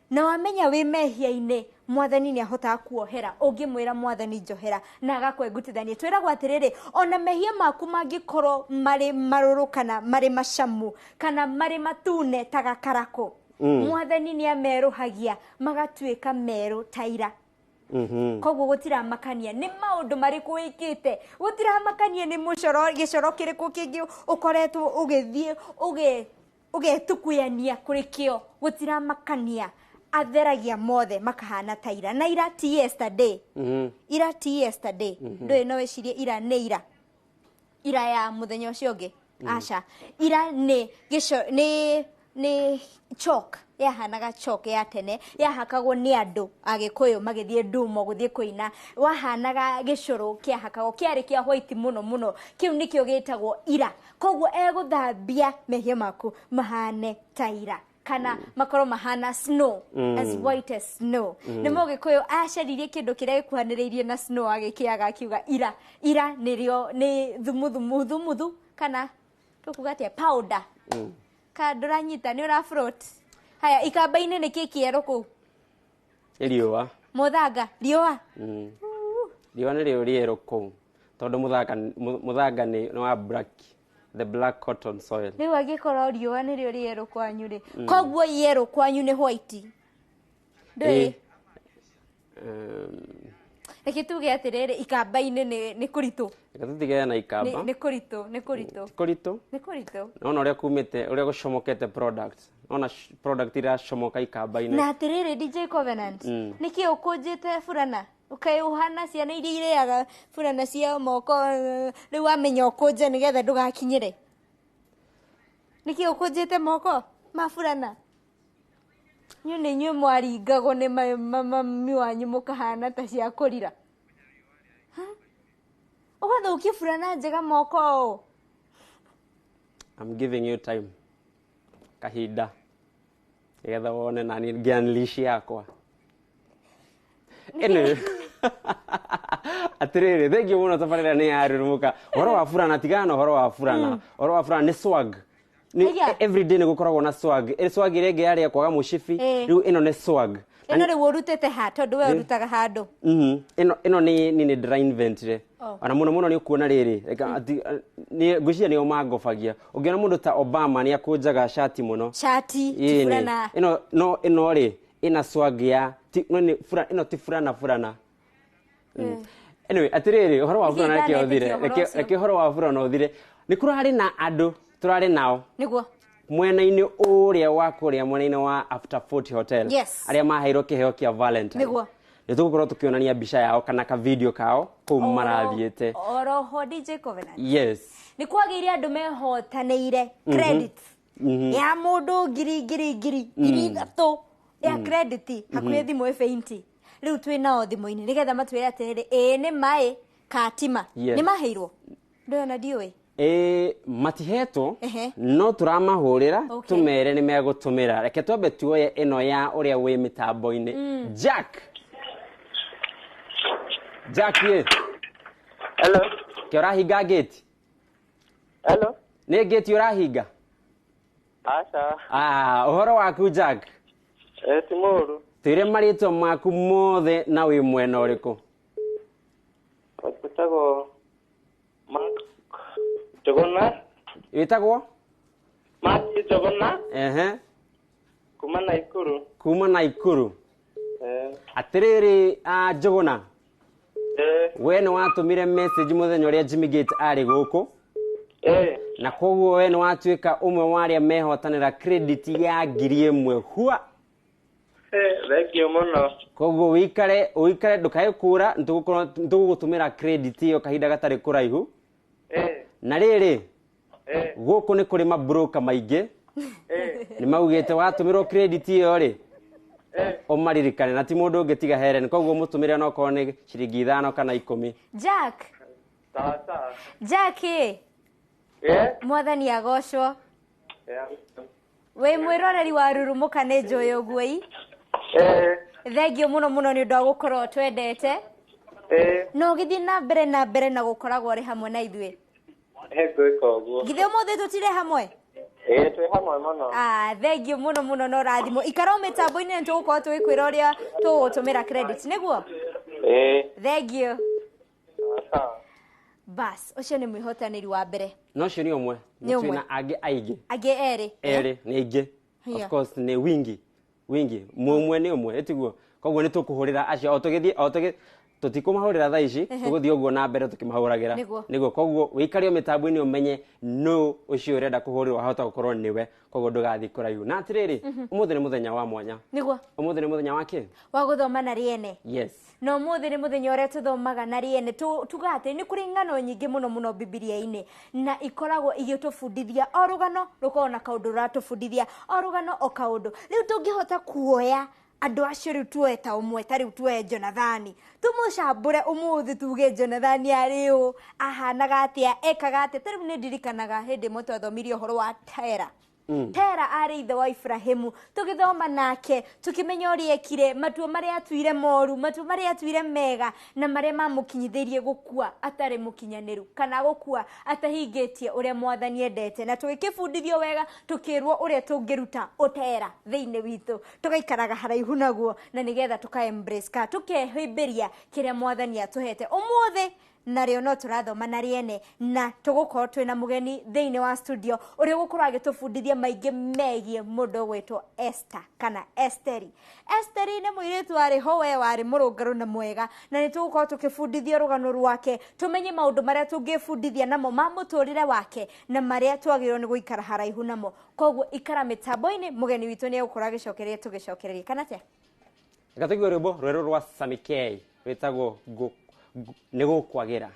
Speaker 5: na wamenya wĩ mehia-inĩ, Mwathani nĩ ahotaga kuohera. Ũngĩmwĩra Mwathani njohera, na agakwengutithania. Twĩragwo atĩrĩrĩ, ona mehia maku mangĩkorwo marĩ marũrũ kana marĩ macamu kana marĩ matune ta gakarakũ, Mwathani nĩ amerũhagia magatuĩka merũ ta ira. Koguo gũtiramakania nĩ maũndũ marĩkũ wĩkĩte, gũtiramakania nĩ mũcoro gĩcoro kĩrĩkũ kĩngĩ ũkoretwo ũgĩthiĩ ũgetukuyania kũrĩ kĩo, gũtiramakania. Atheragia mothe makahana ta ira. Na ira ti yesterday. Ira ti yesterday. Ndũĩ no wĩcirie ira nĩ ira. Ira ya mũthenya ũcio ũngĩ. Aca. Ira nĩ gĩco, nĩ chalk. Yahanaga chalk ya tene, yahakagwo nĩ andũ Agĩkũyũ magĩthiĩ ndumo gũthiĩ kũina. Wahanaga gĩcũrũ kĩahakagwo, kĩarĩ kĩa white mũno mũno. Kĩu nĩkĩo gĩtagwo ira. Koguo egũthambia mehia maku mahane ta ira, kana makorwo mahana snow, as white as snow. Nĩ Mũgĩkũyũ acaririe kĩndũ kĩrĩa gĩkuhanĩrĩirie na snow agĩkĩaga akiuga ira. Ira nĩrĩo nĩ thumu thumu thumuthu, kana tũkuga atĩa, powder. Ka ndũranyita, nĩ ũra float. Haya, ikamba-inĩ nĩ kĩ kĩerũ kũu?
Speaker 15: Nĩ riũa.
Speaker 5: Mũthanga, riũa.
Speaker 15: Riũa nĩrĩo rĩerũ kũu tondũ mũthanga nĩ wa black, the black cotton soil.
Speaker 5: Rĩu angĩkorwo riũa nĩrĩo rĩerũ kwanyu rĩ, koguo yerũ kwanyu nĩ white ndũĩ? Reke tuge atĩrĩrĩ, ikamba-inĩ nĩ kũritũ.
Speaker 15: Reke tũtigane na ikamba.
Speaker 5: Nĩ kũritũ, nĩ kũritũ.
Speaker 15: Ti kũritũ.
Speaker 5: Nĩ kũritũ.
Speaker 15: Nona ũrĩa kumĩte, ũrĩa gũcomokete product. Nona product iracomoka ikamba-inĩ.
Speaker 5: Na atĩrĩrĩ, DJ Covenant, nĩkĩ ũkũnjĩte burana ũkaĩũhana ciana iria irĩaga burana cia moko? Rĩu wamenya ũkũnje nĩgetha ndũgakinyĩre. Nĩkĩ ũkũnjĩte moko ma burana? Inyuĩ nĩ inyuĩ mwaringagwo nĩ mami wanyu mũkahana ta cia kũrira. Ũgathũkia burana njega moko ũũ.
Speaker 15: I'm giving you time, kahinda, nĩgetha wone nani ngĩunleash yakwa. Anyway, atĩrĩrĩ, thengiũ mũno. Tabarĩra nĩ yarurumuka. Ũhoro wa burana, tigana na ũhoro wa burana. Ũhoro wa burana nĩ swag. Nĩ
Speaker 5: Aya.
Speaker 15: everyday nĩ gũkoragwo na swag. Swag ĩrĩa ĩngĩ yarĩ ya kwaga mũcibi. Rĩu ĩno nĩ swag.
Speaker 5: Ĩno rĩu ũrutĩte ha, tondũ we ũrutaga handũ?
Speaker 15: Ĩno nĩ ndĩrainventire.
Speaker 5: Oh.
Speaker 15: Ona mũno mũno nĩ ũkuona rĩrĩ, ngwĩciria nĩo mangobagia. Ũngĩona mũndũ ta Obama nĩ akũnjaga cati mũno.
Speaker 5: Cati ti
Speaker 15: Ĩĩ,
Speaker 5: burana.
Speaker 15: Ĩno no ĩno rĩ ĩna swag ya ti, no nĩ ĩno ti burana burana. Anyway, atĩrĩrĩ, ũhoro wa
Speaker 5: Nĩkĩ
Speaker 15: burana reke ũthire.
Speaker 5: ndanetĩkia ũhoro ũcio?
Speaker 15: Reke ũhoro wa burana ũthire. Nĩ kũrarĩ na andũ tũrarĩ nao
Speaker 5: Nĩguo.
Speaker 15: Mwena-inĩ ũrĩa wa kũrĩa mwena-inĩ wa After 40 Hotel, arĩa maheirwo kĩheo kĩa Valentine. Nĩ tũgũkorwo tũkĩonania mbica yao kana ka video kao kũu marathiĩte.
Speaker 5: Oroho, DJ Covenant,
Speaker 15: Yes.
Speaker 5: nĩ kwagĩire andũ mehotanĩire credit ya mũndũ ngiri ngiri ngiri 3000 ya credit, hakuhĩ thimũ ĩbeinti. Rĩu twĩ nao thimũ-inĩ nĩgetha matwĩre atĩrĩrĩ, ĩĩ nĩ maĩ katima. Nĩ maheirwo? Ndũyona ndiũĩ.
Speaker 15: Ĩ, matihetwo, no tũramahũrĩra tũmere nĩ megũtũmĩra. Reke twambe tuoye ĩno ya ũrĩa wĩ mĩtambo-inĩ. Jack, Jack ĩ.
Speaker 1: Hello.
Speaker 15: Ke ũrahinga ngĩti?
Speaker 1: Hello.
Speaker 15: Nĩ ngĩti ũrahinga?
Speaker 1: Aca.
Speaker 15: Ah, ũhoro waku, Jack?
Speaker 1: Eh, ti mũũru.
Speaker 15: Twĩre marĩtwa maku mothe na wĩ mwena ũrĩkũ.
Speaker 1: Gwĩtagwo Mark Njuguna.
Speaker 15: Wĩtagwo?
Speaker 1: Mark Njuguna. Kuma Naikuru.
Speaker 15: Kuma Naikuru.
Speaker 1: Eh.
Speaker 15: Atĩrĩrĩ, ah, Njuguna,
Speaker 1: Eh.
Speaker 15: we nĩ watũmire message mũthenya ũrĩa Jimmy Gate arĩ gũkũ, na koguo we nĩ watuĩka ũmwe wa arĩa mehotanĩra credit ya 1000 hua.
Speaker 1: Eh, thank you mũno.
Speaker 15: Koguo wĩikare ũikare, ndũkae kũra, nĩtũgũgũtũmĩra credit ĩyo kahinda gatarĩ kũraihu. Na rĩrĩ, gũkũ nĩ kũrĩ mabroka maingĩ, nĩ maugĩte watũmĩrwo credit ĩyo rĩ, ũmaririkane na ti mũndũ ũngĩ tiga Helen. Koguo mũtũmĩre onokorwo nĩ ciringi 5 kana 10.
Speaker 5: Jack.
Speaker 1: Sawa sawa.
Speaker 5: Jack ĩ. Mwathani agocwo. Wĩ mwĩroreri wa Rurumuka, nĩ njũĩ ũguo i. Thengio mũno mũno nĩ ũndũ wa gũkorwo twendete na ũgĩthiĩ na mbere na mbere na gũkoragwo ũrĩ hamwe na ithuĩ.
Speaker 1: Ngwĩka ũguo.
Speaker 5: Githĩ ũmũthĩ tũtirĩ hamwe?
Speaker 1: Ĩĩ, twĩ hamwe mũno.
Speaker 5: Ah, thengio mũno mũno na ũrathimwo. Ikara o mĩtambo-inĩ, nĩ tũgũkorwo tũgĩkwĩra ũrĩa tũgũgũtũmĩra credit, nĩguo.
Speaker 1: Ĩĩ.
Speaker 5: Thengio.
Speaker 1: Sawa sawa.
Speaker 5: Bas, ũcio nĩ mwĩhotanĩri wa mbere.
Speaker 15: No ũcio nĩ ũmwe.
Speaker 5: Nĩ ũmwe.
Speaker 15: Twĩna angĩ aingĩ.
Speaker 5: Angĩ erĩ.
Speaker 15: Erĩ nĩ aingĩ. Of course nĩ wingi wingi, mũmwe nĩ ũmwe ĩtiguo. Koguo nĩ tũkũhũrĩra acio o tũgĩthiĩ o tũgĩ tũtikũmahũrĩra thaa ici. Tũgũthiĩ ũguo na mbere tũkĩmahũragĩra. Nĩguo. Koguo wĩikare o mĩtambo-inĩ, ũmenye nũ ũcio ũrenda kũhũrĩrwo, ahota gũkorwo nĩwe. Koguo ndũgathiĩ kũraihu. Na atĩrĩrĩ, ũmũthĩ nĩ mũthenya wa mwanya. Ũmũthĩ nĩ mũthenya wa kĩ?
Speaker 5: Wa gũthoma na rĩene. Na ũmũthĩ nĩ mũthenya ũrĩa tũthomaga na rĩene. Tugaga atĩ nĩ kũrĩ ng'ano nyingĩ mũno mũno Bibilia-inĩ na ikoragwo igĩtũbundithia. O rũgano rũkoragwo na kaũndũ rũratũbundithia, o rũgano o kaũndũ. Rĩu tũngĩhota kuoya andũ acio, rĩu tuoe ta ũmwe, ta rĩu tuoe Jonathani, tũmũcambũre ũmũthĩ, tuge Jonathani arĩ ũ, ahanaga atĩa, ekaga atĩa. Ta rĩu nĩ ndirikanaga hĩndĩ ĩmwe twathomirie ũhoro wa Tera. Tera arĩ ithe wa Ibrahimu. Tũgĩthoma nake, tũkĩmenya ũrĩa ekire, matua marĩa atuire moru, matua marĩa atuire mega, na marĩa mamũkinyithĩirie gũkua atarĩ mũkinyanĩru kana gũkua atahingĩtie ũrĩa mwathani endete. Na tũgĩkĩbundithio wega, tũkĩrwo ũrĩa tũngĩruta ũtera thĩinĩ witũ, tũgaikaraga haraihu naguo, na nĩgetha tũka embrace ka tũkehĩmbĩria kĩrĩa mwathani atũhete ũmũthĩ. Narĩo no tũrathoma na rĩene, na tũgũkorwo twĩna mũgeni thĩinĩ wa studio ũrĩa ũgũkorwo agĩtũbundithia maingĩ megiĩ mũndũ ũgwĩtwo Esther kana Esteri. Esteri nĩ mũirĩtu warĩ ho we warĩ mũrũngarũ na mwega, na nĩ tũgũkorwo tũkĩbundithio rũgano rwake, tũmenye maũndũ marĩa tũngĩbundithia namo ma mũtũrĩre wake na marĩa twagĩrĩirwo nĩ gũikara haraihu namo. Koguo ikara mĩtambo-inĩ, mũgeni witũ nĩ egũkorwo agĩcokereria tũgĩcokereria kana atĩa?
Speaker 15: Reke tũigue rwĩmbo rwerũ rwa Sammy K rwĩtagwo nĩ gũkwagĩra.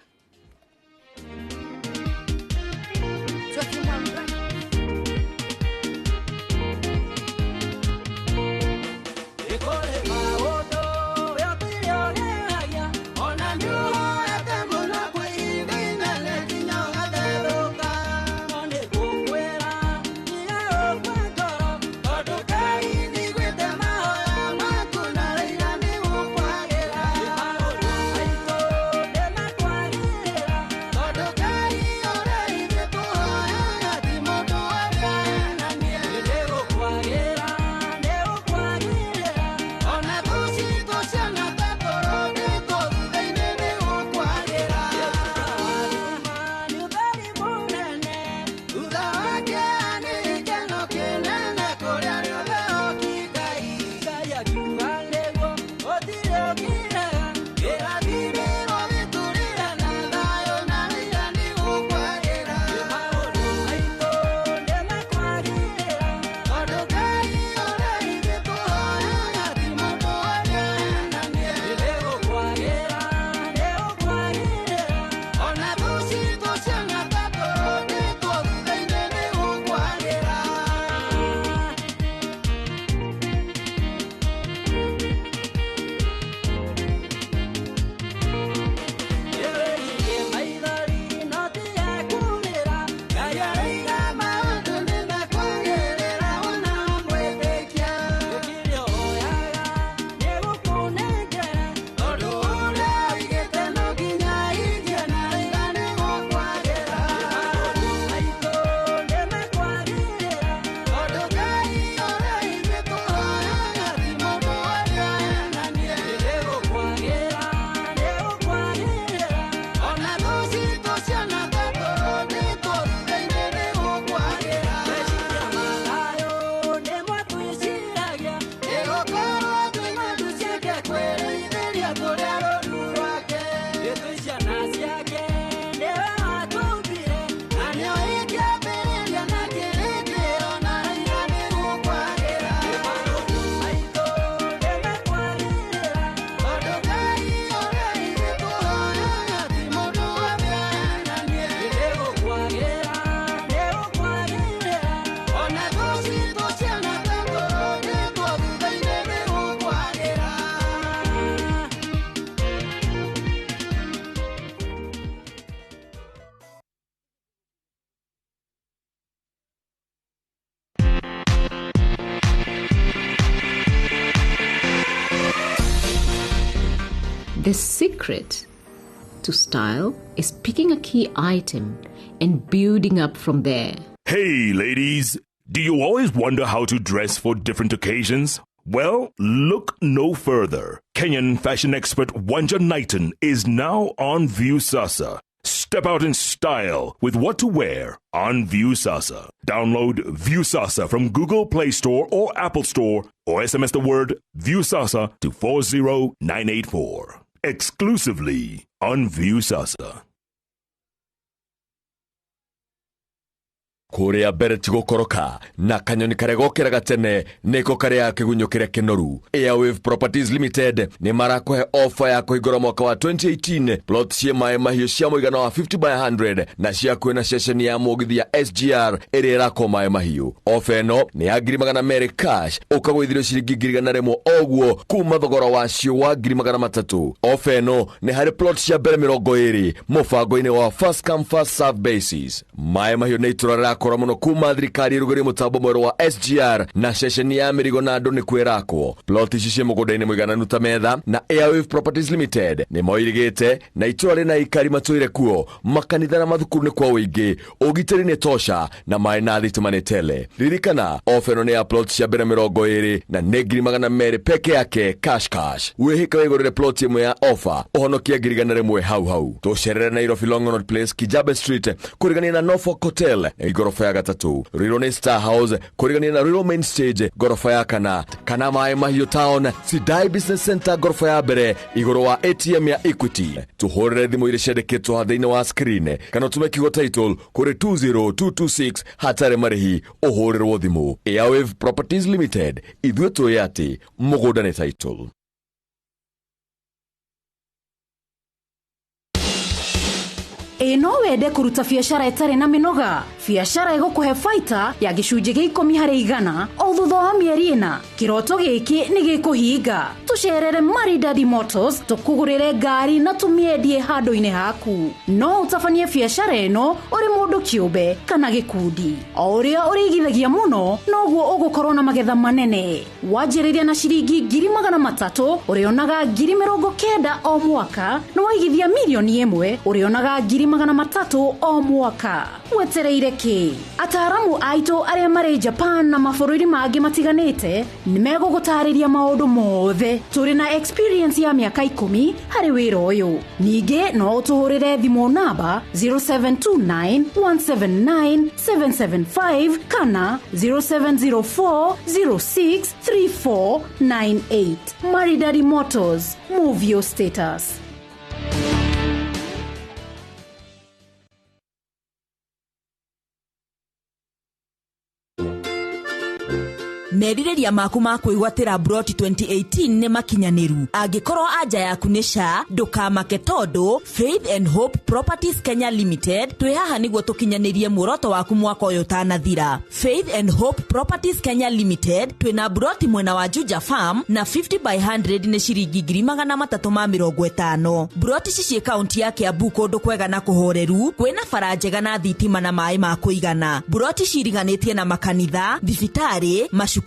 Speaker 2: The secret to style is picking a key item and building up from there.
Speaker 7: Hey, ladies, do you always wonder how to dress for different occasions? Well, look no further. Kenyan fashion expert Wanja Knighton is now on Viusasa. Step out in style with what to wear on Viusasa. Download Viusasa from Google Play Store or Apple Store or SMS the word Viusasa to 40984. Exclusively on Viusasa.
Speaker 16: Kũrĩa mbere ti gũkoroka na kanyoni karĩa gokĩraga tene nĩko karĩa kĩgunyũ kĩrĩa kĩnoru. Airwave Properties Limited nĩ marakũhe ofa ya kũhingũra mwaka wa 2018 plot ciĩ maĩ mahiũ cia mũigana wa 50 by 100 na cia kwĩna ceceni ya mũgithi ya SGR ĩrĩa ĩrakwo maĩ mahiũ. Ofa ĩno nĩ ya 200,000 cash ũkagũithĩrio ciringi 100,000 oguo kuma thogora wacio wa 300,000. Ofa ĩno nĩ harĩ plot cia mbere 20 mũbango-inĩ wa first come first serve basis. Maĩ mahiũ nĩ itũra ĩrakũra mũno kuma thirikari ĩrugũrie mũtambo mwerũ wa SGR na ceceni ya mĩrigo na andũ nĩkuo ĩrakwo. Plot ici ciĩ mũgũnda-inĩ mũigananu ta metha na Airwave Properties Limited nĩ moirigĩte na itũra rĩna aikari matũire kuo, makanitha na mathukuru nĩ kwa ũingĩ, ũgitĩri nĩ tosha na maĩ na thitima nĩ tele. Ririkana ofa ĩno nĩ ya plot cia mbere 20 na nĩ 200,000 peke yake cash cash. Wĩhĩke wĩgũrĩre plot ĩmwe ya ofa ũhonokie 100,000 hau hau. Tũcerere Nairobi Longonot Place, Kijabe Street, kũrigania na Norfolk Hotel igorofa ya 3, Ruiru nĩ Star House kũrigania na Ruiru Main Stage gorofa ya 4, kana Maĩ Mahiũ Town Sidai Business Center gorofa ya 1 igũrũ wa ATM ya Equity. Tũhũrĩre thimũ iria ciandĩkĩtwo thĩinĩ wa screen kana ũtũme kiugo title kũrĩ 20226 hatarĩ marĩhi ũhũrĩrwo thimũ. Airwave Properties Limited, ithuĩ tũĩ atĩ mũgũnda nĩ title.
Speaker 8: Ĩ no wende kũruta biacara ĩtarĩ na mĩnoga, biacara ĩgũkũhe baita ya gĩcunjĩ gĩa 10 harĩ 100 o thutha wa mĩeri 4. Kĩroto gĩkĩ nĩ gĩkũhinga. Tũcerere Maridadi Motors tũkũgũrĩre ngari na tũmĩendie handũ-inĩ haku. No ũtabanie biacara ĩno ũrĩ mũndũ kĩũmbe kana gĩkundi. O ũrĩa ũrĩigithagia mũno noguo ũgũkorwo na magetha manene. Wanjĩrĩria na ciringi 300,000 ũrĩonaga 90,000 o mwaka, na waigithia 1,000,000 ũrĩonaga 300,000 o mwaka. Wetereire kĩ? Ataaramu aitũ arĩa marĩ Japan na mabũrũri mangĩ matiganĩte nĩmegũgũtarĩria maũndũ mothe. Tũrĩ na experience ya mĩaka 10 harĩ wĩra ũyũ. Ningĩ no ũtũhũrĩre thimũ namba 0729 179 775 kana 0704 06 3498. Maridadi Motors, move your status.
Speaker 12: Merirĩria maku ma kwĩgwatĩra Broti 2018 nĩ makinyanĩru. Angĩkorwo anja yaku nĩ SHA, ndũkamake tondũ Faith and Hope Properties Kenya Limited twĩ haha nĩguo tũkinyanĩrie muoroto waku mwaka ũyũ ũtanathira. Faith and Hope Properties Kenya Limited twĩna Broti mwena wa Juja Farm na 50 by 100 nĩ ciringi 350,000. Broti ici ciĩ kaunti ya Kiambu kũndũ kwega na kũhoreru, kwĩna bara njega na thitima na maĩ ma kũigana. Broti ciriganĩtie na makanitha, thibitarĩ, macukuru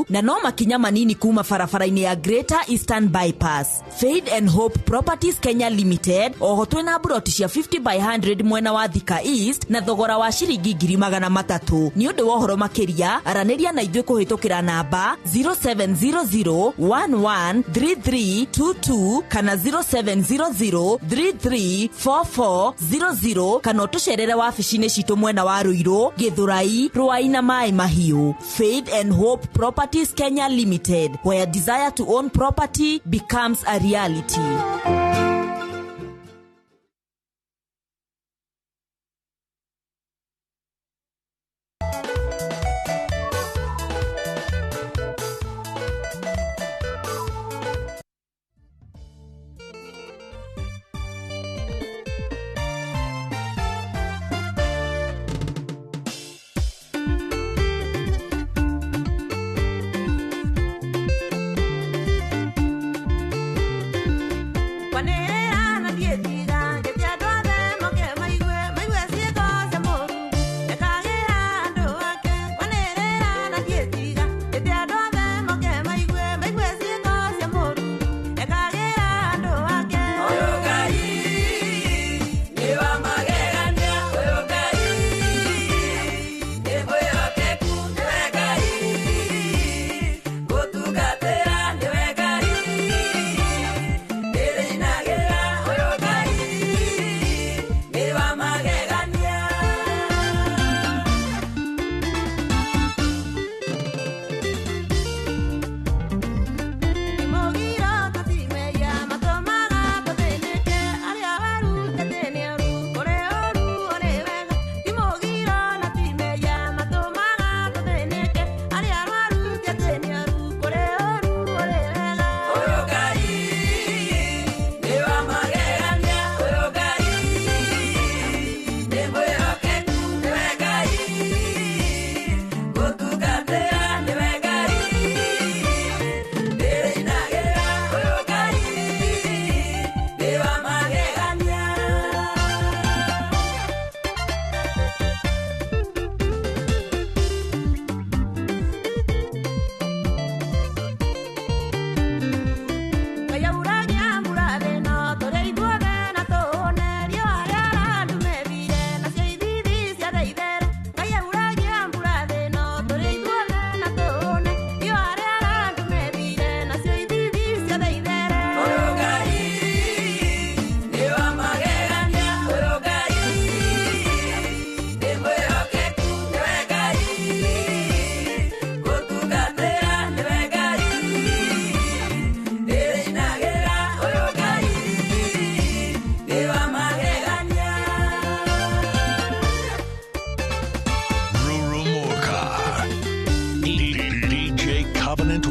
Speaker 12: na no makinya manini kuma barabara-inĩ ya Greater Eastern Bypass. Faith and Hope Properties Kenya Limited oho twĩna broti cia 50 by 100 mwena wa Thika East na thogora wa ciringi 300,000. Nĩ ũndũ wa ũhoro makĩria aranĩria na ithuĩ kũhĩtũkĩra namba 0700 113322 kana 0700 334400 kana ũtũcerere wabici-inĩ citũ mwena wa Ruiru, Githurai, Ruai na Maĩ Mahiũ. Faith and Hope Properties Kenya Limited, where desire to own property becomes a reality.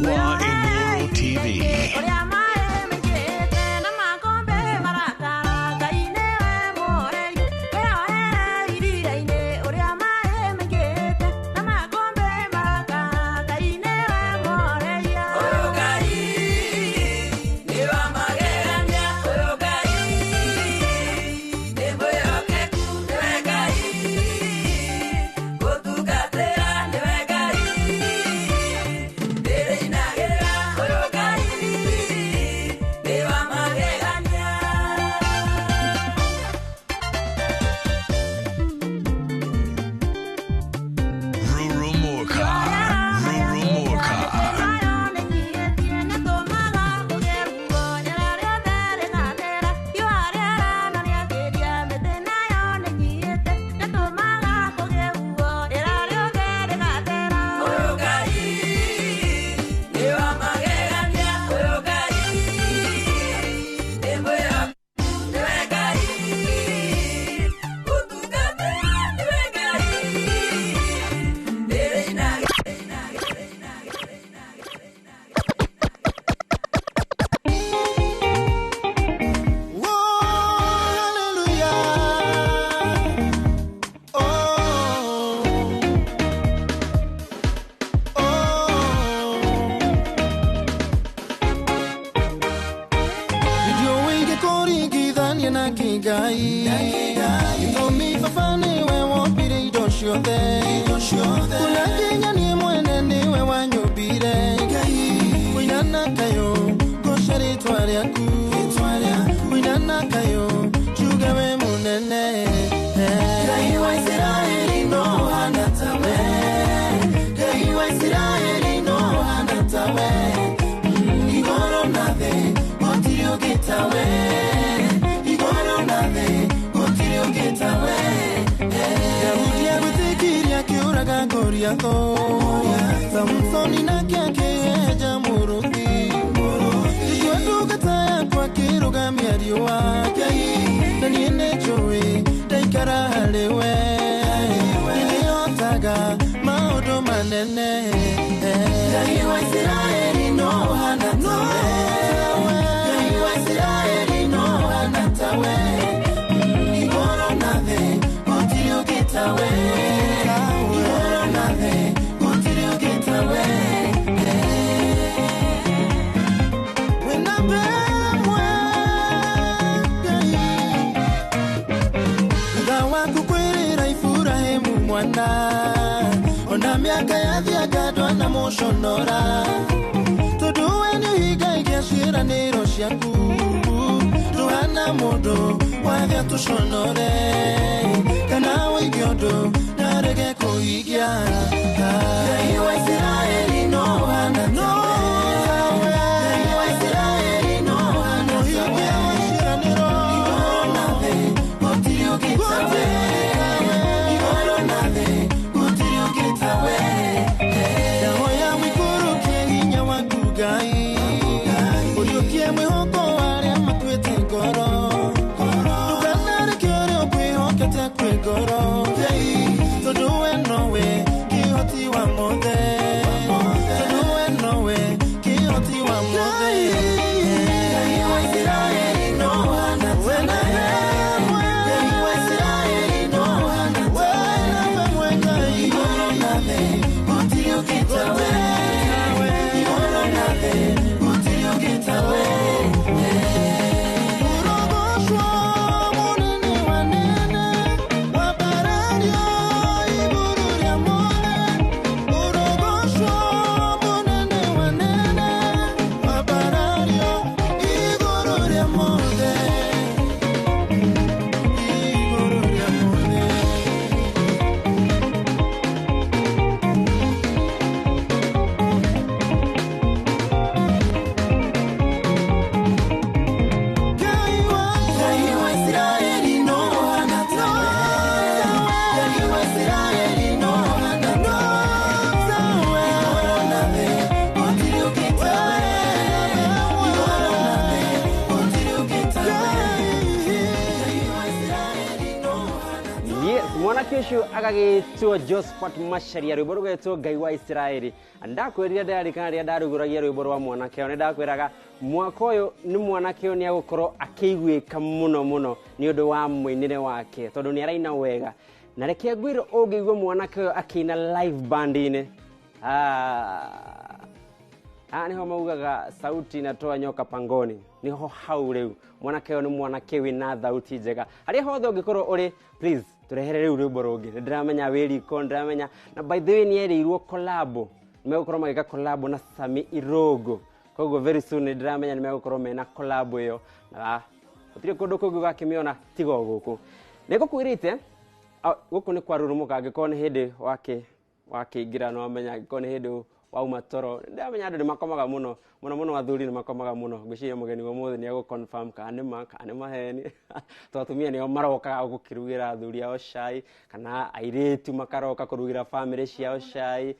Speaker 13: wa Inooro TV.
Speaker 4: Ũrĩa maĩ maingĩhĩte na makombe marakara, Ngai nĩwe mũhoreri, wĩohere iria-inĩ. Ũrĩa maĩ maingĩhĩte na makombe marakara, Ngai nĩwe mũhoreri. Ũyũ Ngai nĩ wa magegania, ũyũ Ngai nĩ mwĩhokeku, nĩwe Ngai gũtungatĩra, nĩwe Ngai ndĩrĩinagĩra, ũyũ Ngai nĩ wa magegania.
Speaker 13: Rurumuka. Rurumuka.
Speaker 6: Ndiũĩ ingĩkũringithania na kĩ Ngai, gĩtũmi baba nĩwe wombire indo ciothe, kuna nginya niĩ mwene nĩwe wanyũmbire. Kũina na kayũ ngũce rĩtwa rĩaku, kũina na kayũ njuge wĩ mũnene. Ngai wa Isiraeli no ũhana tawe, Ngai wa Isiraeli no ũhana tawe, igũrũ na thĩ gũtirĩ ũngĩ tawe, igũrũ na thĩ gũtirĩ ũngĩ tawe. Daudi agwĩtĩkirie akĩũraga Goliathũ, Samusoni nake akĩenja mũrũthi, Joshua ndungata yakwa akĩrũgamia riũa, na niĩ nĩnjũĩ ndaikara harĩ we, nĩnĩhotaga maũndũ manene. Ngai wa Isiraeli no ũhana tawe, Ngai wa Isiraeli no ũhana tawe, igũrũ na thĩ gũtirĩ ũngĩ tawe, igũrũ na thĩ gũtirĩ ũngĩ tawe. Wĩna mbemwe Ngai, thutha waku kwĩrĩra Iburahĩmu mwana, ona mĩaka yathianga ndwanamũconora, tondũ we nĩũhingagia ciĩranĩro ciaku, ndũhana mũndũ wathia tũconore, kana wĩige ũndũ narege kũhingia. Ngai wa Isiraeli no ũhana tawe, Ngai wa Isiraeli no ũhana tawe, igũrũ na thĩ gũtirĩ ũngĩ tawe, igũrũ na thĩ gũtirĩ ũngĩ tawe. Ndahoya ũikũrũkie hinya waku Ngai, ũriũkie mwĩhoko wa arĩa makuĩte ngoro, ndũkanareke ũrĩa ũkwĩhokete akue ngoro, tondũ we nowe kĩhoti wa mothe, tondũ we nowe kĩhoti wa mothe. Ngai wa Isiraeli no ũhana tawe, Ngai wa Isiraeli no ũhana tawe, igũrũ na thĩ gũtirĩ ũngĩ tawe, igũrũ na thĩ gũtirĩ ũngĩ tawe. Ũrogocwo mũnene wa nene, wambarario igũrũ rĩa mothe,
Speaker 15: Mwanake ũyũ agagĩtwo Josephat Macharia, rwĩmbo rũgetwo Ngai wa Isiraeli. Ndakwĩrire ndarikana rĩrĩa ndarugũragia rwĩmbo rwa mwanake ũyũ, nĩndakwĩraga mwaka ũyũ nĩ mwanake ũyũ nĩegũkorwo akĩiguĩka mũno mũno nĩ ũndũ wa mũinĩre wake, tondũ nĩ araina wega. Na reke ngwĩre ũngĩigua mwanake ũyũ akĩina live band-inĩ, haha niho maugaga sauti inatoa nyoka pangoni, niho hau riu mwanake ũyũ nĩ mwanake wĩna thauti njega. Harĩa hothe ũngĩkorwo ũrĩ, please tũrehere rĩu rwĩmbo rũngĩ. Nĩ ndĩramenya wĩ riko, nĩ ndĩramenya na by the way nĩ erĩirwo collab, nĩ megũkorwo magĩka collab na Sami Irogo, koguo very soon nĩ ndĩramenya nĩ megũkorwo mena collab ĩyo, na gũtirĩ kũndũ kũngĩ ũgakĩmĩona tiga o gũkũ. Nĩ ngũkwĩrĩte gũkũ nĩ kwa Rurumuka, angĩkorwo nĩ hĩndĩ wakĩingĩra no wamenya, angĩkorwo nĩ hĩndĩ wauma toro, ndĩramenya andũ nĩ makomaga mũno mũno mũno, athuri nĩ makomaga mũno. Ngwĩciria mũgeni wa ũmũthĩ nĩ egũ-confirm kana nĩ ma kana nĩ maheni, tondũ atumia nĩo marokaga gũkĩrugĩra athuri ao cai, kana airĩtu makaroka kũrugĩra bamĩrĩ ciao cai.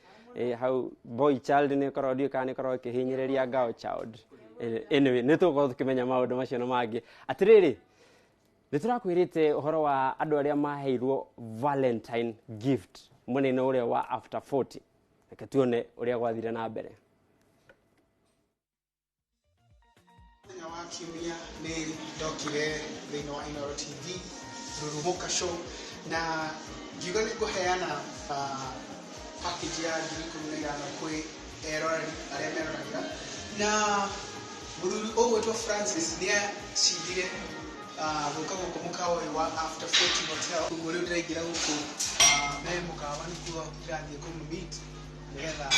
Speaker 15: Hau boy child nĩ ĩkoragwo, ndiũĩ kana nĩ ĩkoragwo ĩkĩhinyĩrĩria girl child. Anyway, nĩ tũgũkorwo tũkĩmenya maũndũ macio na mangĩ. Atĩrĩrĩ, nĩ tũrakwĩrĩte ũhoro wa andũ arĩa maheirwo Valentine gift mwena-inĩ ũrĩa wa after 40. Reke tuone ũrĩa gwathire na mbere.
Speaker 3: Mũthenya wa kiumia nĩ ndokire thĩinĩ wa Inooro TV Rurumuka show, na ngiuga nĩ ngũheana package ya 15,000 kwĩ eroreri arĩa meroragĩra, na mũthuri ũgwĩtwo Francis nĩ acindire gũka gũkũ mũkawa ũyũ wa After 40 Hotel. Ũguo rĩu ndĩraingĩra gũkũ me mũkawa nĩkuo ndĩrathiĩ kũmũ-meet nĩgetha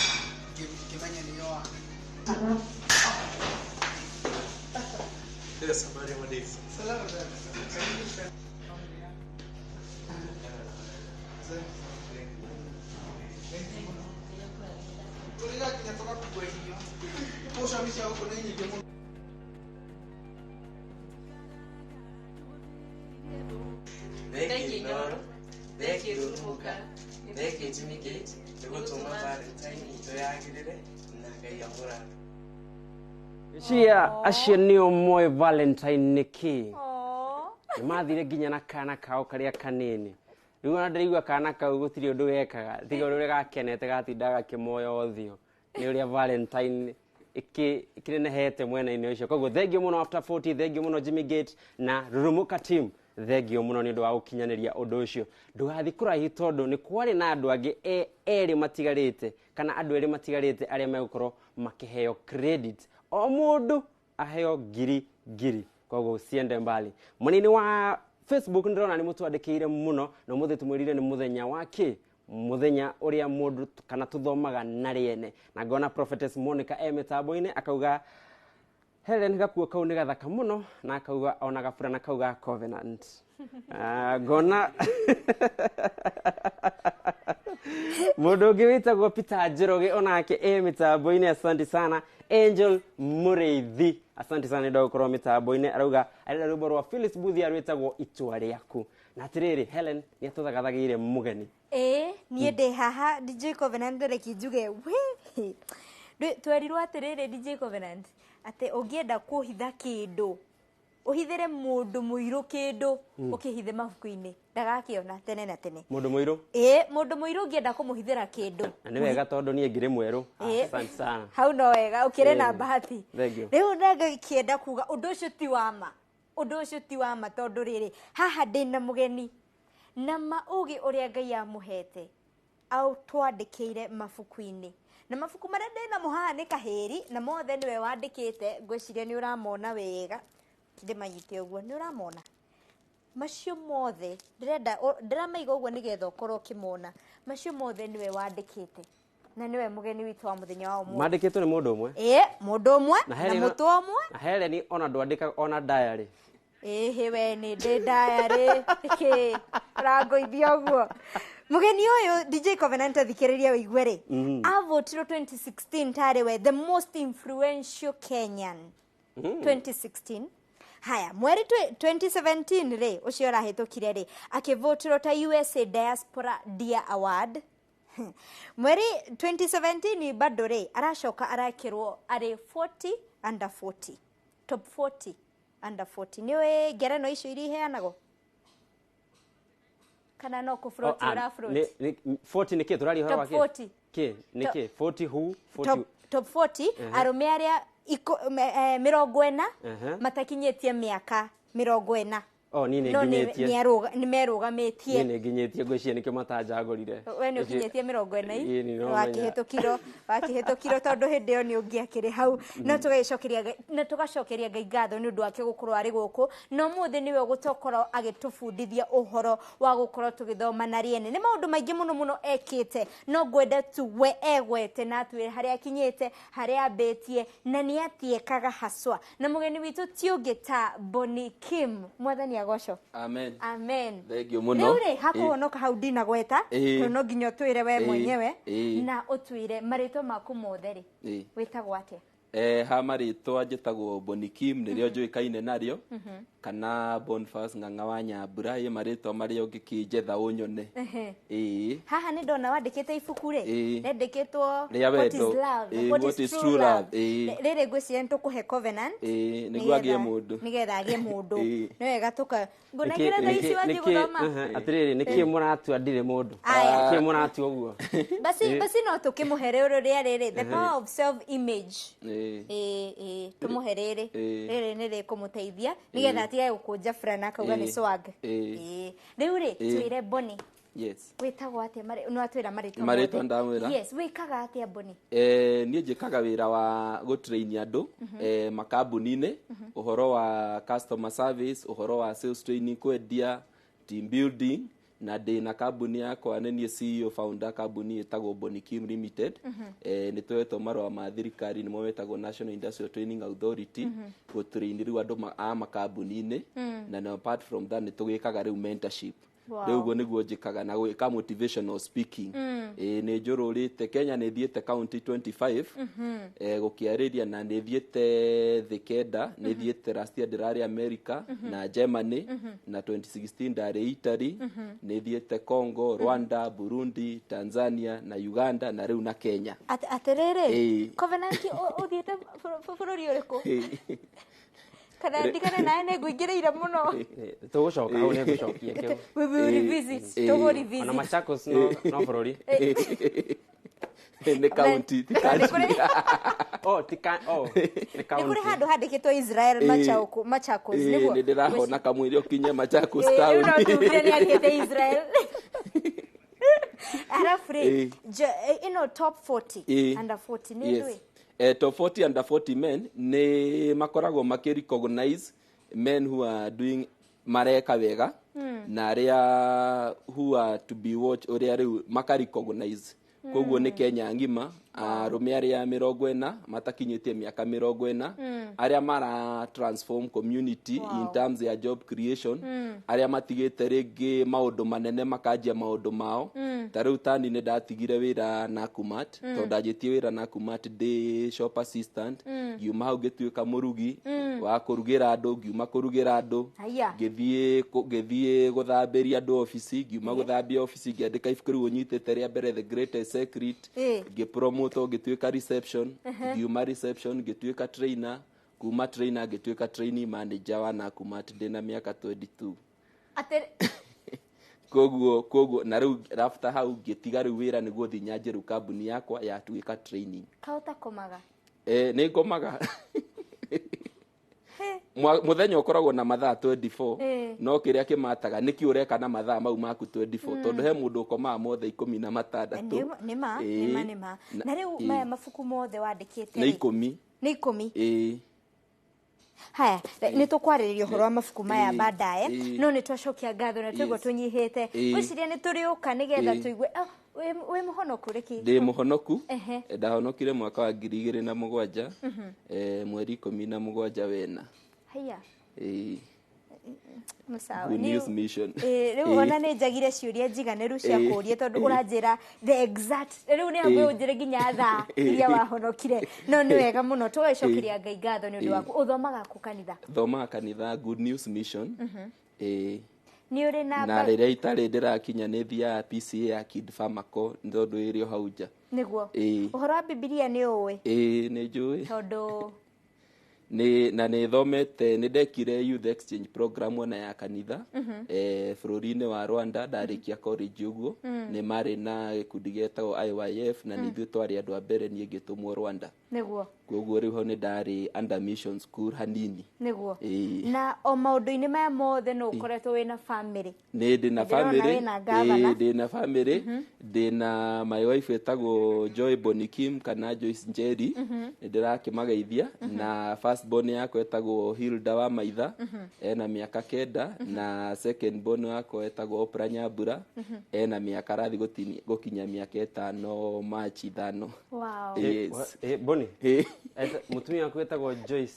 Speaker 3: ngĩmenye nĩo a.
Speaker 14: Yes, habari ya Madizi.
Speaker 3: Salama sana. Tũrĩra nginya tũgakua irio. Mboco cia gũkũ nĩ nyingĩ mũno.
Speaker 14: Thank you, Inooro. Thank you, Rurumuka. Thank you, Jimmy Gate. Nĩ gũtũma Valentine itũ yagĩrĩre na Ngai amũrathime.
Speaker 15: Cia acio nĩo moĩ Valentine nĩ kĩ. Nĩ mathire nginya na kana kao karĩa kanini. Rĩu ona ndĩraigua kana kau gũtirĩ ũndũ gekaga, tiga ũrĩa gakenete gatindaga gakĩmoya ũthiũ nĩ ũrĩa Valentine ĩkĩnenehete mwena-inĩ ũcio. Koguo thengiũ mũno After 40, thengiũ mũno Jimmy Gate na Rurumuka team, thengio mũno nĩ ũndũ wa gũkinyanĩria ũndũ ũcio. Ndũgathiĩ kũraihu tondũ nĩ kwarĩ na andũ angĩ erĩ matigarĩte, kana andũ erĩ matigarĩte arĩa megũkorwo makĩheo credit, o mũndũ aheo ngiri ngiri, koguo ciende mbali. Mwena-inĩ wa Facebook ndĩrona nĩ mũtwandĩkĩire mũno, na ũmũthĩ tũmwĩrire nĩ mũthenya wa kĩ, mũthenya ũrĩa mũndũ kana tũthomaga na rĩene. Na ngona Prophetess Monica e mĩtambo-inĩ akauga Helen gakuo kau nĩ gathaka mũno, na akauga ona gaburana kau ga Covenant. Ngona mũndũ ũngĩ wĩtagwo Peter Njoroge onake e mĩtambo-inĩ, asante sana. Angel Mũrĩithi, asante sana nĩ ũndũ wa gũkorwo mĩtambo-inĩ, arauga arenda rwĩmbo rwa Phyllis Mbuthia rwĩtagwo Itua Rĩaku. Na atĩrĩrĩ, Helen nĩ atũthagathagĩire mũgeni.
Speaker 5: Ĩĩ, niĩ ndĩ haha DJ Covenant, reke njuge we twerirwo atĩrĩrĩ DJ Covenant atĩ ũngĩenda kũhitha kĩndũ ũhithĩre mũndũ mũirũ kĩndũ, ũkĩhithe mabuku-inĩ ndagakĩona tene na tene.
Speaker 15: Mũndũ mũirũ?
Speaker 5: Ĩĩ, mũndũ mũirũ ũngĩenda kũmũhithĩra kĩndũ.
Speaker 15: Na nĩ wega tondũ niĩ ngĩrĩ mwerũ. Asante sana.
Speaker 5: Hau no wega ũkĩrĩ na bahati.
Speaker 15: Thank you.
Speaker 5: Rĩu ndangĩkĩenda kuga ũndũ ũcio ti wa ma, ũndũ ũcio ti wa ma tondũ rĩrĩ haha ndĩna mũgeni na maũgĩ ũrĩa Ngai amũhete aũtwandĩkĩire mabuku-inĩ, na mabuku marĩa ndĩnamo haha nĩ kahĩri na mothe nĩwe wandĩkĩte. Ngwĩciria nĩ ũramona wega, ndĩmanyite ũguo nĩ ũramona macio mothe, ndĩrenda ndĩramaiga ũguo nĩgetha ũkorwo ũkĩmona. Macio mothe nĩwe wandĩkĩte na nĩwe mũgeni witũ wa mũthenya wa ũmũthĩ.
Speaker 15: Mandĩkĩtwo nĩ mũndũ ũmwe?
Speaker 5: Ĩĩ, mũndũ ũmwe na mũtwe ũmwe.
Speaker 15: Na Helen ona ndwandĩkaga ona diary.
Speaker 5: Ĩhĩ, we nĩ ndĩ diary kĩ ũrangũithia ũguo. Mũgeni ũyũ DJ Covenant, thikĩrĩria ũigue rĩ, avotirwo 2016 tarĩ we the most influential Kenyan 2016. Haya, mweri 2017 rĩ, ũcio ũrahĩtũkire rĩ, akĩvotirwo ta USA Diaspora Dear Award. Mweri 2017 bado rĩ, aracoka arekĩrwo arĩ 40 under 40, top 40 under 40. Nĩũĩ ngerenwa icio iria iheanagwo? Kana no kũ float ũra float?
Speaker 15: 40 nĩ kĩ tũraria ũhoro
Speaker 5: Top
Speaker 15: wa kĩ?
Speaker 5: 40.
Speaker 15: Kĩ nĩ kĩ 40 who 40
Speaker 5: Top 40 arũme arĩa 40 matakinyĩtie mĩaka 40.
Speaker 15: Oh, niĩ nĩ
Speaker 5: No
Speaker 15: nginyĩtie.
Speaker 5: nĩ merũgamĩtie.
Speaker 15: Niĩ nĩ nginyĩtie, ngwĩciria nĩkĩo matanjagũrire.
Speaker 5: We nĩ ũkinyĩtie 40
Speaker 15: Ĩĩ, nĩ ũramenya.
Speaker 5: Wakĩhĩtũkirwo tondũ hĩndĩ ĩyo nĩ ũngĩakĩrĩ hau. No tũgagĩcokeria Ngai, na tũgacokeria Ngai ngatho nĩ ũndũ wake gũkorwo arĩ gũkũ, na ũmũthĩ nĩwe ũgũtokorwo agĩtũbundithia ũhoro wa gũkorwo tũgĩthoma na rĩene. Nĩ maũndũ maingĩ mũno mũno ekĩte, no ngwenda tu we egwete na atwĩre harĩa akinyĩte, harĩa ambĩtie, na nĩ atiekaga haswa. Na mũgeni witũ ti ũngĩ ta Bonny Kim. Mwathani agocwo.
Speaker 9: Amen.
Speaker 5: Amen.
Speaker 9: Thank you mũno.
Speaker 5: Rĩu rĩ, hakũhonoka hau ndinagweta, tondũ no nginya ũtwĩre we mwenyewe, na ũtwĩre marĩtwa maku mothe rĩ, wĩtagwo atĩa?
Speaker 9: Ha marĩtwa njĩtagwo Bonny Kim, nĩrĩo njũĩkaine narĩo, kana Boniface Ng'ang'a wa Nyambura, ĩ marĩtwa marĩa ũngĩkĩnjetha ũnyone. Ĩĩ.
Speaker 5: Haha nĩ ndona wandĩkĩte ibuku rĩ, rĩandĩkĩtwo
Speaker 9: Rĩa
Speaker 5: What is
Speaker 9: wendo.
Speaker 5: Love?
Speaker 9: Ĩĩ,
Speaker 5: What
Speaker 9: What
Speaker 5: is
Speaker 9: is
Speaker 5: True
Speaker 9: True
Speaker 5: Love?
Speaker 9: Love? Ĩĩ.
Speaker 5: Rĩrĩ ngwĩciria nĩ tũkũhe covenant,
Speaker 9: Ĩĩ, nĩguo agĩe mũndũ.
Speaker 5: nĩgetha agĩe mũndũ.
Speaker 9: Ĩĩ.
Speaker 5: Nĩ wega tũka ngũnengere thaa ici wathiĩ gũthoma.
Speaker 15: Atĩrĩrĩ, nĩkĩ mũratua ndirĩ mũndũ?
Speaker 5: Aya.
Speaker 15: Nĩkĩ mũratua ũguo?
Speaker 5: Basi basi no tũkĩmũhe rĩrĩ rĩa rĩrĩ, the power of self image.
Speaker 9: Ĩĩ.
Speaker 5: Ĩĩ, tũmũhe rĩrĩ.
Speaker 9: Ĩĩ.
Speaker 5: Rĩrĩ nĩ rĩkũmũteithia nĩgetha atige gũkũnja burana akauga nĩ swag.
Speaker 9: Ĩĩ.
Speaker 5: Rĩu rĩ,
Speaker 9: Ĩĩ.
Speaker 5: twĩre Bonny,
Speaker 9: Yes.
Speaker 5: wĩtagwo atĩa? Nĩ watwĩra marĩtwa
Speaker 9: Marĩtwa
Speaker 5: mothe.
Speaker 9: ndamwĩra.
Speaker 5: Yes, wĩkaga atĩa Bonny?
Speaker 9: Niĩ njĩkaga wĩra wa gũtrain andũ makambuni-inĩ, ũhoro wa customer service, ũhoro wa sales training, kwendia, team building, na ndĩ na kambuni yakwa, nĩ niĩ CEO founder kambuni ĩtagwo Bonny Kim Limited. Nĩ tũhetwo marũa ma thirikari, nĩmo metagwo National Industrial Training Authority, gũtrain rĩu andũ a makambuni-inĩ, na apart from that nĩ tũgĩkaga rĩu mentorship. Rĩu ũguo nĩguo njĩkaga, na gwĩka motivational speaking. Ĩĩ, nĩ njũrũrĩte Kenya, nĩ thiĩte county 25 gũkĩarĩria, na nĩ thiĩte thĩ 9, nĩ thiĩte last year ndĩrarĩ America na Germany, na 2016 ndarĩ Italy, nĩ thiĩte Congo, Rwanda, Burundi, Tanzania na Uganda, na rĩu na Kenya.
Speaker 5: Atĩrĩrĩ,
Speaker 9: Ĩĩ.
Speaker 5: Covenant, ũthiĩte bũrũri ũrĩkũ? Kana ndigane nawe, nĩ ngũingĩrĩire mũno.
Speaker 15: Tũgũcoka hau, nĩ ngũcokia kĩu.
Speaker 5: We will revisit. Tũgũ revisit.
Speaker 15: Ona Machakos no bũrũri.
Speaker 9: Nĩ county, ti country.
Speaker 15: Oh, ti oh, nĩ
Speaker 5: Nĩ
Speaker 15: county.
Speaker 5: kũrĩ handũ handĩkĩtwo Israel, Machakos, nĩguo?
Speaker 9: Nĩ ndĩrahona kamwĩrĩ ũkinye Machakos
Speaker 5: Rĩu
Speaker 9: town.
Speaker 5: no tugire nĩ athiĩte Israel. Arabu rĩ, ĩno top 40 under 40 nĩ
Speaker 9: Yes.
Speaker 5: ndũĩ?
Speaker 9: Top 40 under 40 men nĩ makoragwo makĩ recognize men who are doing, mareka wega, na arĩa who are to be watch, ũrĩa rĩu maka recognize. Koguo nĩ Kenya ng'ima, arũme arĩa 40 matakinyĩtie mĩaka 40, arĩa mara transform community in terms ya job creation, arĩa matigĩte rĩngĩ maũndũ manene makanjia maũndũ mao. Ta rĩu tani nĩ ndatigire wĩra Nakumatt, tondũ ndanjĩtie wĩra Nakumatt ndĩ shop assistant, ngiuma hau ngĩtuĩka mũrugi wa kũrugĩra andũ, ngiuma kũrugĩra andũ
Speaker 5: Haya.
Speaker 9: ngĩthiĩ gũthambĩria andũ obici, ngiuma gũthambia obici ngĩandĩka ibuku rĩu ũnyitĩte rĩa mbere, The Greatest Secret, ngĩpromote ngĩtuĩka reception, ngiuma reception ngĩtuĩka trainer, kuma trainer ngĩtuĩka trainee manager wa Nakumatt ndĩna mĩaka 22.
Speaker 5: Atĩ
Speaker 9: Koguo na rĩu after hau ngĩtiga rĩu wĩra nĩguo thiĩ nyanjie rĩu kambuni yakwa ya tuĩka training.
Speaker 5: Kaũtakomaga?
Speaker 9: Nĩ ngomaga. Mũthenya ũkoragwo na mathaa 24, no kĩrĩa kĩmataga nĩkĩ ũreka na mathaa mau maku 24, tondũ he mũndũ ũkomaga mothe 16.
Speaker 5: Nĩ ma. Nĩ ma, nĩ ma. Na rĩu maya mabuku mothe wandĩkĩte
Speaker 9: Nĩ
Speaker 5: rĩ?
Speaker 9: 10.
Speaker 5: Nĩ 10?
Speaker 9: Ĩĩ.
Speaker 5: Haya, nĩ tũkwarĩrĩria ũhoro wa mabuku maya baadaye, no nĩ twacokia ngatho na twaigua tũnyihĩte. Ngwĩciria nĩ tũrĩũka nĩgetha tũigue. Ah, wĩ mũhonoku rĩki?
Speaker 9: Ndĩ mũhonoku. Ndahonokire mwaka wa 2007, mweri 17 wena.
Speaker 5: Haya.
Speaker 9: Ĩĩ.
Speaker 5: Sawa.
Speaker 9: Good News Mission.
Speaker 5: Rĩu ona nĩ njagire ciũria njiganĩru cia kũũria, tondũ ũranjĩra the exact, rĩu nĩ hakuhĩ ũnjĩre nginya thaa iria wahonokire. No nĩ wega mũno, tũgagĩcokeria Ngai ngatho nĩ ũndũ waku. Ũthomaga kũ kanitha?
Speaker 9: Thomaga kanitha Good News Mission. Ĩĩ.
Speaker 5: Nĩ ũrĩ
Speaker 9: Na
Speaker 5: namba?
Speaker 9: rĩrĩa itarĩ ndĩrakinya nĩ thiaga PCA ya Kid Pharmaco, nĩ tondũ ĩrĩ o hau nja.
Speaker 5: Nĩguo.
Speaker 9: Ĩĩ.
Speaker 5: Ũhoro wa Bibilia nĩ ũĩ?
Speaker 9: Ĩĩ, nĩ njũĩ.
Speaker 5: Tondũ
Speaker 9: Nĩ na nĩ thomete, nĩ ndekire youth exchange program ona ya kanitha bũrũri-inĩ wa Rwanda ndarĩkia college ũguo. Nĩ marĩ na gĩkundi gĩetagwo IYF na nĩ ithuĩ twarĩ andũ a mbere niĩ ngĩtũmwo Rwanda. Koguo rĩu ho nĩ ndarĩ under mission school hanini. Ĩĩ.
Speaker 5: Na o maũndũ-inĩ maya mothe no ũkoretwo wĩna family?
Speaker 9: Nĩ ndĩ na
Speaker 5: Ndĩrona
Speaker 9: family.
Speaker 5: wĩna gavana.
Speaker 9: Ĩĩ, ndĩ na family. Ndĩ na my wife ĩtagwo Joy Bonikim kana Joyce Njeri. Nĩ ndĩrakĩmageithia. Na first born yakwa ĩtagwo Hilda wa Maitha, ena mĩaka 9, na second born yakwa ĩtagwo Oprah Nyambura, ena mĩaka arathiĩ gũkinya mĩaka 5 March 5.
Speaker 5: Wow.
Speaker 9: Yes.
Speaker 15: Boni. Mũtumia waku wĩtagwo Joyce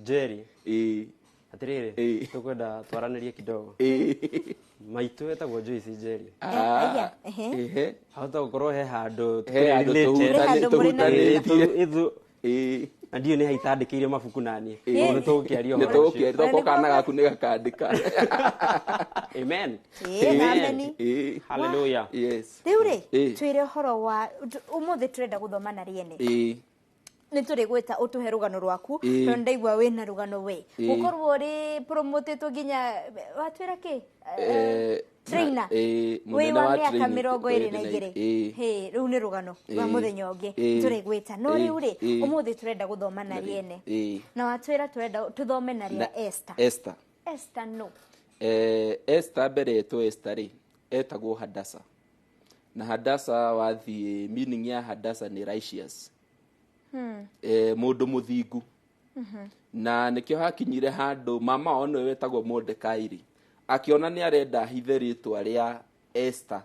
Speaker 15: Jerry. Atĩrĩrĩ, tũkwenda twaranĩrie kidogo. Maitũ wĩtagwo Joyce Jerry.
Speaker 5: Aya, ehe.
Speaker 15: Hahota gũkorwo he handũ
Speaker 9: He handũ
Speaker 15: tũrelate.
Speaker 9: tũhutanĩtie.
Speaker 15: Na ndiũĩ nĩ haitandĩkĩire mabuku naniĩ. Ũguo nĩ tũgũkĩaria
Speaker 9: Nĩ
Speaker 15: ũhoro ũcio.
Speaker 9: tũgũkĩaria tokorwo kana gaku nĩ gakandĩka.
Speaker 15: Amen.
Speaker 5: Amen.
Speaker 15: Hallelujah.
Speaker 9: Yes.
Speaker 5: Rĩu rĩ, twĩre ũhoro wa ũmũthĩ tũrenda gũthoma na rĩene. Nĩ tũrĩ gwĩta ũtũhe rũgano rwaku, tondũ ndaigua wĩna rũgano we. Gũkorwo ũrĩ promotĩtwo nginya watwĩra kĩ? Trainer. Wĩ
Speaker 9: Mũnene
Speaker 5: wa
Speaker 9: wa
Speaker 5: mĩaka
Speaker 9: training,
Speaker 5: 22.
Speaker 9: Ĩĩ.
Speaker 5: Rĩu nĩ rũgano rwa mũthenya ũngĩ tũrĩ gwĩta. No rĩu rĩ, ũmũthĩ tũrenda gũthoma na rĩene. Na watwĩra tũrenda tũthome na rĩa Esther.
Speaker 9: Esther.
Speaker 5: Esther no.
Speaker 9: Esther mbere etwo Esther rĩ, etagwo Hadasa. Na Hadasa wathiĩ meaning ya Hadasa nĩ righteous. Mũndũ mũthingu. Na nĩkĩo hakinyire handũ mama wao nĩwe wetagwo Mordekai rĩ, akĩona nĩ arenda hithe rĩtwa rĩa Esther,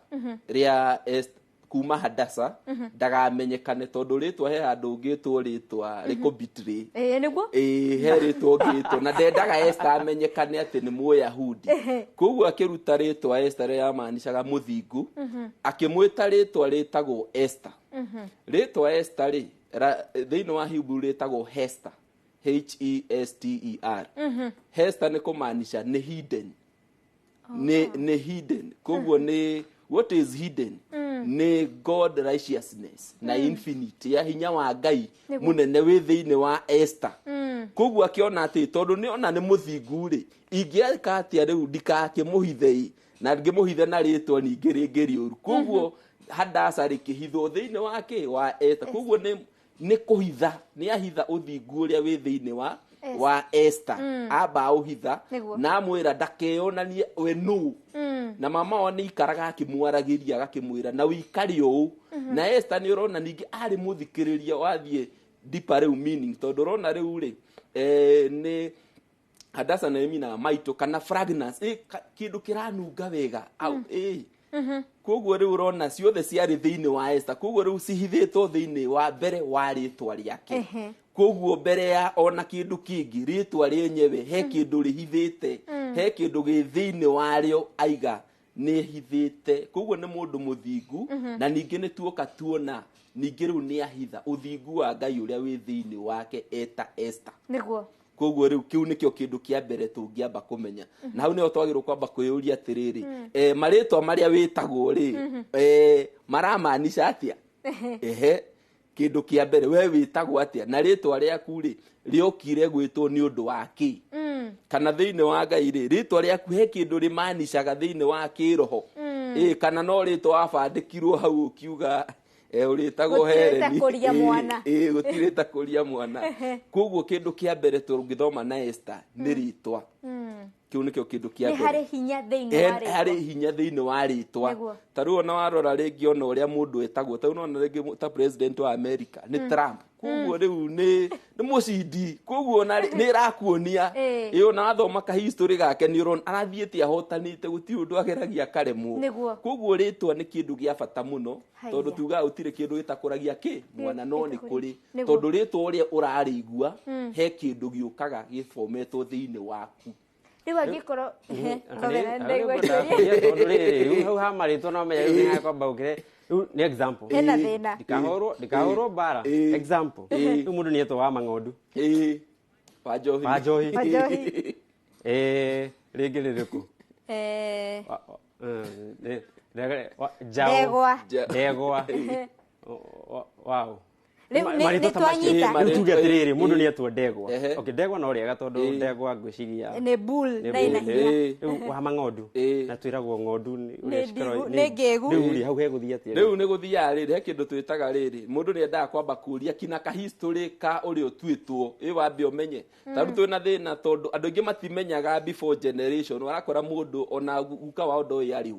Speaker 9: rĩa Esther kuma Hadasa, ndagamenyekane tondũ rĩtwa he handũ ũngĩtwo rĩtwa rĩkũbitray.
Speaker 5: Ĩĩ nĩguo?
Speaker 9: Ĩĩ, he rĩtwa ũngĩtwo na ndendaga Esther amenyekane atĩ nĩ Mũyahudi. Koguo akĩruta rĩtwa Esther rĩrĩa yamaanishaga mũthingu, akĩmwĩta rĩtwa rĩtagwo Esther. Rĩtwa Esther rĩ, thĩinĩ wa Hebrew rĩtagwo Hester, H E S T E R. Hester nĩ kũmaanisha nĩ hidden. Nĩ hidden. Koguo nĩ what is hidden? Nĩ God righteousness na infinite ya hinya wa Ngai mũnene wĩ thĩinĩ wa Esther. Koguo akĩona atĩ tondũ nĩ ona nĩ mũthingu rĩ, ingĩeka atĩa rĩu ndikakĩmũhithe ĩ, na ngĩmũhithe na rĩtwa ningĩ rĩngĩ rĩũru. Koguo Hadasa rĩkĩhithwo thĩinĩ wa kĩ wa Esther. Koguo nĩ kũhitha, nĩ ahitha ũthingu ũrĩa wĩ thĩinĩ wa
Speaker 5: Esther.
Speaker 9: Esther. Amba ũhitha
Speaker 5: Nĩguo.
Speaker 9: na amwĩra ndakeyonanie we nũ. Na mama wao nĩ ikaraga akĩmwaragĩria agakĩmwĩra na wĩikare ũũ. Na Esther nĩ ũrona ningĩ arĩ mũthikĩrĩria wathiĩ deeper rĩu meaning, tondũ ũrona rĩu rĩ, nĩ Hadasa nĩ minaga maitũ kana fragrance, kĩndũ kĩranunga wega au. Koguo rĩu ũrona ciothe ciarĩ thĩinĩ wa Esther, koguo rĩu cihithĩtwo thĩinĩ wa mbere wa rĩtwa rĩake. Koguo mbere ya ona kĩndũ kĩngĩ, rĩtwa rĩenyewe he kĩndũ rĩhithĩte, he kĩndũ gĩ thĩinĩ warĩo aiga nĩ hithĩte. Koguo nĩ mũndũ mũthingu. Na ningĩ nĩ tuoka tuona ningĩ rĩu nĩ ahitha ũthingu wa Ngai ũrĩa wĩ thĩinĩ wake eta Esther. Koguo rĩu kĩu nĩkĩo kĩndũ kĩa mbere tũngĩamba kũmenya. Na hau nĩho twagĩrĩirwo kwamba kwĩyũria atĩrĩrĩ, marĩtwa marĩa wĩtagwo rĩ, maramaanisha atĩa? Ehe, kĩndũ kĩa mbere we wĩtagwo atĩa, na rĩtwa rĩaku rĩ rĩokire gwĩtwo nĩ ũndũ wa kĩ? Kana thĩinĩ wa Ngai rĩ, rĩtwa rĩaku he kĩndũ rĩmanicaga thĩinĩ wa kĩroho? Ĩ, kana no rĩtwa wabandĩkirwo hau ũkiuga ũrĩtagwo
Speaker 5: Gũtirĩ ta
Speaker 9: Hereni.
Speaker 5: kũria mwana.
Speaker 9: Gũtirĩ ta kũria mwana. Koguo kĩndũ kĩa mbere tũngĩthoma na Esther nĩ rĩtwa. Kĩu nĩkĩo kĩndũ kĩa
Speaker 5: Nĩ
Speaker 9: mbere.
Speaker 5: harĩ hinya thĩinĩ wa rĩtwa.
Speaker 9: Harĩ hinya thĩinĩ wa rĩtwa.
Speaker 5: Nĩguo.
Speaker 9: Ta rĩu ona warora rĩngĩ ona ũrĩa mũndũ etagwo, ta rĩu nona rĩngĩ ta president wa America nĩ Trump. Koguo rĩu nĩ mũcindi. Koguo ona nĩ ĩrakuonia. Ĩ, ona wathoma ka history gake nĩ ũrona arathiĩte ahotanĩte, gũtirĩ ũndũ ageragia akaremwo. Koguo rĩtwa nĩ kĩndũ gĩa bata mũno, tondũ tugaga gũtirĩ kĩndũ gĩtakũragia kĩ mwana, no nĩ kũrĩ. Tondũ rĩtwa ũrĩa ũrarĩigua, he kĩndũ gĩũkaga gĩbometwo thĩinĩ waku.
Speaker 5: Rĩu angĩkorwo
Speaker 15: Tondũ rĩrĩ, rĩu hau ha marĩtwa no menya rĩu nĩ kwamba ũkĩre rĩu nĩ example.
Speaker 5: Hena thĩna.
Speaker 15: Ndikahũrwo mbara. Example, rĩu mũndũ nĩ etwo wa mang'ondu,
Speaker 9: wa njohi,
Speaker 15: wa njohi.
Speaker 5: Wa njohi.
Speaker 15: Rĩngĩ rĩrĩkũ? Njaũ.
Speaker 5: Ndegwa.
Speaker 15: Ndegwa. Wow.
Speaker 5: Rĩu nĩ twanyita.
Speaker 15: Rĩu tuge atĩrĩrĩ, mũndũ nĩ etwo ndegwa. Okay, ndegwa no rĩega tondũ ndegwa ngwĩciria
Speaker 5: nĩ bull na ina hinya.
Speaker 15: Rĩu wa mang'ondu na twĩragwo ng'ondu
Speaker 5: ũrĩa cikoragwo nĩ ngĩgu.
Speaker 15: Rĩu rĩ, hau hegũthiĩ atĩa?
Speaker 9: Rĩu nĩ gũthiaga rĩrĩ, he kĩndũ twĩtaga rĩrĩ, mũndũ nĩ endaga kwamba kũria kina ka history ka ũrĩa ũtuĩtwo, ĩ wambe ũmenye. Ta rĩu twĩna thĩna tondũ andũ aingĩ matimenyaga before generation, ũrakora mũndũ ona guka wao ndoĩ arĩ ũ.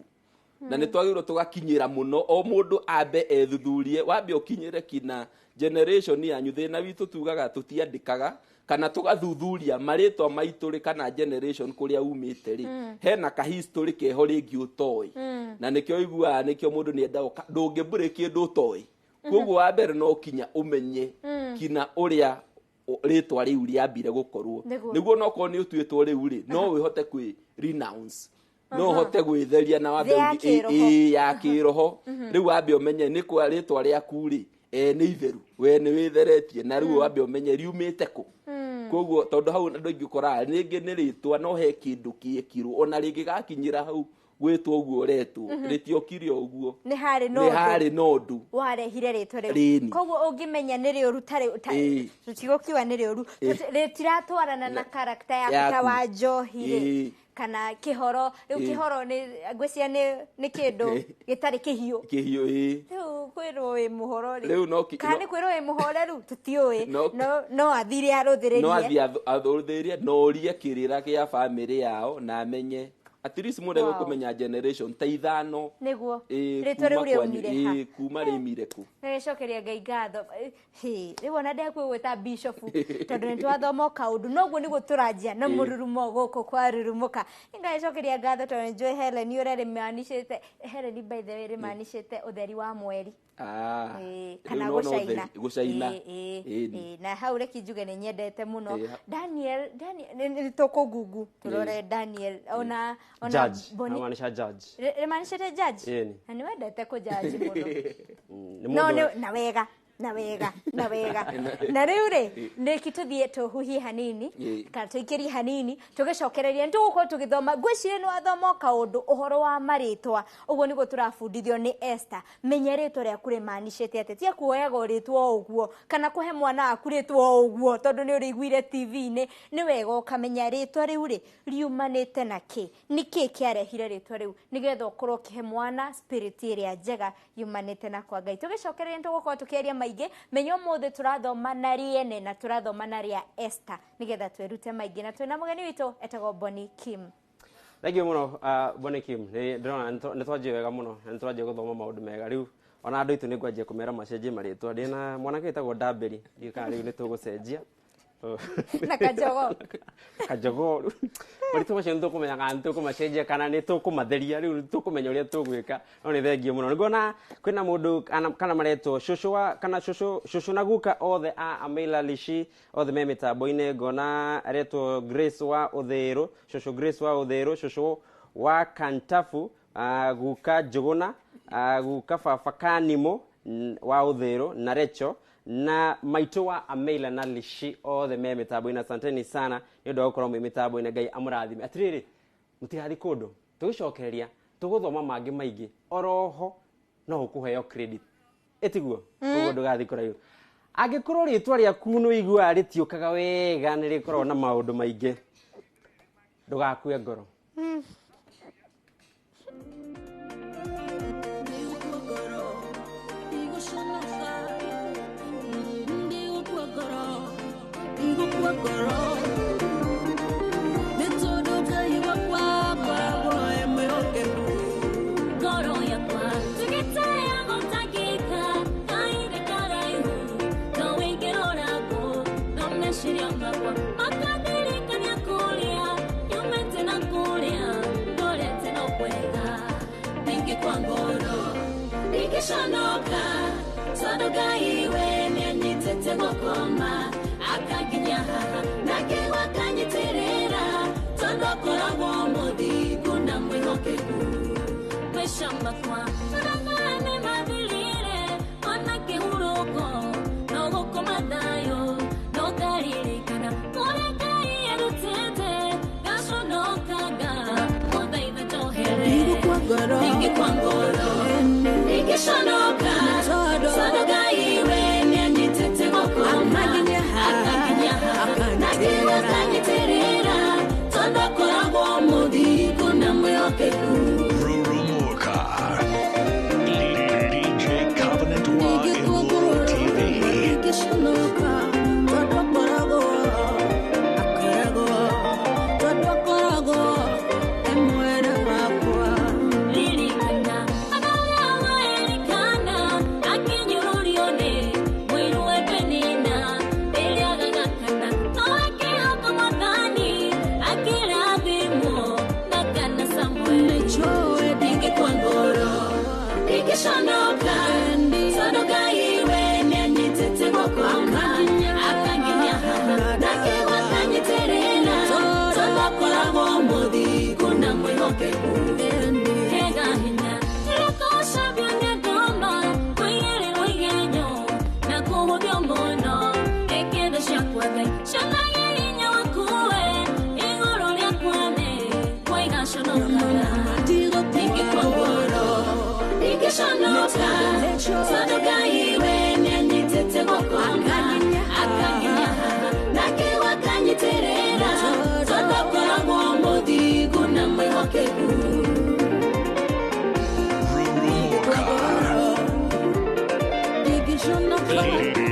Speaker 9: Na nĩ twagĩrĩirwo tũgakinyĩra mũno, o mũndũ ambe ethuthurie, wambe ũkinyĩre kina generation yanyu. Thĩna witũ tugaga tũtiandĩkaga kana tũgathuthuria marĩtwa maitũ rĩ, kana generation kũrĩa umĩte rĩ, hena ka history keho rĩngĩ ũtoĩ. Na nĩkĩo ũiguaga, nĩkĩo mũndũ nĩ endaga, ndũngĩmbũrĩ kĩndũ ũtoĩ. Koguo wa mbere no kinya ũmenye kina ũrĩa rĩtwa rĩu rĩambire gũkorwo, nĩguo nokorwo nĩ ũtuĩtwo rĩu rĩ, no wĩhote kwĩ renounce, no hote gwĩtheria na wambe ya kĩroho. Rĩu wambe ũmenye nĩ kwa rĩtwa rĩaku rĩ, nĩ itheru, we nĩ wĩtheretie, na rĩu wambe ũmenye riumĩte kũ. Koguo tondũ hau andũ aingĩ ũkoraga rĩngĩ nĩ rĩtwa no he kĩndũ kĩekirwo, ona rĩngĩ gakinyĩra hau gwĩtwo ũguo ũretwo, rĩtiokire ũguo,
Speaker 5: nĩ harĩ
Speaker 9: na ũndũ
Speaker 5: warehire rĩtwa rĩu. Koguo ũngĩmenya nĩ rĩũru ta tũtigũkiuga nĩ rĩũru, rĩtiratwarana na karakta yaku ta wa njohi rĩ, kana kĩhoro. Rĩu kĩhoro nĩ ngwĩciria nĩ kĩndũ gĩtarĩ kĩhiũ. Rĩu kwĩrwo wĩ mũhoro rĩ, kana nĩ kwĩrwo wĩ mũhoreru, tũtiũĩ, no athire arũthĩrĩrie,
Speaker 9: no athiĩ arũthĩrĩrie, no orie kĩrĩra kĩa bamĩrĩ yao na amenye at least mũndũ egũkũmenya generation ta ithano
Speaker 5: nĩguo rĩtwa rĩu rĩaumire ha,
Speaker 9: kuma rĩumire kũ.
Speaker 5: Nĩgĩcokeria Ngai ngatho. Rĩu ona ndekwĩgwĩta bishop tondũ nĩ twathoma o kaũndũ, noguo nĩguo tũranjia na mũrurumo gũkũ kwa Rurumũka. Nĩngagĩcokeria ngatho tondũ nĩnjũĩ Helen ũrĩa rĩmanicĩte, Helen by the way rĩmanicĩte ũtheri wa mweri. Kana gũcaina. Na hau reke njuge nĩ nyendete mũno. Daniel, nĩ tũkũgungu tũrore Daniel ona
Speaker 15: Namaanisha judge.
Speaker 5: Rĩmanicĩte judge? Na nĩ wendete kũjudge mũno. No, na wega. Na wega, na wega. Na rĩu rĩ, nĩkĩ tũthiĩ tũhuhie hanini, kana tũikĩrie hanini, tũgĩcokereria, nĩ tũgũkorwo tũgĩthoma, ngwĩciria nĩ wathoma kaũndũ ũhoro wa marĩtwa. Ũguo nĩguo tũrabundithio nĩ Esther. Menya rĩtwa rĩaku rĩmanicĩte atĩa. Tiga kuoyaga rĩtwa o ũguo, kana kũhe mwana waku rĩtwa o ũguo, tondũ nĩ ũrĩiguire TV-inĩ. Nĩ wega ũkamenya rĩtwa rĩu rĩ, riumanĩte na kĩ. Nĩ kĩ kĩarehire rĩtwa rĩu, nĩgetha ũkorwo ũkĩhe mwana spirit ĩrĩa njega yumanĩte na kwa Ngai. Tũgĩcokereria nĩ tũgũkorwo tũkĩaria maingĩ. Menya ũmũthĩ tũrathoma na rĩene na tũrathoma na rĩa Esther, nĩgetha twĩrute maingĩ, na twĩna mũgeni witũ etagwo Bonnie Kim.
Speaker 15: Thank you mũno, Bonnie Kim. Ndĩrona nĩ twanjia wega mũno, nĩ twanjia gũthoma maũndũ mega. Rĩu ona andũ aitũ nĩ ngwanjia kũmera macenjie marĩtwa. Ndĩna mwanake wĩtagwo Ndambĩri, ndiũĩ kana rĩu nĩ tũgũcenjia
Speaker 5: na Kajogo.
Speaker 15: Kajogo. Marĩtwa macio nĩ tũkũmenya kana nĩ tũkũmacenjia kana nĩ tũkũmatheria, rĩu nĩ tũkũmenya ũrĩa tũgwĩka. No nĩ thengiũ mũno. Nĩngũona kwĩna mũndũ kana maretwo cũcũ wa kana cũcũ na guka othe a Amila Lishi othe me mĩtambo-inĩ. Ngona aretwo Grace wa Ũthĩrũ, cũcũ Grace wa Ũthĩrũ, cũcũ wa Kantafu, guka Njũgũna, guka baba Kanimo wa Ũthĩrũ na Recho na maitũ wa Ameila na Lishi othe me mĩtambo-inĩ. Asanteni sana nĩ ũndũ wa gũkorwo mwĩ mĩtambo-inĩ. Ngai amũrathime. Atĩrĩrĩ, mũtigathiĩ kũndũ, tũgĩcokereria tũgũthoma mangĩ maingĩ oroho no ũkũheo credit, ĩtiguo? Koguo ndũgathiĩ kũraihu. Angĩkorwo rĩtwa rĩaku nĩ ũiguaga rĩtiũkaga wega, nĩ rĩkoragwo na maũndũ maingĩ, ndũgakue ngoro.
Speaker 4: Ningekwa ngoro, ningeshonoka, sonoga iwe, nyanyite.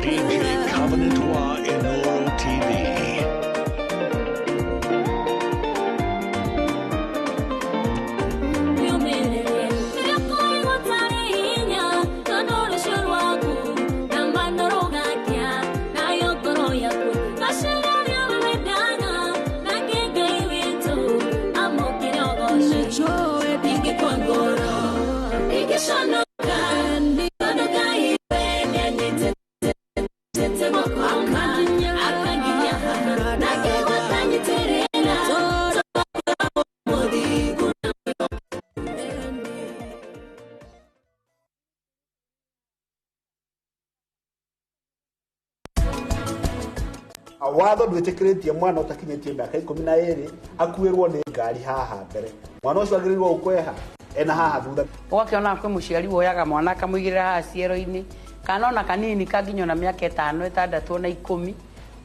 Speaker 13: DJ Covenant wa Inoro TV.
Speaker 10: Watho ndwĩtĩkĩrĩtie mwana ũtakinyĩtie mĩaka 12 akuĩrwo nĩ ngari haha mbere. Mwana ũcio agĩrĩirwo gũkweha ena haha thutha.
Speaker 19: Ũgakĩona kwĩ mũciari woyaga mwana akamũigĩrĩra haha ciero-inĩ kana ona kanini kanginya ona mĩaka 5 6 ona 10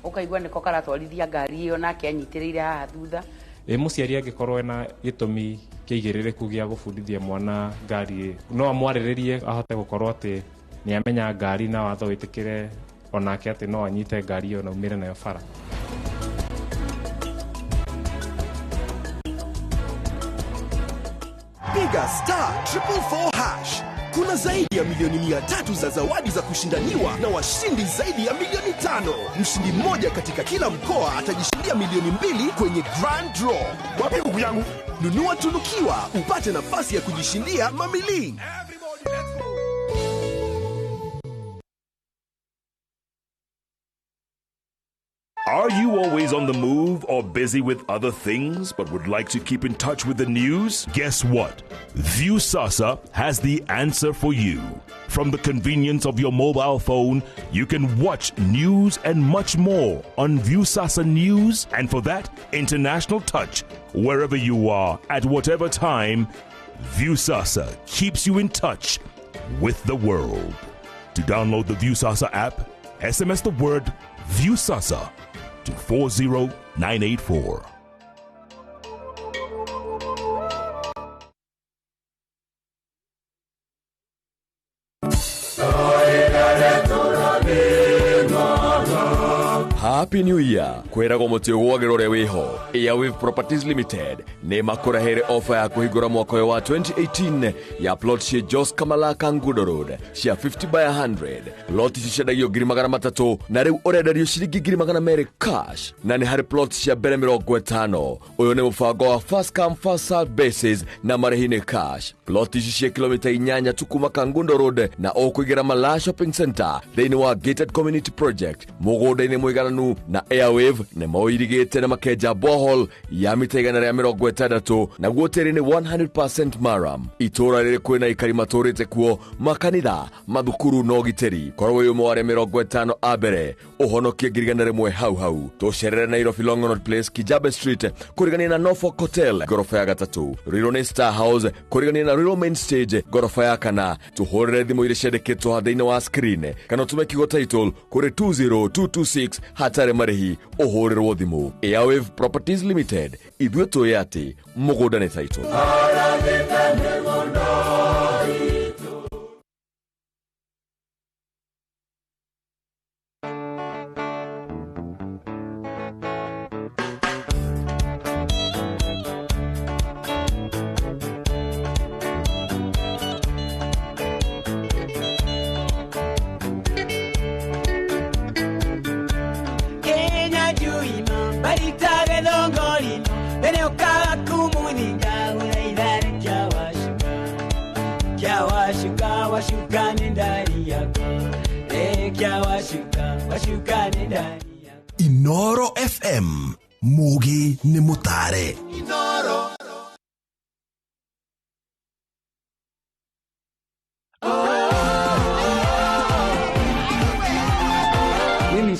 Speaker 19: ũkaigua nĩko karatwarithia ngari ĩyo nake anyitĩrĩire haha thutha.
Speaker 20: Mũciari angĩkorwo ena gĩtũmi kĩigĩrĩrĩku gĩa gũbundithia mwana ngari no amwarĩrĩrie ahote gũkorwo atĩ nĩ amenya ngari na watho wĩtĩkĩre onake atĩ no anyite ngari ĩyo na umĩre nayo bara.
Speaker 21: Piga *444#. Kuna zaidi ya milioni 300 za zawadi za kushindaniwa na washindi zaidi ya milioni 5. Mshindi mmoja katika kila mkoa atajishindia milioni 2 kwenye Grand Draw. Wapi ndugu yangu? Nunua tunukiwa upate nafasi ya kujishindia mamili.
Speaker 7: Are you always on the move or busy with other things but would like to keep in touch with the news? Guess what? Viusasa has the answer for you. From the convenience of your mobile phone, you can watch news and much more on Viusasa News, and for that international touch, wherever you are, at whatever time, Viusasa keeps you in touch with the world. To download the Viusasa app, SMS the word Viusasa to 40984.
Speaker 16: Happy New Year kwiragwo muti ugwagirwo uria wiho. Airwave Properties Limited ni makurehere ofa ya kuhingura mwaka ũyũ wa 2018 ya plot cia Jos Kamala Kangudo Road cia 50 by 100. Plot ici ciendagio 300,000 na riu urenderio ciringi 200,000 cash, na ni hari plot cia mbere 50. Uyu ni mubango wa first come first served basis na marĩhi nĩ cash. Plot ici cia kilomita 8 tu kuma Kangundo Road na ũkũigĩra Malaa Shopping Center thĩinĩ wa gated community project mũgũnda-inĩ mũigananu na Airwave nĩ maũirigĩte na makenja borehole ya mita 160, naguo tĩri nĩ 100% maram. Itũra rĩrĩ kwĩna aikari matũrĩte kuo, makanitha, mathukuru na ũgitĩri. Korwo wĩ ũmwe wa arĩa 50 a mbere ũhonokie 100,000 hau hau. Tũcerere Nairobi Longonot Place, Kijabe Street, kũrigania na Norfolk Hotel ngoroba ya 3, Ruiru nĩ Star House kũrigania na Ruiru Main Stage ngoroba ya 4. Tũhũrĩre thimũ iria ciandĩkĩtwo thĩinĩ wa screen kana ũtũme kiugo title kũrĩ 20226 hatarĩ marĩhi ũhũrĩrwo thimũ. Airwave Properties Limited, ithuĩ tũĩ atĩ mũgũnda nĩ title.
Speaker 21: Inoro FM, Mugi ni mutare. Inoro.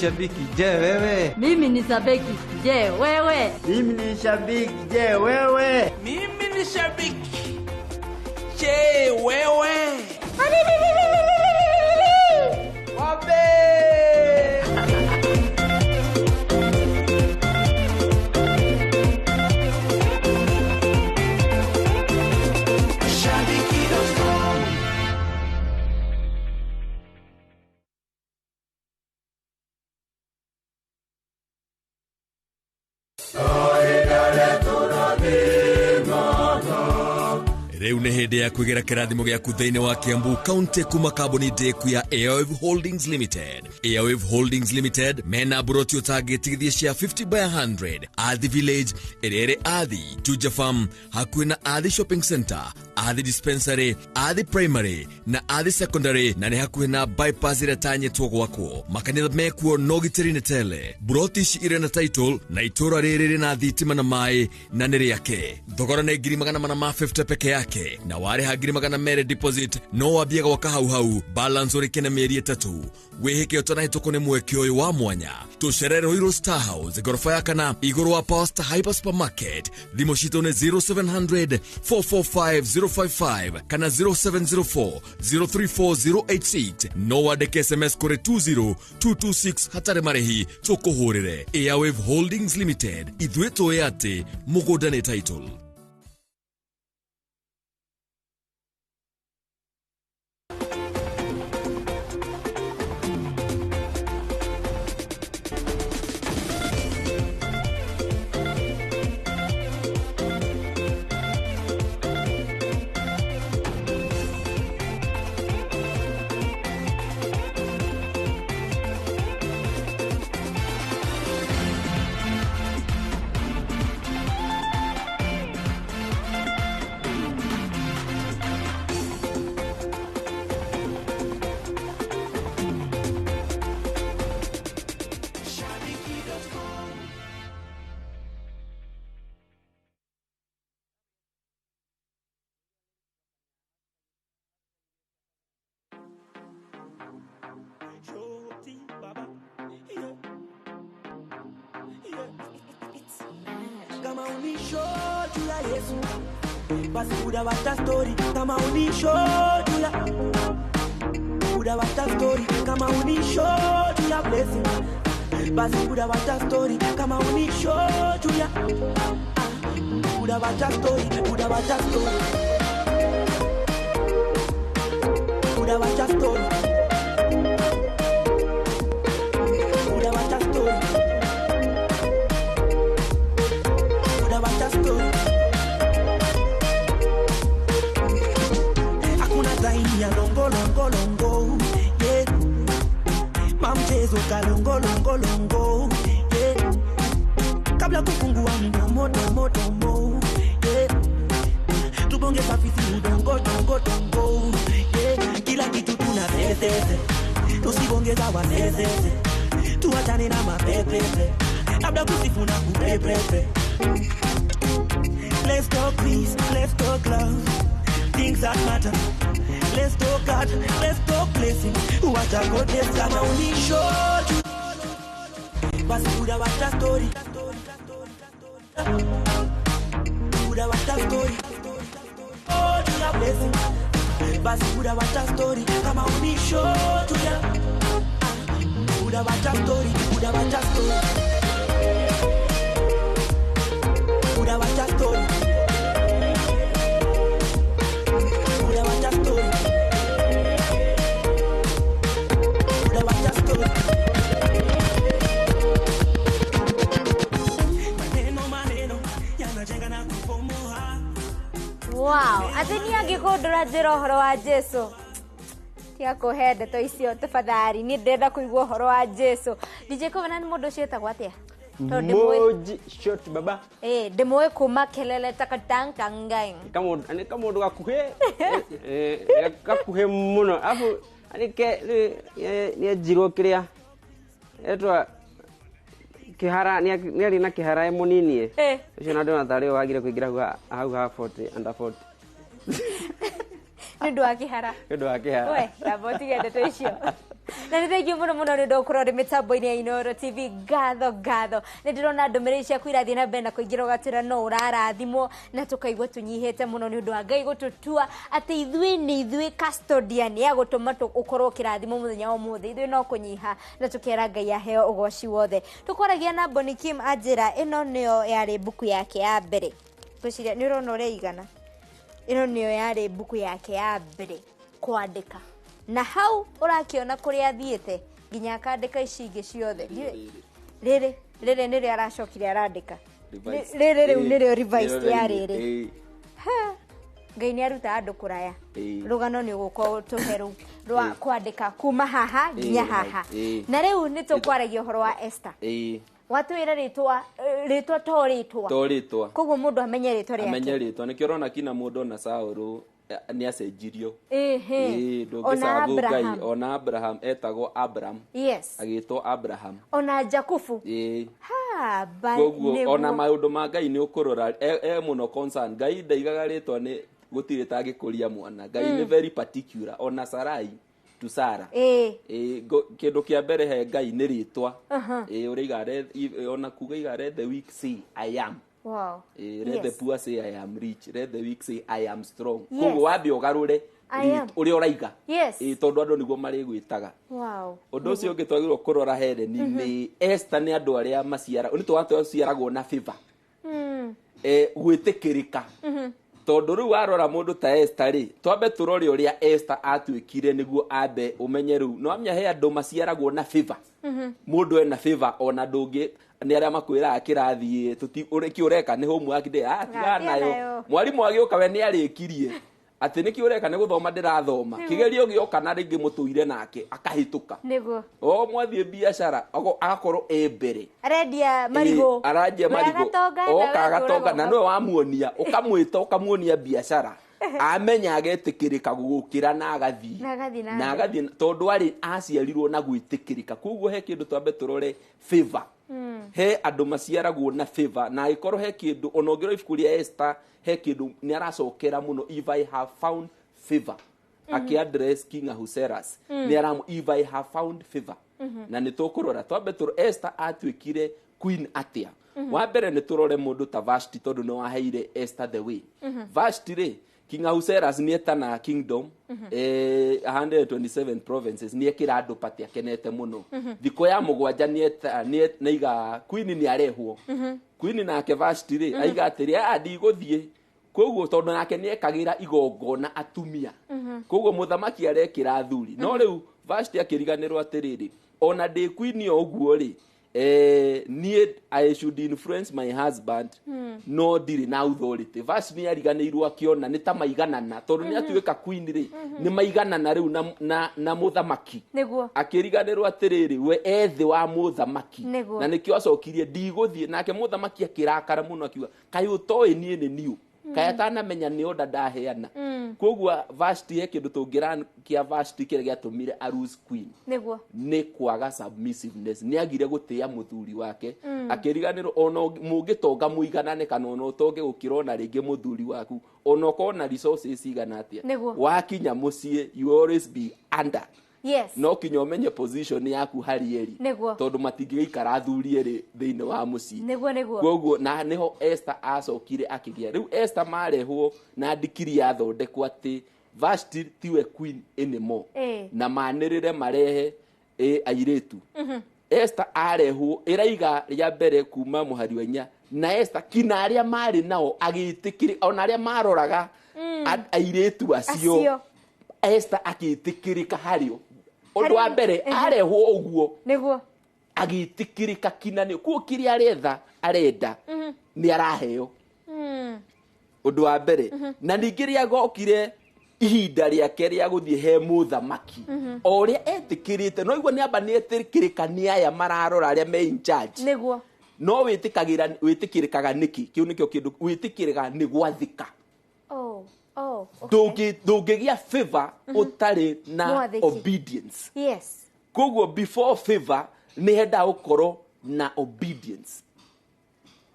Speaker 17: shabiki, je wewe?
Speaker 18: Mimi ni shabiki, je wewe?
Speaker 17: Mimi ni shabiki, je wewe?
Speaker 6: Mimi ni shabiki, je wewe? Wabe!
Speaker 22: Shabiki.com.
Speaker 16: Rĩu nĩ hĩndĩ ya kwĩgĩra kĩrathimo gĩaku thĩinĩ wa Kiambu County kuma kambuni ndĩku ya Airwave Holdings Limited. Airwave Holdings Limited mena buroti ũtangĩtigithia cia 50 by 100 Athi Village ĩrĩa ĩrĩ Athi Juja Farm hakuhĩ na Athi Shopping Center, Athi Dispensary, Athi Primary na Athi Secondary, na nĩ hakuhĩ na bypass ĩrĩa tanyĩtwo gwakwo. Makanitha mekuo no gitĩri nĩ tele. Buroti ici irĩ na title na itũra rĩrĩ rĩna thitima na maĩ na nĩ rĩake. Thogora nĩ 450 peke yake na warĩha 200,000 deposit no wambie gwaka hau hau, balance ũrĩke na mĩeri 3. Wĩhĩke ũtanahĩtũkwo nĩ mweke ũyũ wa mwanya. Tũcerere Ruiru Star House ngoroba ya kana igũrũ wa Power Star Hyper Supermarket. Thimũ citũ nĩ 0700 445 055 kana 0704 034 086. No wandĩke SMS kũrĩ 20226 hatarĩ marĩhi tũkũhũrĩre. Airwave Holdings Limited, ithuĩ tũĩ atĩ mũgũnda nĩ title.
Speaker 6: Kama unisho juu ya Yesu, basi udawata story. Kama unisho juu ya, udawata story. Kama unisho juu ya blessing, basi udawata story. Kama unisho juu ya, udawata story, udawata story, udawata story, udawata story. Hakuna zaidi ya longo longo longo, yeah. Mamchezo kalongo longo longo, yeah. Kabla kufungua mdomo domo domo, yeah. Tubonge safisi udongo dongo dongo, yeah. Kila kitu tuna zeze, tusibonge za wazeze, tuachane na mapepepe, labda kusifu na kupepepe. Let's talk peace, let's talk love, things that matter. Let's talk God, let's talk blessing. What a goodness, kama unisho basi udawata story, udawata story, oh to your blessing. Basi udawata story, kama unisho to ya, udawata story, udawata story, udawata story. Udawata story. Udawata story. Maneno maneno yanajenga na kubomoa.
Speaker 5: Wow, atĩ niĩ angĩkorwo ndũranjĩra ũhoro wa Jesu, tiga kũhe ndeto icio tafadhali, niĩ ndĩrenda kũigua ũhoro wa Jesu. DJ Covenant, mũndũ ũcio etagwo atĩa?
Speaker 15: Moji short baba.
Speaker 5: Ndĩmũĩ kuma kelele takatangangai.
Speaker 15: Nĩ kamũndũ gakuhĩ, gakuhĩ mũno. Alafu nĩ anjirwo kĩrĩa etwa kĩhara, nĩ arĩ na kĩhara e mũnini. Ũcio na ndĩrona tarĩ we wagire kũingĩra hau ha 40 under 40.
Speaker 5: Nĩ ũndũ wa kĩhara.
Speaker 15: Nĩ ũndũ wa kĩhara.
Speaker 5: We, namba ũtige ndeto icio. Na nĩ thengiũ mũno mũno nĩ ũndũ wa gũkorwo ũrĩ mĩtambo-inĩ ya Inooro TV. Ngatho ngatho. Nĩ ndĩrona ndũmĩrĩri ciaku irathiĩ na mbere na kũingĩra, ũgatwĩra no ũrarathimwo, na tũkaigua tũnyihĩte mũno nĩ ũndũ wa Ngai gũtũtua atĩ ithuĩ nĩ ithuĩ custodian ya gũtũma ũkorwo ũkĩrathimwo mũthenya wa ũmũthĩ. Ithuĩ no kũnyiha na tũkera Ngai aheo ũgoci wothe. Tũkwaragia na Bonny Kim, anjĩra ĩno nĩyo yarĩ mbuku yake ya mbere. Ngwĩciria nĩ ũrona ũrĩa igana. Ĩno nĩyo yarĩ mbuku yake ya mbere kwandĩka, na hau ũrakĩona kũrĩa athiĩte nginya akandĩka ici ingĩ ciothe. Rĩrĩ rĩrĩ nĩrĩo aracokire arandĩka.
Speaker 9: Revised.
Speaker 5: Rĩrĩ rĩu nĩrĩo revised
Speaker 9: Nĩrĩo
Speaker 5: ya
Speaker 9: rĩrĩ.
Speaker 5: rĩrĩ. Ha, Ngai nĩ aruta andũ kũraya. Rũgano nĩ ũgũkorwo tũhe rũu rwa kwandĩka kuma haha nginya haha. Na rĩu nĩ tũkwaragia ũhoro wa Esther. Watwĩra rĩtwa, rĩtwa to rĩtwa.
Speaker 9: To rĩtwa.
Speaker 5: Koguo mũndũ amenye rĩtwa
Speaker 9: Amenye
Speaker 5: rĩake.
Speaker 9: rĩtwa. Nĩkĩo ũrona kina mũndũ ona Saũlũ nĩ acenjirio.
Speaker 5: Ona
Speaker 9: Ndũngĩcabu Ngai.
Speaker 5: Abraham.
Speaker 9: Ona Abraham etagwo Abram, agĩtwo Abraham.
Speaker 5: Ona Jakubu. Ha ba.
Speaker 9: Koguo
Speaker 5: Nĩguo.
Speaker 9: ona maũndũ ma Ngai nĩ ũkũrora e mũno concern. Ngai ndaigaga rĩtwa nĩ gũtirĩ tangĩkũria mwana. Ngai nĩ very particular. Ona Sarai to Sarah. Kĩndũ kĩa mbere he Ngai nĩ rĩtwa. Ũraiga ona kuga iga, "Let the weak say I am." Let the poor say, "I am rich." Let the weak say, "I am strong." Koguo wambe ũgarũre
Speaker 5: I am.
Speaker 9: ũrĩa ũraiga. Tondũ andũ nĩguo marĩgwĩtaga. Ũndũ ũcio ũngĩ twagĩrĩirwo kũrora Helen nĩ Esther, nĩ andũ arĩa maciara nĩ twaciaragwo na favor, gwĩtĩkĩrĩka. Tondũ rĩu warora mũndũ ta Esther rĩ, twambe tũrore ũrĩa Esther atuĩkire nĩguo ambe ũmenye rĩu no amenya he andũ maciaragwo na favor. Mũndũ ena favor, ona ndũngĩ nĩ arĩa makwĩraga kĩrathiĩ tũti kĩ ũreka nĩ homework ndĩ tigana
Speaker 5: Tigana
Speaker 9: nayo.
Speaker 5: nayo.
Speaker 9: Mwarimũ agĩũka we nĩ arĩkirie atĩ nĩkĩ ũreka nĩ gũthoma ndĩrathoma. Kĩgerio gĩoka na rĩngĩ mũtũire nake akahĩtũka. O mwathiĩ biacara agakorwo e mbere.
Speaker 5: Arendia marigũ.
Speaker 9: Aranjia
Speaker 5: We
Speaker 9: marigũ.
Speaker 5: agatonga na
Speaker 9: Oka
Speaker 5: we
Speaker 9: agatonga na
Speaker 5: ũtũraga.
Speaker 9: nĩwe wamuonia, ũkamwĩta ũkamuonia biacara, amenya agetĩkĩrĩka gũgũkĩra na agathiĩ.
Speaker 5: Na agathiĩ na
Speaker 9: Na
Speaker 5: mbere.
Speaker 9: agathiĩ tondũ arĩ aciarirwo na gwĩtĩkĩrĩka. Koguo he kĩndũ twambe tũrore, favor. He andũ maciaragwo na favor, na angĩkorwo he kĩndũ ona ũngĩrora ibuku rĩa Esther, he kĩndũ nĩ aracokera mũno, "If I have found favor," akĩ-address King Ahasuerus. Nĩ aramu, "If I have found favor." Na nĩ tũkũrora, twambe tũrore Esther atuĩkire queen atĩa. Wa mbere nĩ tũrore mũndũ ta Vashti, tondũ nĩ waheire Esther the way. Vashti rĩ, King Ahasuerus nĩ etana kingdom, 127 provinces, nĩ ekĩra andũ pati akenete mũno. Thikũ ya 7 nĩ nĩiga queen nĩ arehwo. Queen nake Vashti rĩ, aiga atĩrĩ, "Ah, ndigũthiĩ." Koguo tondũ nake nĩ ekagĩra igongona atumia, koguo mũthamaki arekĩra athuri. No rĩu Vashti akĩriganĩrwo atĩrĩrĩ, ona ndĩ queen o ũguo rĩ, niĩ I should influence my husband, no ndirĩ na authority. Vashti nĩ ariganĩirwo, akĩona nĩ ta maiganana, tondũ nĩ atuĩka queen rĩ, nĩ maiganana rĩu na mũthamaki. Akĩriganĩrwo atĩrĩrĩ, we ethĩ wa mũthamaki. Na nĩkĩo acokirie, "Ndigũthiĩ." Nake mũthamaki akĩrakara mũno, akiuga, "Kaĩ ũtoĩ niĩ nĩ niũ?" Kaĩ atanamenya nĩ order ndaheana? Koguo Vashti, he kĩndũ tũngĩra kĩa Vashti kĩrĩa gĩatũmire a lose queen nĩ kwaga submissiveness. Nĩ agire gũtĩa mũthuri wake. Akĩriganĩrwo ona mũngĩtonga mũiganane, kana ona ũtonge gũkĩra ona rĩngĩ mũthuri waku, ona ũkorwo na resources igana atĩa, wakinya mũciĩ you always be under. No kinya ũmenye position yaku harĩ ĩri, tondũ matingĩgĩikara athuri erĩ thĩinĩ wa mũciĩ.
Speaker 5: Nĩguo nĩguo
Speaker 9: Koguo na nĩho Esther acokire akĩgĩa. Rĩu Esther marehwo na ndikiri yathondekwo atĩ Vashti tiwe queen anymore, na manĩrĩre marehe airĩtu. Esther arehwo, ĩraiga rĩa mbere kuma mũhari wa 4, na Esther kina arĩa marĩ nao agĩtĩkĩrĩ, ona arĩa maroraga airĩtu acio,
Speaker 5: Acio.
Speaker 9: Esther agĩtĩkĩrĩka harĩo. Ũndũ wa mbere, arehwo ũguo agĩtĩkĩrĩka kina nĩ kuo kĩrĩa aretha arenda nĩ araheo. Ũndũ wa mbere. Na ningĩ rĩa gokire ihinda rĩake rĩa gũthiĩ he mũthamaki, o ũrĩa etĩkĩrĩte, no igua nĩ amba nĩ etĩkĩrĩka nĩ aya mararora arĩa me in charge. No wĩtĩkagĩra, wĩtĩkĩrĩkaga nĩkĩ? Kĩu nĩkĩo kĩndũ wĩtĩkĩrĩkaga nĩ gwathĩka.
Speaker 5: Oh, okay.
Speaker 9: Ndũngĩgĩa favor ũtarĩ na
Speaker 5: Mwathĩki.
Speaker 9: obedience. Koguo before favor nĩ hendaga gũkorwo na obedience.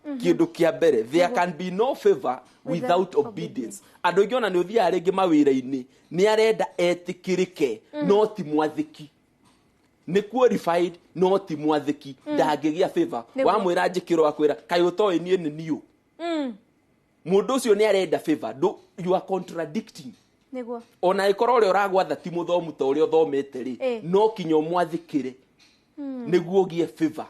Speaker 9: Kĩndũ kĩa mbere, there can be no favor without obedience. Andũ aingĩ ona nĩ ũthiaga rĩngĩ mawĩra-inĩ, nĩ arenda etĩkĩrĩke, no ti mwathĩki. Nĩ qualified no ti mwathĩki, ndangĩgĩa favor.
Speaker 5: Nĩguo.
Speaker 9: Wamwĩra njĩkĩro akwĩra kaĩ ũtoĩ niĩ nĩ niũ. Mũndũ ũcio nĩ arenda favor. You are contradicting.
Speaker 5: Nĩguo.
Speaker 9: Ona ĩkorwo ũrĩa ũragwatha ti mũthomu ta ũrĩa ũthomete rĩ, no kinya ũmwathĩkĩre nĩguo ũgĩe favor.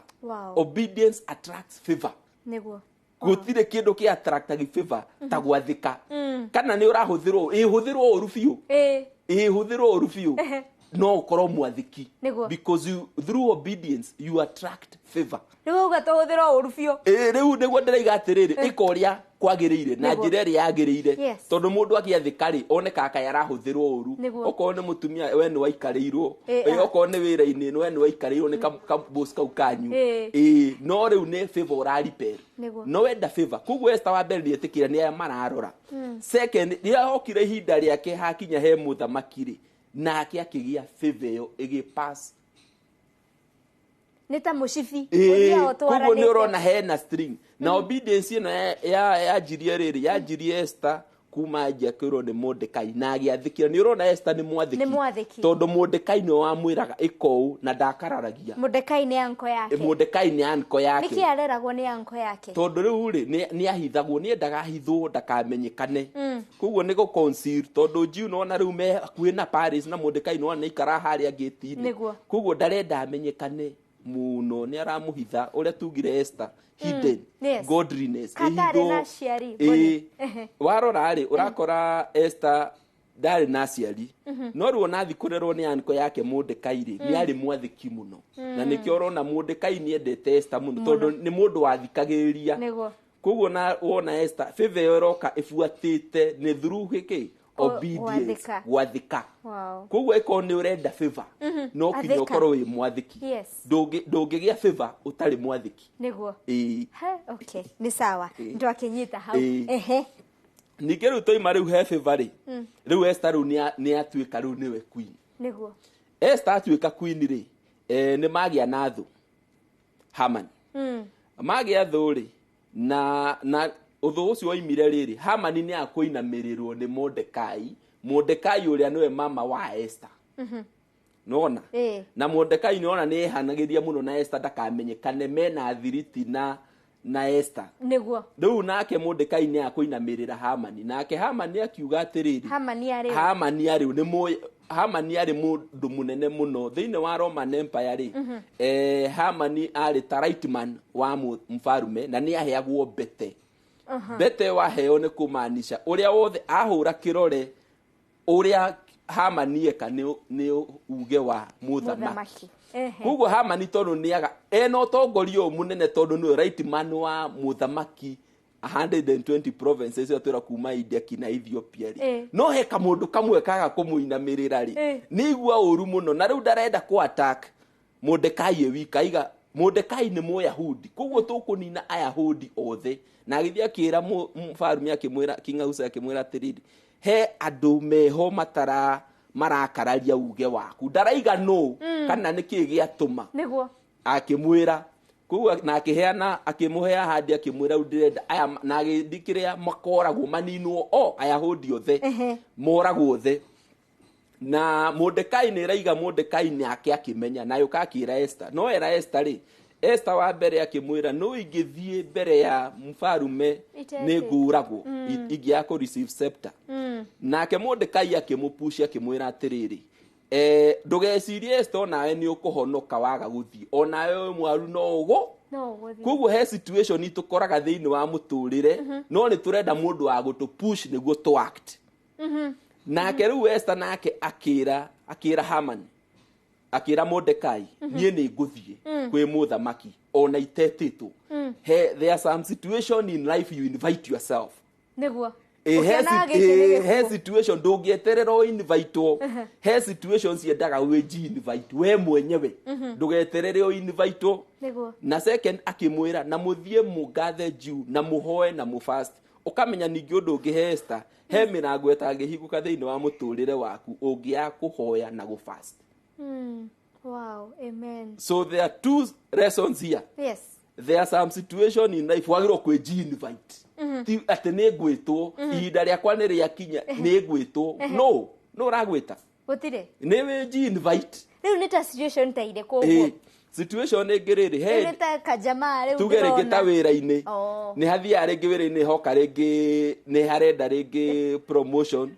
Speaker 9: Obedience attracts favor.
Speaker 5: Nĩguo.
Speaker 9: Gũtirĩ kĩndũ kĩ attractagi favor ta gwathĩka. Kana nĩ ũrahũthĩrwo ĩhũthĩrwo ũru biũ, ĩhũthĩrwo ũru biũ, no ũkorwo mwathĩki.
Speaker 5: Nĩguo.
Speaker 9: Because you, through obedience you attract favor.
Speaker 5: Rĩu auga tũhũthĩrwo ũru biũ.
Speaker 9: Ĩ, rĩu nĩguo ndĩraiga atĩrĩrĩ, ĩka ũrĩa kwagĩrĩire na
Speaker 5: Nĩguo.
Speaker 9: njĩra ĩrĩa yagĩrĩire. Tondũ mũndũ akĩathĩka rĩ, onekaga kaĩ arahũthĩrwo ũru.
Speaker 5: Nĩguo.
Speaker 9: Okorwo nĩ mũtumia we nĩ waikarĩirwo.
Speaker 5: Ĩ,
Speaker 9: Okorwo nĩ wĩra-inĩ we nĩ waikarĩirwo nĩ boss kau kanyu.
Speaker 5: Ĩ.
Speaker 9: Ĩ, no rĩu nĩ favor ũraripel.
Speaker 5: Nĩguo.
Speaker 9: No wenda favor. Koguo Esther wa mbere nĩetĩkĩra nĩ aya mararora. Second, rĩrĩa okire ihinda rĩake hakinya he mũthamaki rĩ, nake akĩgĩa favor ĩyo ĩgĩ pass.
Speaker 5: Nĩ ta mũcibi.
Speaker 9: Ĩĩ,
Speaker 5: Ũthiaga
Speaker 9: koguo nĩ
Speaker 5: ũtwaranĩte.
Speaker 9: ũrona hena string na obedience ĩno yanjirie rĩrĩ, yanjirie Esther kuma anjia kwĩrwo nĩ Mordekai na agĩathĩkĩra. Nĩ ũrona Esther nĩ mwathĩki.
Speaker 5: Nĩ mwathĩki.
Speaker 9: Tondũ Mordekai nĩwe wamwĩraga ĩka ũũ na ndakararagia.
Speaker 5: Mordekai nĩ anko yake.
Speaker 9: Mordekai nĩ anko yake.
Speaker 5: Nĩkĩ areragwo nĩ anko yake?
Speaker 9: Tondũ rĩu rĩ, nĩ ahithagwo, nĩ endaga ahithwo ndakamenyekane. Koguo nĩ gũ conceal, tondũ Jew nona rĩu me hakuhĩ na Paris na Mordekai nĩwona nĩ aikara harĩa gate-inĩ.
Speaker 5: Nĩguo.
Speaker 9: Koguo ndarenda amenyekane mũno, nĩ aramũhitha ũrĩa tugire Esther hidden. Godliness
Speaker 5: Katarĩ
Speaker 9: ĩhithwo.
Speaker 5: na aciari.
Speaker 9: Ĩĩ.
Speaker 5: Mboni. Ehe.
Speaker 9: Warora rĩ, ũrakora Esther ndarĩ na aciari, no rĩu ona athiĩ kũrerwo nĩ anko yake Mordekai rĩ, nĩ arĩ mwathĩki mũno. Na nĩkĩo ũrona Mordekai nĩ endete Esther mũno, tondũ nĩ mũndũ wathikagĩrĩria.
Speaker 5: Nĩguo.
Speaker 9: Koguo na wona Esther favor ĩyo ĩroka ĩbuatĩte nĩ through gĩkĩ, obedience,
Speaker 5: gwathĩka.
Speaker 9: Gwathĩka. Koguo ĩkorwo nĩ ũrenda favor, no kinya
Speaker 5: Athĩka.
Speaker 9: ũkorwo wĩ mwathĩki. Ndũngĩgĩa favor ũtarĩ mwathĩki.
Speaker 5: Nĩguo.
Speaker 9: Ĩĩ.
Speaker 5: He, okay, nĩ sawa.
Speaker 9: Ĩĩ.
Speaker 5: Ndwakinyita hau.
Speaker 9: Ĩĩ.
Speaker 5: Ehe.
Speaker 9: Ningĩ rĩu twaima rĩu he favor rĩ, rĩu Esther rĩu nĩ atuĩka rĩu nĩwe queen.
Speaker 5: Nĩguo.
Speaker 9: Esther atuĩka queen rĩ, nĩ magĩa na thũ Haman. Magĩa thũ rĩ, na ũthũ ũcio woimire rĩrĩ, Hamani nĩ akũinamĩrĩrwo nĩ Mordekai. Mordekai ũrĩa nĩwe mama wa Esther. Nona na Mordekai nĩona nĩ ehanagĩria mũno na Esther ndakamenyekane mena thiriti na Esther.
Speaker 5: Nĩguo.
Speaker 9: Rĩu nake Mordekai nĩ akũinamĩrĩra Hamani, nake Hamani akiuga atĩrĩrĩ,
Speaker 5: Hamani arĩ ũ?
Speaker 9: Hamani arĩ nĩ Hamani arĩ mũndũ mũnene mũno thĩinĩ wa Roman Empire rĩ. Hamani arĩ ta right man wa mfarume na nĩ aheagwo mbete. Mbete waheo nĩ kũmaanisha ũrĩa wothe ahũra kĩrore ũrĩa Hamani eka nĩ uge wa mũthamaki.
Speaker 5: Mũthamaki. Ehe.
Speaker 9: Koguo Hamani tondũ nĩaga ena ũtongoria ũyũ mũnene, tondũ nĩwe right man wa mũthamaki 120 provinces ĩyo twĩra kuma India kinya Ethiopia rĩ, no he kamũndũ kamwe kaga kũmũinamĩrĩra rĩ, nĩ igua ũru mũno na rĩu ndarenda kũ attack Mordekai e wika. Aiga Mordekai nĩ Mũyahudi, koguo tũkũnina Ayahudi othe. Na agĩthiĩ akĩra mfarume, akĩmwĩra King Ahasuerus, akĩmwĩra atĩrĩrĩ, he andũ meho matara marakararia uge waku, ndaraiga nũ kana nĩkĩĩ gĩatũma.
Speaker 5: Nĩguo.
Speaker 9: Akĩmwĩra koguo na akĩheana, akĩmũhe ahadi, akĩmwĩra rĩu ndĩrenda aya, na agĩthikĩrĩria makoragwo maninwo o Ayahudi othe, moragwo othe. Na Mordekai nĩ ĩraiga Mordekai nake akĩmenya na agĩũka akĩra Esther. No era Esther rĩ, Esther wa mbere akĩmwĩra no ingĩthiĩ mbere ya mfarume
Speaker 5: Itetĩtwo.
Speaker 9: nĩ ngũragwo, ingĩaga kũ receive scepter. Nake Mordekai akĩmũpush akĩmwĩra atĩrĩrĩ, ndũgecirie Esther onawe nĩ ũkũhonoka waga gũthiĩ, onawe wĩ mwaru no ũgũ.
Speaker 5: No ũgũthiĩ.
Speaker 9: Koguo he situation tũkoraga thĩinĩ wa mũtũrĩre, no nĩ tũrenda mũndũ wa gũtũ push nĩguo tũ act. Nake rĩu Esther nake akĩra Haman, akĩra Mordekai, niĩ nĩ ngũthiĩ kwĩ mũthamaki ona itetĩtwo. He, there are some situation in life you invite yourself.
Speaker 5: Nĩguo.
Speaker 9: Ĩ, he
Speaker 5: Ũkĩonaga gĩkĩ nĩ
Speaker 9: ĩ, he
Speaker 5: gĩkuũ.
Speaker 9: situation ndũngĩeterera ũ invitewo. He situation ciendaga wĩji invite we mwenyewe, ndũgeterere ũ invitewo.
Speaker 5: Nĩguo.
Speaker 9: Na second akĩmwĩra na mũthiĩ mũngathe Jew na mũhoe na mũfast. Ũkamenya ningĩ ũndũ ũngĩ he Esther, he mĩrango ĩtangĩhingũka thĩinĩ wa mũtũrĩre waku ũngĩaga kũhoya na gũfast.
Speaker 5: Wow, amen.
Speaker 9: So there are two lessons here. There are some situation in life wagĩrĩirwo kwĩji invite. Ti atĩ nĩ ngwĩtwo, ihinda rĩakwa nĩ rĩakinya nĩ ngwĩtwo. No, no ũragwĩta
Speaker 5: Gũtirĩ.
Speaker 9: nĩ wĩji invite.
Speaker 5: Rĩu nĩ ta situation ta irĩkũ ũguo?
Speaker 9: Situation ĩngĩ rĩrĩ,
Speaker 5: Rĩu
Speaker 9: he
Speaker 5: nĩ ta kajamaa rĩu
Speaker 9: tuge rĩngĩ ta
Speaker 5: ndĩrona.
Speaker 9: wĩra-inĩ,
Speaker 5: Oh.
Speaker 9: nĩ hathiaga rĩngĩ wĩra-inĩ, hoka rĩngĩ nĩ harenda rĩngĩ promotion,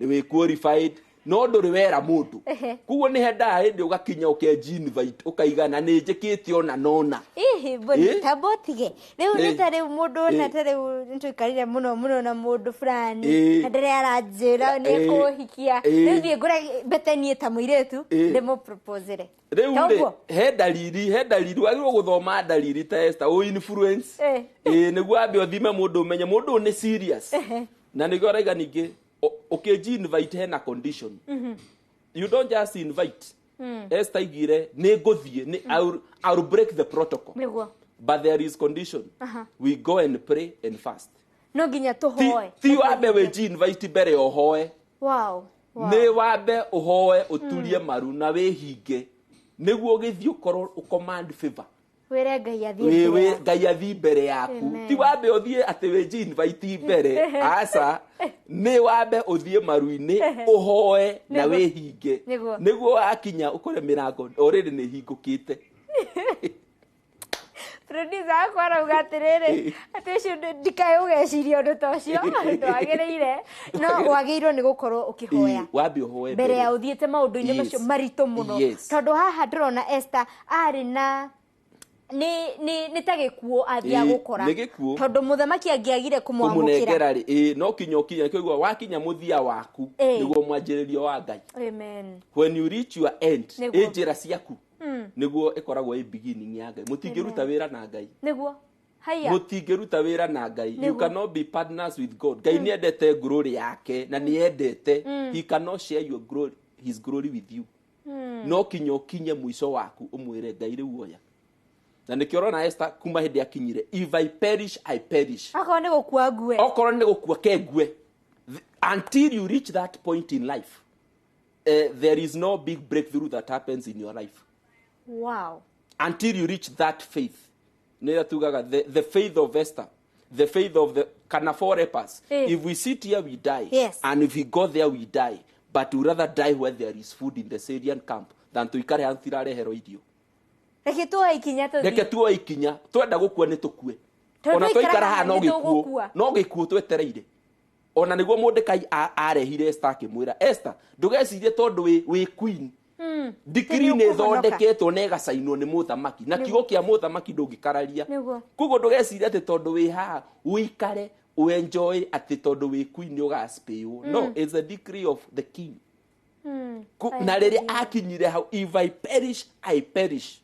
Speaker 9: wĩ qualified no ndũrĩ wera mũndũ. Koguo nĩ hendaga hĩndĩ ũgakinya ũkenji invite, ũkaiga na nĩ njĩkĩte ona nona.
Speaker 5: Ihi mboni
Speaker 9: Ĩ?
Speaker 5: tamba ũtige rĩu nĩ
Speaker 9: Ĩ.
Speaker 5: ta rĩu mũndũ ona
Speaker 9: Ĩ.
Speaker 5: ta rĩu nĩtũikarire mũno mũno na mũndũ fulani,
Speaker 9: Ĩ.
Speaker 5: na ndĩrĩa aranjĩra nĩ
Speaker 9: Ĩ.
Speaker 5: ekũhikia.
Speaker 9: Ĩ.
Speaker 5: Rĩu thiĩ ngũre mbete niĩ ta mũirĩtu,
Speaker 9: Ĩ.
Speaker 5: ndĩmũproposere.
Speaker 9: Rĩu rĩ,
Speaker 5: Toguo?
Speaker 9: he daliri wagĩrĩirwo gũthoma daliri ta Esther ũ influence. Ĩ, nĩguo wambe ũthime mũndũ, ũmenye mũndũ ũyũ nĩ serious. Na nĩguo araiga ningĩ ũkĩnji invite hena condition. You don't just invite. Esther aigire nĩ ngũthiĩ, nĩ I will break the protocol,
Speaker 5: Nĩguo.
Speaker 9: but there is condition. We go and pray and fast.
Speaker 5: No nginya tũhoe.
Speaker 9: Ti wambe wĩnji invite mbere ya ũhoe.
Speaker 5: Wow.
Speaker 9: Nĩ wambe ũhoe, ũturie maru na wĩhinge, nĩguo ũgĩthiĩ ũkorwo ũcommand favor.
Speaker 5: Wĩre Ngai athiĩ
Speaker 9: Wĩ-
Speaker 5: mbere
Speaker 9: wĩ-
Speaker 5: yaku.
Speaker 9: Ngai athiĩ mbere yaku.
Speaker 5: Amen.
Speaker 9: Ti wambe ũthiĩ atĩ wĩnji invite mbere, aca, nĩ wambe ũthiĩ maru-inĩ, ũhoe na
Speaker 5: Nĩguo.
Speaker 9: wĩhinge,
Speaker 5: Nĩguo.
Speaker 9: nĩguo wakinya ũkore mĩrango already nĩ hingũkĩte.
Speaker 5: Producer akwa arauga atĩrĩrĩ, atĩ ũcio ndikae ũgeciria ũndũ ta ũcio, ndwagĩrĩire, no wagĩrĩirwo nĩ gũkorwo ũkĩhoya.
Speaker 9: Ĩ, wambe ũhoe
Speaker 5: Mbere ya ũthiĩte maũndũ-inĩ macio maritũ mũno. Tondũ haha ndĩrona Esther arĩ na nĩ ta gĩkuũ athiaga
Speaker 9: Ĩ,
Speaker 5: gũkora,
Speaker 9: nĩ gĩkuũ.
Speaker 5: tondũ mũthamaki angĩagire kũmwamũkĩra.
Speaker 9: Kũmũnengera rĩ, ĩ, no kinya ũkinya kĩigua wakinya mũthia waku, nĩguo mwanjĩrĩrio wa Ngai.
Speaker 5: Amen.
Speaker 9: When you reach your end,
Speaker 5: Nĩguo.
Speaker 9: ĩ njĩra ciaku, nĩguo ĩkoragwo ĩ beginning ya Ngai. Mũtingĩruta wĩra na Ngai.
Speaker 5: Nĩguo, haya.
Speaker 9: Mũtingĩruta wĩra na Ngai. You
Speaker 5: Nĩguo.
Speaker 9: cannot be partners with God. Ngai nĩ endete glory yake na nĩ endete. He cannot share your glory, his glory with you. No kinya ũkinye mũico waku, ũmwĩre Ngai rĩu oya. Na nĩkĩo ũrona Esther kuma hĩndĩ akinyire, "If I perish, I perish."
Speaker 5: Akorwo nĩ gũkua ngue.
Speaker 9: Okorwo nĩ gũkua ke ngue. Until you reach that point in life, there is no big breakthrough that happens in your life. Until you reach that faith, nĩyo tugaga the faith of Esther, the faith of the kana four lepers. If we sit here, we die. And if we go there, we die, but we rather die where there is food in the Syrian camp than tuikare haha tirareherwo irio.
Speaker 5: Reke tuoe ikinya tũthiĩ.
Speaker 9: Reke tuoe ikinya, twenda gũkua nĩ tũkue.
Speaker 5: Tondũ
Speaker 9: Ona
Speaker 5: twaikara
Speaker 9: twaikara haha
Speaker 5: haha
Speaker 9: no
Speaker 5: nĩ
Speaker 9: gĩkuũ,
Speaker 5: tũgũkua.
Speaker 9: no gĩkuũ twetereire. Ona nĩguo Mordekai arehire Esther akĩmwĩra, "Esther, ndũgecirie tondũ wĩ queen, decree
Speaker 5: Nĩ
Speaker 9: nĩ
Speaker 5: ũkũhonoka.
Speaker 9: ĩthondeketwo na ĩgacainwo nĩ mũthamaki, na
Speaker 5: Nĩguo.
Speaker 9: kiugo kĩa mũthamaki ndũngĩkararia. Koguo ndũgecirie atĩ tondũ wĩ haha ũikare ũenjoy, atĩ tondũ wĩ queen nĩ ũgaspĩĩwo. No, it's a decree of the king." Na rĩrĩa akinyire hau, "If I perish, I perish,"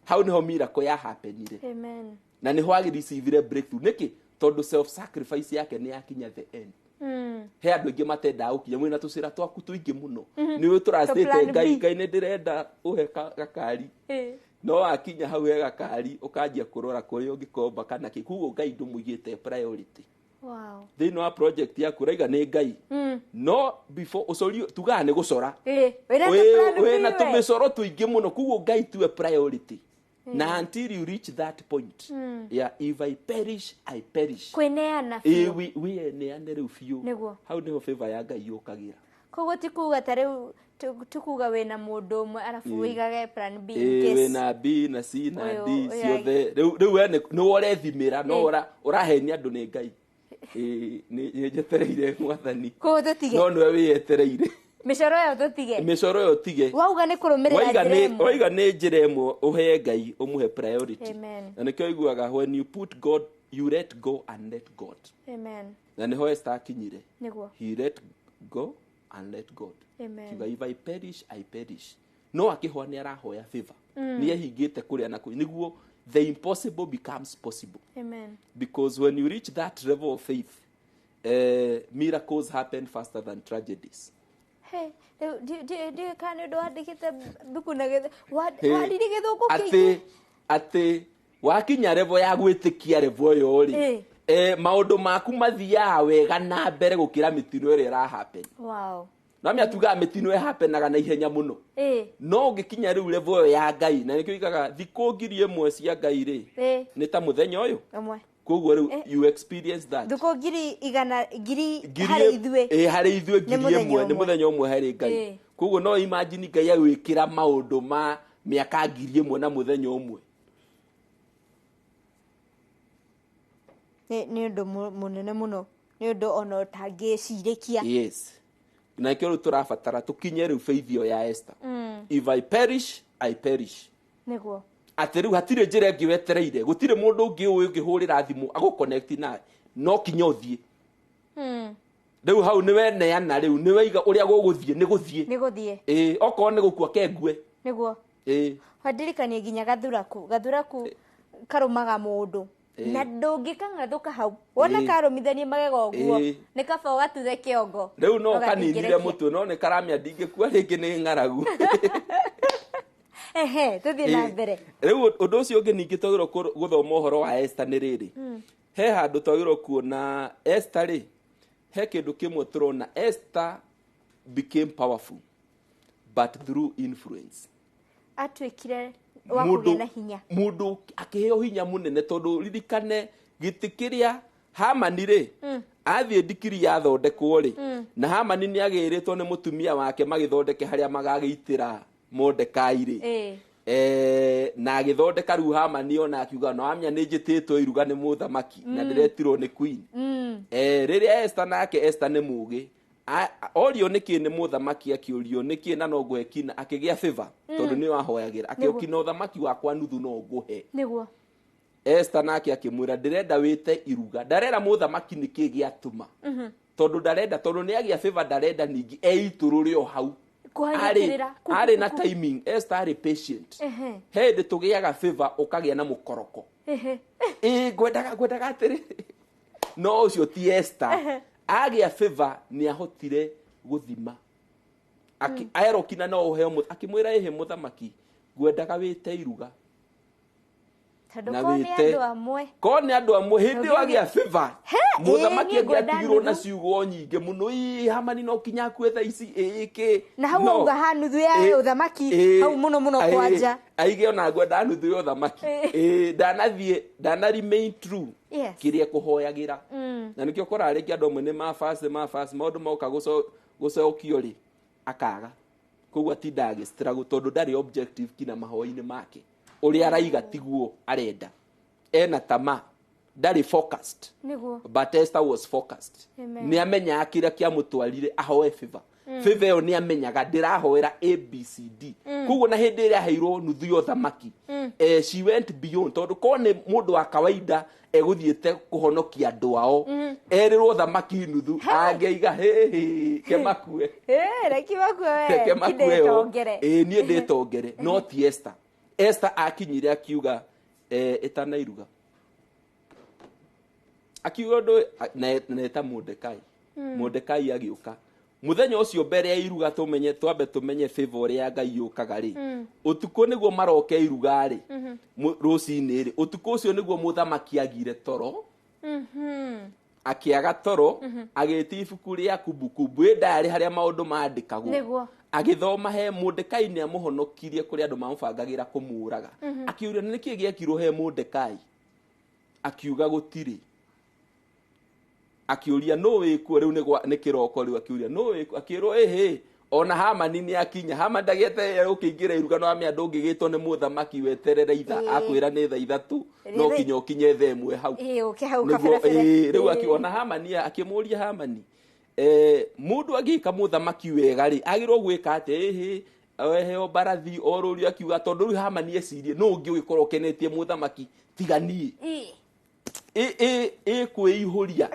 Speaker 9: hau nĩho miracle ya happenire.
Speaker 5: Amen.
Speaker 9: Na nĩho agĩreceivire breakthrough. Nĩkĩ? Tondũ self sacrifice yake nĩ yakinya the end. He andũ aingĩ matendaga gũkinya, mwĩna tũcĩra twaku tũingĩ mũno, nĩ
Speaker 5: Tũ
Speaker 9: ũtũracĩte
Speaker 5: plan
Speaker 9: Ngai,
Speaker 5: B.
Speaker 9: "Ngai, nĩ ndĩrenda ũhe gakari." No wakinya hau he gakari, ũkanjia kũrora kũrĩa ũngĩkomba kana kĩ. Koguo Ngai ndũmũigĩte priority thĩinĩ wa project yaku. Ũraiga nĩ Ngai, no before ũcorio, tugaga nĩ gũcora.
Speaker 5: Wĩna tũ plan B
Speaker 9: Wĩna
Speaker 5: we.
Speaker 9: tũmĩcoro tũingĩ mũno. Koguo Ngai tuwe priority, na until you reach that point, yeah, "If I perish, I perish."
Speaker 5: Kwĩneana
Speaker 9: Ĩ,
Speaker 5: biũ.
Speaker 9: wĩneane rĩu biũ.
Speaker 5: Nĩguo.
Speaker 9: Hau nĩho favor ya Ngai yũkagĩra.
Speaker 5: Koguo ti kuga ta rĩu tukuga wĩna mũndũ ũmwe arabu wĩigage plan B in
Speaker 9: Ĩ,
Speaker 5: case.
Speaker 9: wĩna B na C na
Speaker 5: Ũyũ-
Speaker 9: D
Speaker 5: ũyũ
Speaker 9: ciothe. Rĩu we nĩ ũrethimĩra, no ũrahenia andũ nĩ Ngai. Ĩ, nĩ njetereire Mwathani.
Speaker 5: Koguo tũtige.
Speaker 9: No nĩwe wĩyetereire.
Speaker 5: Mĩcoro ĩyo tũtige.
Speaker 9: Mĩcoro ĩyo tige.
Speaker 5: Wauga nĩ kũrũmĩrĩra
Speaker 9: Waiga
Speaker 5: njĩra
Speaker 9: nĩ
Speaker 5: ĩmwe.
Speaker 9: waiga nĩ njĩra ĩmwe, ũhe Ngai, ũmũhe priority.
Speaker 5: Amen.
Speaker 9: Na nĩkĩo ũiguaga, when you put God, you let go and let God.
Speaker 5: Amen.
Speaker 9: Na nĩho Esther akinyire.
Speaker 5: Nĩguo.
Speaker 9: He let go and let God.
Speaker 5: Amen.
Speaker 9: Kiuga, "If I perish, I perish." No akĩhoa nĩ arahoya favor. Nĩ ehingĩte kũrĩa na kũu nĩguo the impossible becomes possible.
Speaker 5: Amen.
Speaker 9: Because when you reach that level of faith, miracles happen faster than tragedies.
Speaker 5: Hey, rĩu ndiũĩ kana nĩ ũndũ wandĩkĩte mbuku na
Speaker 9: Hey,
Speaker 5: waririe gĩthũngũ kĩingĩ.
Speaker 9: Atĩ wakinya level ya gwĩtĩkia, level ĩyo rĩ, maũndũ maku mathiaga wega na mbere gũkĩra mĩtino ĩrĩa ĩrahappen. No mĩa tugaga mĩtino ĩhappenaga na ihenya mũno. No ũngĩkinya rĩu level ĩyo ya Ngai, na nĩkĩo igaga thikũ 1,000 cia Ngai rĩ, nĩ ta mũthenya ũyũ.
Speaker 5: Ũmwe.
Speaker 9: Koguo rĩu you experience that.
Speaker 5: Thukũ ngiri igana ngiri
Speaker 9: Ngiri
Speaker 5: harĩ ithuĩ.
Speaker 9: Ĩ, harĩ ithuĩ
Speaker 5: Nĩ
Speaker 9: ngiri
Speaker 5: mũthenya
Speaker 9: ĩmwe nĩ
Speaker 5: ũmwe.
Speaker 9: mũthenya ũmwe harĩ Ngai. Koguo no imagine Ngai agwĩkĩra maũndũ ma mĩaka 1000 na mũthenya ũmwe.
Speaker 5: Nĩ ũndũ mũnene mũno, nĩ ũndũ ona ũtangĩcirĩkia.
Speaker 9: Yes, na nĩkĩo rĩu tũrabatara tũkinye rĩu faith ĩyo ya Esther. If I perish, I perish.
Speaker 5: Nĩguo.
Speaker 9: Atĩ rĩu hatirĩ njĩra ĩngĩ wetereire, gũtirĩ mũndũ ũngĩ ũĩ ũngĩhũrĩra thimũ agũconnect nawe, no kinya ũthiĩ. Rĩu hau nĩ weneana, rĩu nĩ weiga ũrĩa gũgũthiĩ nĩ gũthiĩ.
Speaker 5: Nĩ gũthiĩ.
Speaker 9: Ĩĩ, okorwo nĩ gũkua kengue.
Speaker 5: Nĩguo.
Speaker 9: Ĩĩ.
Speaker 5: Wandirikanie nginya gathuraku, gathuraku karumaga mũndũ. Na ndũngĩkang'athũka hau wona karũmithanie magego ũguo, nĩ kaba ũgatuthe kĩongo.
Speaker 9: Rĩu no kaninire mũtwe, no nĩ karamĩa ndingĩkua rĩngĩ nĩ ng'aragu.
Speaker 5: Ehe, tũthiĩ na mbere.
Speaker 9: Rĩu ũndũ ũcio ũngĩ ningĩ twagĩrĩirwo gũthoma ũhoro wa Esther nĩ rĩrĩ. He handũ twagĩrĩirwo kuona Esther rĩ, he kĩndũ kĩmwe tũrona Esther became powerful but through influence.
Speaker 5: Atuĩkire wa kũgĩa na hinya.
Speaker 9: Mũndũ akĩheo hinya mũnene, tondũ ririkane gĩtĩ kĩrĩa Hamani rĩ, athiĩ ndikiri yathondekwo rĩ, na Hamani nĩ agĩrĩtwo nĩ mũtumia wake magĩthondeke harĩa magagĩitĩra Mordekai rĩ. Na agĩthondeka rĩu Hamani ona akiuga no amenya nĩ njĩtĩtwo iruga nĩ mũthamaki na ndĩretirwo nĩ queen. Rĩrĩa Esther nake, Esther nĩ mũgĩ, orio nĩkĩ nĩ mũthamaki, akĩũrio nĩkĩ na no ngũhe kina, akĩgĩa favor tondũ nĩ wahoyagĩra, akĩokina ũthamaki wakwa nuthu no ngũhe.
Speaker 5: Nĩguo.
Speaker 9: Esther nake akĩmwĩra ndĩrenda wĩte iruga, ndarera mũthamaki nĩkĩ gĩatũma, tondũ ndarenda, tondũ nĩ agĩa favor, ndarenda ningĩ eitũrũre o hau. Arĩ na timing. Esther arĩ patient. He hĩndĩ tũgĩaga favor ũkagĩa na mũkoroko. Ĩĩ, ngwendaga atĩrĩ, no ũcio ti Esther. Agĩa favor nĩ ahotire gũthima. Aerokina no ũheo, akĩmwĩra ĩhĩ mũthamaki, ngwendaga wĩte iruga.
Speaker 5: Tondũ ko nĩ andũ amwe.
Speaker 9: Ko nĩ andũ amwe, hĩndĩ ĩyo agĩa favor. Mũthamaki angĩatigirwo na ciugo nyingĩ mũno, ĩĩ Hamani no kinya akue thaa ici, ĩĩ kĩ.
Speaker 5: Na hau auga ha nuthu ya ũthamaki, hau mũno mũno kwanja.
Speaker 9: Aige ona ngwenda nuthu ya ũthamaki. Ĩĩ, ndanathiĩ, ndana remain true kĩrĩa kũhoyagĩra. Na nĩkĩo ũkoraga rĩngĩ andũ amwe nĩ mafast, maũndũ moka gũcokio rĩ, akaga. Koguo atindaga agĩ-struggle tondũ ndarĩ objective kinya mahoya-inĩ make. Ũrĩa araiga tiguo arenda, ena tama, ndarĩ focused.
Speaker 5: Nĩguo.
Speaker 9: But Esther was focused. Nĩ amenyaga kĩrĩa kĩamũtwarire ahoe favor. Favor ĩyo nĩ amenyaga ndĩrahoera ABCD. Koguo na hĩndĩ ĩrĩa aheirwo nuthu ya ũthamaki, she went beyond, tondũ korwo nĩ mũndũ wa kawaida egũthiĩte kũhonokia andũ ao, erĩrwo thamaki nuthu, angĩiga hĩhĩ kemakue.
Speaker 5: Reke makue.
Speaker 9: Ĩĩ, niĩ ndĩtongere. No ti Esther. Esther akinyire akiuga ĩtana iruga, akiuga ũndũ na eta Mordekai. Mordekai agĩũka mũthenya ũcio mbere ya iruga, tũmenye twambe tũmenye favor ũrĩa Ngai yũkaga rĩ. Ũtukũ nĩguo maroke iruga rĩ, rũcinĩ rĩ, ũtukũ ũcio nĩguo mũthamaki agire toro. Akĩaga toro, agĩtia ibuku rĩa kumbukumbu ĩ ndayarĩ harĩa maũndũ mandĩkagwo. Agĩthoma he Mordekai nĩ amũhonokirie kũrĩ andũ mamũbangagĩra kũmũraga. Akiuria nĩ kĩĩ gĩekirwo he Mordekai, akiuga gũtirĩ. Akiuria no wĩkuo rĩu nĩ kĩroko rĩu, akiuria no wĩkuo, akĩrwo ĩhĩ ona Hamani nĩ akinya. Hamani ndagĩeterera gũkĩingĩra iruga, no amenya ndũngĩgĩtwo nĩ mũthamaki weterere ithaa, akwĩra nĩ thaa 3 no kinya ũkinye thaa 1 hau. Rĩu akiona Hamani, akĩmũria Hamani, mũndũ angĩka mũthamaki wega rĩ, agĩrĩirwo gwĩka atĩa? Ĩhĩ, eheo mbarathi orũrio, akiuga tondũ rĩu Hamani ecirie nũ ũngĩ ũgĩkorwo ũkenetie mũthamaki tiga niĩ. Ĩkwĩihũria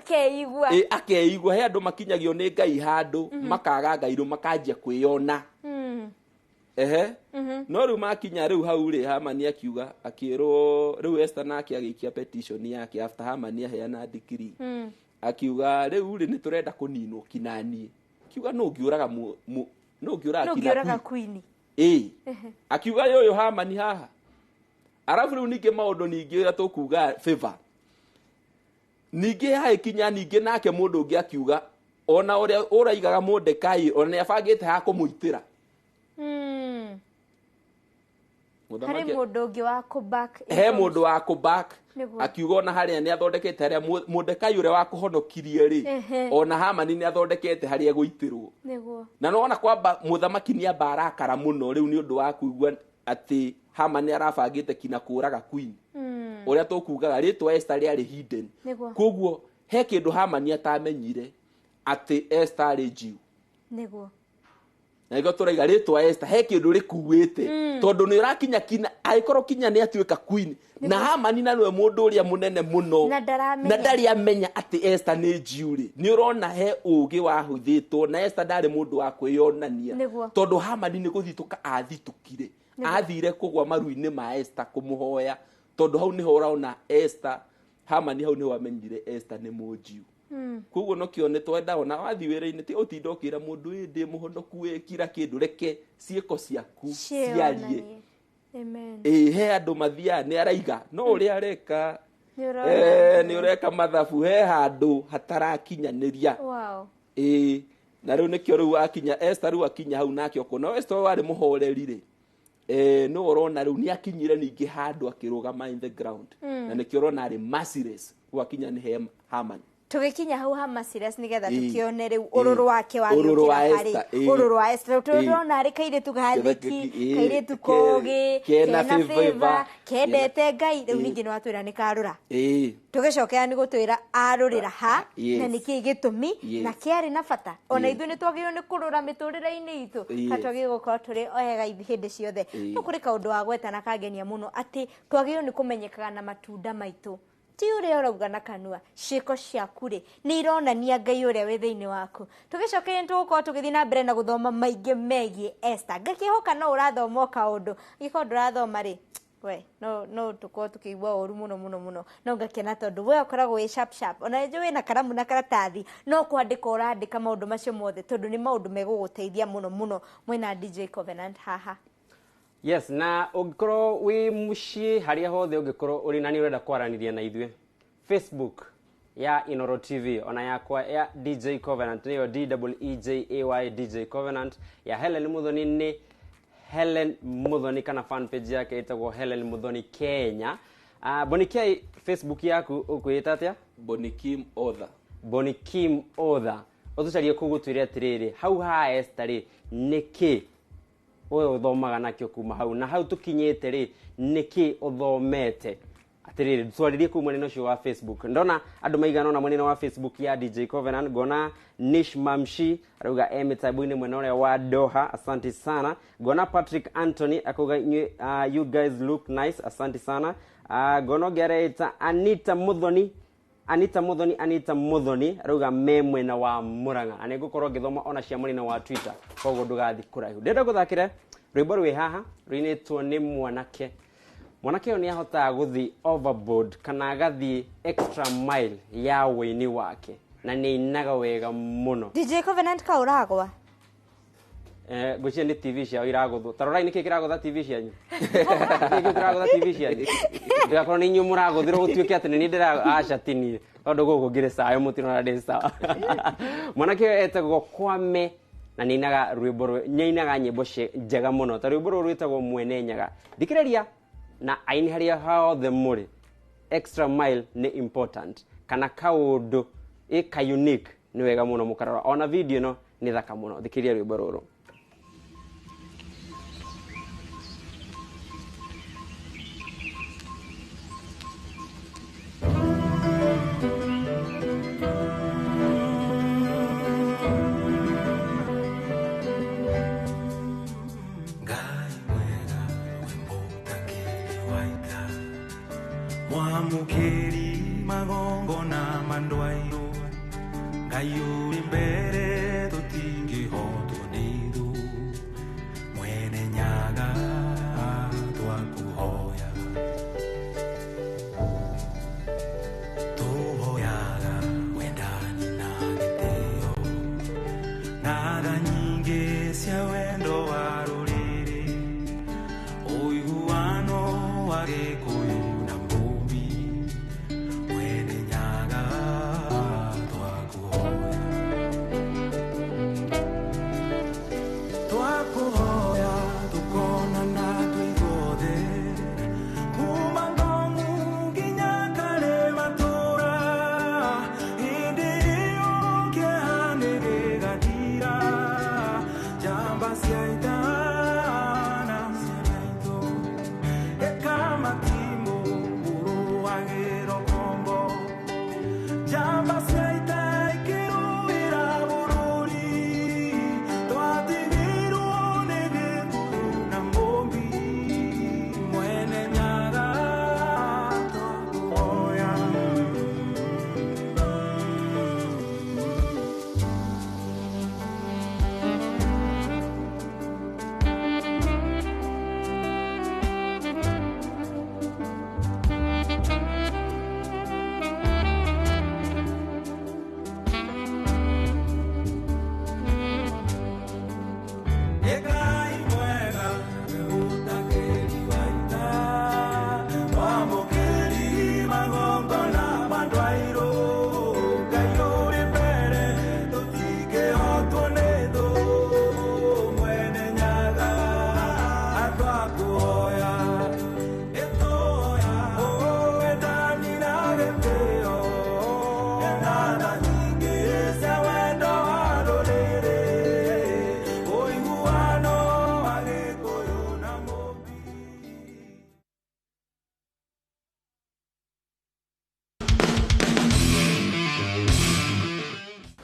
Speaker 9: akeigua. He andũ makinyagio nĩ Ngai handũ makaga Ngai rĩu makanjia kwĩyona. Ehe. No rĩu makinya rĩu hau rĩ, Hamani akiuga, akĩrwo rĩu Esther nake agĩikia petition yake after Hamani aheana ndikiri. Akiuga rĩu rĩ nĩ tũrenda kũninwo kinanie. Akiuga no ũngĩũraga no ũngĩũraga
Speaker 5: queen.
Speaker 9: Ĩĩ. Akiuga ũyũ Hamani haha. Arabu rĩu ningĩ maũndũ ningĩ ũrĩa tũkuga favor. Ningĩ hagĩkinya ningĩ nake mũndũ ũngĩ akiuga ona ũrĩa ũraigaga Mordekai ona nĩ abangĩte ha kũmũitĩra.
Speaker 5: Harĩ mũndũ ũngĩ wa kũ-back
Speaker 9: he mũndũ wa kũ-back
Speaker 5: Nĩguo.
Speaker 9: akiuga ona harĩa nĩ athondekete harĩa Mordekai ũrĩa wakũhonokirie rĩ,
Speaker 5: Ehe.
Speaker 9: ona Hamani nĩ athondekete harĩa egũitĩrwo.
Speaker 5: Nĩguo.
Speaker 9: Na nĩwona kwamba mũthamaki nĩ amba arakara mũno rĩu nĩ ũndũ wa kũigua atĩ Hamani arabangĩte kinya kũraga queen. Ũrĩa tũkugaga rĩtwa Esther rĩarĩ hidden.
Speaker 5: Nĩguo.
Speaker 9: Koguo he kĩndũ Hamani atamenyire atĩ Esther arĩ Jew.
Speaker 5: Nĩguo.
Speaker 9: Na nĩkĩo tũraiga rĩtwa Esther he kĩndũ rĩkuĩte, tondũ nĩ ũrakinya kinya angĩkorwo kinya nĩ atuĩka queen, na Hamani na nĩwe mũndũ ũrĩa mũnene mũno
Speaker 5: Na ndaramenya.
Speaker 9: na ndarĩ amenya atĩ Esther nĩ Jew rĩ, nĩ ũrona he ũgĩ wahũthĩtwo, na Esther ndarĩ mũndũ wa kwĩyonania.
Speaker 5: Nĩguo.
Speaker 9: Tondũ Hamani nĩ gũthitũka athitũkire.
Speaker 5: Nĩguo.
Speaker 9: Athire kũgwa maru-inĩ ma Esther kũmũhoya, tondũ hau nĩho ũrona Esther, Hamani hau nĩho amenyire Esther nĩ mũnjiu. Koguo nokĩo nĩ twenda ona wathiĩ wĩra-inĩ ti ũtinda ũkĩra mũndũ ĩ ndĩ mũhonoku ĩ kira kĩndũ, reke ciĩko ciaku ciarie.
Speaker 5: Ciĩonanie. Amen.
Speaker 9: Ĩ he andũ mathiaga nĩ araiga no ũrĩa areka
Speaker 5: Nĩ ũrona.
Speaker 9: Nĩ ũreka mathabu he handũ hatarakinyanĩria.
Speaker 5: Wow.
Speaker 9: Ĩ na rĩu nĩkĩo rĩu akinya Esther rĩu akinya hau nake ũkona Esther ũyũ warĩ mũhoreri rĩ, no ũrona rĩu nĩ akinyire ningĩ handũ akĩrũgama in the ground. Na nĩkĩo ũrona arĩ merciless gwakinya nĩ he Haman.
Speaker 5: Tũgĩkinya hau ha Merciless nĩgetha
Speaker 9: Ĩĩ.
Speaker 5: tũkĩone rĩu
Speaker 9: Ĩĩ.
Speaker 5: ũrũrũ wake wa
Speaker 9: Ũrũrũ wa
Speaker 5: gĩũkĩra harĩ
Speaker 9: Esther, ĩĩ.
Speaker 5: ũrũrũ wa Esther.
Speaker 9: Ĩĩ.
Speaker 5: Tũrona arĩ kairĩtu gathĩki,
Speaker 9: Ĩĩ.
Speaker 5: kairĩtu kogĩ,
Speaker 9: kena
Speaker 5: kena
Speaker 9: favor,
Speaker 5: favor, kendete Ngai. Rĩu
Speaker 9: Ĩĩ.
Speaker 5: ningĩ nĩwatwĩra nĩ karũra.
Speaker 9: Ĩĩ.
Speaker 5: Tũgĩcokera nĩ gũtwĩra arũrĩra ha,
Speaker 9: Yes.
Speaker 5: na nĩkĩĩ gĩtũmi,
Speaker 9: Yes.
Speaker 5: na kĩarĩ na bata. Ona
Speaker 9: Yes.
Speaker 5: ithuĩ nĩ twagĩrĩirwo nĩ kũrũra mĩtũrĩre-inĩ itũ,
Speaker 9: Yes.
Speaker 5: ka twagĩrĩirwo gũkorwo tũrĩ ega hĩndĩ ciothe.
Speaker 9: Ĩĩ.
Speaker 5: No kũrĩ kaũndũ wagweta na kangenia mũno, atĩ twagĩrĩirwo nĩ kũmenyekaga na matunda maitũ, ti ũrĩa ũrauga na kanua. Ciĩko ciaku rĩ nĩ ironania Ngai ũrĩa wĩ thĩinĩ waku. Tũgĩcokeria nĩ tũgũkorwo tũgĩthiĩ na mbere na gũthoma maingĩ megiĩ Esther. Ngakĩhoka no ũrathoma o kaũndũ, angĩkorwo ndũrathoma rĩ, we no tũkorwo tũkĩigua ũru mũno mũno mũno. No ngakena tondũ we ũkoragwo wĩ sharp sharp, ona nĩnjũĩ wĩna karamu na karatathi, no kwandĩka ũrandĩka maũndũ macio mothe, tondũ nĩ maũndũ megũgũteithia mũno mũno. Mwĩna DJ Covenant haha.
Speaker 15: Yes, na ũngĩkorwo wĩ mũciĩ harĩa hothe ũngĩkorwo ũrĩ na nĩ ũrenda kwaranĩria na ithuĩ, Facebook ya Inoro TV ona yakwa ya DJ Covenant nĩyo DEEJAY DJ Covenant, ya Helen Muthoni nĩ Helen Muthoni, kana fan page yake ĩtagwo Helen Muthoni Kenya. Bonikia, Facebook yaku ũkwĩta atĩa?
Speaker 9: Bonikim Other.
Speaker 15: Bonikim Other. Ũtũcarie kũu gũtwĩre atĩrĩrĩ, hau ha Esther rĩ nĩkĩ we ũthomaga nakĩo kuma hau, na hau tũkinyĩte rĩ nĩkĩ ũthomete? Atĩrĩrĩ, twarĩrie kũu mwena ũcio wa Facebook. Ndona andũ maigana ũna mwena wa Facebook ya DJ Covenant. Ngona Nish Mamshi arauga e mĩtambo-inĩ mwena ũrĩa wa Doha, asante sana. Ngona Patrick Anthony akauga inyuĩ, you guys look nice, asante sana. Ngona ũngĩ areita Anita Muthoni, Anita Muthoni, Anita Muthoni arauga me mwena wa Murang'a, na nĩngũkorwo ngĩthoma ona cia mwena wa Twitter, koguo ndũgathiĩ kũraihu. Ndĩrenda gũthakĩre rwĩmbo rwĩ haha rũinĩtwo nĩ mwanake. Mwanake ũyũ nĩ ahotaga gũthiĩ overboard kana agathiĩ extra mile ya wĩini wake, na nĩ ainaga wega mũno.
Speaker 5: DJ Covenant ka ũragwa?
Speaker 15: Ngwĩciria nĩ TV ciao iragũthwo. Ta rorai nĩkĩ kĩragũtha TV cianyu. Nĩkĩ kĩragũtha TV cianyu? Ndĩgakorwo nĩ inyuĩ mũragũthirwo gũtuĩke atĩ nĩ niĩ ndĩra aca ti niĩ, tondũ gũkũ ngĩrĩ sawa mũtirona ndĩ sawa. Mwanake ũyũ etagwo Kwame na nĩ ainaga rwĩmbo nĩ ainaga nyĩmbo njega mũno, ta rwĩmbo rũrũ rwĩtagwo Mwene Nyaga. Thikĩrĩria na aini harĩa hothe mũrĩ, extra mile nĩ important, kana kaũndũ ĩ ka unique nĩ wega mũno mũkarora. Ona video ĩno nĩ thaka mũno. Thikĩrĩria rwĩmbo rũrũ.
Speaker 6: Mwamũkĩri magongona mandwairwo, Ngai ũrĩ mbere tũtingĩhotwo nĩ thũ, Mwene Nyaga twakũhoya. Tũhoyaga wendani na gĩtĩo, na tha nyingĩ cia wendo wa rũrĩrĩ, ũiguano wa Gĩkũyũ na Mũmbi, Mwene Nyaga twakũhoya. Twakũhoya tũkonana twĩ ithuothe,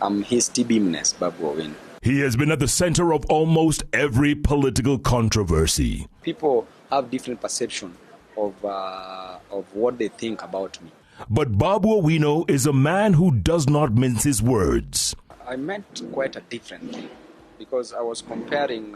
Speaker 11: I'm his TB Babu Owino.
Speaker 7: He has been at the center of almost every political controversy.
Speaker 11: People have different perception of what they think about me.
Speaker 7: But Babu Owino is a man who does not mince his words.
Speaker 11: I meant quite a different thing because I was comparing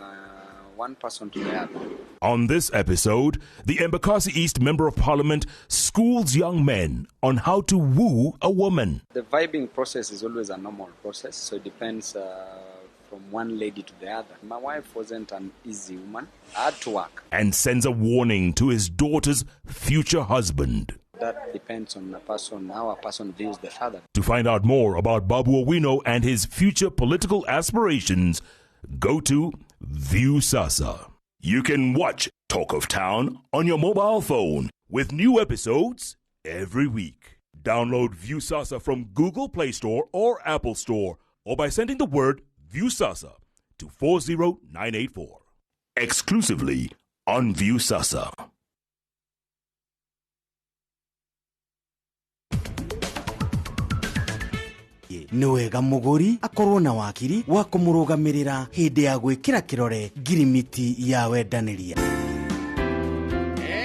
Speaker 11: one person to the other.
Speaker 7: On this episode, the Embakasi East Member of Parliament schools young men on how to woo a woman.
Speaker 11: The vibing process is always a normal process, so it depends from one lady to the other. My wife wasn't an easy woman. I had to work.
Speaker 7: And sends a warning to his daughter's future husband.
Speaker 11: That depends on the person, how a person views the father.
Speaker 7: To find out more about Babu Owino and his future political aspirations, go to Viusasa. You can watch Talk of Town on your mobile phone with new episodes every week. Download Viusasa from Google Play Store or Apple Store, or by sending the word Viusasa to 40984. Exclusively on Viusasa.
Speaker 22: Nĩ wega mũgũri akorwo na wakiri wa kũmũrũgamĩrĩra hĩndĩ ya gwĩkĩra kĩrore ngirimiti ya wendanĩria.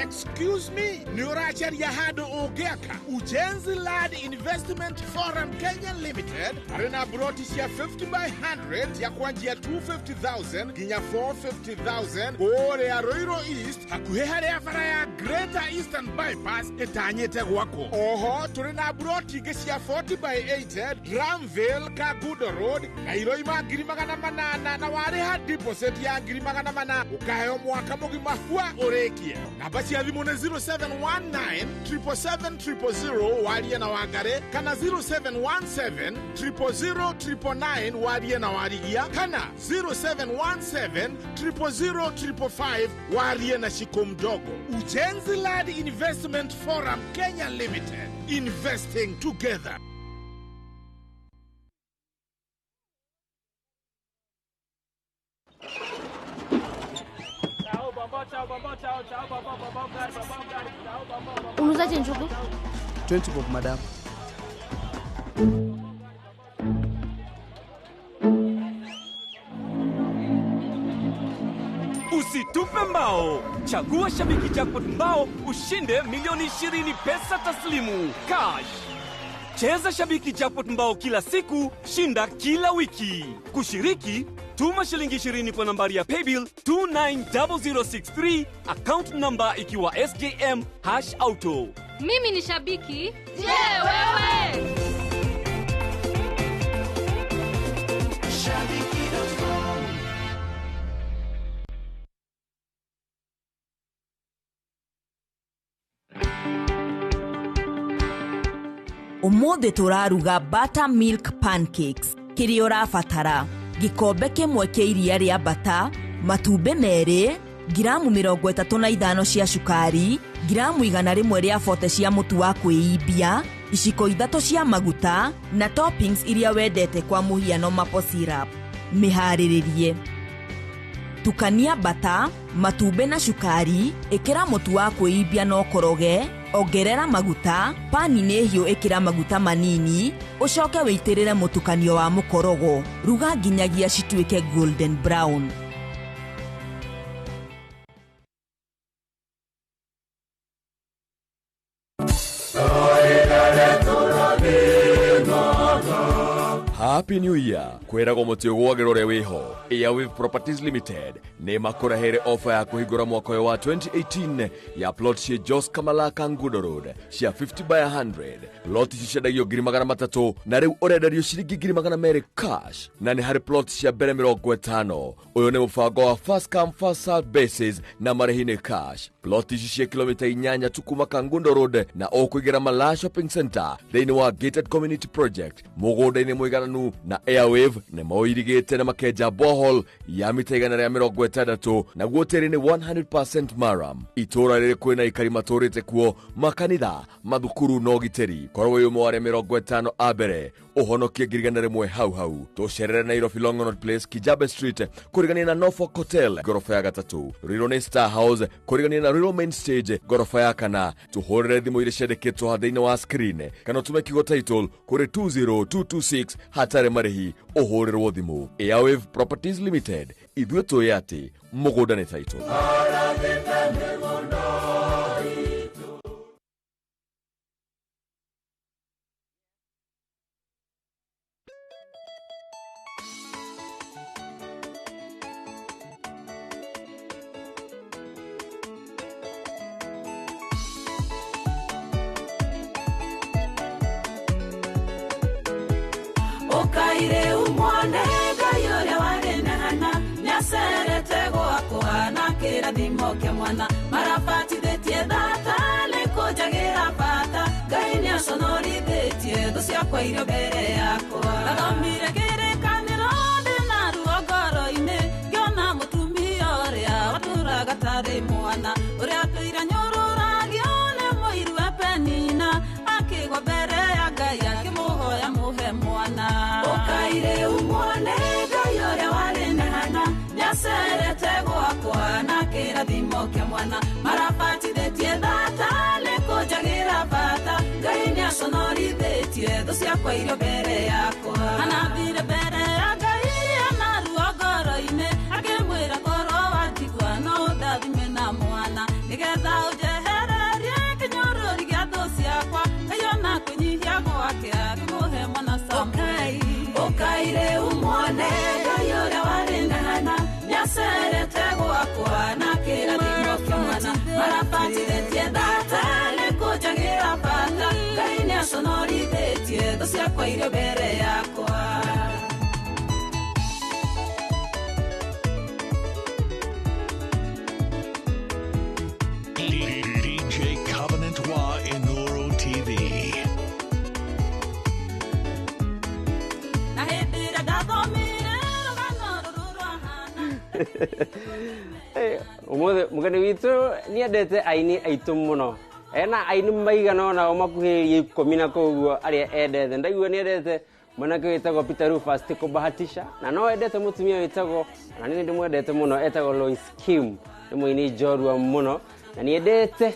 Speaker 23: Excuse me, nĩ ũracaria handũ ũngĩaka? Ujenzi Land Investment Forum Kenya Limited arĩ na broti cia 50 by 100 ya kwanjia 250,000 nginya 450,000 kũrĩa Ruiru East, hakuhĩ harĩa bara ya Greater Eastern Bypass ĩtanyĩte gwakwo. Oho tũrĩ na broti ingĩ cia 40 by 80 Dramville, Kangundo Road, na iroima 800,000 na warĩha deposit ya 400,000 ũkaheo mwaka mũgima hua ũrĩkie. Namba cia thimũ nĩ 0719 777 000 warie na Wangare, kana 0717 000 999 warie na Warigia, kana 0717 000 555 warie na Shiko Mdogo. Ujenzi Land Investment Forum Kenya Limited, investing together.
Speaker 24: Unauzaje njugu?
Speaker 3: 20 bob, madam.
Speaker 6: Usitupe mbao. Chagua Shabiki Jackpot mbao ushinde milioni 20 pesa taslimu cash. Cheza Shabiki Jackpot mbao kila siku, shinda kila wiki. Kushiriki, tuma shilingi 20 kwa nambari ya paybill 290063, account number ikiwa SJM #auto.
Speaker 24: Mimi ni shabiki. Je, wewe?
Speaker 6: Shabiki.com.
Speaker 12: Ũmũthĩ tũraruga buttermilk pancakes. Kĩrĩa ũrabatara: gĩkombe kĩmwe kĩa iria rĩa bata, matumbĩ 2, giramu 35 cia cukari, giramu 100 rĩa 40 cia mũtu wa kwĩimbia, iciko 3 cia maguta na toppings iria wendete kwa mũhiano maple syrup. Mĩharĩrĩrie: tukania bata, matumbĩ na cukari, ĩkĩra mũtu wa kwĩimbia na ũkoroge, ongerera maguta, pani-inĩ hiũ ĩkĩra maguta manini, ũcoke wĩitĩrĩre mũtukanio wa mũkorogo. Ruga nginyagia cituĩke golden brown.
Speaker 16: Happy New Year kwiragwo muti ugwagirwo uria wiho. Airwave Properties Limited ni makurehere ofa ya kuhingura mwaka wa 2018 ya plot cia Jos Kamala Kangundo Road cia 50 by 100. Plot ici ciendagio 300,000 na riu urenderio ciringi 200,000 cash, na ni hari plot cia mbere 50. Uyu ni mubango wa first come first served basis na marĩhi nĩ cash. Plot ici cia kilomita 8 tu kuma Kangundo Road na ũkũigĩra Malaa Shopping Center thĩinĩ wa gated community project mũgũnda-inĩ mũigananu, na Airwave nĩ maũirigĩte na makenja borehole ya mita 160, naguo tĩri nĩ 100% maram. Itũra rĩrĩ kwĩna aikari matũrĩte kuo, makanitha, mathukuru na ũgitĩri. Korwo wĩ ũmwe wa arĩa 50 a mbere ũhonokie 100,000 hau hau. Tũcerere Nairobi Longonot Place, Kijabe Street, kũrigania na Norfolk Hotel ngoroba ya 3, Ruiru nĩ Star House kũrigania na Ruiru main stage ngoroba ya kana. Tũhũrĩre thimũ iria ciandĩkĩtwo haha thĩinĩ wa screen kana ũtũme kiugo title kũrĩ 20226 hatarĩ marĩhi ũhũrĩrwo thimũ. Airwave Properties Limited, ithuĩ tũĩ atĩ mũgũnda nĩ title.
Speaker 4: Ukaire umwone Ngai ũrĩa warĩ na Hana nĩacerete gwakwa na kĩrathimo kĩa mwana marabatithĩtie thata nĩ kũnjagĩra bata Ngai nĩaconorithĩtie thũ ciakwa irio mbere yakwa. Ndathomire kĩrĩkanĩro ndĩna ruo ngoro-inĩ ngĩona mũtumia ũrĩa watũraga tarĩ mwana ũrĩa atũire nyũrũragio nĩ mũiru wa Penina akĩgwa mbere ya Ngai akĩmũhoya mũhe mwana. Ukaire umwone Ngai ũrĩa warĩ na Hana nĩacerete gwakwa na kĩrathimo kĩa mwana marabatithĩtie thata nĩ kũnjagĩra bata Ngai nĩaconorithĩtie thũ ciakwa irio mbere yakwa. Anathire mbere ya Ngai ena ruo ngoro-inĩ akĩmwĩra korwo wanjigua no ũndathime na mwana nĩgetha ũnjehererie kĩnyũrũri gĩa thũ ciakwa Ngai ona kwĩnyihia gwake akĩmũhe mwana Samueli. Ukaire umwone Ngai ũrĩa warĩ na Hana nĩacerete gwakwa na kĩrathimo kĩa mwana marabatithĩtie thata nĩ kũnjagĩra bata Ngai nĩaconorithĩtie thũ ciakwa irio mbere yakwa.
Speaker 13: DJ Covenant wa Inoro TV.
Speaker 4: Na hĩndĩ ĩrĩa ndathomire rũgano rũrũ rwa Hana.
Speaker 15: Umuthi mugeni witũ nĩendete aini aitũ mũno. Ena aini maigana ũna makuhĩrĩirie 10 na koguo arĩa endete. Ndaigua nĩendete mwanake wĩtagwo Peter Rufus ti kũbahatisha na no endete mũtumia wĩtagwo na niĩ ndĩmwendete mũno etagwo Lois Kim, nĩ mũini njorua mũno na nĩendete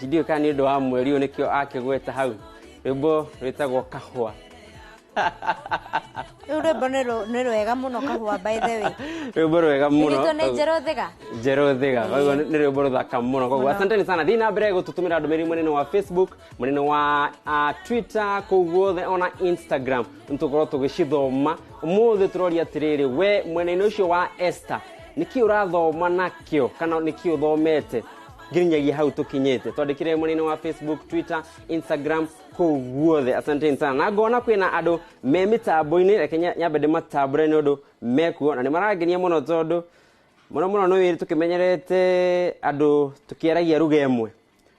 Speaker 15: ndiũĩ kana nĩ ũndũ wa mweri ũyũ nĩkĩo akĩgweta hau rwĩmbo rwĩtagwo Kahũa.
Speaker 5: Rĩu rwĩmbo nĩ rwega mũno Kahũa, by the way.
Speaker 15: Rwĩmbo rwega mũno.
Speaker 5: Rwĩtwo nĩ Njerũ Thiga.
Speaker 15: Njerũ Thiga, koguo nĩ rwĩmbo rũthaka mũno. Koguo asanteni sana. Thiĩ na mbere gũtũtũmĩra ndũmĩrĩri mwena-inĩ wa Facebook, mwena-inĩ wa Twitter, kũu guothe ona Instagram. Nĩtũkorwo tũgĩcithoma. Ũmũthĩ tũroria atĩrĩrĩ, we mwena-inĩ ũcio wa Esther, nĩkĩ ũrathoma nakĩo kana nĩkĩ ũthomete nginyagia hau tũkinyĩte? Twandĩkĩre mwena-inĩ wa Facebook, Twitter, Instagram, kũu guothe. Asanteni sana. Na ngona kwĩna andũ me mĩtambo-inĩ, reke nyambe ndĩmatambũre nĩ ũndũ mekuo na nĩ marangenia mũno tondũ mũno mũno nĩ wĩrĩ tũkĩmenyerete andũ tũkĩaragia ruga ĩmwe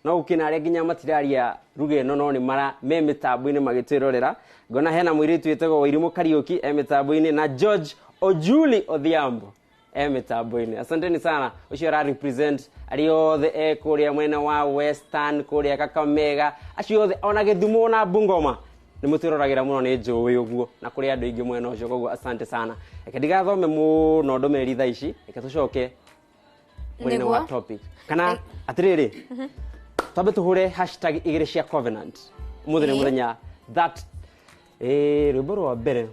Speaker 15: no gũkĩna arĩa nginya matiraria ruga ĩno no nĩ mara me mĩtambo-inĩ magĩtwĩrorera. Ngona hena mũirĩtu wĩtagwo Wairimũ Kariũki e mĩtambo-inĩ na George Ojuli Odhiambo e mĩtambo-inĩ. Asanteni sana. Ũcio ara represent arĩa othe e kũrĩa mwena wa Western, kũrĩa Kakamega, acio othe ona Gĩthumo na Bungoma nĩ mũtwĩroragĩra mũno, nĩ njũĩ ũguo na kũrĩ andũ aingĩ mwena ũcio, koguo asante sana. Reke ndigathome mũno ndũmĩrĩri thaa ici, reke tũcoke mwena wa topic. Kana atĩrĩrĩ, twambe tũhũre hashtag igĩrĩ cia Covenant. Ũmũthĩ nĩ mũthenya that rwĩmbo rwa mbere.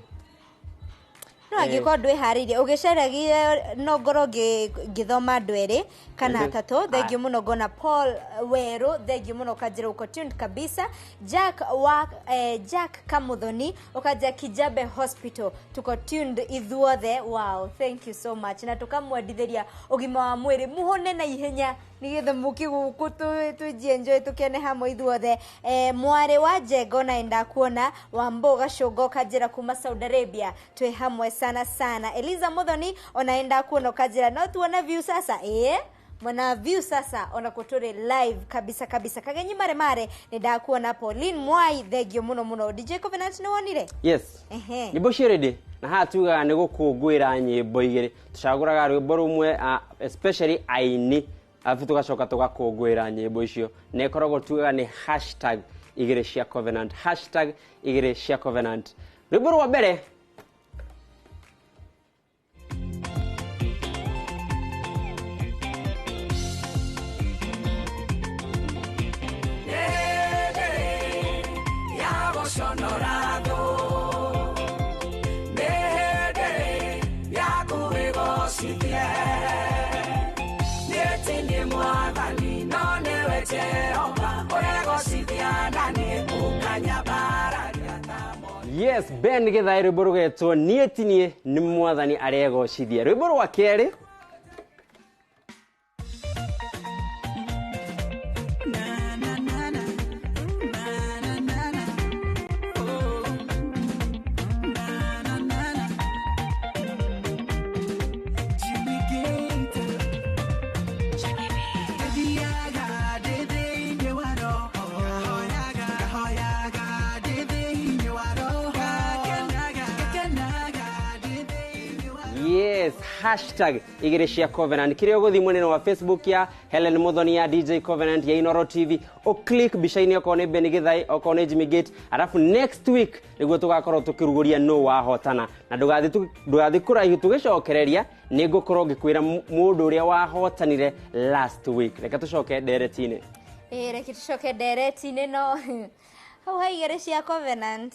Speaker 5: No angĩkorwo ndwĩharĩirie ũgĩcaragia no ngorwo ngĩthoma andũ erĩ kana atatũ. Thengiũ mũno ngona Paul Werũ, thengiũ mũno ũkanjĩra uko tuned kabisa. Jack wa Jack Kamuthoni ũkanjĩra Kijabe Hospital tuko tuned ithuothe. Wow, thank you so much. Na tũkamwendithĩria ũgima wa mwĩrĩ mũhone na ihenya nĩgetha mũke gũkũ tũjienjoy tũkene hamwe ithuothe. Mwarĩ wa Njengo na enda kuona Wambo Gacũngo ũkanjĩra kuma Saudi Arabia twĩ hamwe sana sana. Eliza Muthoni onaenda kuona ũkanjĩra no tuona view sasa. Mwana view sasa ona kuturi live kabisa kabisa. Kagenyi mare mare nĩ ndakuona Pauline Mwai, thengio mũno mũno. DJ Covenant nĩ wonire?
Speaker 15: Yes. Nyĩmbo ciĩ ready na haha tugaga nĩ gũkũngũĩra nyĩmbo igĩrĩ. Tũcagũraga rwĩmbo rũmwe especially aini arabu tũgacoka tũgakũngũĩra nyĩmbo icio na ĩkoragwo tugaga nĩ hashtag igĩrĩ cia Covenant, hashtag igĩrĩ cia Covenant. Rwĩmbo rwa mbere Yes, Ben Githae rwĩmbo rũgetwo niĩ ti niĩ nĩ mwathani aregocithia. Rwĩmbo rwa kerĩ Yes, hashtag igĩrĩ cia Covenant. Kĩrĩa ũgũthiĩ mwena wa Facebook ya Helen Muthoni ya DJ Covenant ya Inoro TV, ũclick mbica-inĩ okorwo nĩ Ben Githae, okorwo nĩ Jimmy Gate, arabu next week nĩguo tũgakorwo tũkĩrugũria nũ wahotana. Na ndũgathiĩ kũraihu tũgĩcokereria nĩ ngũkorwo ngĩkwĩra mũndũ ũrĩa wahotanire last week. Reke tũcoke ndereti-inĩ.
Speaker 5: Ĩĩ, reke tũcoke ndereti-inĩ no hau ha igĩrĩ cia Covenant.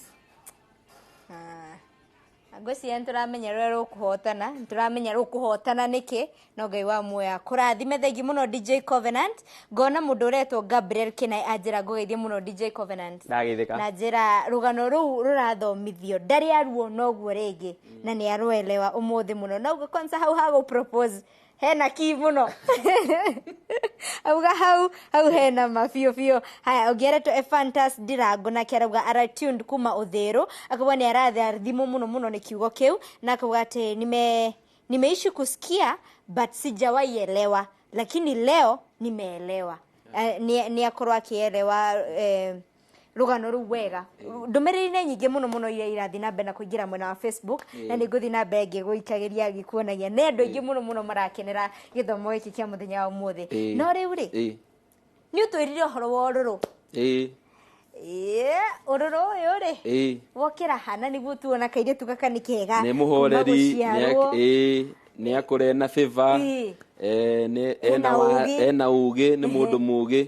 Speaker 5: Ngwĩciria nĩtũramenya rũrĩa rũkũhotana, nĩtũramenya rũkũhotana nĩkĩ, no Ngai wa muoya kũrathime. Thengi mũno DJ Covenant. Ngona mũndũ ũretwo Gabriel Kinai anjĩra ngũgeithie mũno DJ Covenant.
Speaker 15: Ndageithĩka.
Speaker 5: Na njĩra rũgano rũu rũrathomithio ndarĩ aruo noguo rĩngĩ na nĩ arũelewa ũmũthĩ mũno. Na ũguo kwanza hau ha gũ propose hena ki mũno. Auga hau hena ma biũ biũ. Haya, ũngĩaretwo Ephantus Ndirango nake arauga aratuned kuma Ũthĩrũ, akauga nĩ arathimwo mũno mũno nĩ kiugo kĩu, na akauga atĩ nimeishi kusikia but sijawahi elewa, lakini leo nimeelewa. Nĩ akorwo akĩelewa rũgano rũu wega. Ndũmĩrĩri nĩ nyingĩ mũno mũno iria irathiĩ na mbere na kũingĩra mwena wa Facebook, na nĩ ngũthiĩ na mbere ngĩgũikagĩria ngĩkuonagia nĩ andũ aingĩ mũno mũno marakenera gĩthomo gĩkĩ kĩa mũthenya wa ũmũthĩ. No rĩu rĩ, nĩ ũtwĩrire ũhoro wa ũrũrũ. Ũrũrũ ũyũ rĩ, wokĩra hana nĩguo tuona kairĩtu gaka nĩ kega,
Speaker 9: nĩ mũhoreri, nĩ akũre na favor, ena ũgĩ, nĩ mũndũ mũgĩ.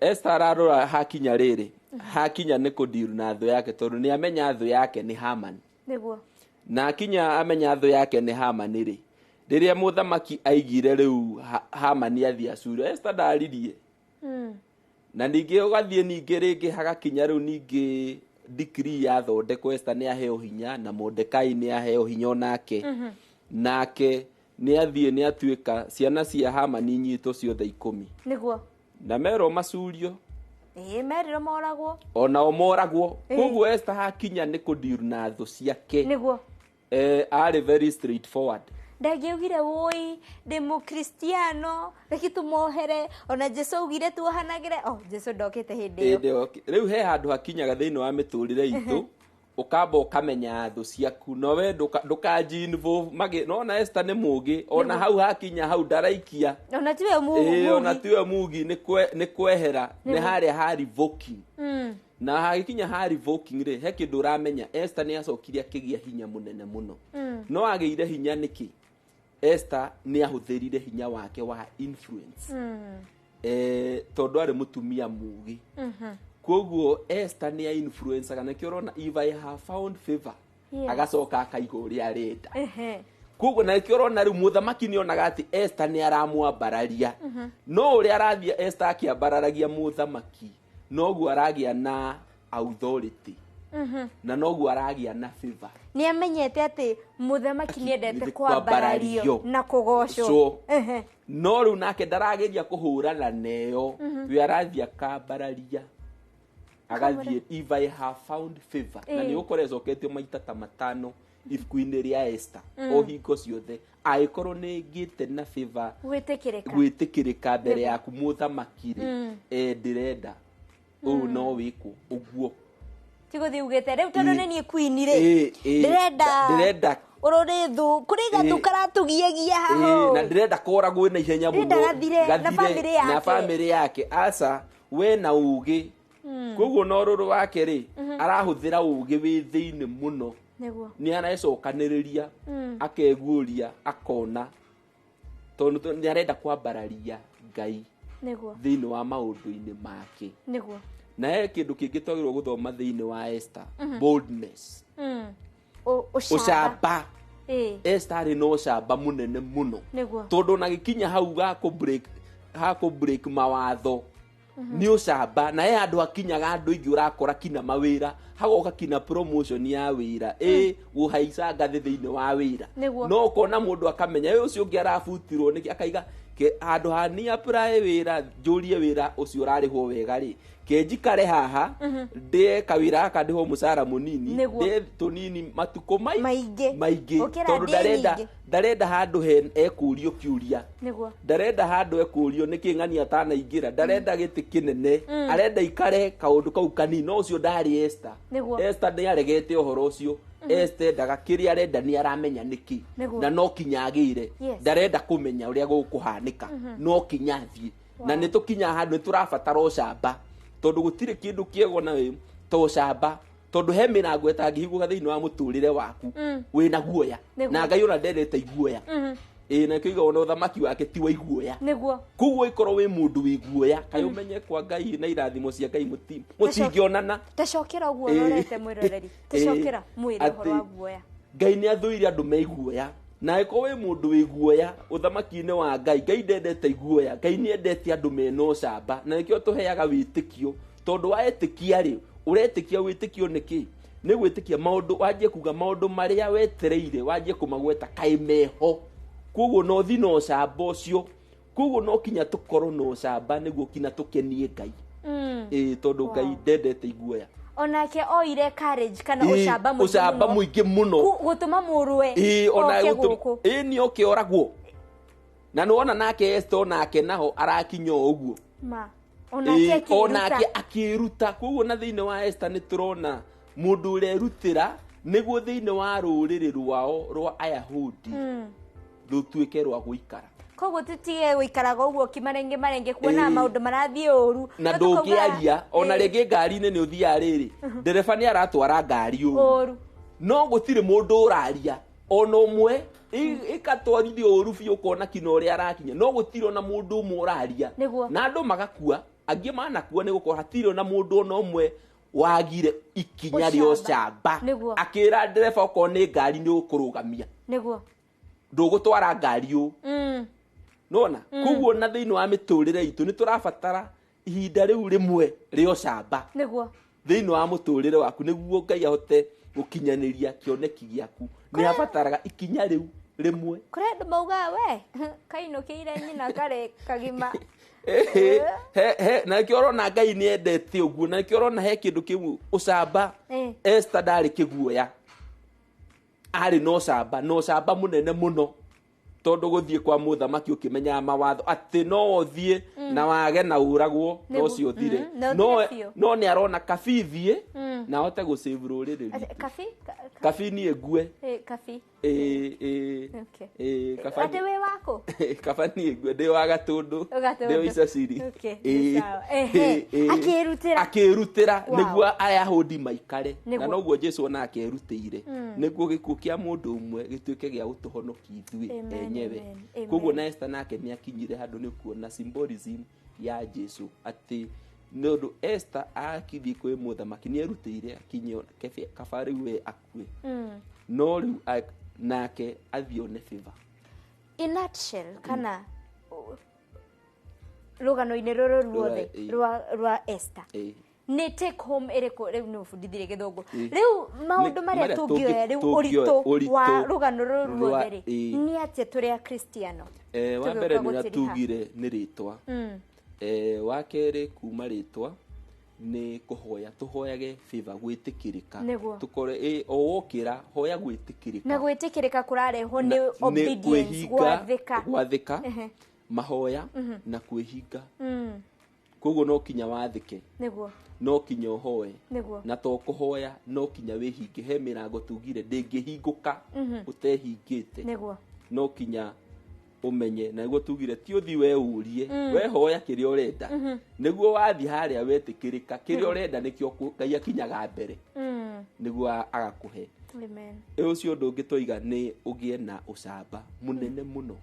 Speaker 9: Esther ararora hakinya rĩrĩ, hakinya nĩ kũndiru na thũ yake tondũ nĩ amenya thũ yake nĩ Haman.
Speaker 5: Nĩguo.
Speaker 9: Na akinya amenya thũ yake nĩ Haman rĩ, rĩrĩa mũthamaki aigire rĩu Haman athiĩ acurio, Esther ndaririe. Na ningĩ ũgathiĩ ningĩ rĩngĩ hagakinya rĩu ningĩ decree yathondekwo, Esther nĩ aheo hinya na Mordekai nĩ aheo hinya onake. Nake nĩ athiĩ nĩ atuĩka ciana cia Haman inyitwo ciothe 10.
Speaker 5: Nĩguo.
Speaker 9: Na merwo macurio.
Speaker 5: Merirwo moragwo.
Speaker 9: Onao moragwo. Koguo Esther hakinya nĩ kũndiru na thũ ciake.
Speaker 5: Nĩguo.
Speaker 9: Arĩ very straightforward.
Speaker 5: Ndangĩaugire wũi ndĩ mũkristiano reke tũmohere, ona Jesu augire tuohanagĩre. Oh, Jesu ndokĩte hĩndĩ ĩyo.
Speaker 9: Rĩu he handũ hakinyaga thĩinĩ wa mĩtũrĩre itũ, ũkamba ũkamenya thũ ciaku, no we ndũkanji involve magi. Nona Esther nĩ mũgĩ, ona hau hakinya hau ndaraikia.
Speaker 5: Ona tiwe mugi.
Speaker 9: Ona tiwe mugi nĩ kwehera, nĩ harĩa ha revoking. Na hagĩkinya ha revoking rĩ, he kĩndũ ũramenya Esther nĩ acokire akĩgĩa hinya mũnene mũno. No agĩire hinya nĩkĩ? Esther nĩ ahũthĩrire hinya wake wa influence. Tondũ arĩ mũtumia mũgĩ. Koguo Esther nĩ a-influencaga, nĩkĩo ũrona if I have found favor, agacoka akaiga ũrĩa arenda. Koguo na nĩkĩo ũrona rĩu mũthamaki nĩ onaga atĩ Esther nĩ aramwambararia. No ũrĩa arathiĩ Esther akĩambararagia mũthamaki, noguo aragĩa na authority. Na noguo aragĩa na favor.
Speaker 5: Nĩ amenyete atĩ mũthamaki nĩ endete kwambarario na kũgocwo.
Speaker 9: No rĩu nake ndarageria kũhũrana neyo, we arathiĩ akambararia. Agathiĩ if I have found favor. Na nĩ ũkora ĩcoketio maita ta 5 ibuku-inĩ rĩa Esther. O hingo ciothe angĩkorwo nĩ ngĩte na favor gwĩtĩkĩrĩka mbere yaku mũthamaki rĩ, ndĩrenda ũũ no wĩkwo ũguo.
Speaker 5: Tigũthiĩ ugĩte rĩu tondũ nĩ niĩ queen rĩ, ndĩrenda ũrũrĩ thũ kũrĩ gatũ karatũgiagia haho,
Speaker 9: na ndĩrenda koragwo na ihenya mũno,
Speaker 5: gathire na famĩlĩ yake,
Speaker 9: na famĩlĩ yake. Aca we na ũgĩ. Koguo na ũrũrũ wake rĩ, arahũthĩra ũgĩ wĩ thĩinĩ mũno. Nĩ arecokanĩrĩria, akeguũria, akona tondũ nĩ arenda kwambararia Ngai thĩinĩ wa maũndũ-inĩ make.
Speaker 5: Nĩguo.
Speaker 9: Na he kĩndũ kĩngĩ twagĩrĩirwo gũthoma thĩinĩ wa Esther, boldness. Ũcamba. Esther arĩ na ũcamba mũnene mũno. Tondũ ona gĩkinya hau ha kũ break mawatho Nĩ ũcamba na he handũ hakinyaga andũ aingĩ ũrakora kina mawĩra hagoka kina promotion ya wĩra ĩ gũhaica ngathĩ thĩinĩ wa wĩra.
Speaker 5: Nĩguo.
Speaker 9: No ũkona mũndũ akamenya ĩ ũcio ũngĩ arabutirwo nĩkĩ akaiga handũ ha ni apply wĩra njũrie wĩra ũcio ũrarĩhwo wega rĩ ke njikare haha ndĩe kawĩra gaka ndĩhwo mũcara mũnini
Speaker 5: Nĩguo.
Speaker 9: ndĩe tũnini matukũ
Speaker 5: maingĩ
Speaker 9: maingĩ
Speaker 5: Gũkĩra
Speaker 9: tondũ
Speaker 5: ndĩe
Speaker 9: ndarenda
Speaker 5: nyingĩ.
Speaker 9: ndarenda handũ he ekũrio kĩũria
Speaker 5: Nĩguo.
Speaker 9: Ndarenda handũ ekũrio nĩkĩ ng'ani atanaingĩra ndarenda gĩtĩ kĩnene arenda ikare kaũndũ kau kanini no ũcio ndarĩ Esther.
Speaker 5: Nĩguo.
Speaker 9: Esther nĩ aregete ũhoro ũcio. Esther endaga kĩrĩa arenda nĩ aramenya nĩkĩ
Speaker 5: Nĩguo.
Speaker 9: na no kinya agĩre
Speaker 5: Yes.
Speaker 9: ndarenda kũmenya ũrĩa gũkũhanĩka no kinya athiĩ na nĩ tũkinyaga handũ nĩ tũrabatara ũcamba tondũ gũtirĩ kĩndũ kĩega na wĩ ta ũcamba tondũ he mĩrango ĩtangĩhingũka thĩinĩ wa mũtũrĩre waku wĩna guoya.
Speaker 5: Nĩguo.
Speaker 9: Na Ngai ona ndendete iguoya ĩĩ na kĩo ona ũthamaki wake ti wa iguoya.
Speaker 5: Nĩguo.
Speaker 9: Koguo ikorwo wĩ mũndũ wĩ guoya kaĩ ũmenye kwa Ngai na irathimo cia Ngai mũtingĩonana.
Speaker 5: Tacokera ũguo
Speaker 9: Ĩĩ.
Speaker 5: ũrorete mwĩroreri tacokera mwĩre ũhoro wa
Speaker 9: Atĩ-
Speaker 5: guoya.
Speaker 9: Ngai nĩ athũire andũ me iguoya na angĩkorwo wĩ mũndũ wĩ guoya ũthamaki-inĩ wa Ngai Ngai ndendete iguoya Ngai nĩ endete andũ mena ũcamba na nĩkĩo tũheaga wĩtĩkio tondũ waetĩkia rĩ ũretĩkia wĩtĩkio nĩkĩ nĩ gwĩtĩkia maũndũ wanjie kuga maũndũ marĩa wetereire wanjie kũmagweta kaĩ meho koguo no ũthi na ũcamba ũcio koguo no kinya tũkorwo na ũcamba nĩguo kinya tũkenie Ngai. Ĩĩ tondũ Ngai ndendete iguoya.
Speaker 5: Onake oire courage kana
Speaker 9: Ĩĩ,
Speaker 5: ũcamba mũingĩ
Speaker 9: ũcamba
Speaker 5: mũno.
Speaker 9: mũingĩ mũno.
Speaker 5: Gũtũma mũrũwe
Speaker 9: Ĩĩ, ona
Speaker 5: oke
Speaker 9: gũtũ-
Speaker 5: gũkũ.
Speaker 9: ĩĩ nĩ oke oragwo na nĩwona nake Esther onake naho arakinya o ũguo.
Speaker 5: Ma onake
Speaker 9: Ĩĩ, onake
Speaker 5: akĩruta.
Speaker 9: akĩruta koguo na thĩinĩ wa Esther nĩ tũrona mũndũ ũrerutĩra nĩguo thĩinĩ wa rũrĩrĩ rwao rwa Ayahudi rũtuĩke rwa gũikara.
Speaker 5: Koguo tũtige gũikaraga ũguo kĩmarenge marenge kuona
Speaker 9: Ĩĩ.
Speaker 5: maũndũ marathiĩ ũru
Speaker 9: Na
Speaker 5: No tũkauga,
Speaker 9: ndũngĩaria ona
Speaker 5: ĩĩ,
Speaker 9: rĩngĩ ngari-inĩ nĩ ũthiaga rĩrĩ ndereba nĩ aratwara ngari ũru
Speaker 5: ũru
Speaker 9: no gũtirĩ mũndũ ũraria ona ũmwe ĩkatwarithio ũru biũ ũkona kinya ũrĩa arakinya no gũtirĩ ona mũndũ ũmwe ũraria.
Speaker 5: Nĩguo.
Speaker 9: Na andũ magakua angĩ manakua nĩ gũkorwo hatirĩ ona mũndũ ona ũmwe wagire ikinya rĩa
Speaker 5: Ũcamba.
Speaker 9: ũcamba
Speaker 5: Nĩguo.
Speaker 9: akĩra ndereba okorwo nĩ ngari nĩ ũkũrũgamia
Speaker 5: Nĩguo.
Speaker 9: Ndũgũtwara ngari ũũ nona koguo na thĩinĩ wa mĩtũrĩre itũ nĩ tũrabatara ihinda rĩu rĩmwe rĩa ũcamba
Speaker 5: Nĩguo.
Speaker 9: Thĩinĩ wa mũtũrĩre waku nĩguo Ngai ahote gũkinyanĩria kĩoneki gĩaku nĩ abataraga ikinya rĩu rĩmwe.
Speaker 5: Kũrĩ andũ maugaga we kainũkĩire nyina karĩ kagima.
Speaker 9: Na nĩkĩo ũrona Ngai nĩ endete ũguo na nĩkĩo ũrona he kĩndũ kĩu ũcamba. Esther ndarĩ kĩguoya arĩ na ũcamba na ũcamba mũnene mũno tondũ gũthiĩ kwa mũthamaki ũkĩmenyaga mawatho atĩ no ũthiĩ na wage na ũragwo no
Speaker 5: Nĩguo.
Speaker 9: ũcio ũthire.
Speaker 5: Na
Speaker 9: No
Speaker 5: ũthire biũ.
Speaker 9: no nĩ arona kabi thiĩ na ahote gũsave rũrĩrĩ
Speaker 5: Atĩ,
Speaker 9: rwitũ.
Speaker 5: kabi
Speaker 9: Kabi niĩ ngue.
Speaker 5: Kabi.
Speaker 9: Ĩĩ, ĩĩ,
Speaker 5: Okay.
Speaker 9: ĩĩ, kaba
Speaker 5: Atĩ wĩ waku
Speaker 9: kaba niĩ ngue ndĩ wa Gatũndũ
Speaker 5: Gatũndũ.
Speaker 9: ndĩ wa Icaciri.
Speaker 5: Okay,
Speaker 9: Ĩĩ,
Speaker 5: nĩ sawa. Ehe,
Speaker 9: ĩĩ,
Speaker 5: akĩĩrutĩra.
Speaker 9: Akĩĩrutĩra
Speaker 5: Wow.
Speaker 9: nĩguo Ayahudi maikare
Speaker 5: Nĩguo.
Speaker 9: na noguo Jesu ona akerutĩire nĩguo gĩkuũ kĩa mũndũ ũmwe gĩtuĩke gĩa gũtũhonokia ithuĩ
Speaker 5: Amen,
Speaker 9: enyewe.
Speaker 5: amen, amen.
Speaker 9: Koguo na Esther nake nĩ akinyire handũ nĩ kuona symbolism ya Jesu atĩ nĩ ũndũ Esther akithiĩ kwĩ mũthamaki nĩ erutĩire akinye kaba rĩu we akue no rĩu nake athiĩ one favor.
Speaker 5: In nutshell kana rũgano-inĩ rũrũ ruothe
Speaker 9: Rwa- ĩĩ.
Speaker 5: rwa Esther
Speaker 9: Ĩĩ.
Speaker 5: Nĩ take home ĩrĩkũ rĩu nĩ ũbundithirie gĩthũngũ
Speaker 9: Ĩĩ.
Speaker 5: rĩu maũndũ
Speaker 9: Nĩ-
Speaker 5: marĩa
Speaker 9: marĩa
Speaker 5: tũngĩoya rĩu
Speaker 9: tũngĩoya,
Speaker 5: ũritũ wa
Speaker 9: ũritũ
Speaker 5: rũgano rũrũ
Speaker 9: rwa-
Speaker 5: ruothe rĩ
Speaker 9: ĩĩ.
Speaker 5: nĩ atĩa tũrĩ akristiano
Speaker 9: Wa
Speaker 5: Tũgĩũka
Speaker 9: mbere nĩ ũrĩa
Speaker 5: gũtiriha.
Speaker 9: tugire nĩ rĩtwa. Wa kerĩ kuma rĩtwa nĩ kũhoya tũhoyage favor gwĩtĩkĩrĩka.
Speaker 5: Nĩguo.
Speaker 9: Tũkore o wokĩra hoya gwĩtĩkĩrĩka
Speaker 5: Na gwĩtĩkĩrĩka kũrarehwo
Speaker 9: Na-
Speaker 5: nĩ
Speaker 9: nĩ
Speaker 5: obedience
Speaker 9: kwĩhinga,
Speaker 5: gwathĩka.
Speaker 9: Gwathĩka mahoya na kwĩhinga koguo no kinya wathĩke
Speaker 5: Nĩguo.
Speaker 9: No kinya ũhoe
Speaker 5: Nĩguo.
Speaker 9: na to kũhoya no kinya wĩhinge he mĩrango tugire ndĩngĩhingũka ũtehingĩte.
Speaker 5: Nĩguo.
Speaker 9: No kinya ũmenye na nĩguo tugire ti ũthi we ũrie wehoya kĩrĩa ũrenda nĩguo wathiĩ harĩa wetĩkĩrĩka kĩrĩa ũrenda nĩkĩo Ngai akinyaga mbere nĩguo agakũhe.
Speaker 5: Amen.
Speaker 9: Ĩ ũcio ũndũ ũngĩ twaiga nĩ ũgĩe na ũcamba mũnene mũno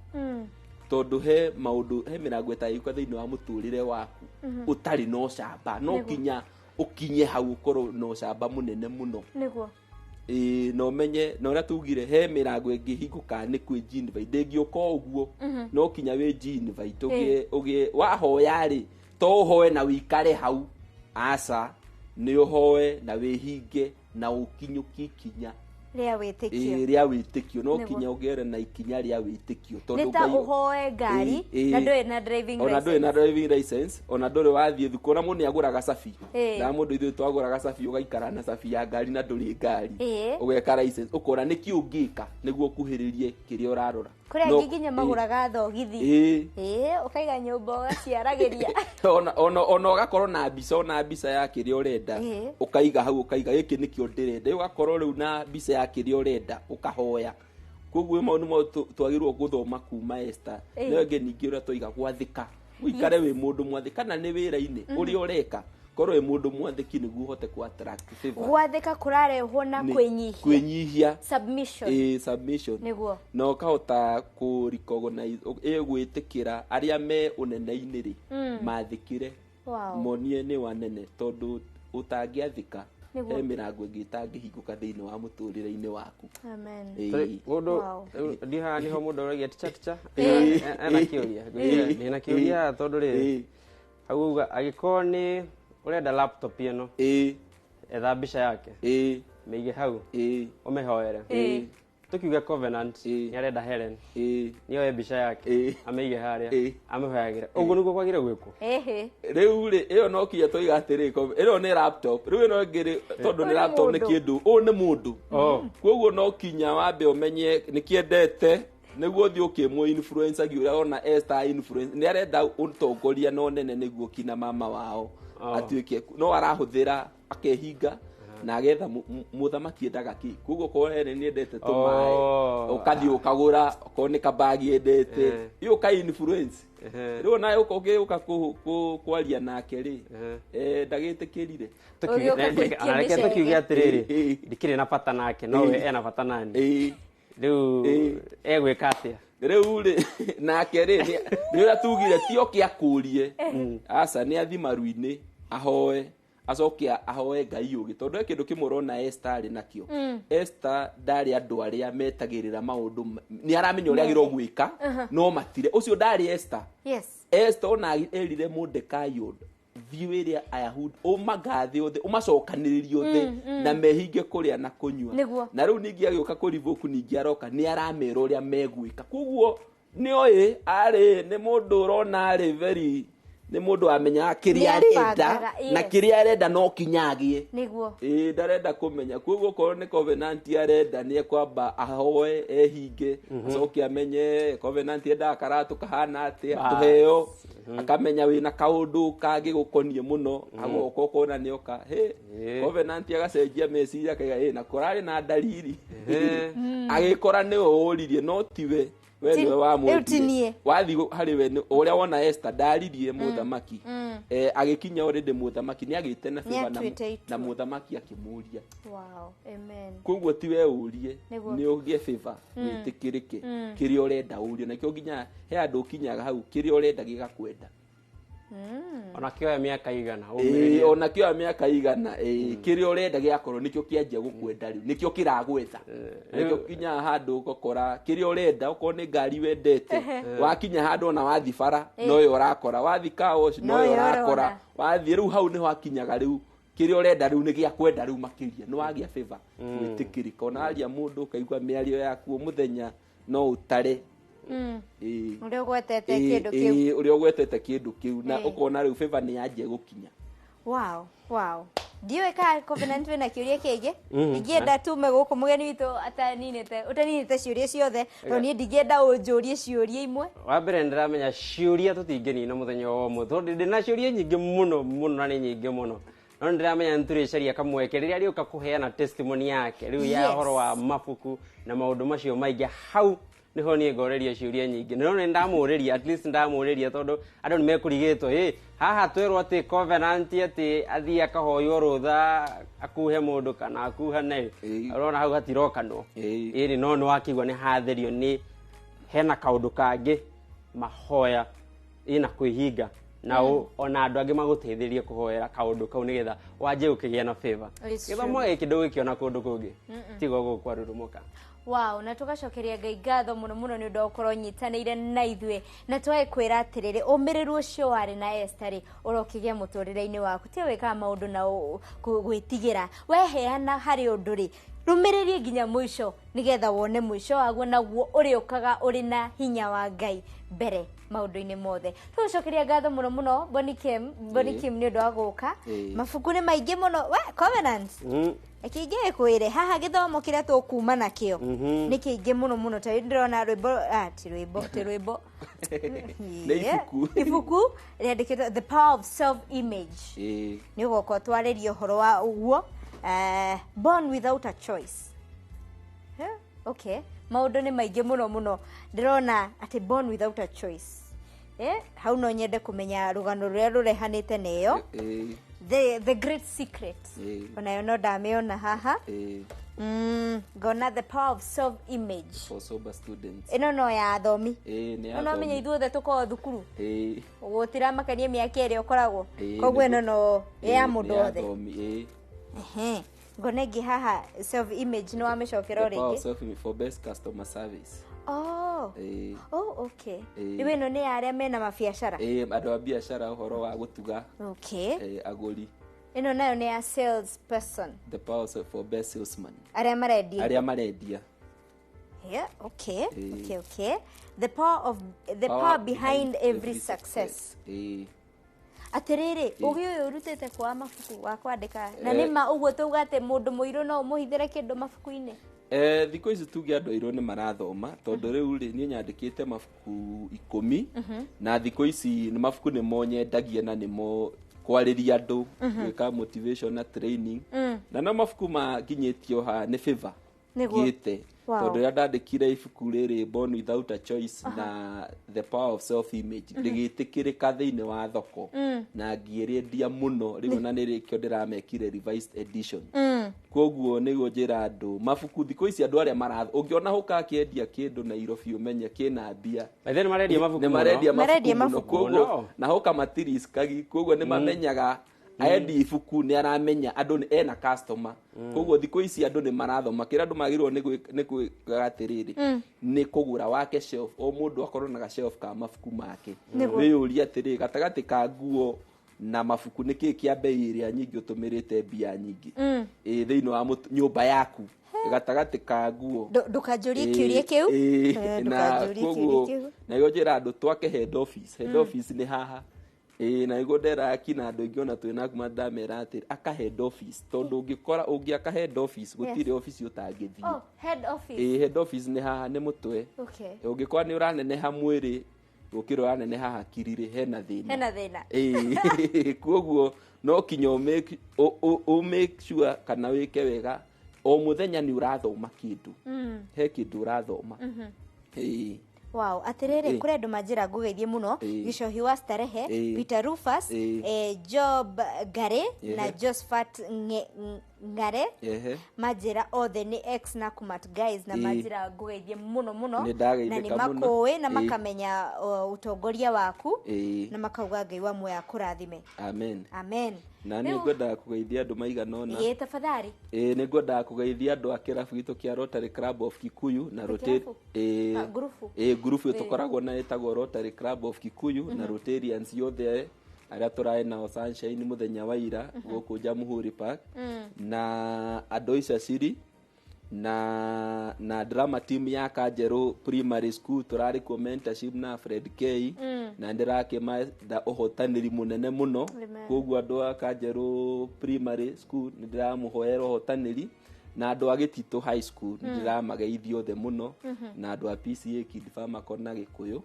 Speaker 9: tondũ he maũndũ he mĩrango ĩtangĩũka thĩinĩ wa mũtũrĩre waku ũtarĩ na ũcamba no
Speaker 5: Nĩguo.
Speaker 9: kinya ũkinye hau ũkorwo na ũcamba mũnene mũno.
Speaker 5: Nĩguo.
Speaker 9: Ĩĩ na ũmenye na ũrĩa tugire he mĩrango ĩngĩhingũka nĩ kwĩ invite ndĩngĩũka o ũguo no kinya wĩ invite ũgĩe wahoya rĩ To ũhoe na wĩikare hau, aca, nĩ ũhoe na wĩhinge na ũkinyũkie ikinya
Speaker 5: rĩa wĩtĩkio.
Speaker 9: Rĩa wĩtĩkio. No
Speaker 5: Nĩguo.
Speaker 9: kinya ũgere na ikinya rĩa wĩtĩkio.
Speaker 5: Nĩ ta ũhoe ngari na ndũrĩ na driving
Speaker 9: ona ndũrĩ na
Speaker 5: license.
Speaker 9: driving license, ona ndũrĩ wathiĩ thukuru, ona mũndũ nĩ agũraga cabi. Na mũndũ ithuĩ twagũraga cabi, ũgaikara na cabi ya ngari na ndũrĩ ngari. Ũgeka license, ũkona nĩkĩ ũngĩka nĩguo ũkuhĩrĩrie kĩrĩa ũrarora.
Speaker 5: Kũrĩ
Speaker 9: No-
Speaker 5: angĩ nginya magũraga thogithi. Ũkaiga nyũmba ũgaciaragĩria.
Speaker 9: Ona ũgakorwo na mbica, ona mbica ya kĩrĩa ũrenda. Ũkaiga hau, ũkaiga gĩkĩ nĩkĩo ndĩrenda. Rĩu ũgakorwo rĩu na mbica ya kĩrĩa ũrenda, ũkahoya. Koguo mau nĩmo twagĩrĩirwo gũthoma kuma Esther. No ĩngĩ ningĩ ũrĩa twaiga gwathĩka, ũikare wĩ mũndũ mwathĩki, kana nĩ wĩra-inĩ ũrĩa ũreka, korwo wĩ mũndũ mwathĩki nĩguo ũhote ku attract favor.
Speaker 5: Gwathĩka kũrarehwo na kwĩnyihia.
Speaker 9: Kwĩnyihia.
Speaker 5: Submission.
Speaker 9: Submission.
Speaker 5: Nĩguo.
Speaker 9: Na ũkahota kũ recognize, gwĩtĩkĩra arĩa me ũnene-inĩ rĩ, mathĩkĩre. Monie nĩ wanene, tondũ ũtangĩathĩka,
Speaker 5: Nĩguo.
Speaker 9: he mĩrango ĩngĩ ĩtangĩhingũka thĩinĩ wa mũtũrĩre-inĩ waku.
Speaker 5: Amen.
Speaker 15: Mũndũ ndi haha niho mũndũ ũragia ticha ticha ena kĩũria. Ndĩna kĩũria haha tondũ rĩrĩ hau uga angĩkorwo nĩ ũrenda laptop ĩno, etha mbica yake, mĩige hau, ũmĩhoere. Tukiuge Covenant nĩ arenda Helen, nĩoe mbica yake amĩige harĩa, amĩhoyagĩre. Ũguo nĩguo kwagĩrĩire gwĩkwo.
Speaker 9: Rĩu rĩ, ĩyo no kinya twaiga atĩrĩ, ĩno nĩ laptop, rĩu ĩno ĩngĩ rĩ, tondũ
Speaker 5: Ũyũ
Speaker 9: nĩ
Speaker 5: nĩ
Speaker 9: laptop nĩ
Speaker 5: mũndũ.
Speaker 9: kĩndũ, ũyũ nĩ mũndũ. Koguo no kinya wambe ũmenye nĩ kĩendete nĩguo ũthiĩ ũkĩmũ influence ũrĩa ona Esther influence nĩ arenda ũtongoria na ũnene nĩguo kina mama wao atuĩke no arahũthĩra akehinga na agetha mũthamaki endaga kĩ. Koguo korwo ene nĩ endete tũmaĩ, ũkathiĩ ũkagũra, okorwo nĩ kabagi endete, ĩyo ũka influence. Rĩu nawe ũgĩũka kwaria nake rĩ, ndagĩtĩkĩrire.
Speaker 15: Reke tũkiuge atĩrĩrĩ, ndikĩrĩ na bata nake, no we ena bata nani. Rĩu egwĩka atĩa?
Speaker 9: Rĩu rĩ, nake rĩ, nĩ ũrĩa tugire ti oke akũrie, aca, nĩ athi maru-inĩ ahoe, acoke ahoe Ngai ũgĩ, tondũ he kĩndũ kĩmwe ũrona Esther arĩ nakĩo. Esther ndarĩ andũ arĩa metagĩrĩra maũndũ, nĩ aramenya ũrĩa agĩrĩirwo gwĩka, no matire ũcio ndarĩ Esther. Esther ona erire Mordekai ũndũ, thiĩ wĩre Ayahudi ũmagathe othe, ũmacokanĩrĩrie othe, na mehinge kũrĩa na kũnyua. Na rĩu ningĩ agĩũka kũrivoku, ningĩ aroka nĩ aramera ũrĩa megwĩka. Koguo nĩoĩ arĩ nĩ mũndũ ũrona arĩ very, nĩ mũndũ wamenyaga kĩrĩa arenda,
Speaker 5: Nĩabangaga,
Speaker 9: na kĩrĩa arenda no kinya agĩe. Ĩĩ, ndarenda kũmenya. Koguo okorwo nĩ Covenant arenda, nĩ ekwamba ahoe, ehinge, acoke amenye Covenant endaga karatũ kahana atĩa, tũheo, akamenya wĩna kaũndũ kangĩ gũkoniĩ mũno, agoka ũkona nĩoka hĩ Covenant agacenjia meciria, akaiga ĩ na kũrarĩ na ndariri, agĩkora nĩwe ũririe, no tiwe we nĩwe
Speaker 5: Rĩu ti niĩ.
Speaker 9: wamwĩtire. Wathiĩ harĩ we ũrĩa wona Esther ndaririe mũthamaki, agĩkinya already mũthamaki nĩ agĩte na favor na
Speaker 5: Nĩatuĩte itua.
Speaker 9: na mũthamaki akĩmũria.
Speaker 5: Wow. Amen.
Speaker 9: Koguo ti we ũrie,
Speaker 5: Nĩguo.
Speaker 9: nĩ ũgĩe favor, wĩtĩkĩrĩke kĩrĩa ũrenda ũrie nakĩo, nginya he andũ ũkinyaga hau kĩrĩa ũrenda gĩgakwenda.
Speaker 15: Ona kĩoya mĩaka igana,
Speaker 9: Ĩĩ, ona kĩoya mĩaka igana, kĩrĩa ũrenda gĩakorwo nĩkĩo kĩanjia gũkwenda rĩu, nĩkĩo kĩragwetha, nĩkĩo kinyaga handũ ũgakora kĩrĩa ũrenda, okorwo nĩ ngari wendete, wakinya handũ ona wathi bara noyo ũrakora, wathi car wash noyo
Speaker 5: Noyo
Speaker 9: ũrakora,
Speaker 5: ũrona.
Speaker 9: wathiĩ rĩu hau nĩho hakinyaga rĩu kĩrĩa ũrenda rĩu nĩ gĩakwenda rĩu makĩria, nĩ wagĩa favor gwĩtĩkĩrĩka. Ona aria mũndũ ũkaigua mĩario yaku o mũthenya no ũtare.
Speaker 5: Ũrĩa ũgwetete kĩndũ kĩu.
Speaker 9: Ũrĩa ũgwetete kĩndũ kĩu, na ũkona rĩu favor nĩ yanjia gũkinya.
Speaker 5: Wow. Ndiũĩ kana Covenant wĩna kĩũria kĩngĩ. Ingĩenda tume gũkũ mũgeni witũ ataninĩte ũtaninĩte ciũria ciothe, tondũ niĩ ndingĩenda ũnjũrie ciũria imwe.
Speaker 15: Wa mbere nĩ ndĩramenya ciũria tũtingĩnina mũthenya wa ũmũthĩ, tondũ ndĩna ciũria nyingĩ mũno mũno, na nĩ nyingĩ mũno, no nĩ ndĩramenya nĩ tũrĩcaria kamweke rĩrĩa rĩũka kũheana testimony yake rĩu ya ũhoro wa mabuku na maũndũ macio maingĩ. Hau niho niĩ ngoreria ciũria nyingĩ, no nĩ ndamũrĩria, at least ndamũrĩria, tondũ andũ nĩ mekũrigĩtwo ĩ haha twerwo atĩ Covenant atĩ athiĩ akahoywo rũtha akuhe mũndũ kana akuhane, ũrona hau hatirokanwo ĩrĩ, no nĩ wakĩigua nĩ hatherio, nĩ hena kaũndũ kangĩ mahoya ĩna kwĩhinga na ona andũ angĩ magũteithĩrie kũhoera kaũndũ kau nĩgetha wanjie gũkĩgĩa na favor.
Speaker 5: It's
Speaker 15: Gĩthomo
Speaker 5: true.
Speaker 15: gĩkĩ ndũgĩkĩona kũndũ kũngĩ tiga gũkũ kwa Rurumuka.
Speaker 5: Wow, na tũgacokeria Ngai ngatho mũno mũno nĩ ũndũ wa gũkorwo ũnyitanĩire na ithuĩ, na twae kwĩra atĩrĩrĩ, ũmĩrĩru ũcio warĩ na Esther rĩ, ũrokĩgĩa mũtũrĩre-inĩ waku. Tiga wĩkaga maũndũ na gwĩtigĩra, weheana harĩ ũndũ rĩ, rũmĩrĩrie nginya mũico nĩgetha wone mũico waguo, naguo ũrĩũkaga ũrĩ na hinya wa Ngai mbere maũndũ-inĩ mothe. Tũgũcokeria ngatho mũno mũno Bonny Kim nĩ ũndũ wa gũka. Mabuku nĩ maingĩ mũno, we Covenants. Reke ingĩkwĩre haha gĩthomo kĩrĩa tũkuma nakĩo nĩ kĩingĩ mũno mũno, ta ndĩrona rwĩmbo, ti rwĩmbo, ti rwĩmbo.
Speaker 9: Nĩ ibuku.
Speaker 5: Ibuku rĩandĩkĩtwo The Power of Self Image. Nĩ ũgoka ũtwarĩrie ũhoro wa ũguo. Born Without a Choice. Okay, maũndũ nĩ maingĩ mũno mũno, ndĩrona atĩ Born Without a Choice. Hau no nyende kũmenya rũgano rũrĩa rũrehanĩte na ĩyo. The Great Secret. Onayo no ndamĩona haha. Ngona The Power of Self Image
Speaker 9: For sober students.
Speaker 5: Ĩno no ya athomi.
Speaker 9: Ĩĩ, nĩ ya
Speaker 5: No menya
Speaker 9: athomi.
Speaker 5: ithuothe tũkorwo thukuru, gũtiramakania mĩaka ĩrĩa ũkoragwo. Koguo ĩno no ya mũndũ
Speaker 9: Nĩ ya
Speaker 5: wothe.
Speaker 9: athomi, ĩĩ.
Speaker 5: Ehe. Ngona ĩngĩ haha, self image, nĩ wamĩcokera o
Speaker 9: The Power of
Speaker 5: rĩngĩ.
Speaker 9: Self Image for best customer service.
Speaker 5: Oh. Oh, okay. Rĩu ĩno nĩ ya arĩa mena mabiacara.
Speaker 9: Ĩĩ, andũ a biacara, ũhoro wa gũtuga agũri.
Speaker 5: Ĩno nayo nĩ ya sales person.
Speaker 9: The Power of for best salesman.
Speaker 5: Arĩa marendia.
Speaker 9: Arĩa marendia.
Speaker 5: Yeah, okay. Okay. The power of the power behind every success. Atĩrĩrĩ, ũgĩ ũyũ ũrutĩte kwa mabuku wa kwandĩka na nĩ ma ũguo tauga atĩ mũndũ mũirũ no ũmũhithĩre kĩndũ mabuku-inĩ?
Speaker 9: Thikũ ici tuge andũ airũ nĩ marathoma, tondũ rĩu rĩ, niĩ nyandĩkĩte mabuku 10. Na thikũ ici nĩ mabuku nĩmo nyendagia na nĩmo kwarĩria andũ, gwĩka motivation na training. Na no mabuku manginyĩtio ha nĩ favor ngĩte. Tondũ rĩrĩa ndandĩkire ibuku rĩrĩ Born Without a Choice na The Power of Self Image, rĩgĩtĩkĩrĩka thĩinĩ wa thoko na ngĩrĩendia mũno rĩu, na nĩrĩkĩo ndĩramekire revised edition. Koguo nĩguo njĩra andũ mabuku thikũ ici, andũ arĩa marath ũngĩona hũka akĩendia kĩndũ Nairobi, ũmenye kĩna mbia.
Speaker 15: By then marendia mabuku
Speaker 9: nĩ marendia
Speaker 15: mũno.
Speaker 9: mabuku
Speaker 15: Marendia
Speaker 9: mũno.
Speaker 15: mabuku
Speaker 9: Koguo
Speaker 15: mũno.
Speaker 9: na hũka matiriskagi, koguo nĩ mamenyaga aendi ibuku nĩ aramenya andũ nĩ ena customer. Koguo thikũ ici andũ nĩ marathoma. Kĩrĩa andũ magĩrĩirwo nĩ gwĩkaga atĩrĩrĩ, nĩ kũgũra wake shelf, o mũndũ akorwo na ga shelf ka mabuku make. Wĩyũrie atĩrĩrĩ, gatagatĩ ka nguo na mabuku, nĩ kĩĩ kĩa bei ĩrĩa nyingĩ ũtũmĩrĩte mbia nyingĩ thĩinĩ wa nyũmba yaku, gatagatĩ ka nguo?
Speaker 5: Ndũkanjũrie kĩũria kĩu.
Speaker 9: Na
Speaker 5: Ndũkanjũrie kĩũria
Speaker 9: koguo
Speaker 5: kĩu.
Speaker 9: na nĩguo njĩra andũ twake head office. Head office nĩ haha. Ĩĩ, na nĩguo nderaga kina andũ aingĩ ona twĩ naku ndamera atĩrĩ, aka head office, tondũ ũngĩkora ũngĩaka head office, gũtirĩ office ũtangĩthiĩ.
Speaker 5: Oh, head office.
Speaker 9: Ĩĩ, head office nĩ haha, nĩ mũtwe. Ũngĩkorwo nĩ ũraneneha mwĩrĩ gũkĩra ũraneneha hakiri rĩ, hena thĩna.
Speaker 5: Hena thĩna.
Speaker 9: Ĩĩ, koguo no kinya ũ make sure kana wĩke wega, o mũthenya nĩ ũrathoma kĩndũ, he kĩndũ ũrathoma. Ĩĩ.
Speaker 5: Wow, atĩrĩrĩ, kũrĩ andũ manjĩra ngũgeithie mũno. Gicohi wa Starehe, Peter Rufus, Job Ngare na Josephat Ngare, manjĩra othe nĩ ex na Kumat guys, na manjĩra ngũgeithie mũno mũno,
Speaker 9: Nĩ ndageithĩka
Speaker 5: na nĩ
Speaker 9: mũno.
Speaker 5: makũĩ na makamenya ũtongoria waku, na makauga Ngai wa muoyo akũrathime.
Speaker 9: Amen.
Speaker 5: Amen.
Speaker 9: Na nĩ ngwendaga kũgeithia andũ maigana ũna.
Speaker 5: Ĩĩ, tafadhali.
Speaker 9: Ĩĩ, nĩ ngwendaga kũgeithia andũ a kĩrabu gitũ kĩa Rotary Club of Kikuyu na Rotary
Speaker 5: Kĩrabu?
Speaker 9: Ĩĩ.
Speaker 5: Ah, ngurubu.
Speaker 9: Ĩĩ, ngurubu tũkoragwo na ĩtagwo Rotary Club of Kikuyu na Rotarians othe arĩa tũrarĩ nao Sunshine mũthenya wa ira gũkũ Jamhuri Park, na andũ Icaciri na drama team ya Kanjerũ Primary School, tũrarĩ kuo mentorship na Fred K, na ndĩrakĩmatha ũhotanĩri mũnene mũno. Koguo andũ a Kanjerũ Primary School nĩ ndĩramũhoera ũhotanĩri, na andũ a Gĩtitũ High School nĩ ndĩramageithia othe mũno, na andũ a PCA Kid Pharmaco na Gĩkũyũ,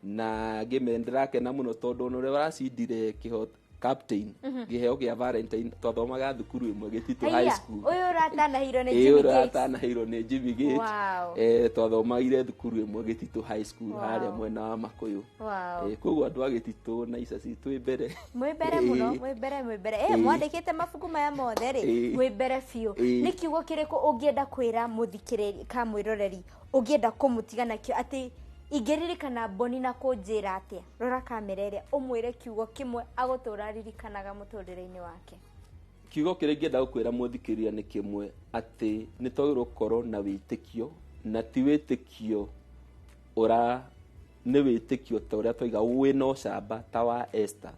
Speaker 9: na ngĩme ndĩrakena mũno tondũ ona ũrĩa ũracindire kĩho captain kĩheo kĩa Valentine, twathomaga thukuru ĩmwe, Gĩtitũ High
Speaker 5: Haiya,
Speaker 9: School.
Speaker 5: ũyũ ũratanahirwo nĩ
Speaker 9: Ĩĩ,
Speaker 5: Jimmy
Speaker 9: ũrĩa
Speaker 5: Gates.
Speaker 9: ũratanahirwo nĩ Jimmy Gates. Twathomagire thukuru ĩmwe, Gĩtitũ High School, harĩa mwena wa Makũyũ. Koguo andũ a Gĩtitũ na Icaci twĩ mbere.
Speaker 5: Mwĩ mbere mũno. Mwĩ mbere, mwĩ mbere. Mwandĩkĩte mabuku maya mothe rĩ, mwĩ mbere biũ. Nĩ kiugo kĩrĩkũ ũngĩenda kwĩra mũthikĩrĩri ka mwĩroreri, ũngĩenda kũmũtiga nakĩo, atĩ ingĩririkana Boni na kũnjĩra atĩa? Rora kamera ĩrĩa, ũmwĩre kiugo kĩmwe agũtũra aririkanaga mũtũrĩre-inĩ wake.
Speaker 9: Kiugo kĩrĩa ingĩenda gũkwĩra mũthikĩrĩria nĩ kĩmwe, atĩ nĩ twagĩrĩirwo gũkorwo na wĩtĩkio Na ti wĩtĩkio ũra nĩ wĩtĩkio ta ũrĩa twaiga wĩna ũcamba ta wa Esther,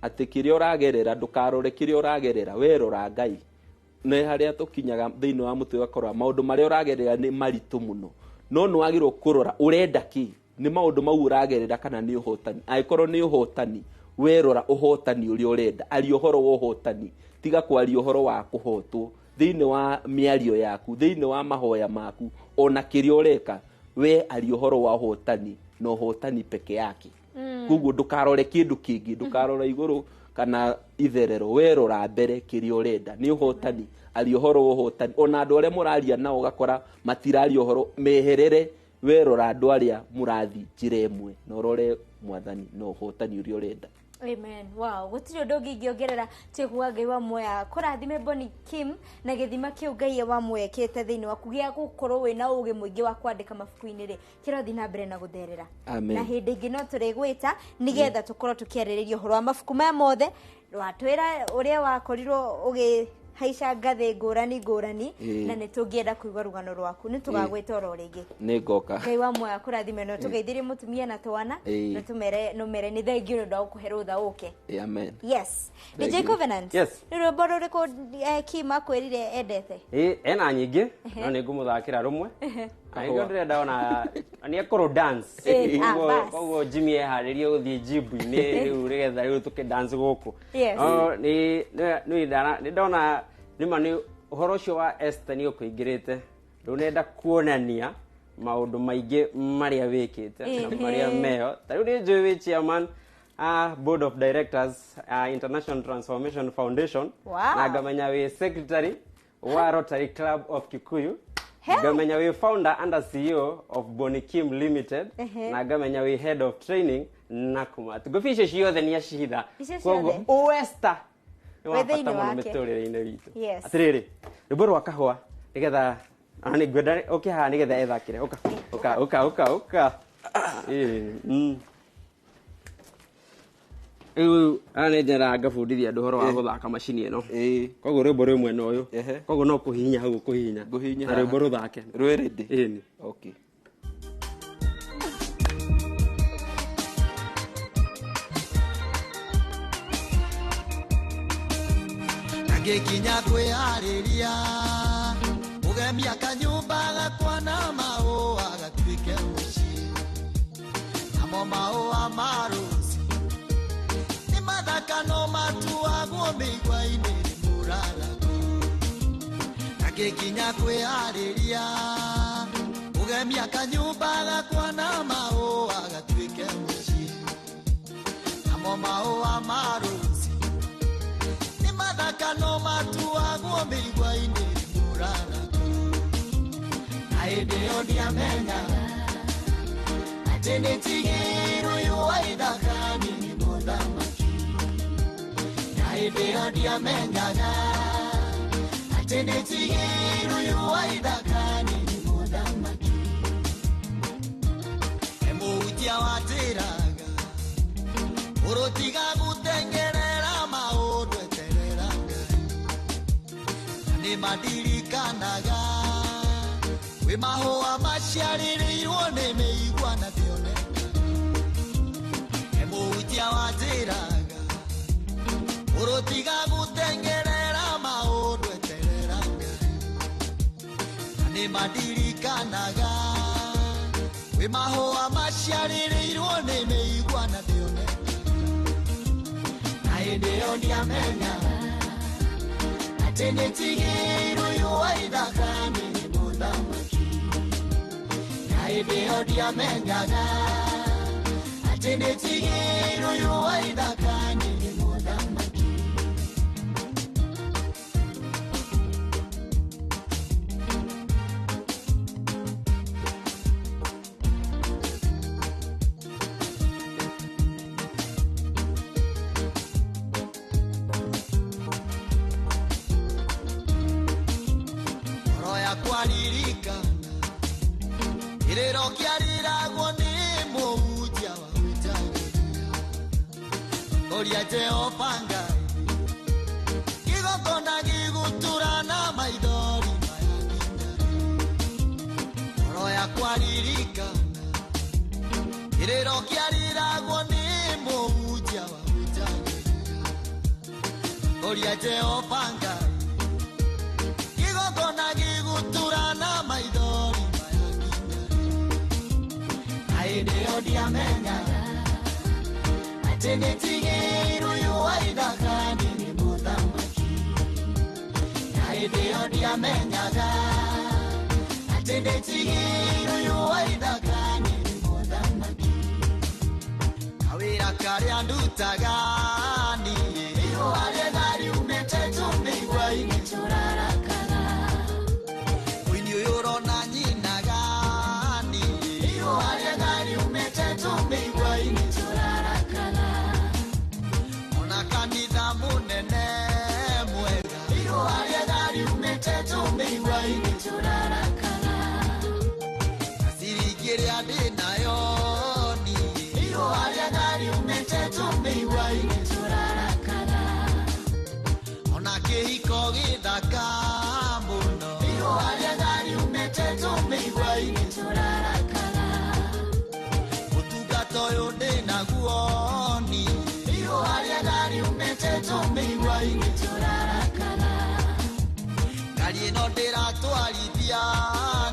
Speaker 9: atĩ kĩrĩa ũragerera ndũkarore kĩrĩa ũragerera, werora Ngai. Nĩ harĩa tũkinyaga thĩinĩ wa mũtwe ũgakora maũndũ marĩa ũragerera nĩ maritũ mũno, no nĩ wagĩrĩirwo kũrora ũrenda kĩ, nĩ maũndũ mau ũragerera kana nĩ ũhotani. Angĩkorwo nĩ ũhotani, werora ũhotani ũrĩa ũrenda, aria ũhoro wa ũhotani, tiga kwaria ũhoro wa kũhotwo thĩinĩ wa mĩario yaku, thĩinĩ wa mahoya maku, ona kĩrĩa ũreka we aria ũhoro wa ũhotani na ũhotani peke yake. Koguo ndũkarore kĩndũ kĩngĩ, ndũkarore igũrũ kana itherero, werora mbere kĩrĩa ũrenda nĩ ũhotani, aria ũhoro wa ũhotani. Ona andũ arĩa mũraria nao ũgakora matiraria ũhoro, meherere, werora andũ arĩa mũrathi njĩra ĩmwe na ũrore mwathani na ũhotani ũrĩa ũrenda.
Speaker 5: Amen. Wow, gũtirĩ ũndũ ũngĩ ingĩongerera tiga Ngai wa muoya kũrathime Bonny Kim na gĩthima kĩu Ngai wa muoya kĩte thĩinĩ waku gĩa gũkorwo wĩna ũgĩ mũingĩ wa kwandĩka mabuku-inĩ rĩ, kĩrothi na mbere na gũtherera.
Speaker 9: Amen.
Speaker 5: Na hĩndĩ ĩngĩ no tũrĩgwĩta nĩgetha tũkorwo tũkĩarĩrĩria ũhoro wa mabuku maya mothe, watwĩra ũrĩa wakorirwo ũgĩhaica ngathĩ ngũrani ngũrani, na nĩ tũngĩenda kũigua rũgano rwaku, nĩ tũgagwĩta oro rĩngĩ.
Speaker 9: Nĩ ngoka.
Speaker 5: Ngai wa muoya kũrathime no tũgeithirie mũtumia na twana, na tũmere nũmere nĩ thengiũ nĩ ũndũ wa gũkũhe rũtha ũke.
Speaker 9: Amen.
Speaker 5: Yes.
Speaker 15: Thank
Speaker 5: DJ
Speaker 15: you.
Speaker 5: Covenant.
Speaker 15: Yes.
Speaker 5: Nĩ rwĩmbo rũrĩkũ Kim akwĩrire endete?
Speaker 15: Ena nyingĩ no nĩ ngũmũthakĩra rũmwe. Na nĩkĩo ndĩrenda ona nĩ ekũrũ dance.
Speaker 5: Bas.
Speaker 15: Koguo Jimmy eharĩrie gũthiĩ gym-inĩ rĩu nĩgetha rĩu tũkĩ dance gũkũ.
Speaker 5: Yes.
Speaker 15: No nĩ ndona nĩma nĩ ũhoro ũcio wa Esther nĩ ũkũingĩrĩte. Rĩu nenda kuonania maũndũ maingĩ marĩa wĩkĩte na marĩa meho. Ta rĩu nĩ njũĩ wĩ chairman Board of Directors International Transformation Foundation.
Speaker 5: Wow.
Speaker 15: Na ngamenya wĩ secretary wa Rotary Club of Kikuyu. Ngamenya wĩ founder and CEO of Bonny Kim Limited. Na ngamenya wĩ head of training Nakumatt. Ngũbia icio ciothe nĩ acihitha.
Speaker 5: Icio
Speaker 15: Koguo
Speaker 5: ciothe?
Speaker 15: o Esther nĩ wa
Speaker 5: Wĩ thĩinĩ
Speaker 15: bata mũno
Speaker 5: wake.
Speaker 15: mĩtũrĩre-inĩ witũ.
Speaker 5: Yes.
Speaker 15: Atĩrĩrĩ, rwĩmbo rwa kahũa nĩgetha ona nĩ ngwenda ũke haha nĩgetha ethakĩre. Ũka, ũka, ũka, ũka, ũka. Rĩu haha nĩ nyendaga ngabundithia andũ ũhoro wa gũthaka macini ĩno. Koguo rwĩmbo rwĩ mwena ũyũ. Koguo no kũhihinya hau ũkũhihinya.
Speaker 9: Ngũhihinya
Speaker 15: Na rwĩmbo
Speaker 9: haha.
Speaker 15: rũthake.
Speaker 9: Rwĩ ready?
Speaker 15: Ĩni.
Speaker 9: Okay.
Speaker 1: Ngĩkinya kwĩharĩria ũgemia kanyũmba gakwa na maũa gatuĩke mũciĩ, namo maũa ma rũci nĩ mathaka no matuagwo mĩigua-inĩ nĩ mũrarako. Na ngĩkinya kwĩharĩria ũgemia kanyũmba gakwa na maũa gatuĩke mũciĩ, namo maũa ma rũci nĩ mathaka no matuagwo mĩigua-inĩ nĩ mũrarako. Na hĩndĩ ĩyo ndiamenyaga atĩ nĩndigĩirwo ũyũ wa ithaka nĩ mũthamaki. Na hĩndĩ ĩyo ndiamenyaga atĩ nĩndigĩirwo ũyũ wa ithaka nĩ mũthamaki. He mũhunjia watĩraga ũrũtiga gũteng'erera maũndũ eterera Ngai, na nĩmandirikanaga kwĩ mahũa maciarĩrĩirwo nĩ mĩigua na ndĩonekaga. He mũhunjia watĩraga ũrũtiga gũteng'erera maũndũ eterera Ngai, na nĩmandirikanaga kwĩ mahũa maciarĩrĩirwo nĩ mĩigua na ndĩonekaga. Na hĩndĩ ĩyo ndiamenyaga atĩ nĩndigĩirwo ũyũ wa ithaka nĩ mũthamaki. Na hĩndĩ ĩyo ndiamenyaga atĩ nĩndigĩirwo ũyũ wa ithaka nĩ mũthamaki. Ngoro yakwa ririkana kĩrĩro kĩarĩragwo nĩ mũhunjia wa gwĩtagĩrĩra, ũria Jehova Ngai kĩgongona gĩgũtũra na maithori maya nginya rĩ. Ngoro yakwa Oria Jehova Ngai Kigongona gĩgũtura na maithori mayakinya Na hĩndĩ ĩyo ndiamenyaga atĩ nĩtigĩirwo ũyũ wa ithaka nĩ mũthamaki Na hĩndĩ ĩyo ndiamenyaga atĩ nĩtigĩirwo ũyũ wa ithaka nĩ mũthamaki Kawĩra karĩa ndutaga niĩ Irũa rĩega riumĩte tũmĩigua-inĩ tũrarakaga Ũini ũyũ ũrona nyinaga niĩ Irũa rĩega riumĩte tũmĩigua-inĩ tũrarakaga Ona kanitha mũnene mwega Irũa rĩega riumĩte tũmĩigua-inĩ tũrarakaga Na ciringi ĩrĩa ndĩnayo niĩ Irũa rĩega riumĩte tũmĩigua-inĩ tũrarakaga Ona kĩhiko gĩthaka mũno Irũa rĩega riumĩte tũmĩigua-inĩ tũrarakaga Ũtungata ũyũ ndĩnaguo niĩ Irũa rĩega riumĩte tũmĩigua-inĩ tũrarakaga Ngari ĩno ndĩratwarithia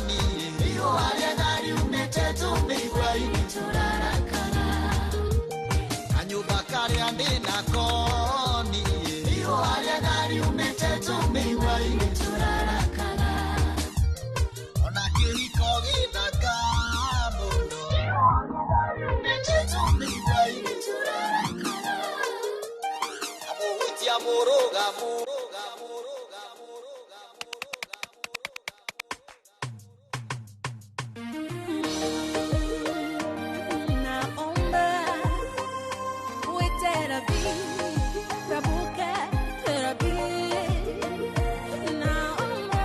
Speaker 1: niĩ Irũa rĩega riumĩte tũmĩigua-inĩ tũrarakaga Kanyũmba karĩa ndĩnako niĩ Irũa rĩega riumĩte tũmĩigua-inĩ tũrarakaga Ona kĩhiko gĩthaka mũno Irũa rĩega riumĩte tũmĩigua-inĩ tũrarakaga Amũhutia mũrũgamu
Speaker 4: Naomba uite Rabi, Rabuka, Rabi. Naomba.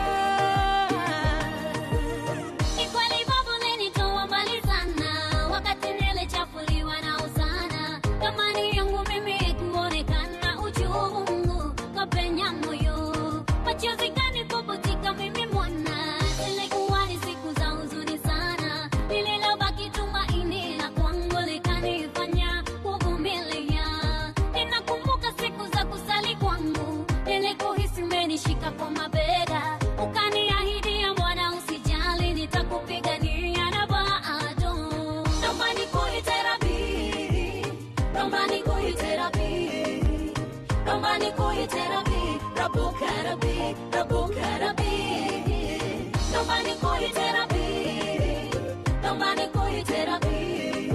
Speaker 2: Ni kweli babu ulinitoa mbali sana, wakati nilichafuliwa na usana. Thamani yangu mimi kuonekana, uchungu kapenya moyo, machozi kanipopotika mimi mwana. Zilikuwa ni siku za huzuni sana, lililobaki tumaini la kwangu likanifanya kuvumilia. Ninakumbuka siku za kusali kwangu, nilikuhisi umenishika kwa mabega, ukaniahidia Bwana usijali, nitakupigania na bado. Naomba nikuite Rabi, naomba nikuite Rabi, naomba nikuite Rabi, Rabuka Rabi, Rabuka Rabi. Naomba nikuite Rabi, naomba nikuite Rabi,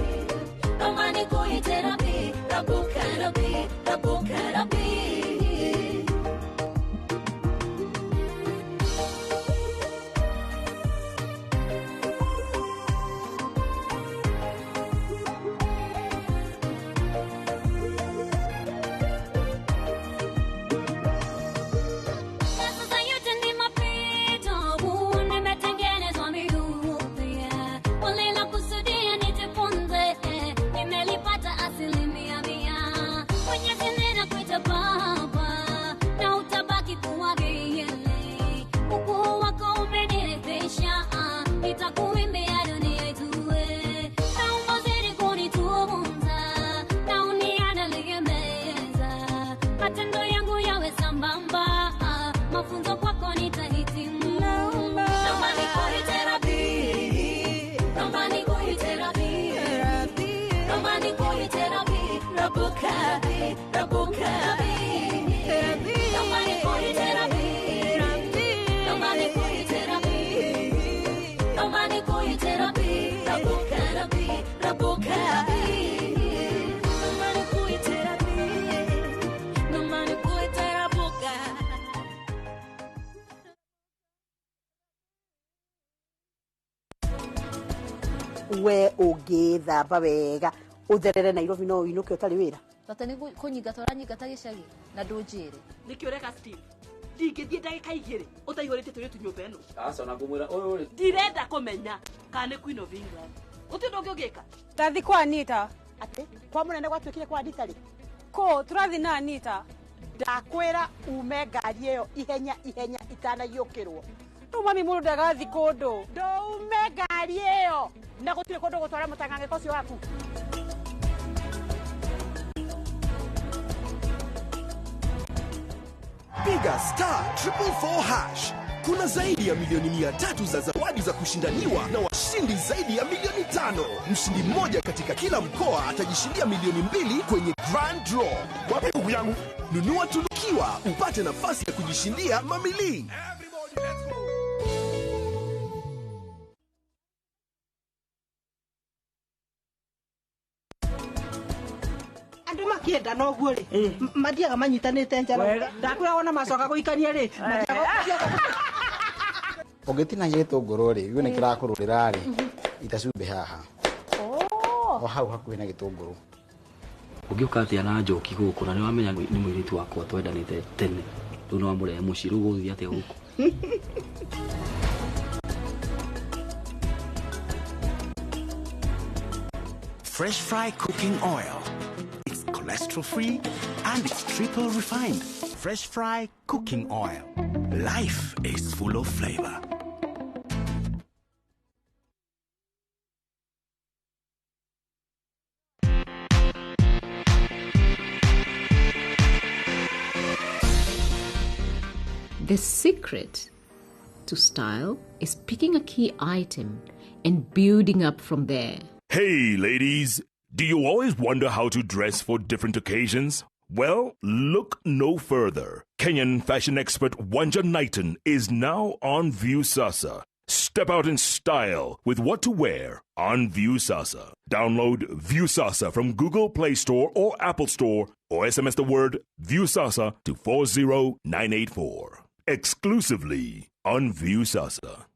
Speaker 2: naomba nikuite Rabi, Rabuka Rabi, Rabuka Rabi. Na sasa yote ni mapito, nimetengenezwa miupya. Ulilokusudia nijifunze, nimelipata 100%. Mwenyezi ninakuita Baba, na utabaki kuwa milele. Ukuu wako umeniridhisha, nitakuimbia dunia ijue. Naomba uzidi kunitunza, na uniandalie meza. Matendo yangu yawe sambamba, mafunzo kwako nitahitimu. Naomba nikuite Rabi, naomba nikuite Rabi, naomba nikuite Rabi, Rabuka Rabi, Rabuka Rabi. Naomba nikuite Rabi, naomba nikuite Rabi, naomba nikuite Rabi, Rabuka Rabi, Rabuka Rabi. Naomba nikuite Rabi, naomba nikuite Rabuka.
Speaker 8: We ũngĩthamba wega ũtherere Nairobi no ũinũke ũtarĩ wĩra.
Speaker 24: Tata nĩ kũnyingata ũranyingata gĩcagi na ndũnjĩre.
Speaker 10: Nĩkĩ ũreka Steve? Ndingĩthiĩ ndagĩka igĩrĩ ũtaihũrĩtie tũirĩtu nyũmba ĩno.
Speaker 9: Aca na ngũmwĩra ũyũ rĩ
Speaker 10: Ndirenda kũmenya kana nĩ Queen of England. Gũtirĩ ũndũ ũngĩ ũngĩka.
Speaker 14: Ndathi kwa Anita.
Speaker 8: Atĩ kwa mũnene gwatuĩkire kwa Anita rĩ?
Speaker 14: Kũ tũrathi na Anita.
Speaker 8: Ndakwĩra ume ngari ĩyo ihenya ihenya itanaiyũkĩrwo.
Speaker 14: Rĩu mami mũndũ ndagathi kũndũ.
Speaker 8: Ndũume ngari ĩyo na gũtirĩ kũndũ gũtwara mũtang'ang'ĩko ũcio waku.
Speaker 18: Piga star 444#. Kuna zaidi ya milioni 300 za zawadi za kushindaniwa na washindi zaidi ya milioni 5. Mshindi mmoja katika kila mkoa atajishindia milioni 2 kwenye Grand Draw. Wapi kuku yangu? Nunua tunukiwa upate nafasi ya kujishindia mamili.
Speaker 10: Andu makienda noguo ri mathiaga manyitanite njara ndakwira wona macoka guikania ri
Speaker 19: ũngĩtinagia gĩtũngũrũ rĩ gĩo nĩ kĩrakũrũrĩra rĩ ita cumbĩ haha o hau hakuhĩ na gĩtũngũrũ.
Speaker 20: Ũngĩũka atĩa na njoki gũkũ na nĩ wamenya nĩ mũirĩtu wakwa twendanĩte tene rĩu nĩ wamũrehe mũciĩ rĩu ũgũthiĩ atĩa gũkũ?
Speaker 21: Fresh Fry cooking oil. It's cholesterol free and it's triple refined. Fresh Fry cooking oil. Life is full of flavor.
Speaker 22: The secret to style is picking a key item and building up from there.
Speaker 7: Hey, ladies, do you always wonder how to dress for different occasions? Well, look no further. Kenyan fashion expert Wanja Knighton is now on Viusasa. Step out in style with what to wear on Viusasa. Download Viusasa from Google Play Store or Apple Store or SMS the word Viusasa to 40984. Exclusively on Viusasa.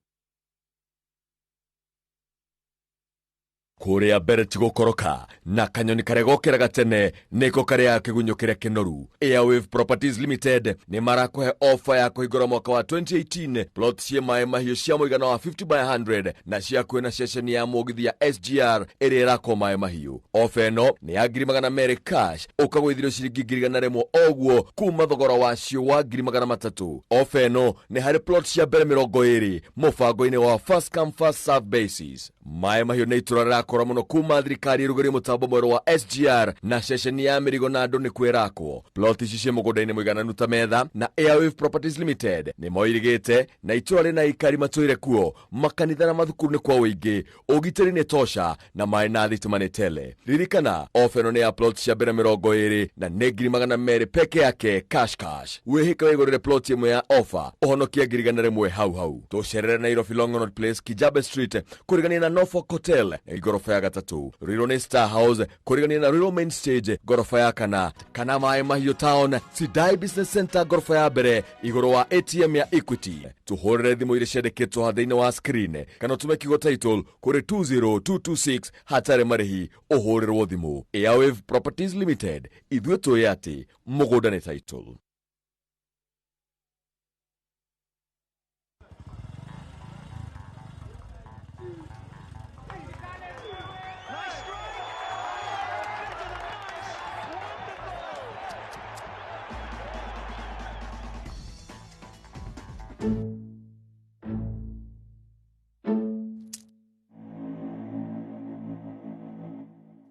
Speaker 16: Kũrĩa mbere ti gũkoroka na kanyoni karĩa gokĩraga tene nĩko karĩaga kĩgunyũ kĩrĩa kĩnoru. Airwave Properties Limited nĩ marakũhe ofa ya kũhingũra mwaka wa 2018 plot ciĩ maĩ mahiũ cia mũigana wa 50 by 100 na cia hakuhĩ na ceceni ya mũgithi ya SGR ĩrĩa ĩrakwo maĩ mahiũ. Ofa ĩno nĩ ya 200,000 cash ũkagũithĩrio ciringi 100,000 oguo kuma thogora wacio wa 300,000. Ofa ĩno nĩ harĩ plot cia mbere 20 mũbango-inĩ wa first come first serve basis. Maĩ mahiũ nĩ itũra rĩrakũra mũno kuma thirikari ĩrugũrie mũtambo mwerũ wa SGR na ceceni ya mĩrigo na andũ nĩkuo ĩrakwo. Plot ici ciĩ mũgũnda-inĩ mũigananu ta metha na Airwave Properties Limited nĩ moirigĩte na itũra rĩna aikari matũire kuo, makanitha na mathukuru nĩ kwa ũingĩ, ũgitĩri nĩ tosha na maĩ na thitima nĩ tele. Ririkana ofa ĩno nĩ ya plot cia mbere 20 na nĩ 200,000 peke yake cash cash. Wĩhĩke wĩgũrĩre plot ĩmwe ya ofa ũhonokie 100,000 hau hau. Tũcerere Nairobi Longonot Place, Kijabe Street, kũrigania na Norfolk Hotel gorofa ya 3, Ruiru nĩ Star House kũrigania na Ruiru Main Stage gorofa ya 4, kana Maĩ Mahiũ Town Sidai Business Center gorofa ya 1 igũrũ wa ATM ya Equity. Tũhũrĩre thimũ iria ciandĩkĩtwo haha thĩinĩ wa screen kana ũtũme kiugo title kũrĩ 20226 hatarĩ marĩhi ũhũrĩrwo thimũ. Airwave Properties Limited, ithuĩ tũĩ atĩ mũgũnda nĩ title.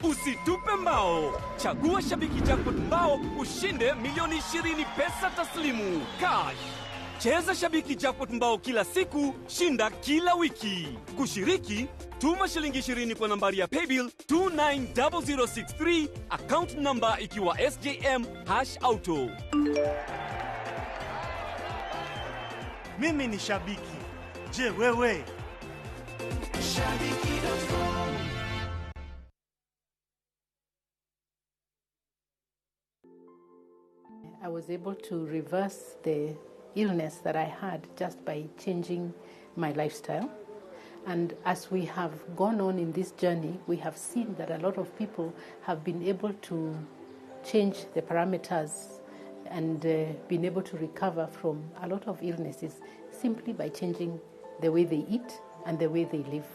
Speaker 6: Usitupe mbao. Chagua Shabiki Jackpot mbao ushinde milioni 20 pesa taslimu cash. Cheza Shabiki Jackpot mbao kila siku, shinda kila wiki. Kushiriki, tuma shilingi 20 kwa nambari ya paybill 290063, account number ikiwa SJM #auto.
Speaker 23: Mimi ni shabiki. Je, wewe?
Speaker 6: Shabiki.com.
Speaker 24: I was able to reverse the illness that I had just by changing my lifestyle. And as we have gone on in this journey, we have seen that a lot of people have been able to change the parameters and been able to recover from a lot of illnesses simply by changing the way they eat and the way they live.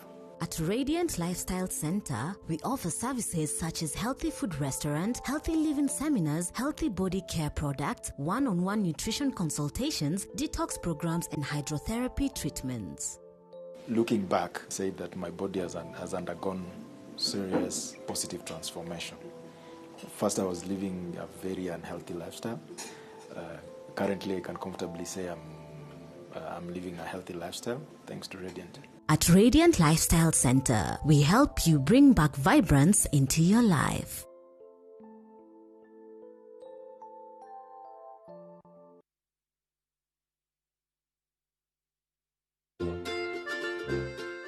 Speaker 25: At Radiant Lifestyle Center, we offer services such as healthy food restaurant, healthy living seminars, healthy body care products, one-on-one nutrition consultations, detox programs, and hydrotherapy treatments.
Speaker 26: Looking back, say that my body has undergone serious positive transformation. First, I was living a very unhealthy lifestyle, Currently, I can comfortably say I'm living a healthy lifestyle thanks to Radiant.
Speaker 25: At Radiant Lifestyle Center, we help you bring back vibrance into your life.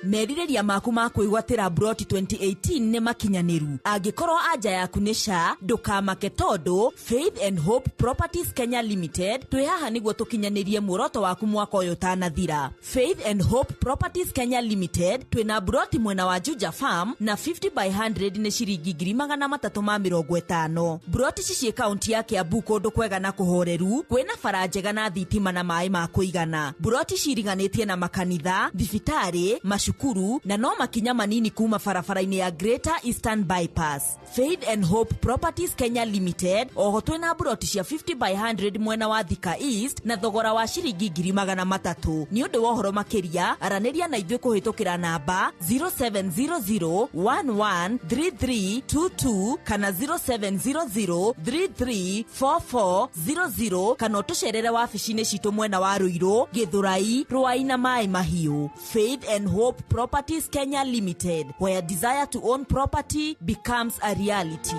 Speaker 3: Merirĩria maku ma kwĩgwatĩra Broti 2018 nĩ makinyanĩru. Angĩkorwo anja yaku nĩ ca, ndũkamake tondũ Faith and Hope Properties Kenya Limited twĩ haha nĩguo tũkinyanĩrie muoroto waku mwaka ũyũ ũtanathira. Faith and Hope Properties Kenya Limited twĩna broti mwena wa Juja Farm na 50 by 100 nĩ ciringi 350,000. Broti ici ciĩ kaunti ya Kiambu kũndũ kwega na kũhoreru, kwĩna bara njega na thitima na maĩ ma kũigana. Broti ciriganĩtie na makanitha, thibitarĩ, macukuru na no makinya manini kuma barabara-inĩ ya Greater Eastern Bypass. Faith and Hope Properties Kenya Limited oho twĩna broti cia 50 by 100 mwena wa Thika East na thogora wa ciringi 300,000. Nĩ ũndũ wa ũhoro makĩria aranĩria na ithuĩ kũhĩtũkĩra namba 0700113322 kana 0700334400 kana ũtũcerere wabici-inĩ citũ mwena wa Ruiru, Githurai, Ruai na Maĩ Mahiũ. Faith and Hope Properties Kenya Limited, where desire to own property becomes a reality.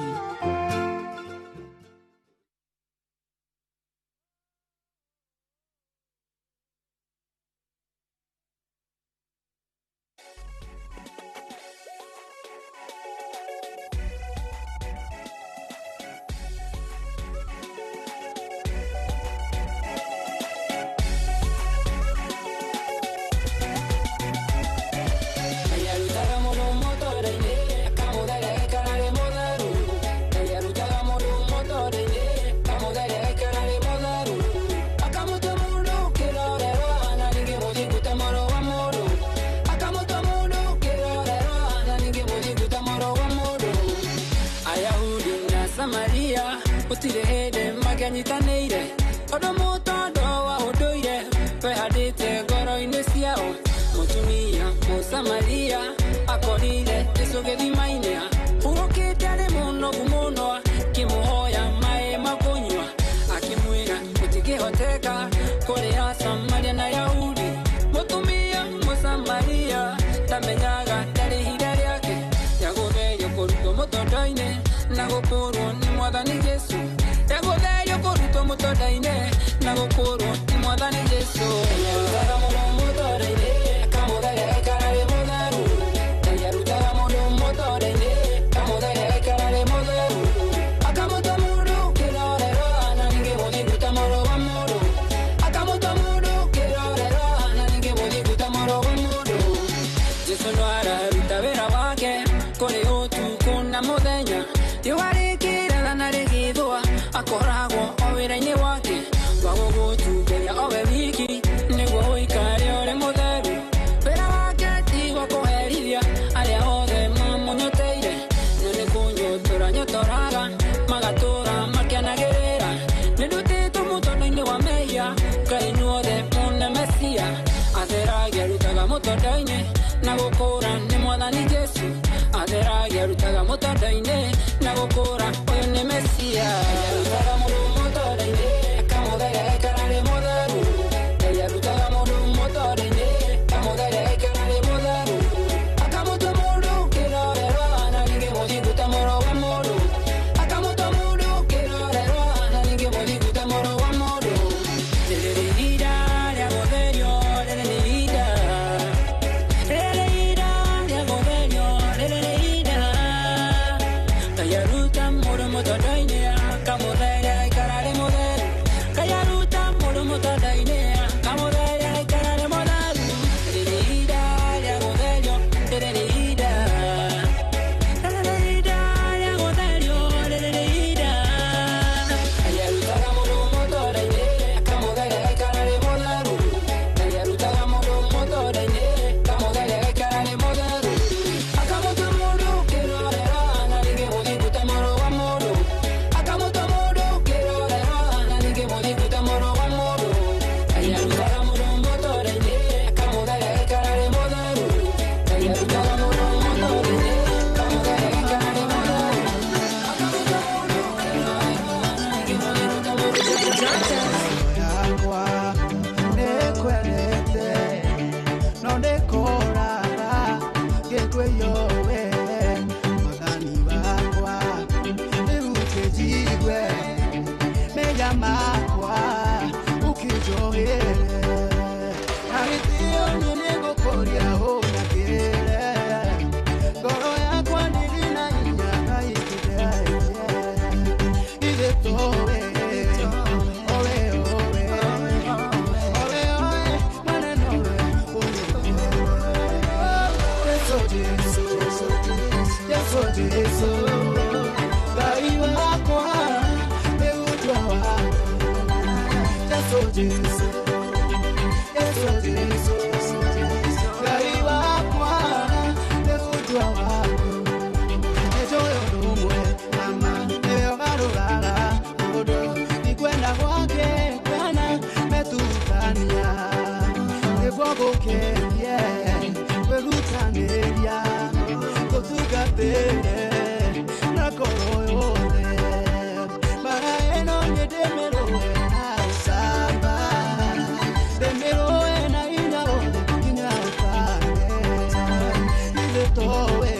Speaker 4: Makanyitanĩire tondũ mũtondo wa ũndũire wehandĩte ngoro-inĩ ciao. Mũtumia Mũsamaria akorire Jesũ gĩthima-inĩ, hurũkĩte arĩ mũnogu mũno, akĩmũhoya maĩ ma kũnyua, akĩmwĩra gũtingĩhoteka kũrĩ Asamaria na Yahudi. Mũtumia Mũsamaria ndamenyaga ndarĩ ihinda rĩake rĩa gũtherio kũrutwo mũtondo-inĩ na gũkũrwo nĩ Mwathani Jesũ. Rĩa kũrutwo mũtonda-inĩ na gũkũrwo nĩ Mwathani Jesũ. Nĩarutaga mũndũ mũtonda-inĩ akamũtheria agaikara arĩ mũtheru. Nĩarutaga mũndũ mũtonda-inĩ akamũtheria agaikara arĩ mũtheru. Akamũtua mũndũ kĩrorerwa na ningĩ mũthingu ta mũrũ wa mũndũ. Akamũtua mũndũ kĩrorerwa na ningĩ mũthingu ta mũrũ wa mũndũ. Jesũ no araruta wĩra wake kũrĩ ũtukũ na mũthenya. Riũa rĩkĩratha na rĩgĩthũa akoragwo o wĩra-inĩ wake wa gũgũtumberia o we wiki nĩguo ũikare ũrĩ mũtheru. Wĩra wake ti wa kũherithia arĩa othe mamũnyoteire, no nĩ kũnyotora nyotoraga magatũra makĩanagĩrĩra. Nĩndutĩtwo mũtondo-inĩ wa mehia, Ngai inyuothe mũne Mesia. Atheragia arutaga mũtondo-inĩ na gũkũra nĩ Mwathani Jesũ. Atheragia arutaga mũtondo-inĩ na gũkũra ũyũ nĩ Mesia. Arutaga mũndũ mũtondo-inĩ akamũtheria agaikara arĩ mũtheru. Ngai arutaga mũndũ mũtondo-inĩ akamũtheria agaikara arĩ mũtheru. Akamũtua mũndũ kĩrorerwa na ningĩ mũthingu ta mũrũ wa mũndũ. Akamũtua mũndũ kĩrorerwa na ningĩ mũthingu ta mũrũ wa mũndũ. Rĩrĩ nĩ ihinda rĩa gũtherio, rĩrĩ nĩ ihinda. Rĩrĩ nĩ ihinda rĩa gũtherio, rĩrĩ nĩ ihinda. Ngai aruta mũndũ mũtondo-inĩ akamũtheria.
Speaker 1: Yesu Jesu Yesu Jesu Ngai wakwa nĩ mũtua waku nĩnjũĩ ũndũ ũmwe mama nĩwe ũgarũraga mũndũ ndikwenda gwake kana metukania nĩguo ngũkenie kwĩrutanĩria gũtungatĩre na ngoro yothe mara ĩno niĩ ndĩmĩrũe na ũcamba ndĩmĩrũe na hinya wothe nginya ũkane ithe towe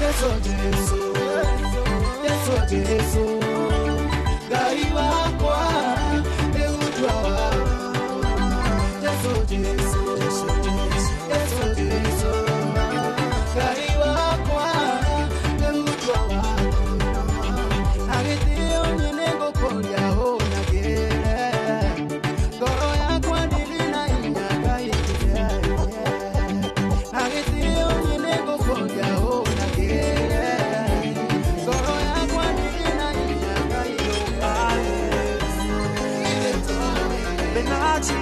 Speaker 1: Yesu Jesu Yesu Jesu Ngai wakwa nĩ ũtua waku Yesu Jesu Yesu Jesu Ngai wakwa nĩ ũtua waku agĩtĩo niĩ nĩngũkũria ũnyagĩre ngoro yakwa ndĩrĩ na hinya Ngai agĩtĩo niĩ nĩngũkũria ũnyagĩre ngoro yakwa ndĩrĩ na hinya Ngai
Speaker 6: Benachi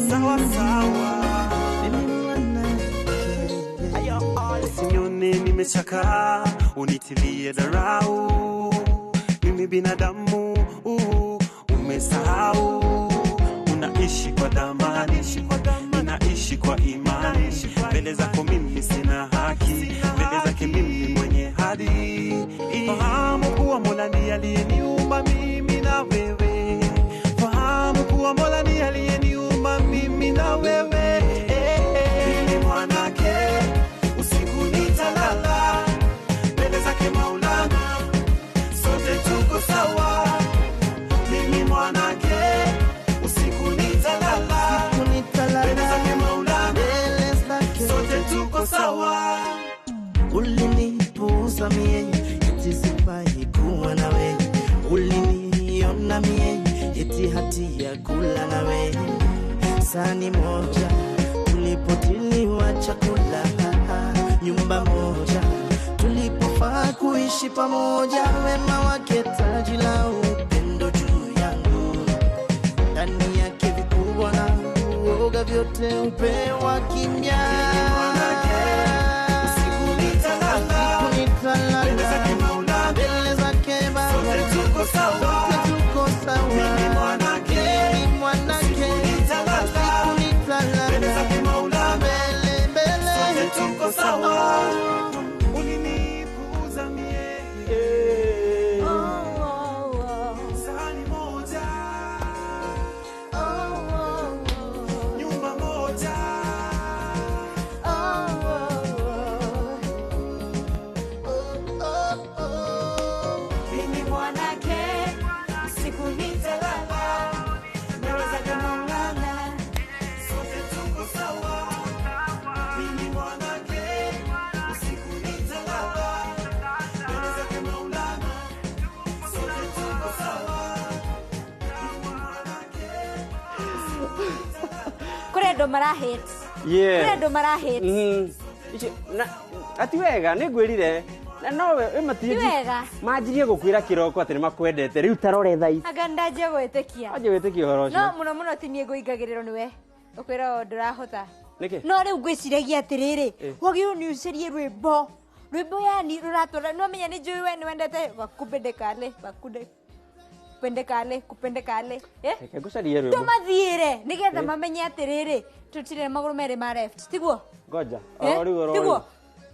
Speaker 6: Sawa sawa Usinione nimechakaa, unitilie dharau. Mimi binadamu, umesahau. Unaishi kwa dhamani, ninaishi kwa imani. Mbele zako mimi sina haki, mbele zake mimi mwenye hadi. Fahamu kuwa Mola ndiye aliyeniumba mimi na wewe. Fahamu kuwa Mola ndiye aliyeniumba mimi na wewe. Mimi mwanake usiku nitalala mbele zake Maulana, sote tuko sawa. Mimi mwanake usiku nitalala mbele zake Maulana, sote tuko sawa.
Speaker 5: Ulinipuuza mie eti sifai kuwa nawe, uliniona mie eti hatia kula nawe. Sani moja tulipotiliwa chakula, nyumba moja tulipofaa kuishi pamoja. Wema wake taji la upendo juu yangu, ndani yake vikubwa na uoga vyote upewa kimya.
Speaker 6: Usiku nitalala mbele zake Maulana,
Speaker 5: mbele zake Baba,
Speaker 6: sote tuko sawa,
Speaker 5: sote tuko sawa.
Speaker 6: Mimi mwanake,
Speaker 5: mwanake,
Speaker 6: usiku nitalala mbele zake Maulana,
Speaker 5: mbele mbele,
Speaker 6: sote tuko sawa. Ulinipuuza mie sahani moja, nyumba moja.
Speaker 4: Mimi mwanake usiku nitalala mbele zake Maulana,
Speaker 6: sote tuko sawa. Mimi mwanake usiku nitalala mbele zake Maulana, sote tuko sawa.
Speaker 11: Kũrĩ andũ mara hate.
Speaker 12: Yeah.
Speaker 11: Kũrĩ andũ mara hate.
Speaker 12: Icio na ati wega nĩ ngwĩrire na nowe ĩ
Speaker 11: Ti wega.
Speaker 12: Manjirie gũkwĩra kĩroko atĩ nĩ makwendete rĩu tarore thaa ici.
Speaker 11: Anga ndanjia gwĩtĩkia.
Speaker 12: Anjie gwĩtĩkia ũhoro
Speaker 11: No
Speaker 12: ũcio.
Speaker 11: mũno mũno ti niĩ ngũingagĩrĩrwo nĩwe. Ũkwĩra ndũrahota.
Speaker 12: Nĩkĩ?
Speaker 11: No rĩu ngwĩciragia atĩrĩrĩ,
Speaker 12: Eh.
Speaker 11: wagĩrĩirwo nĩ ũcarie rwĩmbo. Rwĩmbo yani rũratwara no menya nĩ njũĩ we nĩ wendete wakupende kale, wakunde kupende kale, kupende kale. Eh?
Speaker 12: Reke ngũcarie rwĩmbo.
Speaker 11: Tũmathiĩre nĩgetha
Speaker 12: Eh.
Speaker 11: mamenye atĩrĩrĩ, tũtirĩ na magũrũ merĩ ma left, tiguo?
Speaker 12: Ngoja.
Speaker 11: Eh?
Speaker 12: Oro rĩu oro
Speaker 11: Tiguo?
Speaker 12: rĩu.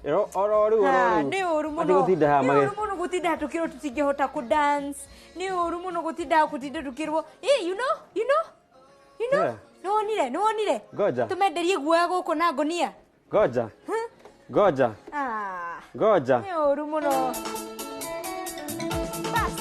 Speaker 12: Ero oro rĩu oro
Speaker 11: Ha,
Speaker 12: rĩu.
Speaker 11: nĩ ũru
Speaker 12: Ati
Speaker 11: mũno.
Speaker 12: gũtinda haha
Speaker 11: Nĩ
Speaker 12: mage.
Speaker 11: ũru mũno gũtinda tũkĩrwo tũtingĩhota kũ dance. Nĩ ũru mũno gũtinda gũtinda tũkĩrwo, eh, you know, you know, you know.
Speaker 12: Yeah.
Speaker 11: Nĩwonire, nĩwonire.
Speaker 12: Ngoja.
Speaker 11: Tũmenderie guoya gũkũ na ngũnia.
Speaker 12: Ngoja. Ngoja.
Speaker 11: Ah.
Speaker 12: Ngoja.
Speaker 11: Nĩ ũru mũno. Bas.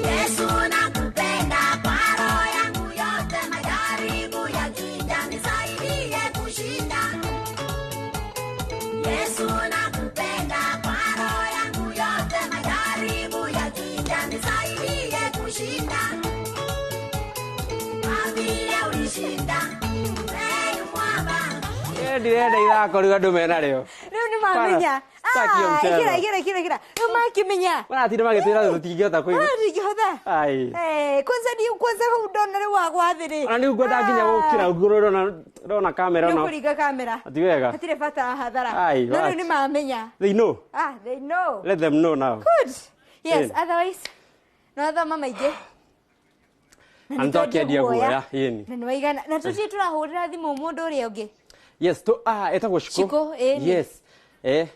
Speaker 2: Yesu nakupenda kwa roho yangu yote, majaribu yakija nisaidie kushinda.
Speaker 12: We ndirenda ithako rĩu andũ menarĩo.
Speaker 11: Rĩu nĩ mamenya.
Speaker 12: Sitaki hiyo
Speaker 11: Ah,
Speaker 12: mchezo.
Speaker 11: ikĩra ikĩra ikĩra ikĩra. Rĩu makĩmenya.
Speaker 12: Maratinda magĩtwĩra tũtingĩhota kũigua.
Speaker 11: Ah, ndingĩhota.
Speaker 12: Ai.
Speaker 11: Eh, kwanza ni kwanza hau ndona rĩu wagwa thĩ rĩ.
Speaker 12: Ona nĩ ngwenda nginya gũkĩra ũguo ndona kamera
Speaker 11: Nĩ
Speaker 12: ona.
Speaker 11: ũkũringa kamera.
Speaker 12: Ti wega.
Speaker 11: Hatirĩ bata wa hathara.
Speaker 12: Ai,
Speaker 11: No rĩu
Speaker 12: what?
Speaker 11: nĩ mamenya.
Speaker 12: They know.
Speaker 11: Ah, they know.
Speaker 12: Let them know now.
Speaker 11: Good. Yes,
Speaker 12: Ĩni.
Speaker 11: otherwise no thoma maingĩ. Na
Speaker 12: Na
Speaker 11: nĩ
Speaker 12: nĩtwakĩendia
Speaker 11: twendia
Speaker 12: guoya, ĩni.
Speaker 11: Na nĩ waigana. Na tũthiĩ tũrahũrĩra thimũ mũndũ ũrĩa ũngĩ.
Speaker 12: Yes, tu etagwo Shiko.
Speaker 11: Shiko, ĩni.
Speaker 12: Yes. Nĩ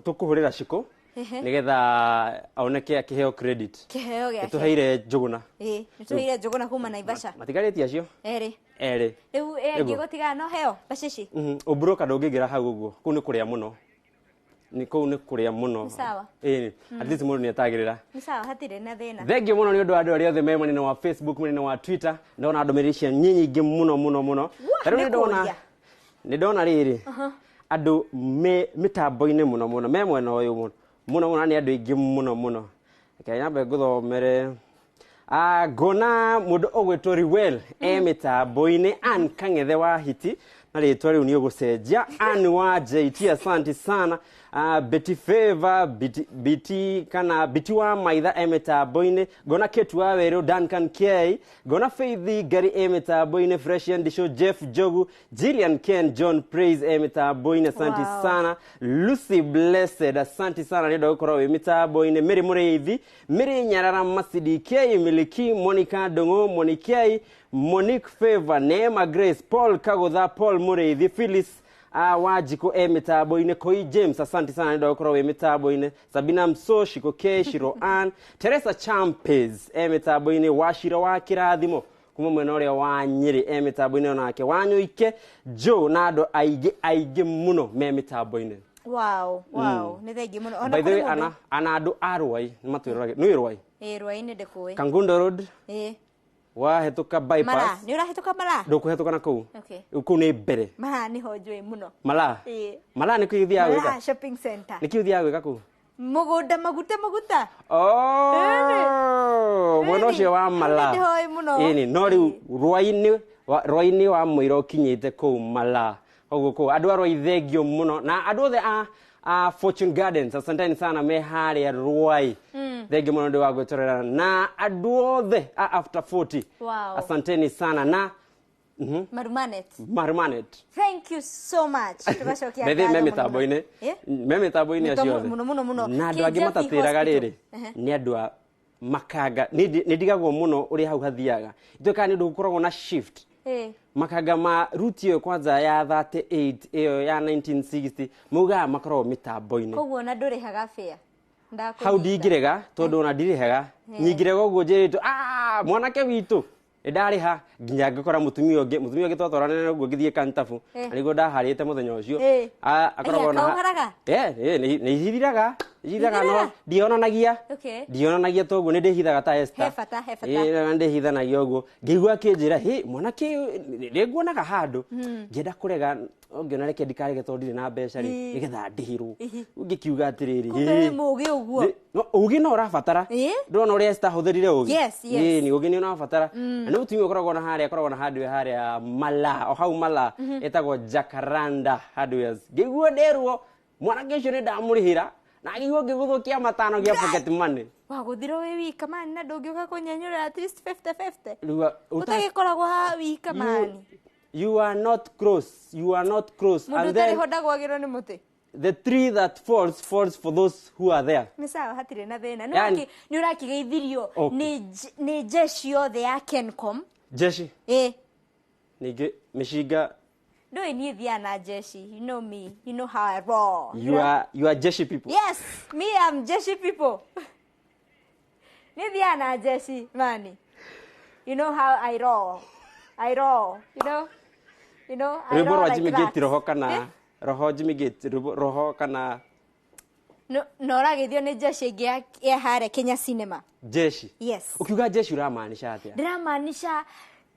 Speaker 12: tũkũhũrĩra Shiko
Speaker 11: Ehe.
Speaker 12: nĩgetha oneke akĩheo credit.
Speaker 11: Kĩheo gĩake.
Speaker 12: Nĩtũheire Njũgũna.
Speaker 11: Ĩĩ, nĩtũheire Njũgũna kuma Naivasha.
Speaker 12: Matigarĩtie acio?
Speaker 11: Erĩ.
Speaker 12: Erĩ.
Speaker 11: Rĩu
Speaker 12: Nĩguo.
Speaker 11: angĩgũtigana no heo bacici.
Speaker 12: Ũmburoka ndũngĩingĩra hau ũguo. Kũu nĩ kũrĩa mũno. Nĩ kũu nĩ kũrĩa mũno.
Speaker 11: Nĩ sawa.
Speaker 12: Ĩni. At least mũndũ nĩetagĩrĩra.
Speaker 11: Nĩ sawa hatirĩ na thĩna.
Speaker 12: Thengiũ mũno nĩ ũndũ wa andũ arĩa othe me mwena wa Facebook, mwena wa Twitter. Ndona ndũmĩrĩri cia nyingĩ mũno mũno mũno. Ta rĩu
Speaker 11: nĩ
Speaker 12: nĩ ndona
Speaker 11: kũria.
Speaker 12: nĩ ndona rĩrĩ
Speaker 11: Aha.
Speaker 12: andũ me mĩtambo-inĩ mũno mũno me mwena ũyũ mũno mũno mũno na nĩ andũ aingĩ mũno mũno. Reke nyambe ngũthomere. Ah, ngona mũndũ ũgwĩtwo Riwel e mĩtambo-inĩ, Ann Kang'ethe wa Hiti na rĩtwa rĩu nĩ ũgũcenjia. Ann wa JT, asante sana. Betty Favor, Biti kana Biti wa Maitha e mĩtambo-inĩ. Ngona Kate wa Werũ, Duncan K, ngona Faith Ngari e mĩtambo-inĩ, Fresh and Show, Jeff Jogu, Jillian Ken, John Praise e mĩtambo-inĩ, asante
Speaker 11: Wow.
Speaker 12: sana. Lucy Blessed, asante sana nĩ ũndũ wa gũkorwo wĩ mĩtambo-inĩ. Mary Mũrĩithi, Mary Nyarara, Masidi K, Miliki, Monica Ndung'u, Monique, Monique Favor, Neema Grace, Paul Kagutha, Paul Mũrĩithi, Phyllis Wanjikũ e mĩtambo-inĩ, Koi James, asante sana nĩ ũndũ wa gũkorwo wĩ mĩtambo-inĩ. Sabina Mso, Shiko K, Shiro Ann, Teresa Champes e mĩtambo-inĩ, Wachira wa Kĩrathimo kuma mwena ũrĩa wa Nyĩrĩ e mĩtambo-inĩ onake, Wanyũike Joe na andũ aingĩ aingĩ mũno me mĩtambo-inĩ.
Speaker 11: Wow, wow. Nĩ thengiũ mũno. Ona
Speaker 12: By the
Speaker 11: kũrĩ
Speaker 12: way,
Speaker 11: mũndũ-
Speaker 12: ana andũ a Ruai nĩ matwĩroragĩra. Nĩ Ruai?
Speaker 11: Ĩĩ, Ruai nĩ ndĩkũĩ.
Speaker 12: Kangundo Road
Speaker 11: Ĩĩ.
Speaker 12: wahĩtũka
Speaker 11: Mara,
Speaker 12: bypass.
Speaker 11: nĩ ũrahĩtũka Mara?
Speaker 12: Ndũkũhĩtũka na kũu.
Speaker 11: Okay.
Speaker 12: Rĩu kũu nĩ mbere.
Speaker 11: Mara nĩho njũĩ mũno.
Speaker 12: Mara.
Speaker 11: Ĩĩ.
Speaker 12: Mara nĩ kĩĩ ũthiaga
Speaker 11: Mara
Speaker 12: gwĩka?
Speaker 11: shopping center.
Speaker 12: Nĩ kĩĩ ũthiaga gwĩka kũu?
Speaker 11: Mũgũnda maguta maguta.
Speaker 12: Oh, mwena ũcio wa Mara.
Speaker 11: Nĩndĩhoĩ mũno.
Speaker 12: Ĩni, no rĩu rwai-inĩ wa mũira ũkinyĩte kũu Mara. Koguo kũu andũ a Ruai thengio mũno na andũ othe a Fortune Gardens, asanteni sana me harĩa Ruai. Thengio mũno nĩ ũndũ wa gwĩtorera na andũ othe a after 40.
Speaker 11: Wow.
Speaker 12: Asanteni sana na
Speaker 11: Marumanet.
Speaker 12: Marumanet.
Speaker 11: Thank you so much. Tũgacokia
Speaker 12: Bethe me
Speaker 11: ngatho mũno
Speaker 12: mĩtambo-inĩ.
Speaker 11: mũno. Ĩ?
Speaker 12: Me mĩtambo-inĩ acio
Speaker 11: Mĩtambo
Speaker 12: othe.
Speaker 11: mũno mũno mũno.
Speaker 12: Na andũ angĩ
Speaker 11: Kijabi
Speaker 12: matatwĩraga
Speaker 11: Hospital.
Speaker 12: rĩrĩ
Speaker 11: Ehe.
Speaker 12: nĩ andũ a makanga. Nĩ ndigagwo mũno ũrĩa hau hathiaga. Ituĩkaga nĩ ũndũ gũkoragwo na shift.
Speaker 11: Ĩ.
Speaker 12: Makanga ma ruti ĩyo kwanza ya 38 ĩyo ya 1960 maugaga makoragwo mĩtambo-inĩ.
Speaker 11: Koguo ona ndũrĩhaga fare. Ndakũnyita.
Speaker 12: Hau ndingĩrega tondũ ona ndirĩhaga. Nyingĩrega ũguo njĩrĩtwo mwanake witũ nĩ ndarĩha nginya ngĩkora mũtumia ũngĩ twatwaranire ũguo ngĩthiĩ Kantabu
Speaker 11: Eh.
Speaker 12: na nĩguo ndaharĩte mũthenya ũcio.
Speaker 11: Eh.
Speaker 12: Akoragwo na
Speaker 11: Kauharaga?
Speaker 12: Nĩ ihithiraga ihithiraga no
Speaker 11: Ithiraga?
Speaker 12: ndionanagia
Speaker 11: Okay.
Speaker 12: ndionanagia toguo nĩ ndĩhithaga ta Esther.
Speaker 11: He bata, he bata.
Speaker 12: Ĩĩ, na ndĩhithanagia ũguo ngĩigua akĩnjĩra hĩ mwanake nĩ nguonaga handũ ngĩenda kũrega ngĩona reke ndikarege tondũ ndirĩ na mbeca rĩ
Speaker 11: Ĩ.
Speaker 12: nĩgetha ndĩhĩrwo
Speaker 11: Ihi.
Speaker 12: ngĩkiuga atĩrĩrĩ
Speaker 11: Kumbe
Speaker 12: hĩ,
Speaker 11: wĩ mũũgĩ ũguo.
Speaker 12: No, ũgĩ no ũrabatara
Speaker 11: Ĩ?
Speaker 12: ndona ũrĩa Esther ahũthĩrire ũgĩ
Speaker 11: Yes, yes.
Speaker 12: Ĩ, nĩ ũgĩ nĩ ũrabatara na nĩ mũtumia ũkoragwo na harĩa akoragwo na handũ harĩa Mala o hau Mala ĩtagwo Jacaranda Hardwares ngĩigua nderwo mwanake ũcio nĩ ndamũrĩhĩra na ngĩigua ngĩgũthũkia matano gĩa pocket money
Speaker 11: Wagũthirwo wĩ wika mani na ndũngĩũka kũnyenyũrĩra at least 50-50.
Speaker 12: Rĩu,
Speaker 11: Ũtagĩkoragwo ha wika mani.
Speaker 12: you are not close, you are not close.
Speaker 11: Mũndũ
Speaker 12: And then
Speaker 11: ũtarĩ ho ndagwagĩrwo nĩ mũtĩ.
Speaker 12: the tree that falls falls for those who are there.
Speaker 11: Nĩ sawa hatirĩ na thĩna. Nĩ
Speaker 12: Yani-
Speaker 11: nĩ ũrakĩgeithirio
Speaker 12: Okay.
Speaker 11: nĩ jeshi yothe ya Kencom.
Speaker 12: Jeshi
Speaker 11: Ĩ.
Speaker 12: ningĩ mĩcinga.
Speaker 11: Ndũĩ niĩ thiaga na jeshi. You know me. You know how I roll.
Speaker 12: You are jeshi people.
Speaker 11: Yes, me I'm jeshi people. Niĩ thiaga na jeshi mani. You know how I roll. I roll, you know? You know, I
Speaker 12: Rwĩmbo
Speaker 11: roll
Speaker 12: rwa
Speaker 11: like
Speaker 12: Jimmy
Speaker 11: that.
Speaker 12: Gate roho kana roho Jimmy Gate rwĩmbo roho kana
Speaker 11: No na ũrageithio nĩ jeshi ĩngĩ ya harĩa Kenya Cinema.
Speaker 12: jeshi.
Speaker 11: Yes.
Speaker 12: Ukiuga jeshi ũramaanisha atĩa?
Speaker 11: Ndĩramaanisha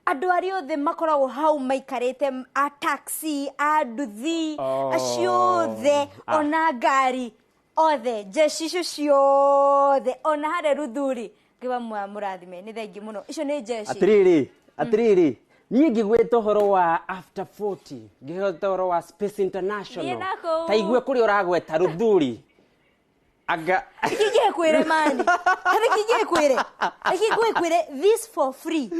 Speaker 11: andũ arĩa othe makoragwo hau maikarĩte a taxi, a nduthi,
Speaker 12: Oh.
Speaker 11: acio othe
Speaker 12: Ah.
Speaker 11: ona ngari othe jeshi icio ciothe ona harĩa Ruthuri ngĩba mũrathime nĩ thengi mũno icio nĩ jeshi.
Speaker 12: Atĩrĩrĩ, atĩrĩrĩ, Niĩ ngĩgwĩta ũhoro wa after 40, ngĩgwĩta ũhoro wa Space International.
Speaker 11: Thiĩ nakũu.
Speaker 12: Ta igue kũrĩa ũragweta Rũthuri anga.
Speaker 11: Kingä kwä mani harä kingä kwä re kingä kwä this for free.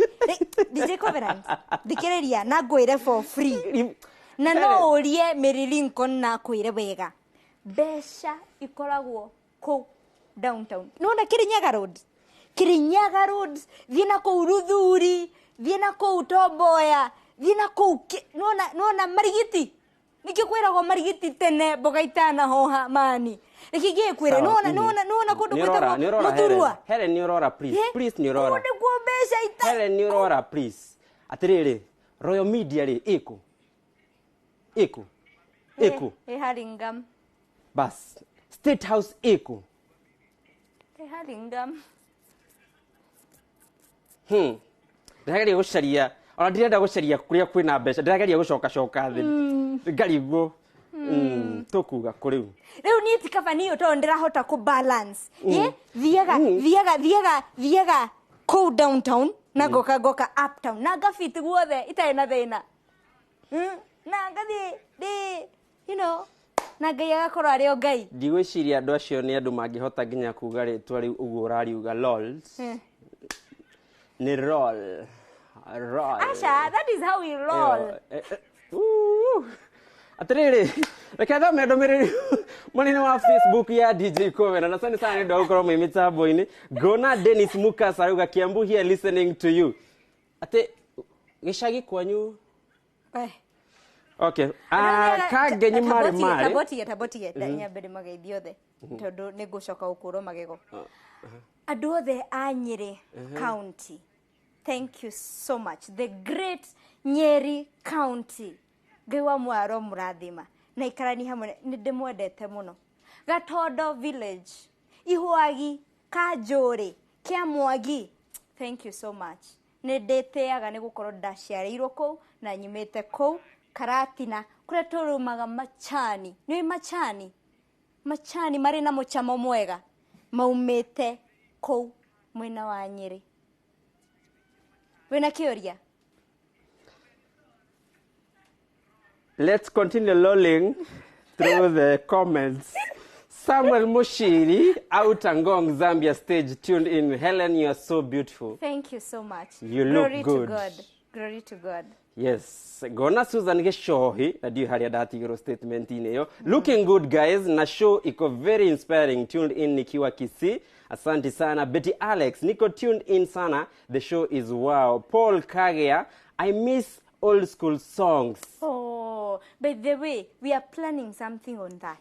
Speaker 11: DJ Covenant, thikä ria na ngwä re for free na no å rie Mary Lincoln na kwä re wega mbeca ikoragwo kå downtown. Nona Kirinyaga Road, Kirinyaga Road, thiä na kå u Ruthuri, thiä na kå u Tomboya, thiä na kå u nona Marigiti. Nikio kwiragwo Marigiti tene mboga itanahoha mani. Reke kwire nona nona nona kundu gwitagwo Muthurua.
Speaker 12: Helen, nĩ ũrora, please. Please, nĩ ũrora.
Speaker 11: Kũu nĩkuo mbeca ita.
Speaker 12: Helen, nĩ ũrora, please. Atĩrĩrĩ, Royal Media rĩ, ĩkũ ĩkũ ĩkũ?
Speaker 11: Ĩ Hurlingham.
Speaker 12: Bas, State House ĩkũ?
Speaker 11: Ĩ Hurlingham.
Speaker 12: Ndĩrageria gũcaria, ona ndirenda gũcaria kũrĩa kwĩna mbeca, ndĩrageria gũcokacoka thĩ ngarigwo. Tũkuga kũ rĩu?
Speaker 11: Rĩu niĩ ti kaba niĩ tondũ ndĩrahota kũ balance. Ye thiaga thiaga thiaga thiaga kũu downtown na ngoka ngoka uptown na ngabiti guothe itarĩ na thĩna. Na ngathiĩ ndĩ na Ngai agakorwo arĩ o Ngai.
Speaker 12: Ndigwĩciria andũ acio nĩ andũ mangĩhota nginya kuga rĩtwa rĩu ũguo ũrariuga, lols. Nĩ roll roll.
Speaker 11: Asha, that is how we roll.
Speaker 12: Atĩrĩrĩ, reke thome ndũmĩrĩri mwena-inĩ wa Facebook ya DJ Covenant. Asante sana nĩ ũndũ wa gũkorwo mwĩ mĩtambo-inĩ. Ngona Dennis Mukas arauga, "Kiambu here listening to you." Atĩ gĩcagi kwanyu? Okay. Kangenyi marĩ marĩ.
Speaker 11: Tabotige tabotige nyambe ndĩmageithie othe tondũ nĩ ngũcoka gũkũrwo magego. Andũ othe a Nyĩrĩ County, thank you so much. The great Nyeri County, Ngai wa mwaro mũrathima na ikarani hamwe, nĩ ndĩmwendete mũno. Gatondo Village, Ihwagi, Kanjũrĩ, Kĩamwagi, thank you so much. Nĩ ndĩtĩaga nĩ gũkorwo ndaciarĩirwo kũu na nyumĩte kũu Karatina, kũrĩa tũrũmaga macani. Nĩ macani, macani marĩ na mũcamo mwega maumĩte kũu mwena wa Nyĩrĩ. Wĩna kĩũria?
Speaker 12: Let's continue lolling through the comments. Samuel Mushiri out Ngong, Zambia stage tuned in. Helen, you are so beautiful.
Speaker 11: Thank you so much.
Speaker 12: You look
Speaker 11: Glory
Speaker 12: good.
Speaker 11: To God. Glory to God.
Speaker 12: Yes. Gona Susan Geshohi, na ndiũ harĩa ndatigĩrwo statement-inĩ ĩyo. "Looking good guys, na show iko very inspiring. Tuned in nikiwa Kisii. Asante sana." Betty Alex, "Niko tuned in sana. The show is wow." Paul Kagea, "I miss old school songs."
Speaker 11: Oh, by the way, we are planning something on that.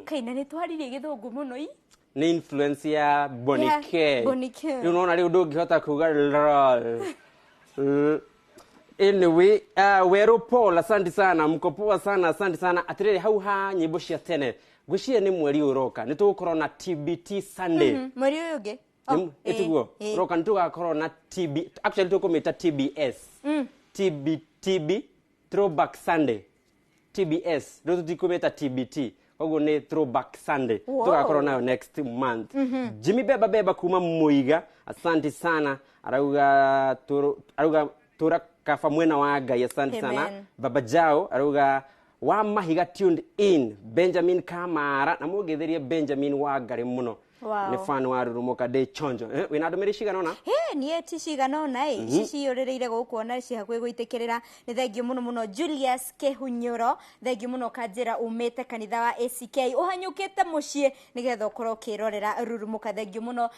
Speaker 11: Kai na nĩ twaririe gĩthũngũ mũno i.
Speaker 12: Nĩ influence ya Bonike.
Speaker 11: Yeah, Bonike.
Speaker 12: Rĩu nona rĩu ndũngĩhota kuga roll. Anyway, Wero Paul, asante sana, mko poa sana, asante sana. Atĩrĩrĩ, hau ha nyĩmbo cia tene, ngwĩciria nĩ mweri ũroka nĩ tũgũkorwo na TBT Sunday.
Speaker 11: Mweri ũyũ ũngĩ.
Speaker 12: Ĩtiguo ũroka nĩ tũgakorwo na TB, actually tũkũmĩta TBS. TB TB Throwback Sunday, TBS. Rĩu tũtikũmĩta TBT, koguo nĩ Throwback Sunday. Tũgakorwo nayo next month. Jimmy Beba Beba kuma Muiga, asante sana, arauga arauga tura kaba mwena wa Ngai, asante sana.
Speaker 11: Amen.
Speaker 12: Baba Jao arauga wa Mahiga tuned in. Benjamin Kamara na mũngĩthĩrie Benjamin wa Ngarĩ mũno.
Speaker 11: Wow.
Speaker 12: Nĩ fan wa Rurumuka ndĩ chonjo. Wĩna ndũmĩrĩri cigana ũna?
Speaker 11: He niĩ ti cigana ũna ĩ, ici ciyũrĩrĩire gũkũ ona ci hakuhĩ gũitĩkĩrĩra. Nĩ thengiũ mũno mũno Julius Kĩhunyũro, thengiũ mũno kanjĩra umĩte kanitha wa ACK ũhanyũkĩte mũciĩ nĩgetha ũkorwo ũkĩrorera Rurumuka. Thengiũ mũno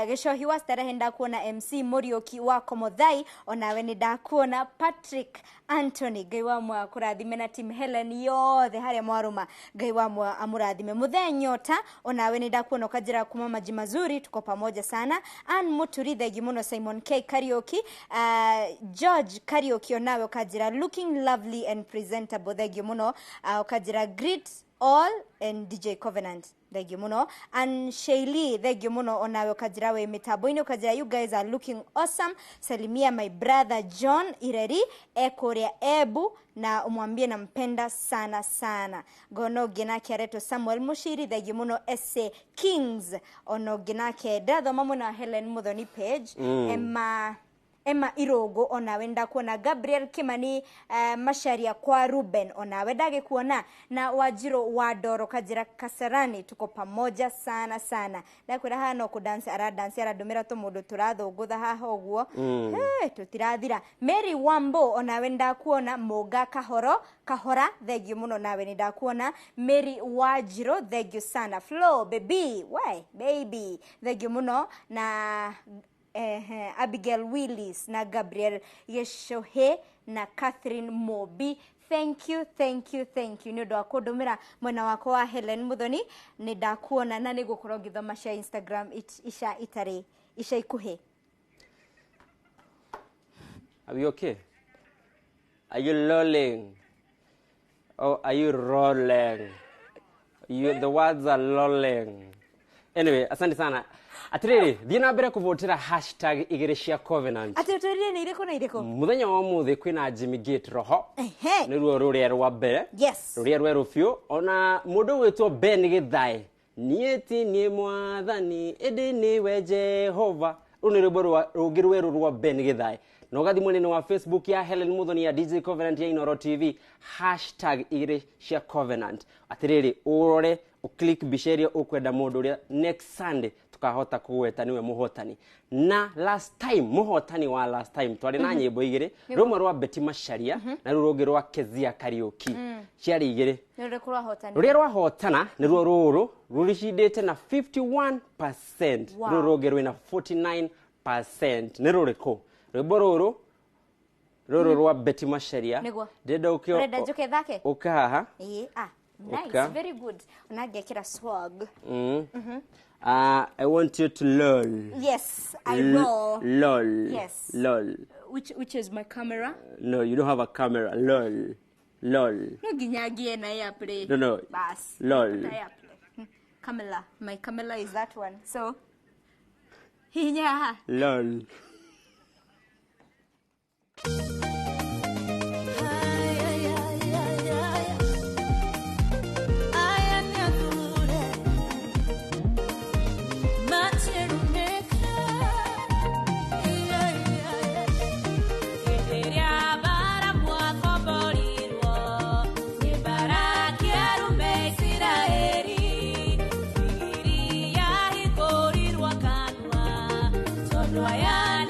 Speaker 11: Gĩcohi wa Starehe, ndakuona. MC Mũriũki wa Komothai, onawe nĩ ndakuona. Patrick Anthony, Ngai wa mwa kũrathime na team Helen yothe harĩa mwarũma, Ngai wa mwa amũrathime. Mũthenya ũta, onawe nĩ ndakuona ũkanjĩra kuma maji mazuri, tuko pamoja sana. Ann Muturi, thengiũ mũno. Simon K Kariuki, George Kariuki, onawe ũkanjĩra "Looking lovely and presentable", thengiũ mũno. Ũkanjĩra "Greet all and DJ Covenant", thengiũ mũno. And Sheili, thengiũ mũno, onawe ũkanjĩra wĩ mĩtambo-inĩ, ũkanjĩra "You guys are looking awesome. Salimia my brother John Ireri ekũrĩa Ebu na umwambie nampenda sana sana." Ngona ũngĩ nake aretwo Samuel Mushiri, thengiũ mũno. SA Kings, ona ũngĩ nake ndathoma mwena wa Helen Muthoni page. Emma Emma Irogo onawe ndakuona. Gabriel Kimani Macharia kwa Ruben onawe ndagikuona. Na Wajiro wa Doro Kajira Kasarani, tuko pamoja sana sana. Ndakwira haha no kudance aradance aradumira tumundu turathungutha haha uguo. Hey, tutirathira. Mary Wambo onawe ndakuona. Muga Kahoro Kahora, thank you muno, nawe ni ndakuona. Mary Wajiro, thank you sana. Flo baby, why baby, thank you muno. Na Abigail Willis na Gabriel Yeshohe na Catherine Mobi, thank you, thank you, thank you nĩ ũndũ wa kũndũmĩra mwena wakwa wa Helen Muthoni. Nĩ ndakuona na nĩ ngũkorwo ngĩthoma cia Instagram ica itarĩ ica ikuhĩ.
Speaker 12: Are we okay? Are you lolling? Or are you rolling? The words are lolling. Anyway, asante sana. Atiriri, thiĩ na mbere kũvotera hashtag igĩrĩ cia Covenant.
Speaker 11: Atĩ ũtwĩrire nĩ irĩkũ na irĩkũ?
Speaker 12: Mũthenya wa ũmũthĩ kwĩna Jimmy Gate Roho.
Speaker 11: Ehe.
Speaker 12: Nĩruo rũrĩa rwa mbere.
Speaker 11: Yes.
Speaker 12: Rũrĩa rwerũ biũ. Ona mũndũ ũgwĩtwo Ben Githae. Niĩ ti niĩ mwathani, ĩndĩ nĩwe Jehova. Rũu nĩ rwĩmbo rũngĩ rwerũ rwa Ben Githae. Na ũgathiĩ mwena-inĩ wa Facebook ya Helen Muthoni ya DJ Covenant ya Inoro TV, hashtag igĩrĩ cia Covenant. Atĩrĩrĩ, ũrore ũclick mbica ĩrĩa ũkwenda mũndũ ũrĩa next Sunday tukahota kũgweta nĩwe mũhotani. Na last time, mũhotani wa last time twarĩ na nyĩmbo igĩrĩ, rũmwe rwa Betty Macharia na rũu rũngĩ rwa Kezia Kariuki. Ciarĩ igĩrĩ.
Speaker 11: Nĩ rũrĩkũ rwahotana?
Speaker 12: Rũrĩa rwahotana nĩruo rũrũ rũricindĩte na 51%.
Speaker 11: Wow.
Speaker 12: Rũrũ rũngĩ rwĩna 49%. Nĩ rũrĩkũ? Rwĩmbo rũrũ rũrũ rwa Betty Macharia.
Speaker 11: Nĩguo.
Speaker 12: Ndĩrenda ũke
Speaker 11: Ũrenda njũke thake?
Speaker 12: ũke haha.
Speaker 11: Ĩĩ, ah, nice,
Speaker 12: Ũka.
Speaker 11: very good. Ona ngekĩra swag.
Speaker 12: I want you to lol.
Speaker 11: Yes, I roll.
Speaker 12: Lol.
Speaker 11: Yes.
Speaker 12: Lol.
Speaker 11: Which is my camera?
Speaker 12: No, you don't have a camera. Lol. Lol.
Speaker 11: No nginya ngie na airplay.
Speaker 12: No, no.
Speaker 11: Bas.
Speaker 12: Lol.
Speaker 11: Airplay. Camera. My camera is that one. So hihinya haha.
Speaker 12: Lol.
Speaker 4: Aya.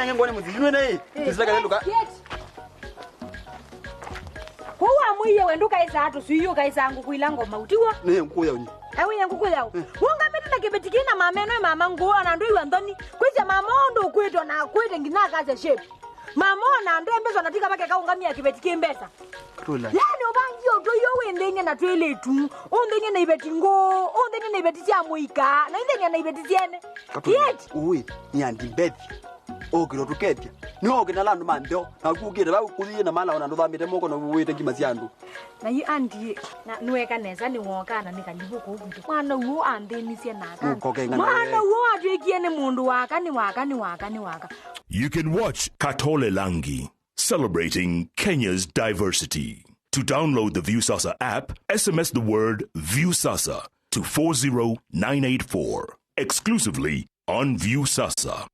Speaker 8: Nunenge ngone muzinwe nei. Tisaka luka.
Speaker 9: Kuwa mwiye wenduka isa atu siyo kaisa angu kuilango mautiwa.
Speaker 8: Ne nkuya unyi.
Speaker 9: Ewe yangu kuya. Wonga mimi na kibetikina mama no mama nguo na ndu iwa ndoni. Kwija mama ndo kwito na kwite ngina kaze shape. Mama na ndo mbezo natika bake kaungamia kibetiki mbesa. Yani obangi oto yo wendenye na twele tu. Ondenye na ibeti ngo, ondenye na ibeti tia muika, na indenye na ibeti tiene.
Speaker 8: Kiet. Uwe ni andimbethi. Okiro tuketia. Ni oke na landu mandeo na kugire ba kuthie na mala ona ndo thamite moko na uwite ngima cia andu.
Speaker 9: Na yu andi na nuweka neza ni woka na nikalibu ko gutu. Mwana uo andenisie na aka. Mwana uo atwekie ni mundu waka ni waka ni waka ni waka.
Speaker 7: You can watch Katole Langi, celebrating Kenya's diversity. To download the Viusasa app, SMS the word Viusasa to 40984, exclusively on Viusasa.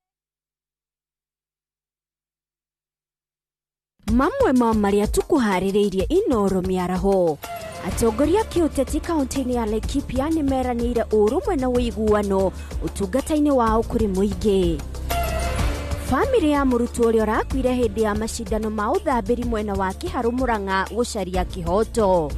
Speaker 25: Mamwe ma maria tukuharĩrĩirie Inoro mĩaraho. Atongoria kĩũteti kaunti-inĩ ya Laikipia nĩ meranĩire ũrũmwe na ũiguano ũtungata-inĩ wao kũrĩ mũingĩ. Famĩlĩ ya mũrutwo ũrĩa ũrakuire hĩndĩ ya macindano ma ũthambĩri mwena wa Kĩharũ Murang'a gũcaria kĩhoto.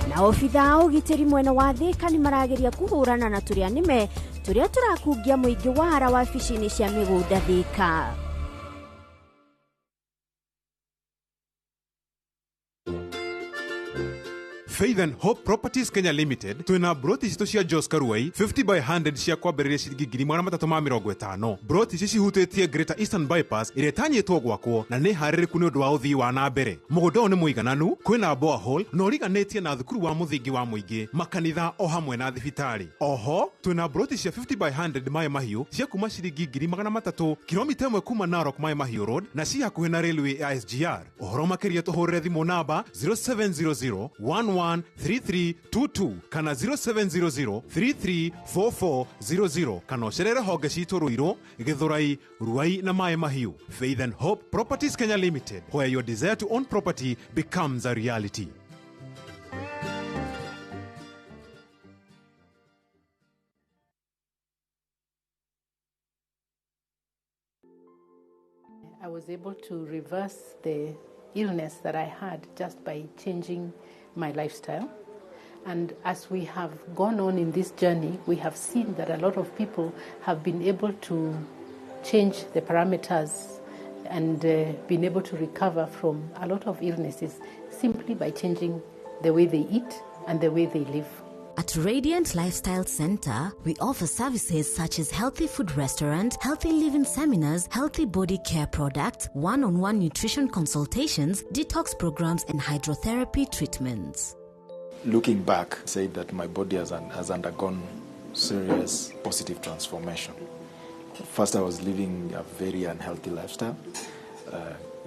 Speaker 25: Na obitha a ũgitĩri mwena wa Thika nĩ marageria kũhũrana na tũrĩa nĩme tũrĩa tũrakungia mũingĩ wara wabici-inĩ cia mĩgũnda Thika.
Speaker 13: Faith and Hope Properties Kenya Limited twina broti citũ cia Jos Karuai 50 by 100 cia kwambĩrĩria ciringi 350. Broti ici cihutĩtie Greater Eastern Bypass ĩrĩa ĩtanyĩtwo gwakwo na nĩ harĩrĩku nĩ ũndũ wa ũthii wa na mbere. Mũgũnda ũyũ nĩ mũigananu, kwĩna borehole na ũriganĩtie na thukuru wa mũthingi wa mũingĩ, makanitha o hamwe na thibitarĩ. Oho twina broti cia 50 by 100 Maĩ Mahiũ cia kuma ciringi 300,000 kilomita 1 kuma Narok Maĩ Mahiũ Road na ci hakuhĩ na railway ya SGR. Ũhoro makĩria tũhũrĩre thimũ namba 0700 11 3322 kana 0700 334400 kana ũcerere honge citũ Ruiru, Githurai, Ruai na Maĩ Mahiũ. Faith and Hope Properties Kenya Limited, where your desire to own property becomes a reality.
Speaker 24: I was able to reverse the illness that I had just by changing my lifestyle. And as we have gone on in this journey, we have seen that a lot of people have been able to change the parameters and been able to recover from a lot of illnesses simply by changing the way they eat and the way they live.
Speaker 25: At Radiant Lifestyle Center, we offer services such as healthy food restaurant, healthy living seminars, healthy body care products, one-on-one nutrition consultations, detox programs, and hydrotherapy treatments.
Speaker 26: Looking back, say that my body has undergone serious positive transformation. First, I was living a very unhealthy lifestyle.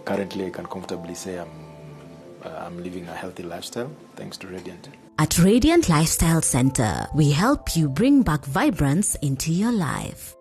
Speaker 26: Currently, I can comfortably say I'm living a healthy lifestyle thanks to Radiant.
Speaker 25: At Radiant Lifestyle Center, we help you bring back vibrance into your life.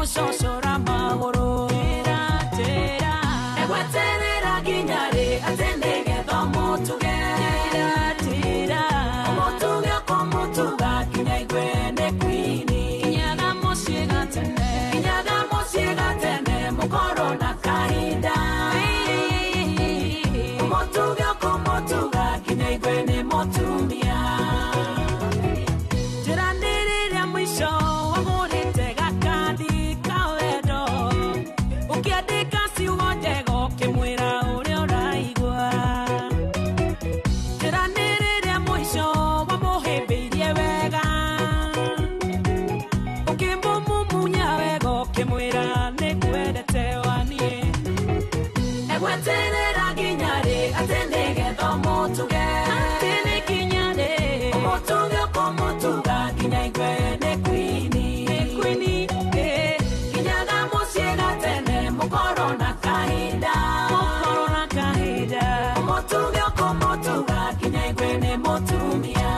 Speaker 4: Ũkamũcocora magũrũ tĩra egweterera nginya rĩ atĩ nĩgetha ũmũtuge tĩra ũmũtuge ũkũmũtuga nginya igue nĩ kwini kinyaga mũciĩ gatene kinyaga mũciĩ gatene mũkorwo na kahinda ũmũtuge ũkũmũtuga nginya igue nĩ mũtumia njĩra nĩ rĩrĩa mũico wagũrĩte gakandi ka wendo ũkĩandĩka ciugo njega ũkĩmwĩra ũrĩa ũraigua njĩra nĩ rĩrĩa mũico wamũhĩmbĩirie wega ũkĩmũmumunya wega ũkĩmwĩra nĩngwendete waniĩ egweterera nginya rĩ atĩ nĩgetha ũmũtuge atĩ nĩ nginya rĩ ũmũtuge ũkũmũtuga nginya igue nĩ kwini nĩ kwini kinyaga mũciĩ gatene mũkorwo na kahinda mũkorwo na kahinda ũmũtuge ũkũmũtuga nginya igue nĩ mũtumia.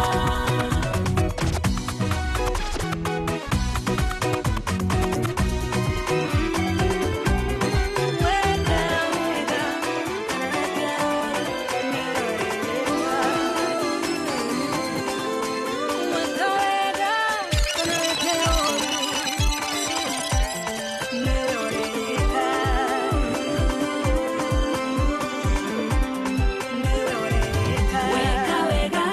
Speaker 4: Weka wega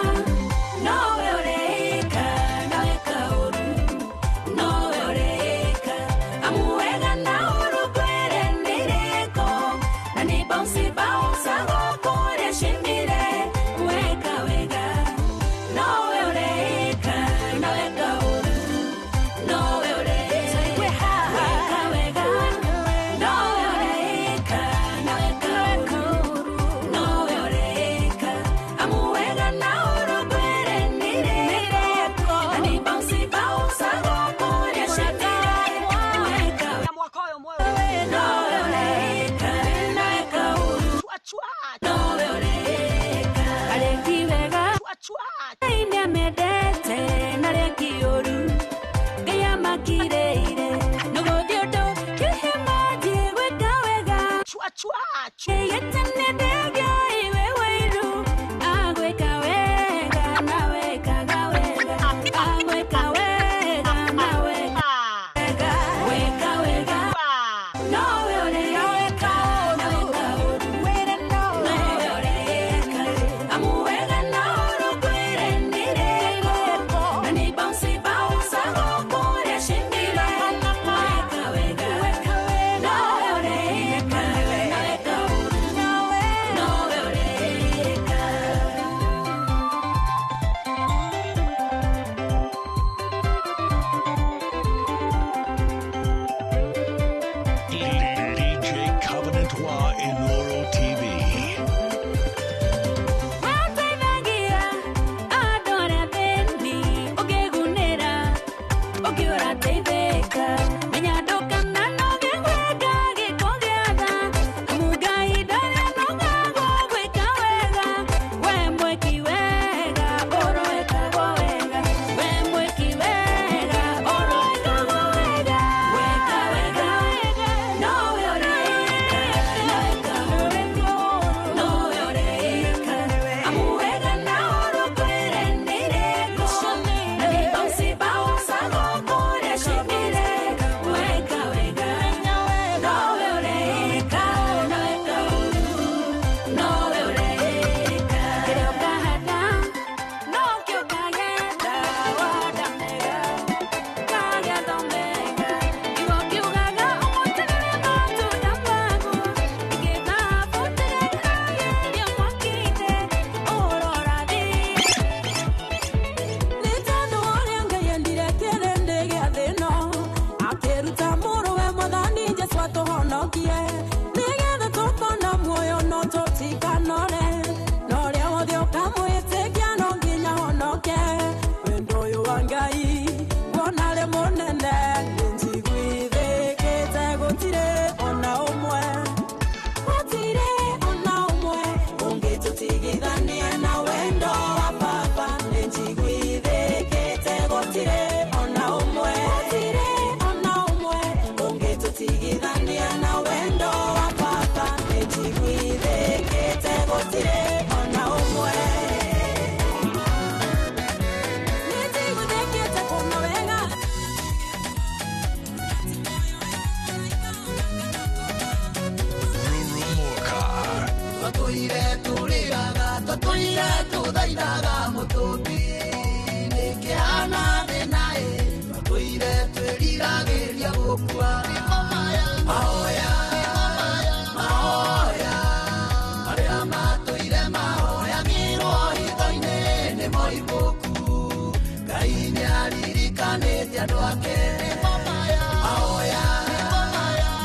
Speaker 1: moimbũku Ngai nĩaririkanĩte andũ ake mahoya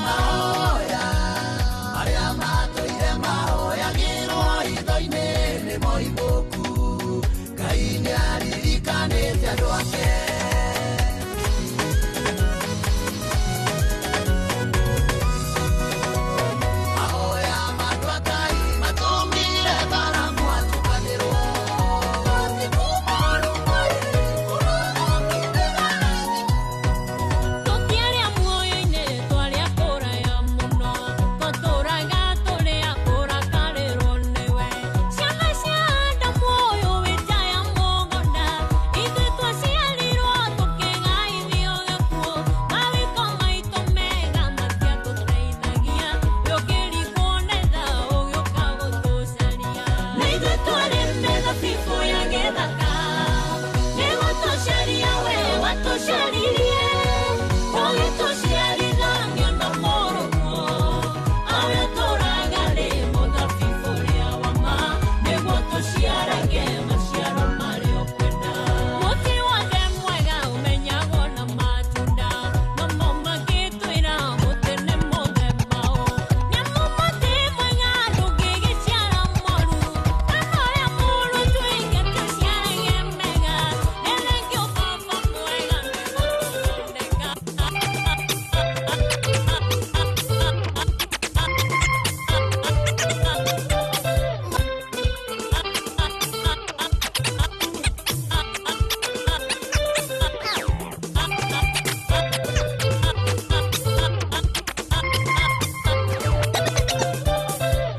Speaker 1: mahoya arĩa matũire mahoyagĩrwo hitho-inĩ nĩ moimbũku Ngai nĩaririkanĩte andũ ake. Mahoya ma andũ a Ngai matũmire Baramu atukanĩrwo.
Speaker 4: Tũtiarĩ muoyo-inĩ twarĩ kũraya mũno tũtũraga tũrĩ a kũrakarĩrwo nĩwe ciana cia Adamu ũyũ wĩ nja ya mũgũnda ithuĩ twaciarirwo tũkĩgaithio gĩkuũ mawĩko maitũ mega matiatũteithagia rĩũkĩrigwo nĩ tha ũgĩũka gũtũcaria na ithuĩ twarĩ mĩthabibũ ya gĩthaka nĩgũtũcaria we watũcaririe ũgĩtũciarithania na mũrũguo arĩa tũraga rĩ mũthabibũ ũrĩa wa ma nĩguo tũciarage maciaro marĩa ũkwenda. Mũtĩ wothe mwega ũmenyagwo na matunda nomo magĩtwĩra mũtĩ nĩ mũthemba ũ nĩamu mũtĩ mwega ndũngĩgĩciara moru kana ũrĩa mũũru tuige tũciarage mega nĩrĩngĩ ũbaba mwega nĩgũtũthondeka.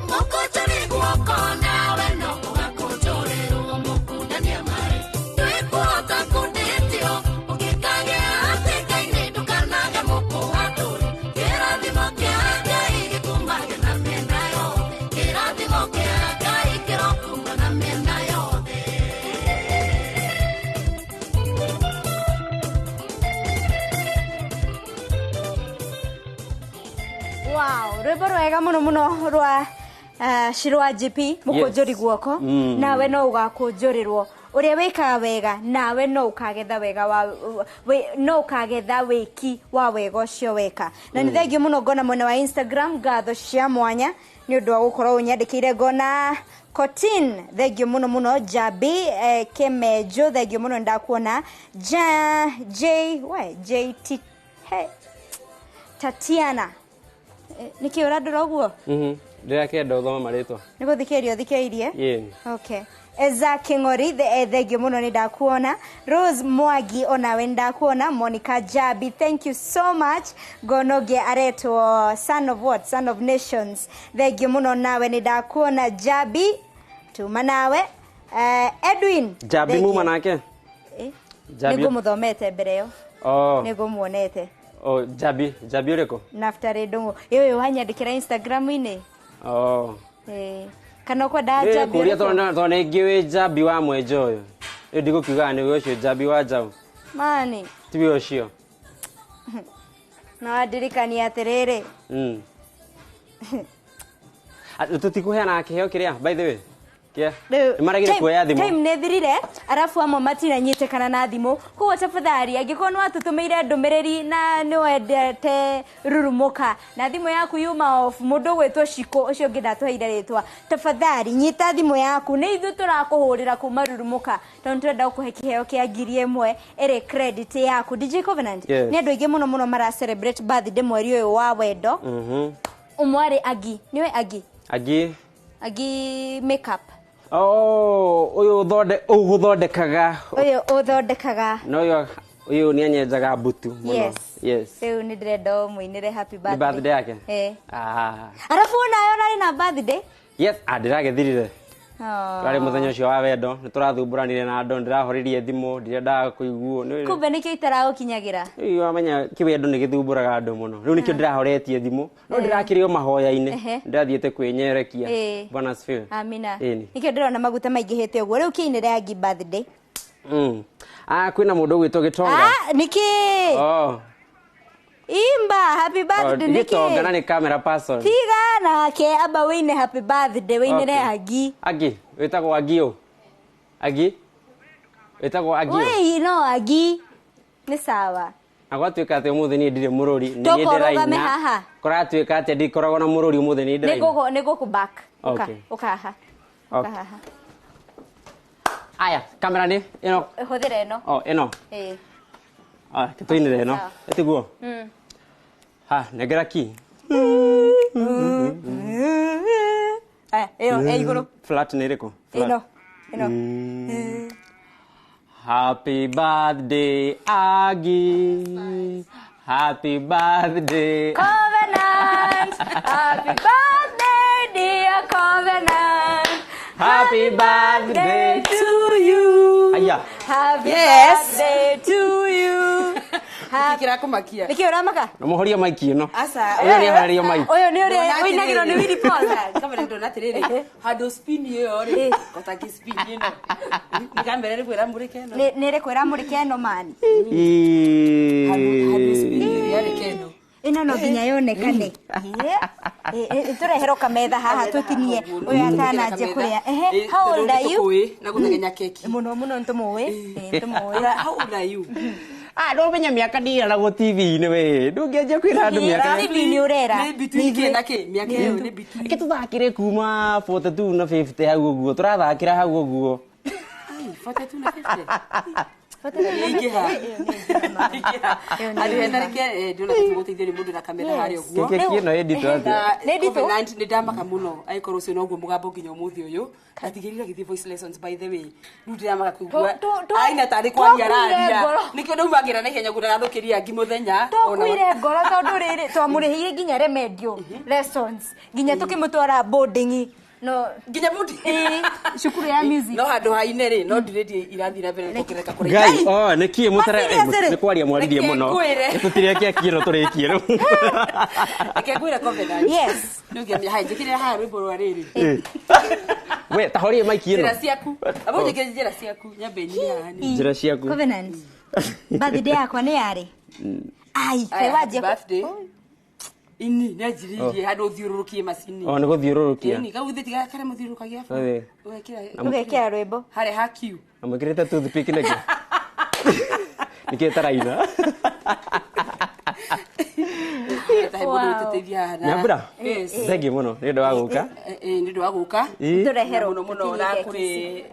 Speaker 2: Mũkũnjũri guoko nawe no ũgakũnjũrĩrwo mũkundania maĩ ndwĩkũhota kũndĩtio ũngĩkagĩa hatĩka-inĩ ndũkanage mũkũhatũre kĩrathimo kĩa Ngai gĩkumage na mĩena yothe kĩrathimo kĩa Ngai kĩrokuma na mĩena yothe.
Speaker 11: Wow, rwĩmbo rwega mũno mũno rwa Shirwa GP mũkũnjũri guoko. Nawe no ũgakũnjũrĩrwo ũrĩa wĩkaga wega nawe no ũkagetha wega wa no ũkagetha wĩki wa wega ũcio weka na nĩ thengio mũno ngona mwena wa Instagram ngatho cia mwanya nĩ ũndũ wa gũkorwo ũnyandĩkĩire ngona Kotin thengio mũno mũno Jabi Kemejo thengio mũno ndakuona ja, J we JT he, Tatiana. Nĩkĩ ũrandora ũguo?
Speaker 12: Ndĩrakĩenda ũthome marĩtwa.
Speaker 11: Nĩ gũthikĩrĩria ũthikĩrĩirie?
Speaker 12: Ĩĩ.
Speaker 11: Okay. Eza King'ori thengio mũno nĩ ndakuona. Rose Mwangi onawe nĩ ndakuona. Monica Jabi thank you so much. Ngona ũngĩ aretwo son of what? Son of Nations thengio mũno nawe nĩ ndakuona Jabi tuma nawe. Edwin
Speaker 12: Jabi
Speaker 11: thengio.
Speaker 12: muma nake? Jabi.
Speaker 11: Nĩngũmũthomete mbere ĩyo.
Speaker 12: Oh.
Speaker 11: Nĩngũmuonete.
Speaker 12: Oh, Jabi, Jabi ũrĩkũ?
Speaker 11: Naftari Ndung'u ĩyo wanyandĩkĩra Instagram-inĩ.
Speaker 12: Oh.
Speaker 11: Kana ũkwenda Jabi
Speaker 12: Kũria
Speaker 11: ũrĩkũ?
Speaker 12: tondũ nĩ ngĩũĩ Jabi wa mwenja ũyũ. Rĩu ndigũkiugaga nĩwe ũcio Jabi wa njaũ.
Speaker 11: Mani
Speaker 12: Tiwe ũcio.
Speaker 11: na wandirikania atĩrĩrĩ.
Speaker 12: Tũtikũheana kĩheo kĩrĩa by the way. Kĩa?
Speaker 11: Rĩu,
Speaker 12: Nĩmaregire kuoya thimũ.
Speaker 11: Time nĩ thirire arabu amwe matinanyitĩkana na thimũ koguo tafadhali angĩkorwo nĩ watũtũmĩire ndũmĩrĩri na nĩ wendete rurumũka na thimũ yaku yuma off mũndũ ũgwĩtwo Shiko ũcio ũngĩ ndatũheire rĩtwa tafadhali nyita thimũ yaku nĩ ithuĩ tũrakũhũrĩra kuma rurumũka tondũ nĩtũrenda gũkũhe kĩheo kĩa 1000 ĩrĩ credit yaku. DJ Covenant.
Speaker 12: Yes.
Speaker 11: Nĩ andũ aingĩ mũno mũno mara celebrate birthday mweri ũyũ wa wendo. Ũmwe arĩ Agi nĩwe Agi
Speaker 12: Agi.
Speaker 11: Agi makeup.
Speaker 12: Oh, ũyũ ũgũthondekaga.
Speaker 11: Ũyũ ũthondekaga.
Speaker 12: No ũyũ nĩ anyenjaga mbutu mũno.
Speaker 11: Yes.
Speaker 12: Yes.
Speaker 11: Rĩu nĩ ndĩrenda ũmũinĩre happy
Speaker 12: Nĩ
Speaker 11: birthday.
Speaker 12: birthday yake?
Speaker 11: Eh. Arabu onayo ũrarĩ na birthday?
Speaker 12: Yes, ndĩragĩthirire.
Speaker 11: Oh.
Speaker 12: Twarĩ mũthenya ũcio wa wendo, nĩ tũrathumbũranire na andũ, ndĩrahoririe thimũ, ndirendaga kũiguo.
Speaker 11: Kumbe nĩkĩo itaragũkinyagĩra.
Speaker 12: Rĩu wamenya kĩwendo nĩ gĩthumbũraga andũ mũno. Rĩu nĩkĩo ndĩrahoretie thimũ, no ndĩrakĩrĩ o mahoya-inĩ. Ndĩrathiĩte kwĩnyerekia. Bwana asifiwe.
Speaker 11: Amina.
Speaker 12: Ĩni.
Speaker 11: Nĩkĩo ndĩrona maguta maingĩhĩte ũguo. Rĩu kĩinĩre Agi birthday.
Speaker 12: Kwĩna mũndũ ũgwĩtwo Gĩtonga.
Speaker 11: Nĩkĩ?
Speaker 12: Oh.
Speaker 11: Imba happy birthday
Speaker 12: Gĩtonga na
Speaker 11: nĩkĩ?
Speaker 12: nĩ camera person.
Speaker 11: Tiga nake amba wĩine happy birthday wĩinĩre
Speaker 12: Okay.
Speaker 11: Agi.
Speaker 12: Agi, wĩtagwo Agi ũ? Agi? Wĩtagwo Agi.
Speaker 11: Wei no Agi. Nĩ sawa.
Speaker 12: Na gwatuĩka atĩ ũmũthĩ niĩ ndirĩ mũrũri, nĩ niĩ
Speaker 11: Tũka ũrũgame
Speaker 12: ndĩraina.
Speaker 11: haha.
Speaker 12: Kũratuĩka atĩ ndikoragwo na mũrũri ũmũthĩ nĩ ndĩraina.
Speaker 11: Nĩ gũkũ back. Ũka,
Speaker 12: Okay.
Speaker 11: ũka haha. Ũka
Speaker 12: Okay.
Speaker 11: haha.
Speaker 12: Aya, kamera nĩ ĩno.
Speaker 11: Hũthĩra ĩno.
Speaker 12: Oh, ĩno.
Speaker 11: Ĩĩ.
Speaker 12: Ah, tũinĩre ĩno.
Speaker 11: Sawa.
Speaker 12: Ĩtiguo. Ha, nengera ki.
Speaker 11: Aya, ĩyo ĩ igũrũ.
Speaker 12: Flat nĩ ĩrĩkũ? Flat.
Speaker 11: Ĩno. Ĩno.
Speaker 12: Happy birthday, Agi. Happy birthday.
Speaker 11: Covenant. Happy birthday, dear Covenant.
Speaker 12: Happy birthday
Speaker 11: to you.
Speaker 12: Aya.
Speaker 11: Happy
Speaker 10: Yes.
Speaker 11: birthday to you.
Speaker 10: Kĩrakũmakia.
Speaker 11: Nĩkĩ ũramaka?
Speaker 12: Na mũhorie maiki ĩno.
Speaker 10: Aca.
Speaker 12: Ũyũ nĩ ahoririo maiki.
Speaker 11: Ũyũ nĩ ũrĩa ũinagĩrwo nĩ Willy Paul.
Speaker 10: Kamera ndona atĩrĩrĩ, handũ spin ĩyo rĩ, gotangĩ spin ĩno. Nĩ kamera ĩrĩkũ ĩramũrĩka ĩno?
Speaker 11: Nĩ ĩrĩkũ ĩramũrĩka ĩno mani?
Speaker 10: Yarĩka ĩno.
Speaker 11: Ĩno no nginya yonekane. Tũreherwo kametha haha tũtinie ũyũ atananjia kũrĩa. Ehe, how old are you?
Speaker 10: Tũkũĩ na gũthegenya keki.
Speaker 11: Mũno mũno nĩtũmũĩ. Nĩtũmũĩ.
Speaker 10: How old are you?
Speaker 12: Ah, ndũmenya mĩaka ndiraragwo TV-inĩ we. Ndũngĩanjia kwĩra andũ mĩaka.
Speaker 11: TV-inĩ ũrera.
Speaker 10: Nĩ between kĩ na kĩ? Mĩaka ĩyo nĩ between.
Speaker 12: Reke tũthakĩre kuma 42 na 50 hau ũguo. Tũrathakĩra hau ũguo.
Speaker 10: Ai, 42 na 50. Ingĩha. Andũ etarĩke ndĩrona tũgũteithio nĩ mũndũ na kamera harĩa ũguo.
Speaker 12: Keki ĩno ĩ nditũ atĩa?
Speaker 10: Na
Speaker 11: Nĩ nditũ?
Speaker 10: Covenant nĩ ndamaka mũno angĩkorwo ũcio noguo mũgambo nginya ũmũthĩ ũyũ ndatigĩrĩire gĩthiĩ voice lessons by the way rĩu ndĩramaka kũigua aina tarĩ kwaria
Speaker 11: twakuire
Speaker 10: araria
Speaker 11: ngoro.
Speaker 10: nĩkĩo ndaumagĩra na ihenya gũndagathũkĩria angi mũthenya
Speaker 11: Twakuire ngoro tondũ rĩrĩ twamũrĩhĩire nginya remedial lessons nginya tũkĩmũtwara boarding no
Speaker 10: nginya boarding
Speaker 11: cukuru ya music
Speaker 10: no handũ ha ine rĩ no ndirĩtie irathiĩ na mbere kuongerereka kũraiha.
Speaker 12: Ngai, oh, nĩ kĩ mũtara
Speaker 10: Serious rĩ?
Speaker 12: nĩ kwaria mwaririe
Speaker 10: Reke
Speaker 12: mũno.
Speaker 10: ngwĩre.
Speaker 12: Tũtirĩ keki ĩno tũrĩkie rĩu.
Speaker 10: Reke ngwĩre Covenant.
Speaker 11: Yes.
Speaker 10: Nĩ ũngĩambia haya njĩkĩrĩra haha rwĩmbo rwa rĩrĩ
Speaker 12: We, ta horie maiki ĩno.
Speaker 10: njĩra ciaku abo njĩkĩre njĩra ciaku nyambe nyine haha nĩ.
Speaker 12: Njĩra ciaku.
Speaker 11: Covenant birthday yakwa nĩ yarĩ ai
Speaker 10: Aya,
Speaker 11: kaĩ wanjia
Speaker 10: happy birthday. Ini nĩ anjirĩirie handũ ũthiũrũrũkie macini.
Speaker 12: Oh, nĩ gũthiũrũrũkia.
Speaker 10: Ĩni, kau thĩ tiga karĩa mũthiũrũrũkagia baba.
Speaker 12: Ũthĩ.
Speaker 10: Ũgekĩra
Speaker 11: ũgekĩra rwĩmbo
Speaker 10: harĩa ha Q.
Speaker 12: Na mwĩkĩrĩte toothpick nĩkĩ? Nĩkĩ ĩtaraina?
Speaker 10: Tahe mũndũ ũtũteithia haha na-
Speaker 12: Nyambura.
Speaker 10: Yes.
Speaker 12: Thengiũ mũno nĩ ũndũ wa gũka.
Speaker 10: Nĩ ũndũ wa gũka.
Speaker 12: Ĩ.
Speaker 11: Tũreherwo,
Speaker 10: Na mũno mũno na
Speaker 11: tũtinie
Speaker 10: kũrĩ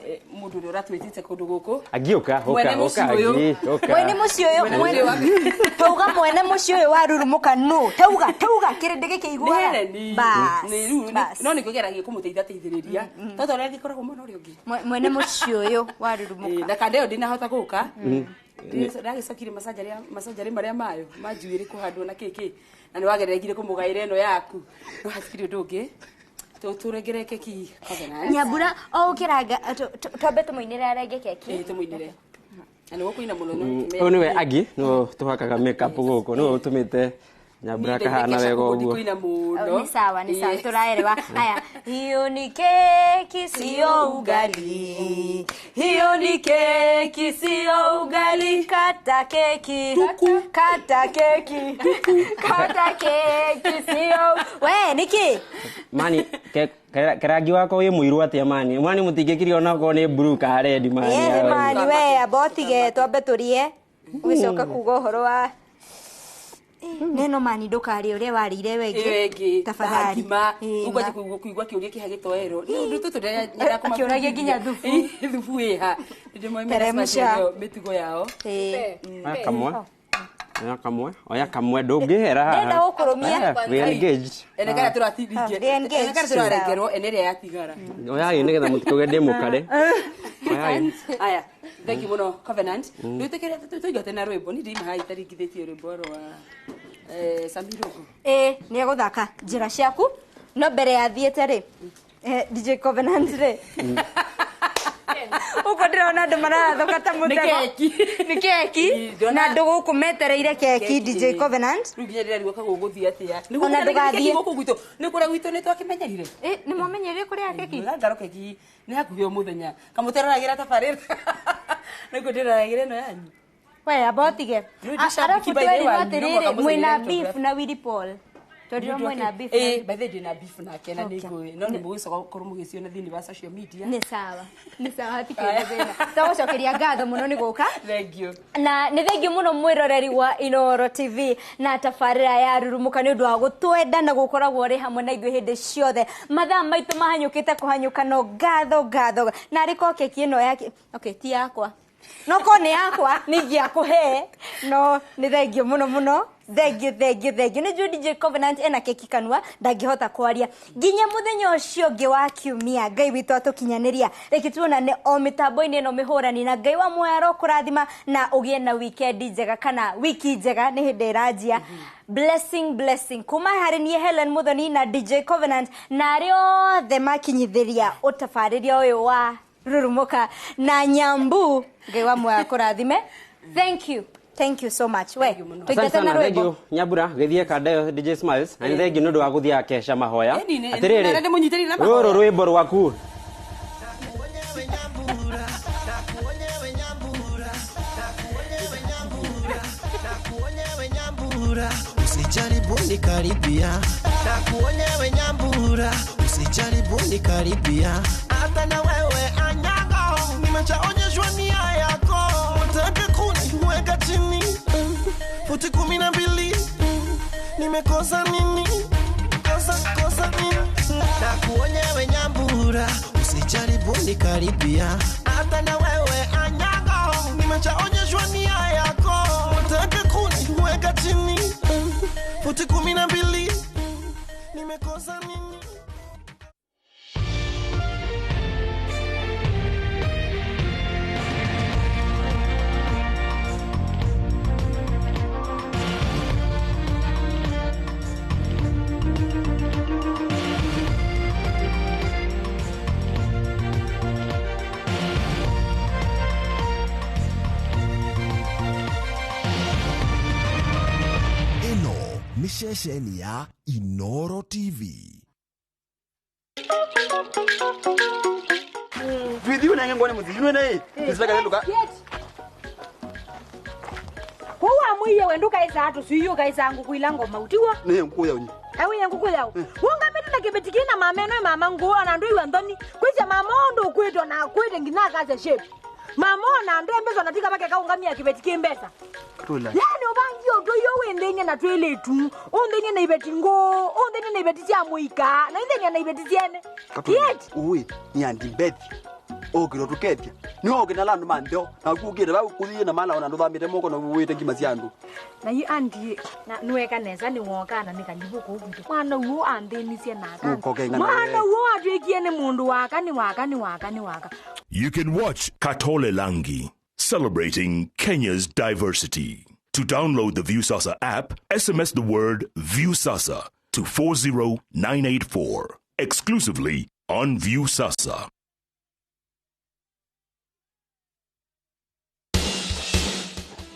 Speaker 10: mũndũ ũrĩa ũratwĩtĩte kũndũ gũkũ.
Speaker 12: Angi ũka, ũka,
Speaker 10: Mwene
Speaker 12: ũka,
Speaker 10: mũciĩ ũyũ.
Speaker 12: Angi, ũka.
Speaker 11: Mwene mũciĩ ũyũ
Speaker 10: Mwene mũciĩ
Speaker 11: tauga mwene mũciĩ ũyũ warurumũka nũ tauga tauga kĩrĩndĩ gĩkĩiguaga
Speaker 10: Nĩ Helen.
Speaker 11: Bas,
Speaker 10: Nĩ rĩu
Speaker 11: bas.
Speaker 10: no nĩ kwĩgeragia kũmũteithia teithĩrĩria. Tondũ ũrĩa angĩkoragwo mwena ũrĩa ũngĩ.
Speaker 11: Mwene mũciĩ ũyũ warurumũka
Speaker 10: Na kanda ĩyo ndinahota gũka. Ndagĩcokire macanjarĩ marĩa mayo ma njuĩrĩ kũhandwo na kĩkĩ na nĩ wagereregire kũmũgaĩra ĩno yaku no hatikĩrĩ ũndũ ũngĩ tũrengere keki Covenant.
Speaker 11: Nyambura o ũkĩranga twambe tũmũinĩre arenge keki
Speaker 10: Ĩ, tũmũinĩre na nĩ gũkũina mũno no
Speaker 12: Ũyũ nĩwe Agi, nĩwe tũhakaga makeup gũkũ, nĩwe ũtũmĩte Nyambura kahana wega ũguo.
Speaker 10: ndikũina mũno
Speaker 11: Nĩ sawa nĩ sawa
Speaker 10: Yes.
Speaker 11: tũraerewa haya hiyo ni keki sio ugali hiyo ni keki sio ugali kata keki kata keki kata keki sio we niki
Speaker 12: Mani, kerangi wakwa wĩ mũirũ atĩa mani? Mani mũtingĩkire onakorwo nĩ blue ka red mani.
Speaker 11: Ĩ, mani we amba ũtige twambe tũrie ũgĩcoka kuga ũhoro wa neno mani ndũkarĩe ũrĩa warĩire
Speaker 10: ĩyo ĩngĩ
Speaker 11: tafadhali
Speaker 10: ngima
Speaker 11: Ĩ,
Speaker 10: ũkwanjia
Speaker 11: ma.
Speaker 10: kũigua kĩũria kĩha gĩtoero nĩ ũndũ tũtũ
Speaker 11: Akĩũragia nginya thubu.
Speaker 10: thubu ĩha
Speaker 11: Teremsha.
Speaker 10: mĩtugo yao
Speaker 11: Ĩ.
Speaker 12: Oya kamwe. Oya kamwe. Oya kamwe ndũngĩhera haha.
Speaker 11: Ndĩrenda gũkũrũmia.
Speaker 12: We are engaged.
Speaker 10: ene karĩa tũratindingie
Speaker 11: We engaged.
Speaker 10: ene karĩa tũrarengerwo ene ĩrĩa yatigara
Speaker 12: Oyai nĩgetha mũtikauge ndĩ mũkare. Oyai.
Speaker 10: aya thank you mũno Covenant rĩu tũingate na rwĩmbo niĩ ndĩima haha itaringithĩtie rwĩmbo rwa Samirogo
Speaker 11: Ĩ, nĩ egũthaka njĩra ciaku no mbere ya thiĩte rĩ DJ Covenant rĩ ũguo ndĩrona andũ marathũka ta mũtego nĩ keki na andũ gũkũ metereire keki DJ Covenant
Speaker 10: rĩu nginya ndĩrarigwo ka gũgũthiĩ atĩa
Speaker 11: Ona ndũgathiĩ.
Speaker 10: gũkũ gwitũ nĩ kũrĩa gwitũ nĩ twakĩmenyerire
Speaker 11: nĩ mwamenyerire kũrĩa keki
Speaker 10: ngaro keki nĩ hakuhĩ o mũthenya kamũteroragĩra tabarĩra nĩguo ndĩroragĩra ĩno yanyu
Speaker 11: we amba ũtige
Speaker 10: Rĩu ndĩ
Speaker 11: arabu
Speaker 10: shabiki by the way
Speaker 11: twerirwo
Speaker 10: wanyu, no
Speaker 11: atĩrĩrĩ
Speaker 10: mũhaka
Speaker 11: mwĩna
Speaker 10: mũcenjie
Speaker 11: beef na Willy Paul Tondũ mwĩna beef
Speaker 10: Eh, by the way ndĩna beef nake na nĩngũĩ no nĩ mũgũcoka gũkorwo mũgĩciona thĩinĩ wa social media.
Speaker 11: Nĩ sawa, nĩ sawa, hatikĩrĩ na thĩna. Twagũcokeria ngatho mũno nĩ gũka.
Speaker 10: Thank you.
Speaker 11: Na nĩ thengiũ mũno mwĩroreri wa Inooro TV na tabarĩra ya Rurumũka nĩ ũndũ wa gũtwenda na gũkoragwo ũrĩ hamwe na ithuĩ hĩndĩ ciothe. Mathaa maitũ mahanyũkĩte kũhanyũka, no ngatho ngatho. Na arĩ ko keki ĩno yake, okay, ti yakwa, no ko nĩ yakwa nĩ ingĩakũhe, no nĩ thengiũ mũno mũno, thengiũ thengiũ thengiũ. Nĩ njũĩ DJ Covenant ena keki kanua, ndangĩhota kwaria nginya mũthenya ũcio ũngĩ wa kiumia. Ngai witũ atũkinyanĩria, reke tuonane o mĩtambo-inĩ ĩno mĩhũrani, na Ngai wa muoyo arokũrathima na ũgĩe na weekend njega kana wiki njega, nĩ hĩndĩ ĩranjia. Blessing, blessing kuma harĩ niĩ Helen Muthoni na DJ Covenant na arĩa othe makinyithĩria ũtabarĩria ũyũ wa Rurumũka na Nyambu. Ngai wa muoyo akũrathime. Thank you, thank you so much. We
Speaker 12: Asante
Speaker 11: tũingate na
Speaker 12: sana, thank
Speaker 11: rwĩmbo.
Speaker 12: you Nyambura gĩthiĩ kanda ĩyo DJ Smiles, na nĩ thengiũ nĩ ũndũ wa gũthiaga keca mahoya. Atĩrĩrĩ,
Speaker 10: ndĩmũnyitĩrĩire na mahoya.
Speaker 12: rũrũ rwĩmbo rwaku.
Speaker 1: Nyambura, usijaribu nikaribia, nakuonya we Nyambura, usijaribu nikaribia, hata na wewe Anyango, nimeshaonyeshwa nia yako, utake kuniweka chini, futi 12, nimekosa nini, kosa kosa nini, nakuonya we Nyambura, usijaribu nikaribia, hata na wewe Anyango, nimeshaonyeshwa nia yako, utake kuniweka chini, futi 12, nimekosa nini.
Speaker 14: Ĩno nĩ ceceni ya Inooro TV.
Speaker 8: Twithiu nenge ngone muthi yune nei tisaka luka.
Speaker 9: Kuwa mwiye wenduka isa tusiyo kaisa nguku ila ngoma utiwa.
Speaker 8: Ne nkuya unyi.
Speaker 9: Awiya nguku yao. Wongamire na kibeti kina mama no mama nguo na ndu iwe nthoni. Kwija mama ndo kwitwa na kwite nginya akaze shape. Mama na ndu mbezo natika pake kaungamia kibeti kimbesa.
Speaker 8: Katula.
Speaker 9: Yani ubangi ondo yo wendenya na tweletu. Ondenya na ibeti ngo, ondenya na ibeti cia muika, na indenya na ibeti ciene.
Speaker 8: Katula. Uwi ni andimbethi. Okiro tukethia. Ni oke na landu mantheo na kuukire ba kuthie na mala ona nduthamite moko na uwite ngima cia andu.
Speaker 9: Na yu andi na nuweka neza ni woka na nikalibu kugutu. Mwana uo andhinicie naka.
Speaker 8: Ukoke ng'ana
Speaker 9: Mwana
Speaker 8: we.
Speaker 9: uo atwikie ni mundu waka ni waka ni waka ni waka.
Speaker 7: You can watch Katole Langi, celebrating Kenya's diversity. To download the Viusasa app, SMS the word Viusasa to 40984, exclusively on Viusasa.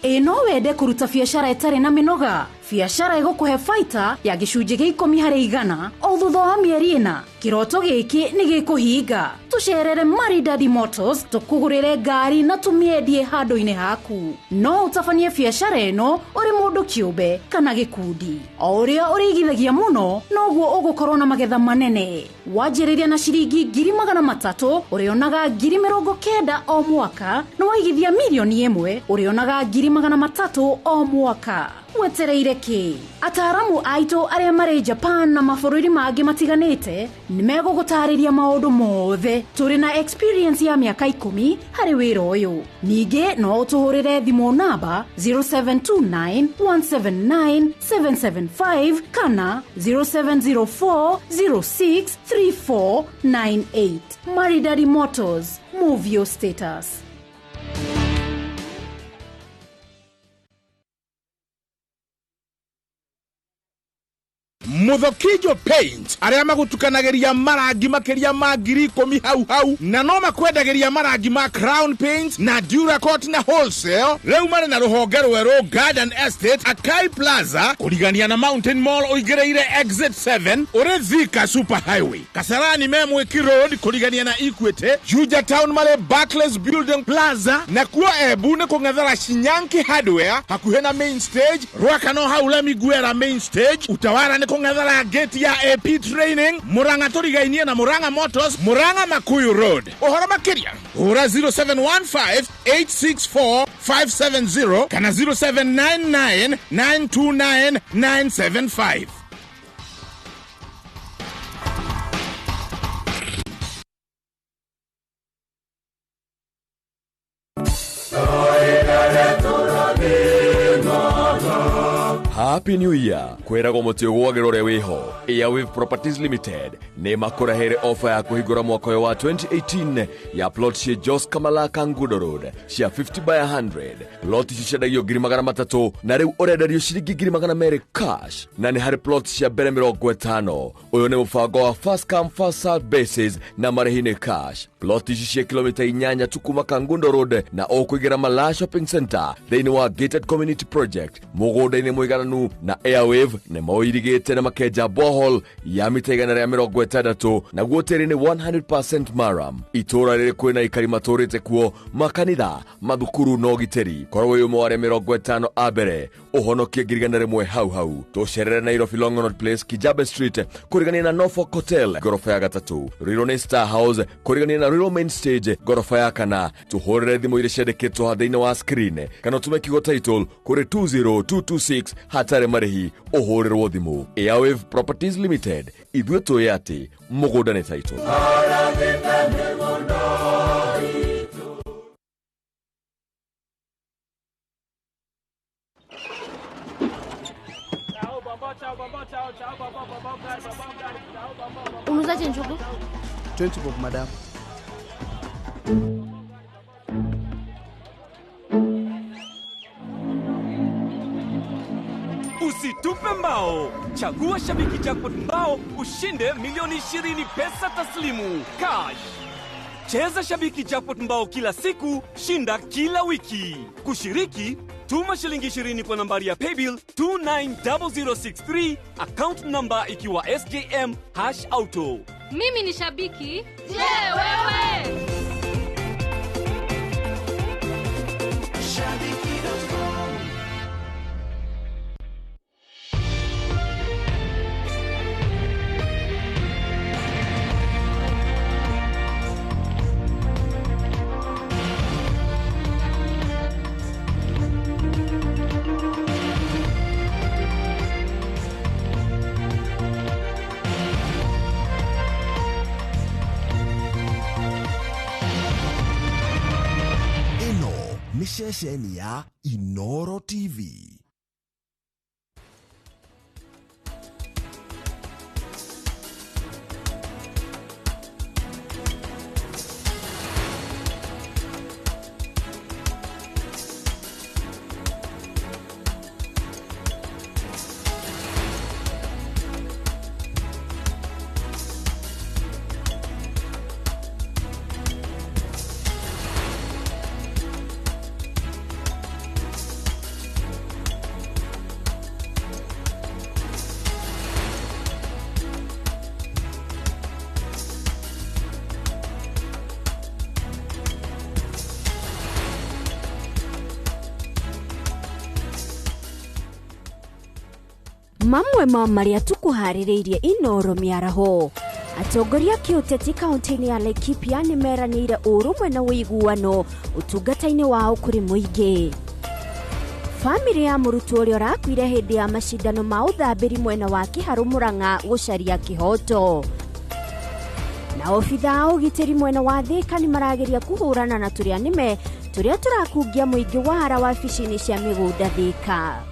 Speaker 15: Ĩ no wende kũruta biacara ĩtarĩ na mĩnoga, biacara ĩgũkũhe baita ya gĩcunjĩ gĩa 10 harĩ igana o thutha wa mĩeri 4. Kĩroto gĩkĩ nĩ gĩkũhinga. Tũcerere Maridadi Motors tũkũgũrĩre ngari na tũmĩendie handũ-inĩ haku. No ũtabanie biacara ĩno ũrĩ mũndũ kĩũmbe kana gĩkundi. O ũrĩa ũrĩigithagia mũno noguo ũgũkorwo na magetha manene. Wanjĩrĩria na ciringi 300,000 ũrĩonaga 90,000 o mwaka, na waigithia 1,000,000 ũrĩonaga 300,000 o mwaka. Wetereire kĩ? Ataaramu aitũ arĩa marĩ Japan na mabũrũri mangĩ matiganĩte nĩ megũgũtarĩria maũndũ mothe. Tũrĩ na experience ya mĩaka 10 harĩ wĩra ũyũ. Ningĩ no ũtũhũrĩre thimũ namba 0729 179 775 kana 0704 06 3498. Maridadi Motors, move your status.
Speaker 23: Muthokijo Paint aria magutukanagiria marangi makiria ma 10,000 hau hau na no makwendagiria marangi ma Crown Paint na Duracoat na wholesale. Riu mari na ruhonge rweru Garden Estate Akai Plaza kurigania na Mountain Mall uigireire Exit 7 uri Thika Super Highway, Kasarani Memwiki Road kurigania na Equity, Juja Town mare Barclays Building Plaza na kuo Embu ni kung'ethera Shinyanki Hardware hakuhi na main stage Rwaka no hau Lemiguera main stage Utawala ni kung'ethera Ng'ethera ya gate ya AP Training, Murang'a tũrigainie na Murang'a Motors, Murang'a Makuyu Road. Ũhoro makĩria hũra 0715 864 570 kana 0799 929 975.
Speaker 16: Happy New Year kwĩragwo mũtĩ ũgwagĩra ũrĩa wĩho. Airwave Properties Limited nĩ makũrehere ofa ya kũhingũra mwaka ũyũ wa 2018 ya plot cia Jos Kamalaka Ngudo Road cia 50 by 100. Plot ici ciendagio 300,000 na rĩu ũrenderio ciringi 200,000 cash, na nĩ harĩ plot cia mbere 50. Ũyũ nĩ mũbango wa first come first served basis na marĩhi nĩ cash. Plot ici cia kilomita 8 tu kuma Kangundo Road na ũkũingĩra Malaa Shopping Center thĩinĩ wa gated community project mũgũnda-inĩ mũigananu, na Airwave nĩ maũirigĩte na makenja borehole ya mita 160, naguo tĩri nĩ 100% maram. Itũra rĩrĩ kwĩna aikari matũrĩte kuo, makanitha, mathukuru na ũgitĩri. Korwo wĩ ũmwe wa arĩa 50 a mbere ũhonokie 100,000 hau hau. Tũcerere Nairobi Longonot Place, Kijabe Street, kũrigania na Norfolk Hotel ngoroba ya 3, Ruiru nĩ Star House kũrigania na Ruiru Main Stage ngoroba ya 4. Tũhũrĩre thimũ iria ciandĩkĩtwo thĩinĩ wa screen kana ũtũme kiugo title kũrĩ 20226 hatarĩ marĩhi ũhũrĩrwo thimũ. Airwave Properties Limited, ithuĩ tũĩ atĩ mũgũnda nĩ title.
Speaker 17: Unauzaje njugu?
Speaker 5: 20 bob, madam.
Speaker 6: Usitupe mbao. Chagua Shabiki Jackpot mbao ushinde milioni 20 pesa taslimu cash. Cheza Shabiki Jackpot mbao kila siku, shinda kila wiki. Kushiriki, tuma shilingi 20 kwa nambari ya paybill 290063, account number ikiwa SJM #auto.
Speaker 17: Mimi ni shabiki. Je, wewe?
Speaker 1: Shabiki.com.
Speaker 14: Ceceni ya Inoro TV.
Speaker 18: Mamwe ma marĩa tũkũharĩrĩirie Inoro mĩaraho. Atongoria kĩũteti kaunti-inĩ ya Laikipia nĩ meranĩire ũrũmwe na ũiguano ũtungata-inĩ wao kũrĩ mũingĩ. Bamĩrĩ ya mũrutwo ũrĩa ũrakuire hĩndĩ ya macindano ma ũthambĩri mwena wa Kĩharũ Murang'a gũcaria kĩhoto. Na obitha a ũgitĩri mwena wa Thika nĩ marageria kũhũrana na tũrĩa nĩme tũrĩa tũrakungia mũingĩ wara wabici-inĩ cia mĩgũnda Thika.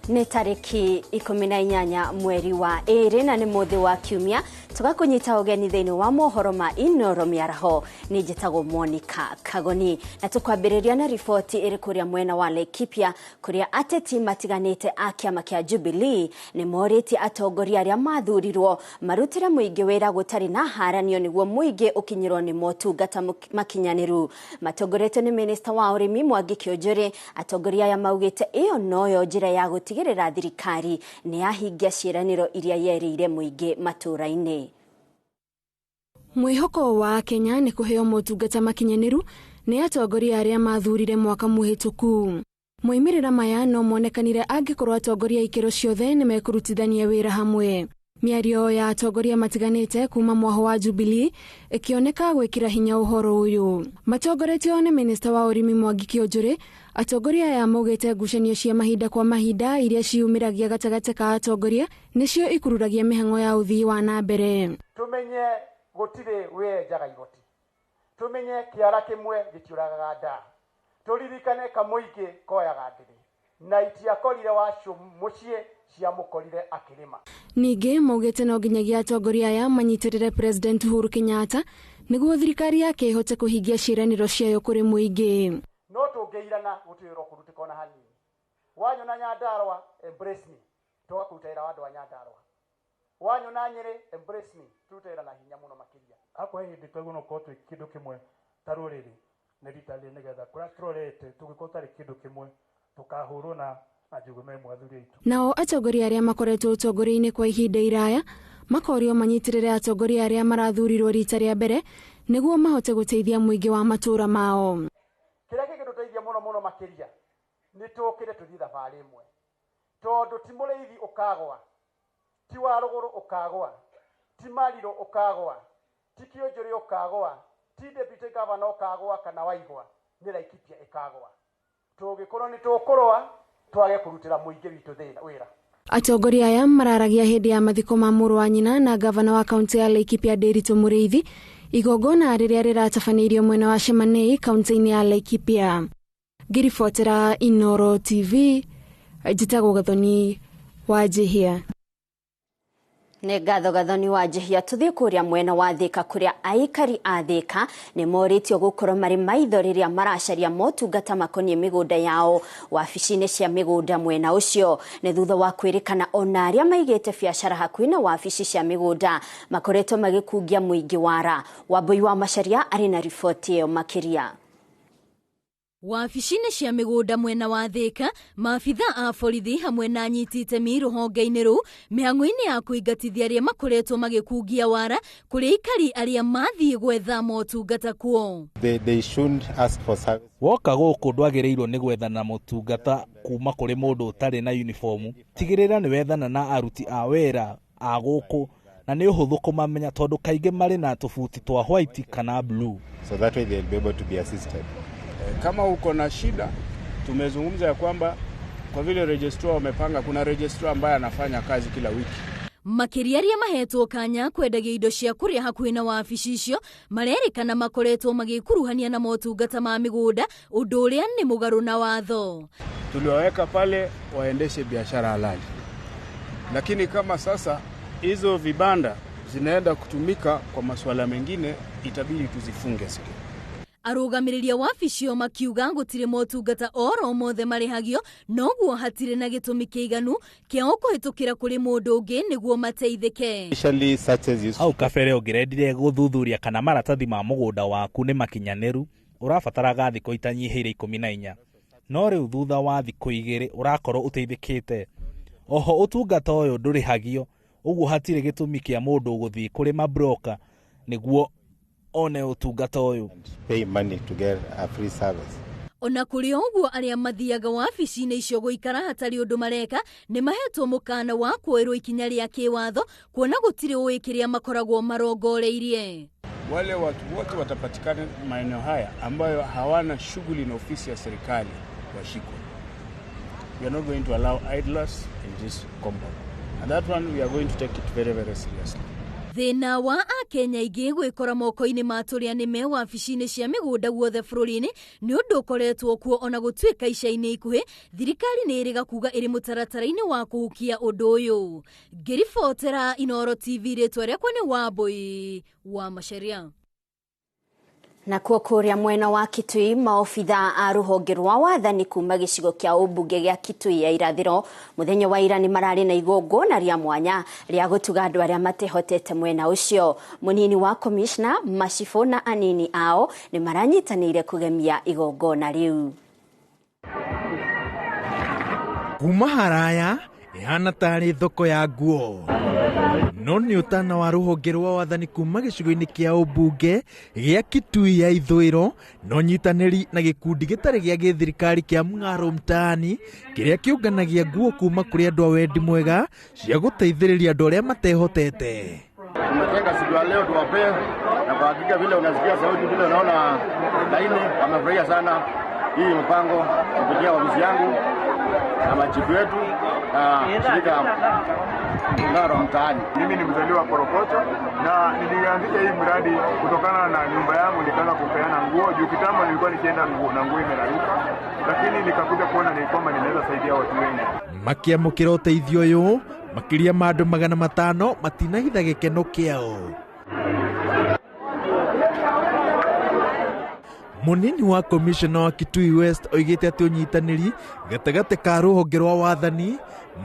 Speaker 18: Nĩ tarĩki 18 mweri wa 2 na nĩ mũthĩ wa kiumia tũgakũnyita ũgeni thĩinĩ wa mohoro ma Inoro mĩaraho. Nĩ njĩtagwo Monica Kagoni na tũkwambĩrĩria na riboti ĩrĩ kũrĩa mwena wa Laikipia kũrĩa ateti matiganĩte a kĩama kĩa Jubilee nĩ morĩtie atongoria arĩa mathurirwo marutĩre mũingĩ wĩra gũtarĩ na haranio nĩguo mũingĩ ũkinyĩrwo nĩ motungata makinyanĩru. Matongoretio nĩ minista wa ũrĩmi Mwangi Kĩũnjũrĩ, atongoria aya maugĩte ĩyo noyo njĩra ya gũtigĩrĩra thirikari nĩ yahingia ciĩranĩro iria yerĩire mũingĩ matũũra-inĩ.
Speaker 3: Mwĩhoko wa Kenya nĩ kũheo motungata makinyanĩru nĩ atongoria arĩa mathurire mwaka mũhĩtũku. Moimĩrĩra maya no monekanire angĩkorwo atongoria ikĩro ciothe nĩ mekũrutithania wĩra hamwe. Mĩario ya atongoria matiganĩte kuma mwaho wa Jubilee ĩkĩoneka gwĩkĩra hinya ũhoro ũyũ. Matongoretio nĩ minista wa ũrĩmi Mwangi Kĩũnjũrĩ, atongoria aya maugĩte ngucanio cia mahinda kwa mahinda iria ciumĩragia gatagatĩ ka atongoria nĩcio ikururagia mĩhang'o ya ũthii wa na mbere.
Speaker 13: Tumenye gũtirĩ wĩenjaga igoti, tumenye kĩara kĩmwe gĩtiũragaga nda, tũririkane kamũingĩ koyaga ndĩrĩ na itiakorire wacu mũciĩ ciamũkorire akĩrĩma.
Speaker 3: Ningĩ maugĩte no nginyagia atongoria aya manyitĩrĩre President Uhuru Kenyatta nĩguo thirikari yake ĩhote kũhingia ciĩranĩro ciayo kũrĩ mũingĩ.
Speaker 13: No tũngĩirana gũtirĩ wĩra ũkũrutĩka ona hanini. Wanyona Nyandarua, embrace me, tũgakũruta wĩra wa andũ a Nyandarua. Wanyona Nyĩrĩ, embrace me, tũrute wĩra na hinya mũno makĩria.
Speaker 19: Hakwa hĩndĩ twaigua no gũkorwo twĩ kĩndũ kĩmwe ta rũrĩrĩ nĩ rita rĩrĩ nĩgetha kũrĩa tũrorete tũngĩkorwo tarĩ kĩndũ kĩmwe tũkahũrwo na njũgũma ĩmwe athuri aitũ.
Speaker 3: Nao atongoria arĩa makoretwo ũtongoria-inĩ kwa ihinda iraya makorio manyitĩrĩre atongoria arĩa marathurirwo rita rĩa mbere nĩguo mahote gũteithia mũingĩ wa matũũra mao.
Speaker 13: Kĩrĩa kĩngĩtũteithia mũno mũno makĩria nĩ tũkĩre tũthiĩ thabarĩ ĩmwe, tondũ ti mũrĩithi ũkagwa, ti wa rũgũrũ ũkagwa, ti mariro ũkagwa, ti Kĩũnjũrĩ ũkagwa, ti deputy governor ũkagwa kana Waigwa, nĩ Laikipia ĩkagwa. Tũngĩkorwo nĩ tũkũrũa twage kũrutĩra mũingĩ witũ wĩra.
Speaker 3: Atongoria aya mararagia hĩndĩ ya mathiko ma mũrũ wa nyina na gavana wa kaunti ya Laikipia Ndiritu Mũrĩithi, igongona rĩrĩa rĩratabanĩirio mwena wa Shemanei kaunti-inĩ ya Laikipia. Ngĩribotera Inoro TV, njĩtagwo Gathoni wa Njihia.
Speaker 18: Nĩ ngatho Gathoni wa Njihia. Tũthiĩ kũrĩa mwena wa Thika kũrĩa aikari a Thika nĩ morĩtio gũkorwo marĩ maitho rĩrĩa maracaria motungata makoniĩ mĩgũnda yao wabici-inĩ cia mĩgũnda mwena ũcio. Nĩ thutha wa kwĩrĩkana ona arĩa maigĩte biacara hakuhĩ na wabici cia mĩgũnda makoretwo magĩkungia mũingĩ wara. Wambui wa Macharia arĩ na riboti ĩyo makĩria.
Speaker 25: Wabici-inĩ cia mĩgũnda mwena wa Thika, maabitha a borithi hamwe na anyiti itemi rũhonge-inĩ rũu mĩhang'o-inĩ ya kũingatithia arĩa makoretwo magĩkungia wara kũrĩ aikari arĩa mathiĩ gwetha motungata kuo.
Speaker 20: They shouldn't ask for service.
Speaker 21: Woka gũkũ ndwagĩrĩirwo nĩ gwethana motungata kuma kũrĩ mũndũ ũtarĩ na uniformu. Tigĩrĩra nĩ wethana na aruti a wĩra a gũkũ na nĩ ũhũthũ kũmamenya tondũ kaingĩ marĩ na tũbuti twa white kana blue.
Speaker 20: So that way they'll be able to be assisted.
Speaker 22: Kama uko na shida, tumezungumza ya kwamba kwa vile registrar wamepanga, kuna registrar ambaye anafanya kazi kila wiki.
Speaker 25: Makĩria arĩa mahetwo kanya kwendagia indo cia kũrĩa hakuhĩ na wabici icio marerĩkana makoretwo magĩkuruhania na motungata ma mĩgũnda, ũndũ ũrĩa nĩ mũgarũ na watho.
Speaker 22: Tuliwaweka pale waendeshe biashara halali, lakini kama sasa hizo vibanda zinaenda kutumika kwa masuala mengine, itabidi tuzifunge siku.
Speaker 25: Arũgamĩrĩri a wabici ĩyo makiuga gũtirĩ motungata oro mothe marĩhagio, noguo hatirĩ na gĩtũmi kĩiganu kĩao kũhĩtũkĩra kũrĩ mũndũ ũngĩ nĩguo mateithĩke.
Speaker 21: Hau kabere ũngĩrendire gũthuthuria kana maratathi ma mũgũnda waku nĩ makinyanĩru ũrabataraga thikũ itanyihĩire 14, no rĩu thutha wa thikũ 2 ũrakorwo ũteithĩkĩte. Oho ũtungata ũyũ ndũrĩhagio, ũguo hatirĩ gĩtũmi kĩa mũndũ gũthiĩ kũrĩ mabroka nĩguo one ũtungata ũyũ.
Speaker 20: Pay money to get a free service.
Speaker 25: Ona kũrĩ ũguo arĩa mathiaga wabici-inĩ icio gũikara hatarĩ ũndũ mareka nĩ mahetwo mũkana wa kuoerwo ikinya rĩa kĩwatho kuona gũtirĩ ũĩ kĩrĩa makoragwo marongoreirie.
Speaker 22: Wale watu wote watapatikana maeneo haya ambayo hawana shughuli na ofisi ya serikali washikwe. We are not going to allow idlers in this compound. And that one we are going to take it very, very seriously.
Speaker 2: Thĩna wa akenya aingĩ gwĩkora moko-inĩ ma tũrĩa nĩme wabici-inĩ cia mĩgũnda guothe bũrũri-inĩ nĩ ũndũ ũkoretwo kuo ona gũtuĩka ica-inĩ ikuhĩ thirikari nĩ ĩrĩga kuga ĩrĩ mũtaratara-inĩ wa kũhukia ũndũ ũyũ. Ngĩribotera Inooro TV rĩtwa rĩakwa nĩ Wambui wa Macharia.
Speaker 18: Nakuo kũrĩa mwena wa Kitui maobitha a rũhonge rwa wathani kuma gĩcigo kĩa ũmbunge gĩa Kitui ya irathĩro mũthenya wa ira nĩ mararĩ na igongona rĩa mwanya rĩa gũtuga andũ arĩa matehotete mwena ũcio. Mũnini wa komishna macibũ na anini ao nĩ maranyitanĩire kũgemia igongona rĩu.
Speaker 4: Kuma haraya ihana tarĩ thoko ya nguo no nĩ ũtana wa rũhonge rwa wathani kuma gĩcigo-inĩ kĩa ũmbunge gĩa Kitui ya ithũĩro no nyitanĩri na gĩkundi gĩtarĩ gĩa gĩthirikari kĩa Mng'aro Mtaani kĩrĩa kĩũnganagia nguo kuma kũrĩ andũ a wendi mwega cia gũteithĩrĩria andũ arĩa matehotete.
Speaker 10: Tumetenga siku ya leo tuwapee, na kwa hakika vile unasikia sauti vile unaona laini, wamefurahia sana hii mpango kupitia ofisi yangu na machifu wetu na shirika Mng'aro Mtaani.
Speaker 11: Mimi ni mzaliwa Korokocho na nilianzisha hii mradi kutokana na nyumba yangu, nikaanza kupeana nguo juu kitambo nilikuwa nikienda nguo na nguo imeraruka, lakini nikakuja kuona ni kwamba ninaweza saidia watu wengi.
Speaker 4: Makiamũkĩra ũteithio ũyũ makĩria ma andũ 500 matinahitha gĩkeno kĩao. Mũnini wa komishona wa Kitui West oigĩte atĩ ũnyitanĩri gatagatĩ ka rũhonge rwa wathani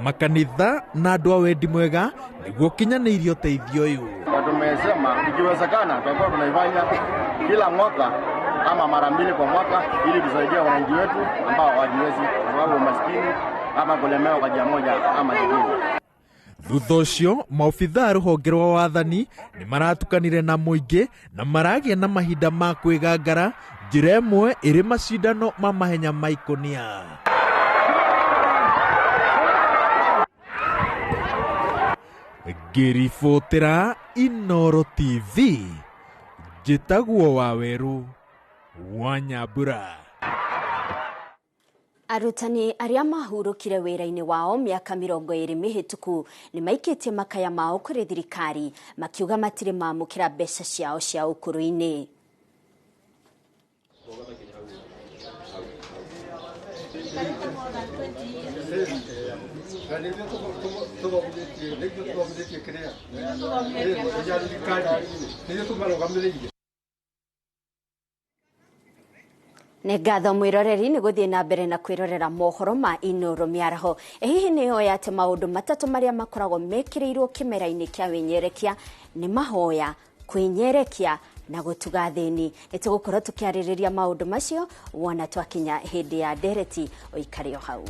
Speaker 4: makanitha na andũ a wendi mwega nĩguo ũkinyanĩirie ũteithio ũyũ.
Speaker 10: Na tumesema ikiwezekana tutakuwa tunaifanya kila mwaka ama mara mbili kwa mwaka ili tusaidia wananchi wetu ambao hawajiwezi kwa sababu umaskini ama kulemewa kwa njia moja ama nyingine.
Speaker 4: Thutha ũcio maobitha a rũhonge rwa wathani nĩ maratukanire na mũingĩ na maragĩa na mahinda ma kwĩgangara njĩra ĩmwe ĩrĩ macindano ma mahenya ma ikũnia. Ngĩribotera Inooro TV njĩtagwo Wawerũ wa Nyambura.
Speaker 18: Arutani arĩa mahurũkire wĩra-inĩ wao mĩaka 20 mĩhĩtũku nĩ maikĩtie makaya mao kũrĩ thirikari makiuga matirĩ mamũkĩra mbeca ciao cia ũkũrũ-inĩ. Nĩ ngatho mwĩroreri nĩ gũthiĩ na mbere na kwĩrorera mohoro ma Inooro mĩaraho. Hihi nĩ ũĩ atĩ maũndũ matatũ marĩa makoragwo mekĩrĩirwo kĩmera-inĩ kĩa wĩnyerekia nĩ mahoya, kwĩnyerekia na gũtuga athĩni. Nĩ tũgũkorwo tũkĩarĩrĩria maũndũ macio wona twakinya hĩndĩ ya ndereti, ũikare o hau.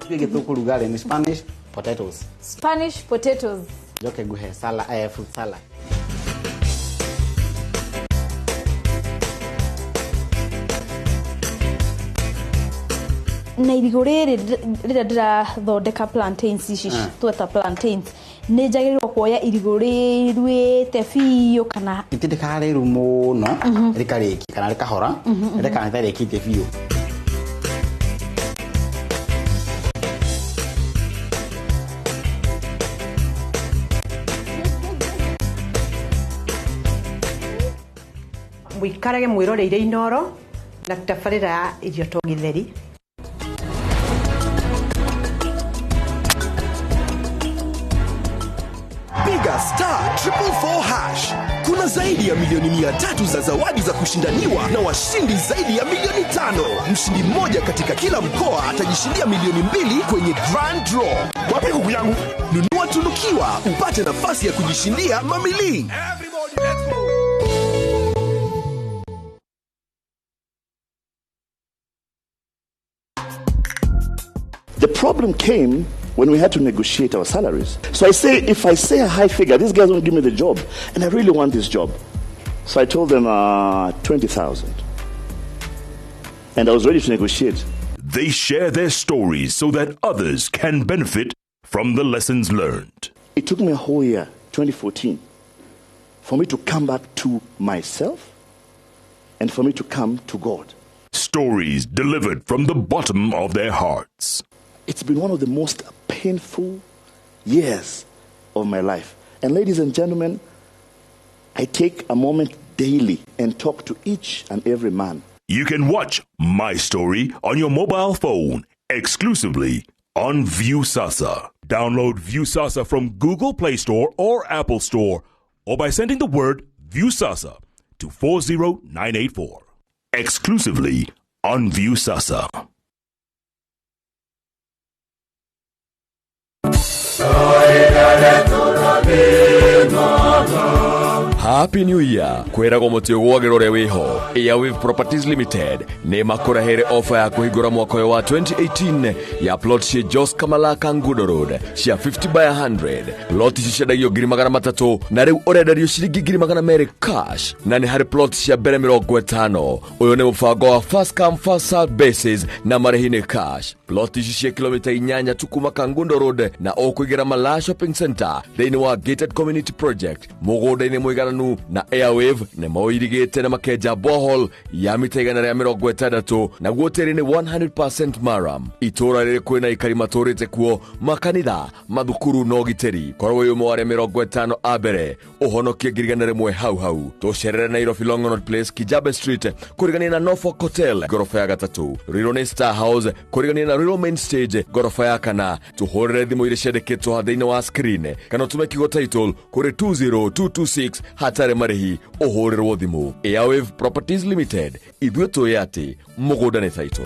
Speaker 20: Gĩtũkũruga rĩ nĩ Spanish potatoes.
Speaker 24: Spanish potatoes.
Speaker 20: Njoke nguhe salad, fruit salad.
Speaker 24: Na irigũ rĩrĩ rĩrĩa ndĩrathondeka plantains ici tweta plantains nĩ njagĩrĩirwo kuoya irigũ rĩruĩte biũ kana
Speaker 20: itindĩkaga rĩru mũno rĩkarĩkia kana rĩkahora rĩkana rĩtarĩkĩtie biũ.
Speaker 26: Mũikarage mwĩroreire Inooro na tabarĩra ya irio to gĩtheri.
Speaker 14: Piga star 444 hash. Kuna zaidi ya milioni 300 za zawadi za kushindaniwa na washindi zaidi ya milioni 5. Mshindi mmoja katika kila mkoa atajishindia milioni 2 kwenye Grand Draw. Wapi kuku yangu? Nunua tunukiwa upate nafasi ya kujishindia mamili.
Speaker 23: Everybody, let's go.
Speaker 27: The problem came when we had to negotiate our salaries. So I say, if I say a high figure, these guys won't give me the job. And I really want this job. So I told them 20,000. And I was ready to negotiate.
Speaker 7: They share their stories so that others can benefit from the lessons learned.
Speaker 27: It took me a whole year, 2014, for me to come back to myself and for me to come to God.
Speaker 7: Stories delivered from the bottom of their hearts.
Speaker 27: It's been one of the most painful years of my life. And ladies and gentlemen, I take a moment daily and talk to each and every man.
Speaker 7: You can watch My Story on your mobile phone exclusively on Viusasa. Download Viusasa from Google Play Store or Apple Store, or by sending the word Viusasa to 40984. Exclusively on Viusasa.
Speaker 5: Happy New Year kwiragwo muti ugwagirwo uria wiho. Airwave Properties Limited ni makurehere ofa ya kuhingura mwaka uyu wa 2018 ya plot cia Jos Kamala Kangudo Road cia 50 by 100. Plot ici ciendagio 300,000 na riu urenderio ciringi 200,000 cash, na ni hari plot cia mbere 50. Uyu ni mubango wa first come first served basis na marehi ni cash. Plot ici cia kilomita 8 tu kuma Kangundo Road na ukuingira Malaa Shopping Center thiini wa gated community project mugunda-ini muigananu na Airwave nĩ maũirigĩte na makenja borehole ya mita 160, naguo tĩri nĩ 100% maram. Itũra rĩrĩ kwĩna ikari matũrĩte kuo, makanitha, mathukuru na ũgitĩri. Korwo wĩ ũmwe wa arĩa 50 a mbere ũhonokie 100,000 hau hau. Tũcerere Nairobi Longonot Place, Kijabe Street, kũrigania na Norfolk Hotel ngoroba ya 3, Ruiru nĩ Star House kũrigania na Ruiru Main Stage ngoroba ya 4. Tũhũrĩre thimũ iria ciandĩkĩtwo thĩinĩ wa screen kana ũtũme kiugo title kũrĩ 20226 hatarĩ marĩhi ũhũrĩrwo thimũ. Airwave Properties Limited, ithuĩ tũĩ atĩ mũgũnda nĩ title.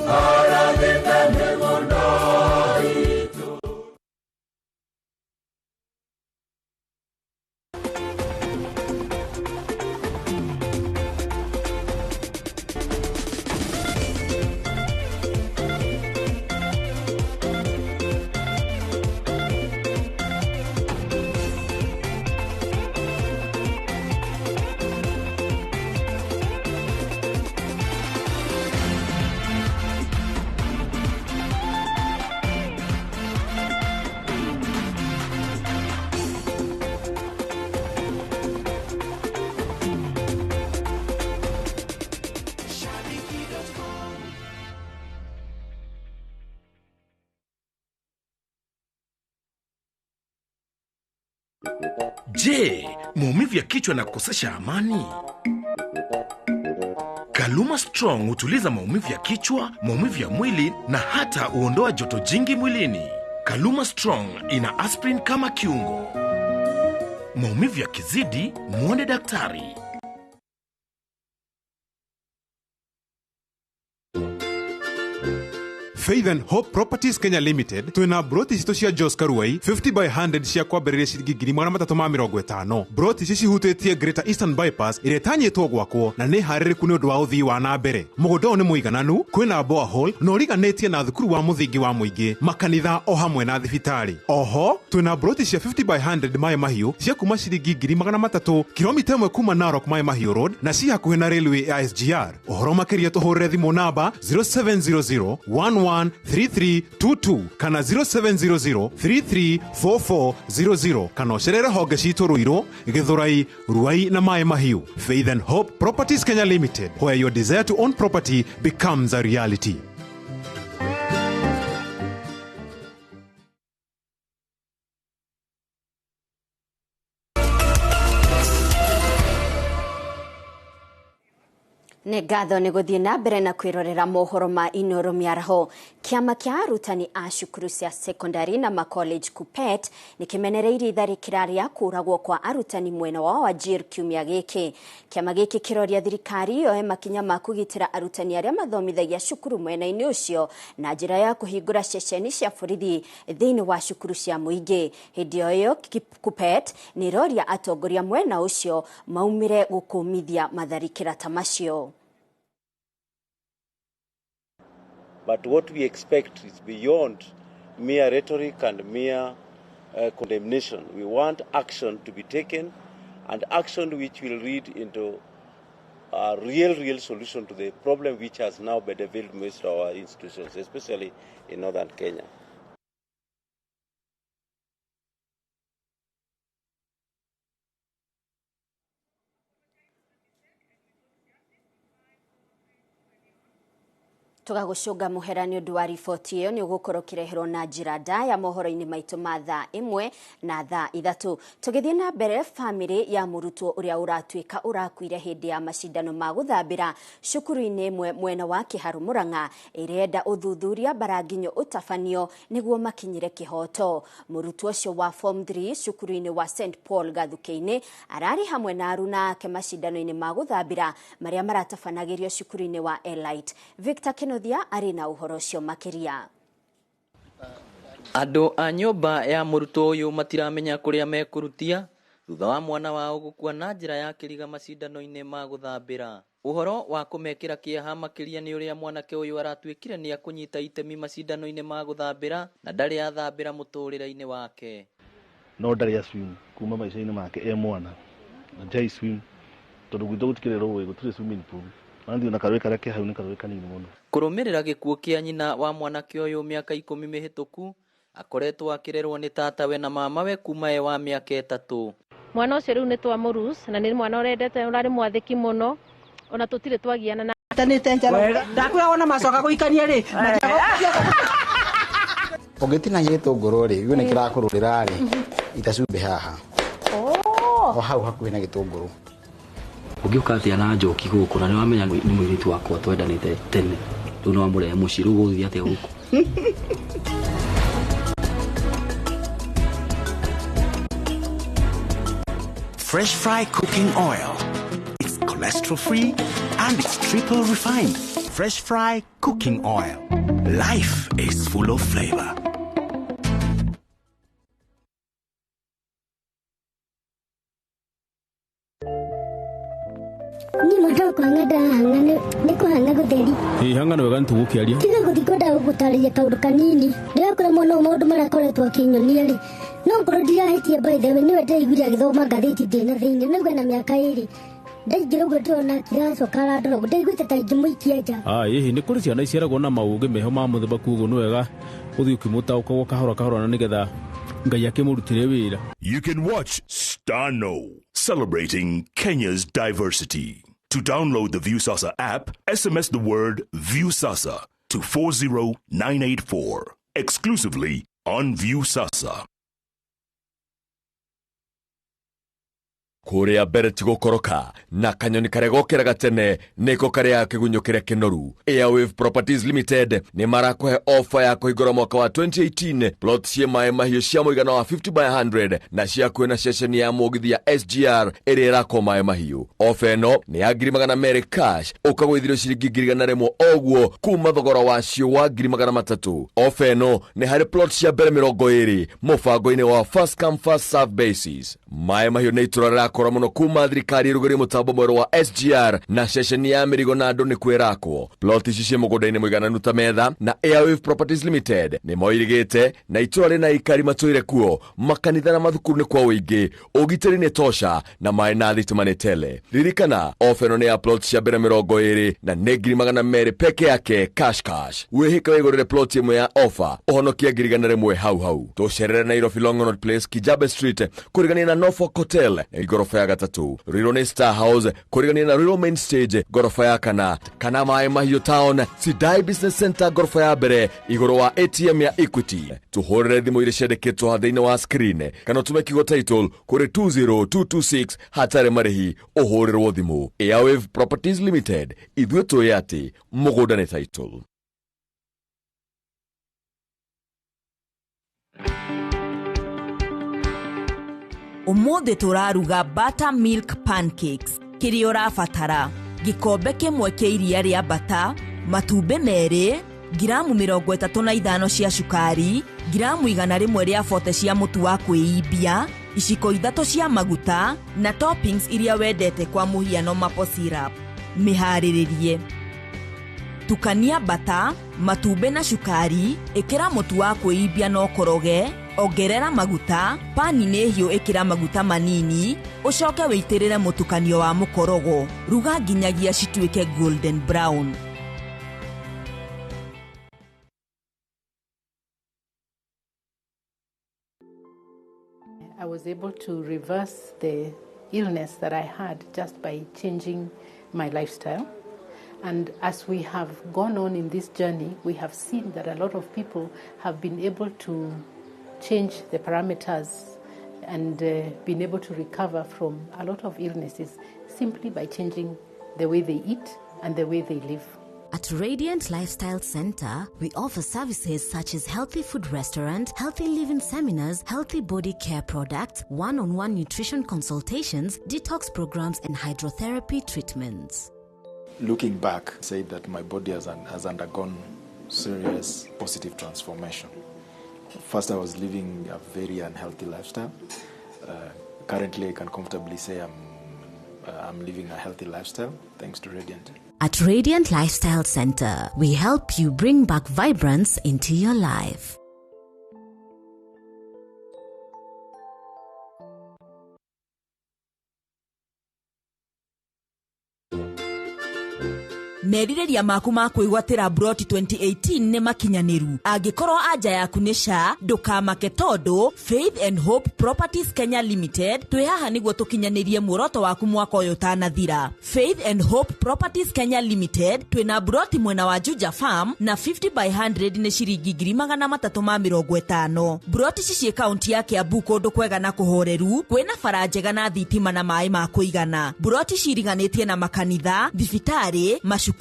Speaker 23: Je, maumivu ya kichwa na kukosesha amani? Kaluma Strong hutuliza maumivu ya kichwa, maumivu ya mwili na hata huondoa joto jingi mwilini. Kaluma Strong ina aspirin kama kiungo. Maumivu yakizidi, muone daktari.
Speaker 6: Faith and Hope Properties Kenya Limited twina broti citũ cia Jos Karuai 50 by 100 cia kwambĩrĩria ciringi 350,000. Broti ici cihutĩtie Greater Eastern Bypass ĩrĩa ĩtanyĩtwo gwakwo na nĩ harĩrĩku nĩ ũndũ wa ũthii wa na mbere. Mũgũnda ũyũ nĩ mũigananu, kwĩna borehole na ũriganĩtie na thukuru wa mũthingi wa mũingĩ, makanitha o hamwe na thibitarĩ. Oho twina broti cia 50 by 100 Maĩ Mahiũ cia kuma ciringi 300,000 kilomita 1 kuma Narok Maĩ Mahiũ Road na ci hakuhĩ na railway ya SGR. Ũhoro makĩria tũhũrĩre thimũ namba 0700 11 3322 kana 0700 334400 kana ũcerere honge citũ Ruiru, Githurai, Ruai na Maĩ Mahiũ. Faith and Hope Properties Kenya Limited, where your desire to own property becomes a reality.
Speaker 18: Nĩ ngatho nĩ gũthiĩ na mbere na kwĩrorera mohoro ma Inoro mĩaraho. Kĩama kĩa arutani a cukuru cia secondary na macollege KUPPET nĩ kĩmenereirie itharĩkĩra rĩa kũragwo kwa arutani mwena wa Wajir kiumia gĩkĩ. Kĩama gĩkĩ kĩroria thirikari yoe makinya ma kũgitĩra arutani arĩa mathomithagia cukuru mwena-inĩ ũcio na njĩra ya kũhingũra ceceni cia borithi thĩinĩ wa cukuru cia mũingĩ. Hĩndĩ o ĩyo KUPPET nĩ ĩroria atongoria mwena ũcio maumĩre gũkũmithia matharĩkĩra ta macio.
Speaker 8: But what we expect is beyond mere rhetoric and mere condemnation. We want action to be taken, and action which will lead into a real solution to the problem which has now bedeviled most of our institutions, especially in northern Kenya.
Speaker 18: Tũgagũcũnga mũhera nĩ ũndũ wa riboti ĩyo. Nĩ ũgũkorwo ũkĩreherwo na njĩra ndaya mohoro-inĩ maitũ ma thaa 1 na thaa 3. Tũgĩthiĩ na mbere, bamĩrĩ ya mũrutwo ũrĩa ũratuĩka ũrakuire hĩndĩ ya macindano ma gũthambĩra cukuru-inĩ ĩmwe mwena wa Kĩharũ Mũrang'a ĩrenda ũthuthuria mbaranginyo ũtabanio nĩguo makinyĩre kĩhoto. Mũrutwo ũcio wa form 3 cukuru-inĩ wa St Paul Gathukĩ-inĩ ararĩ hamwe na aruna ake macindano-inĩ ma gũthambĩra marĩa maratabanagĩrio cukuru-inĩ wa Elite. Victor Kinothia arĩ na ũhoro ũcio makĩria.
Speaker 1: Andũ a nyũmba ya mũrutwo ũyũ matiramenya kũrĩa mekũrutia thutha wa mwana wao gũkua na njĩra ya kĩriga macindano-inĩ ma gũthambĩra. Ũhoro wa kũmekĩra kĩeha makĩria nĩ ũrĩa mwanake ũyũ aratuĩkire nĩ akũnyita itemi macindano-inĩ ma gũthambĩra na ndarĩ athambĩra mũtũrĩre-inĩ wake.
Speaker 9: No ndarĩ a swim kuma maica-inĩ make e mwana, na njai swim tondũ gwitũ gũtikĩrĩ rũĩ, gũtirĩ swimming pool. Nathiĩ na karũĩ karĩa ke hau nĩ karũĩ kanini mũno.
Speaker 1: Kũrũmĩrĩra gĩkuũ kĩa nyina wa mwanake ũyũ mĩaka 10 mĩhĩtũku, akoretwo akĩrerwo nĩ tatawe na mamawe kuma e wa mĩaka 3.
Speaker 12: Mwana ũcio rĩu nĩ twamũrus na nĩ mwana ũrendete, ũrarĩ mwathĩki mũno, ona tũtirĩ twagiana na
Speaker 15: tanĩte njara ndakwĩra wona macoka gũikania rĩ.
Speaker 20: Ũngĩtinagia gĩtũngũrũ rĩ, igue nĩ kĩrakũrũrĩra rĩ, ita cumbĩ haha o hau hakuhĩ na gĩtũngũrũ.
Speaker 16: Ũngĩũka atĩa na njoki gũkũ na nĩwamenya nĩ mũirĩtu wakwa twendanĩte tene, rĩu nĩwamũrehe mũciĩ, rĩu ũgũthiĩ atĩa gũkũ?
Speaker 17: Fresh Fry cooking oil. It's cholesterol free and it's triple refined. Fresh Fry cooking oil. Life is full of flavor.
Speaker 19: Niĩ mwaka wakwa ng'enda nĩ kũhang'a gũtheri.
Speaker 28: Ĩ hang'a nĩ wega nĩ tũgũkĩaria.
Speaker 19: Tiga gũthiĩ kwendaga gũgũtarĩria kaũndũ kanini. Ndĩrakora mwana ũyũ maũndũ marĩa akoretwo akĩnyonia rĩ, no ngorwo ndirahĩtia, by the way, nĩwe ndĩraiguire agĩthoma ngathĩti ndĩ na thĩinĩ. Nĩauga na mĩaka 2 ndaingĩra ũguo ndĩrona akĩracoka arandora ũguo, ndaiguĩte ta ingĩmũikia nja.
Speaker 28: Ĩhĩ nĩ kũrĩ ciana iciaragwo na maũgĩ meho ma mũthemba, koguo nĩ wega ũthiĩ ũkĩmũtaũkagwo kahora kahora na nĩgetha Ngai akĩmũrutĩre wĩra.
Speaker 7: You can watch Stano, celebrating Kenya's diversity. To download the Viusasa app, SMS the word Viusasa to 40984, exclusively on Viusasa.
Speaker 5: Kũrĩa mbere ti gũkoroka na kanyoni karĩa gokĩraga tene nĩko karĩa kĩgunyũ kĩrĩa kĩnoru. Airwave Properties Limited nĩ marakũhe ofa ya kũhingũra mwaka wa 2018 plot ciĩ maĩ mahiũ cia mũigana wa 50 by 100 na cia kwĩ na ceceni ya mũgithi ya SGR ĩrĩa ĩrakwo maĩ mahiũ. Ofa ĩno nĩ ya 200,000 cash ũkagũithĩrio ciringi 100,000 oguo kuma thogora wacio wa 300,000. Ofa ĩno nĩ harĩ plot cia mbere 20 mũbango-inĩ wa first come first serve basis. Maĩ mahiũ nĩ itũra rĩrakũra mũno kuma thirikari ĩrugũrie mũtambo mwerũ wa SGR na ceceni ya mĩrigo na andũ nĩ kwĩrakwo. Plot ici ciĩ mũgũnda-inĩ mũigananu ta metha na Airwave Properties Limited nĩ moirigĩte na itũra rĩna aikari matũire kuo, makanitha na mathukuru nĩ kwa ũingĩ, ũgitĩri nĩ tosha na maĩ na thitima nĩ tele. Ririkana ofa ĩno nĩ ya plot cia mbere 20 na nĩ 200,000 peke yake cash cash. Wĩhĩke wĩgũrĩre plot ĩmwe ya ofa ũhonokie 100,000 hau hau. Tũcerere Nairobi Longonot Place, Kijabe Street, kũrigania na Norfolk Hotel gorofa ya 3, Ruiru nĩ Star House kũrigania na Ruiru Main Stage gorofa ya 4, kana Maĩ Mahiũ Town Sidai Business Center gorofa ya 1 igũrũ wa ATM ya Equity. Tũhũrĩre thimũ iria ciandĩkĩtwo thĩinĩ wa screen kana ũtũme kiugo title kũrĩ 20226 hatarĩ marĩhi ũhũrĩrwo thimũ. Airwave Properties Limited, ithuĩ tũĩ atĩ mũgũnda nĩ title.
Speaker 29: Ũmũthĩ tũraruga buttermilk pancakes. Kĩrĩa ũrabatara: gĩkombe kĩmwe kĩa iria rĩa bata, matumbĩ 2, ngiramu 35 cia cukari, ngiramu 140 cia mũtu wa kwĩimbia, iciko 3 cia maguta na toppings iria wendete kwa mũhiano maple syrup. Mĩharĩrĩrie: tukania bata, matumbĩ na cukari, ĩkĩra mũtu wa kwĩimbia na ũkoroge. Ongerera maguta, pani-inĩ hiũ ĩkĩra maguta manini, ũcoke wĩitĩrĩre mũtukanio wa mũkorogo. Ruga nginyagia cituĩke golden brown.
Speaker 30: I was able to reverse the illness that I had just by changing my lifestyle. And as we have gone on in this journey, we have seen that a lot of people have been able to change the parameters and been able to recover from a lot of illnesses simply by changing the way they eat and the way they live.
Speaker 29: At Radiant Lifestyle Center, we offer services such as healthy food restaurant, healthy living seminars, healthy body care products, one-on-one nutrition consultations, detox programs, and hydrotherapy treatments.
Speaker 2: Looking back, say that my body has undergone serious positive transformation. First, I was living a very unhealthy lifestyle. Currently, I can comfortably say I'm living a healthy lifestyle thanks to Radiant.
Speaker 29: At Radiant Lifestyle Center, we help you bring back vibrance into your life. Merirĩria maku ma kwĩgwatĩra Broti 2018 nĩ makinyanĩru. Angĩkorwo anja yaku nĩ SHA, ndũkamake tondũ Faith and Hope Properties Kenya Limited twĩ haha nĩguo tũkinyanĩrie muoroto waku mwaka ũyũ ũtanathira. Faith and Hope Properties Kenya Limited twĩna Broti mwena wa Juja Farm na 50 by 100 nĩ ciringi 350,000. Broti ici ciĩ kaunti ya Kiambu kũndũ kwega na kũhoreru, kwĩna bara njega na thitima na maĩ ma kũigana. Broti ciriganĩtie na makanitha, thibitarĩ, macukuru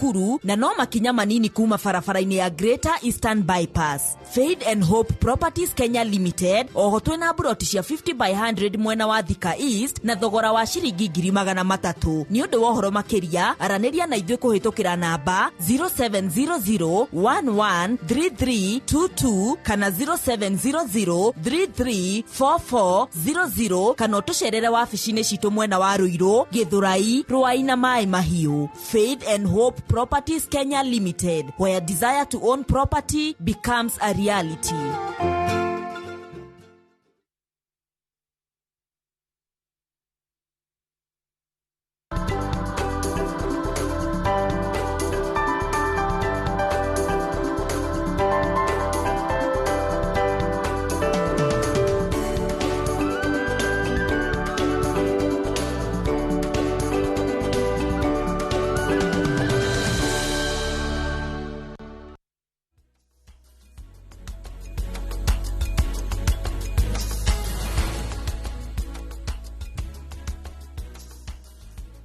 Speaker 29: na no makinya manini kuma barabara-inĩ ya Greater Eastern Bypass. Faith and Hope Properties Kenya Limited oho twĩna buroti cia 50 by 100 mwena wa Thika East na thogora wa ciringi 300,000. Nĩ ũndũ wa ũhoro makĩria aranĩria na ithuĩ kũhĩtũkĩra namba 0700 113322 kana 0700 334400 kana ũtũcerere wabici-inĩ citũ mwena wa Ruiru, Githurai, Ruai na Maĩ Mahiũ. Faith and Hope Properties Kenya Limited, where desire to own property becomes a reality.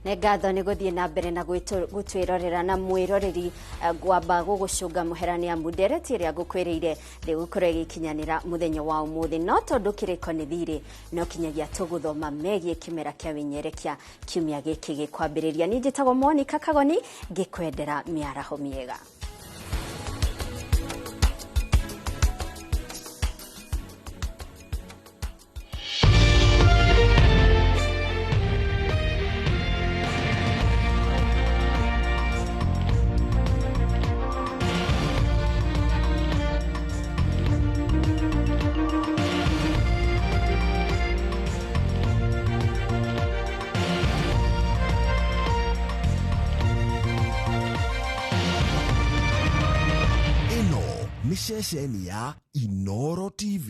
Speaker 18: Nĩ ngatho nĩ gũthiĩ na mbere na gũtwĩrorera na mwĩroreri ngwamba gũgũcũnga mũhera nĩ amu ndereti ĩrĩa ngũkwĩrĩire ndĩgũkorwo ĩgĩkinyanĩra mũthenya wa ũmũthĩ, no tondũ kĩrĩko nĩ thirĩ no kinyagia tũgũthoma megiĩ kĩmera kĩa wĩnyerekia kiumia gĩkĩ gĩkwambĩrĩria. Niĩ njĩtagwo Monica Kagoni ngĩkwendera mĩaraho mĩega.
Speaker 14: Ceceni ya Inoro TV.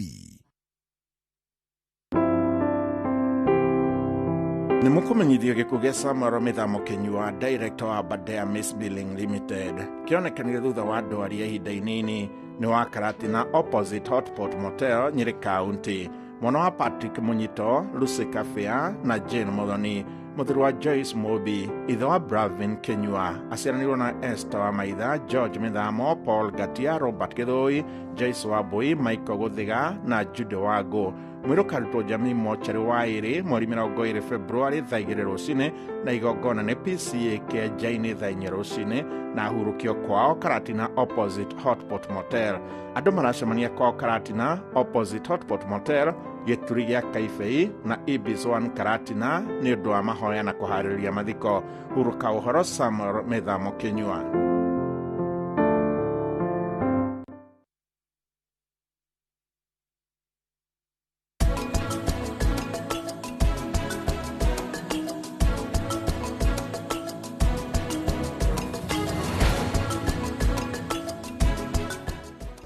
Speaker 3: Nĩ mũkũmenyithio gĩkuũ gĩa Samuel Mĩthamo Kĩnyua, director wa Aberdare Maize Milling Limited, kĩonekanire thutha wa ndwari ya ihinda inini nĩ wa Karatina opposite Hotpot Motel, Nyĩrĩ County. Mwana wa Patrick Munyito, Lucy Kafia na Jane Muthoni, mũthuri wa Joyce Mobi, ithe wa Bravin Kinyua, aciaranĩirwo na Esther wa Maitha, George Mĩthamo, Paul Gatia, Robert Gĩthũi, Joyce Wambui, Michael Gũthiga na Jude Wangu. Mwĩrĩ ũkarutwo Jamii mochari wa ĩrĩ mweri 20 Februari thaa 2 rũcinĩ na igongona nĩ PCA Kĩenjainĩ thaa 4 rũcinĩ na hurũkio kwao Karatina opposite Hotpot Motel. Andũ maracemania kwao Karatina opposite Hotpot Motel, gĩturi gĩa Kaibei na Ibis One Karatina nĩ ũndũ wa mahoya na kũharĩrĩria mathiko. Hurũka ũhoro Samuel Mĩthamo Kĩnyua.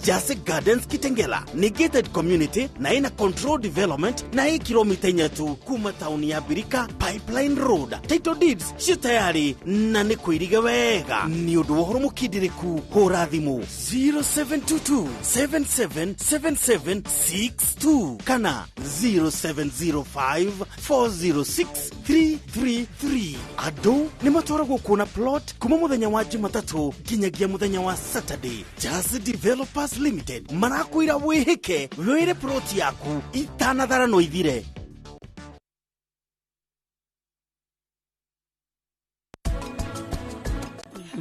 Speaker 17: Jase Gardens Kitengela nĩ gated community na ĩna control development na ĩ kilomita 3 tu kuma tauni ya Birika Pipeline Road. Title deeds ci tayari na nĩ kwĩrige wega. Nĩ ũndũ wa ũhoro mũkindĩrĩku hũra thimũ 0722 777762 kana 0705 406 333. Andũ nĩ matwaragwo kuona plot kuma mũthenya wa Jumatatũ nginyagia mũthenya wa Saturday. Jazz Developers Limited marakwĩra wĩhĩke wĩre plot yaku itanatharano ithire.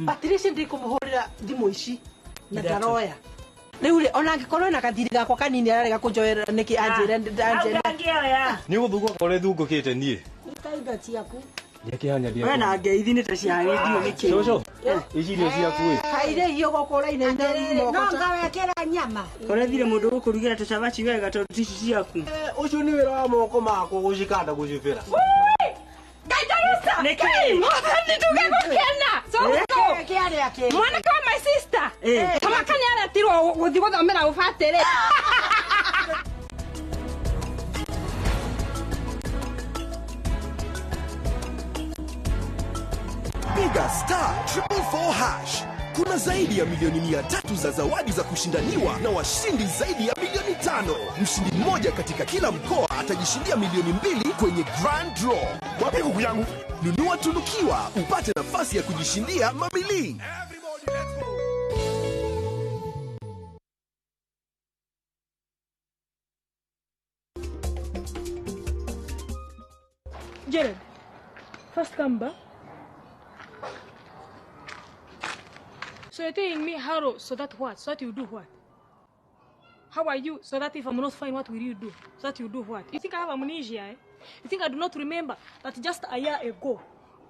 Speaker 15: Patricia ndikumuhurira thimu ici na ndaroya riu ri ona angikorwo na gathiri gakwa kanini ararega kunjoera niki anjire anjire
Speaker 4: ni guthugwo kore thungukite nie
Speaker 19: indo ciaku
Speaker 4: ndiakihanya ndia
Speaker 15: we na ngeithi ni ta cia radio niki
Speaker 4: coco ici irio ciaku ĩ
Speaker 15: kaire iyo gukura ine
Speaker 19: no ngawekera nyama
Speaker 10: urethire mundu gukurugira tucabaci wega tondu tici ciaku
Speaker 4: ucio ni wira wa moko makwa gucikanda gucibira.
Speaker 11: Mwanake wa my sister tamaka nĩ aretirwo gũthiĩ gũthomera ũbatĩrĩ.
Speaker 14: Piga *444# Kuna zaidi ya milioni 300 za zawadi za kushindaniwa na washindi zaidi ya milioni 5. Mshindi mmoja katika kila mkoa atajishindia milioni 2 kwenye Grand Draw. Wapi kuku yangu? Nunua tunukiwa upate nafasi ya kujishindia mamili.
Speaker 11: Jared, first come back. So you're telling me how, so that what? So that you do what? How are you? So that if I'm not fine, what will you do? So that you do what? You think I have amnesia, eh? You think I do not remember that just a year ago,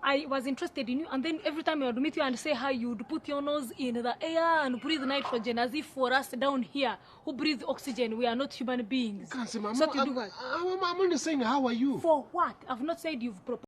Speaker 11: I was interested in you, and then every time I would meet you and say hi, you would put your nose in the air and breathe nitrogen, as if for us down here who breathe oxygen, we are not human beings.
Speaker 23: Kansi,
Speaker 11: so that you do what?
Speaker 23: I'm only saying how are you?
Speaker 11: For what? I've not said you've proposed.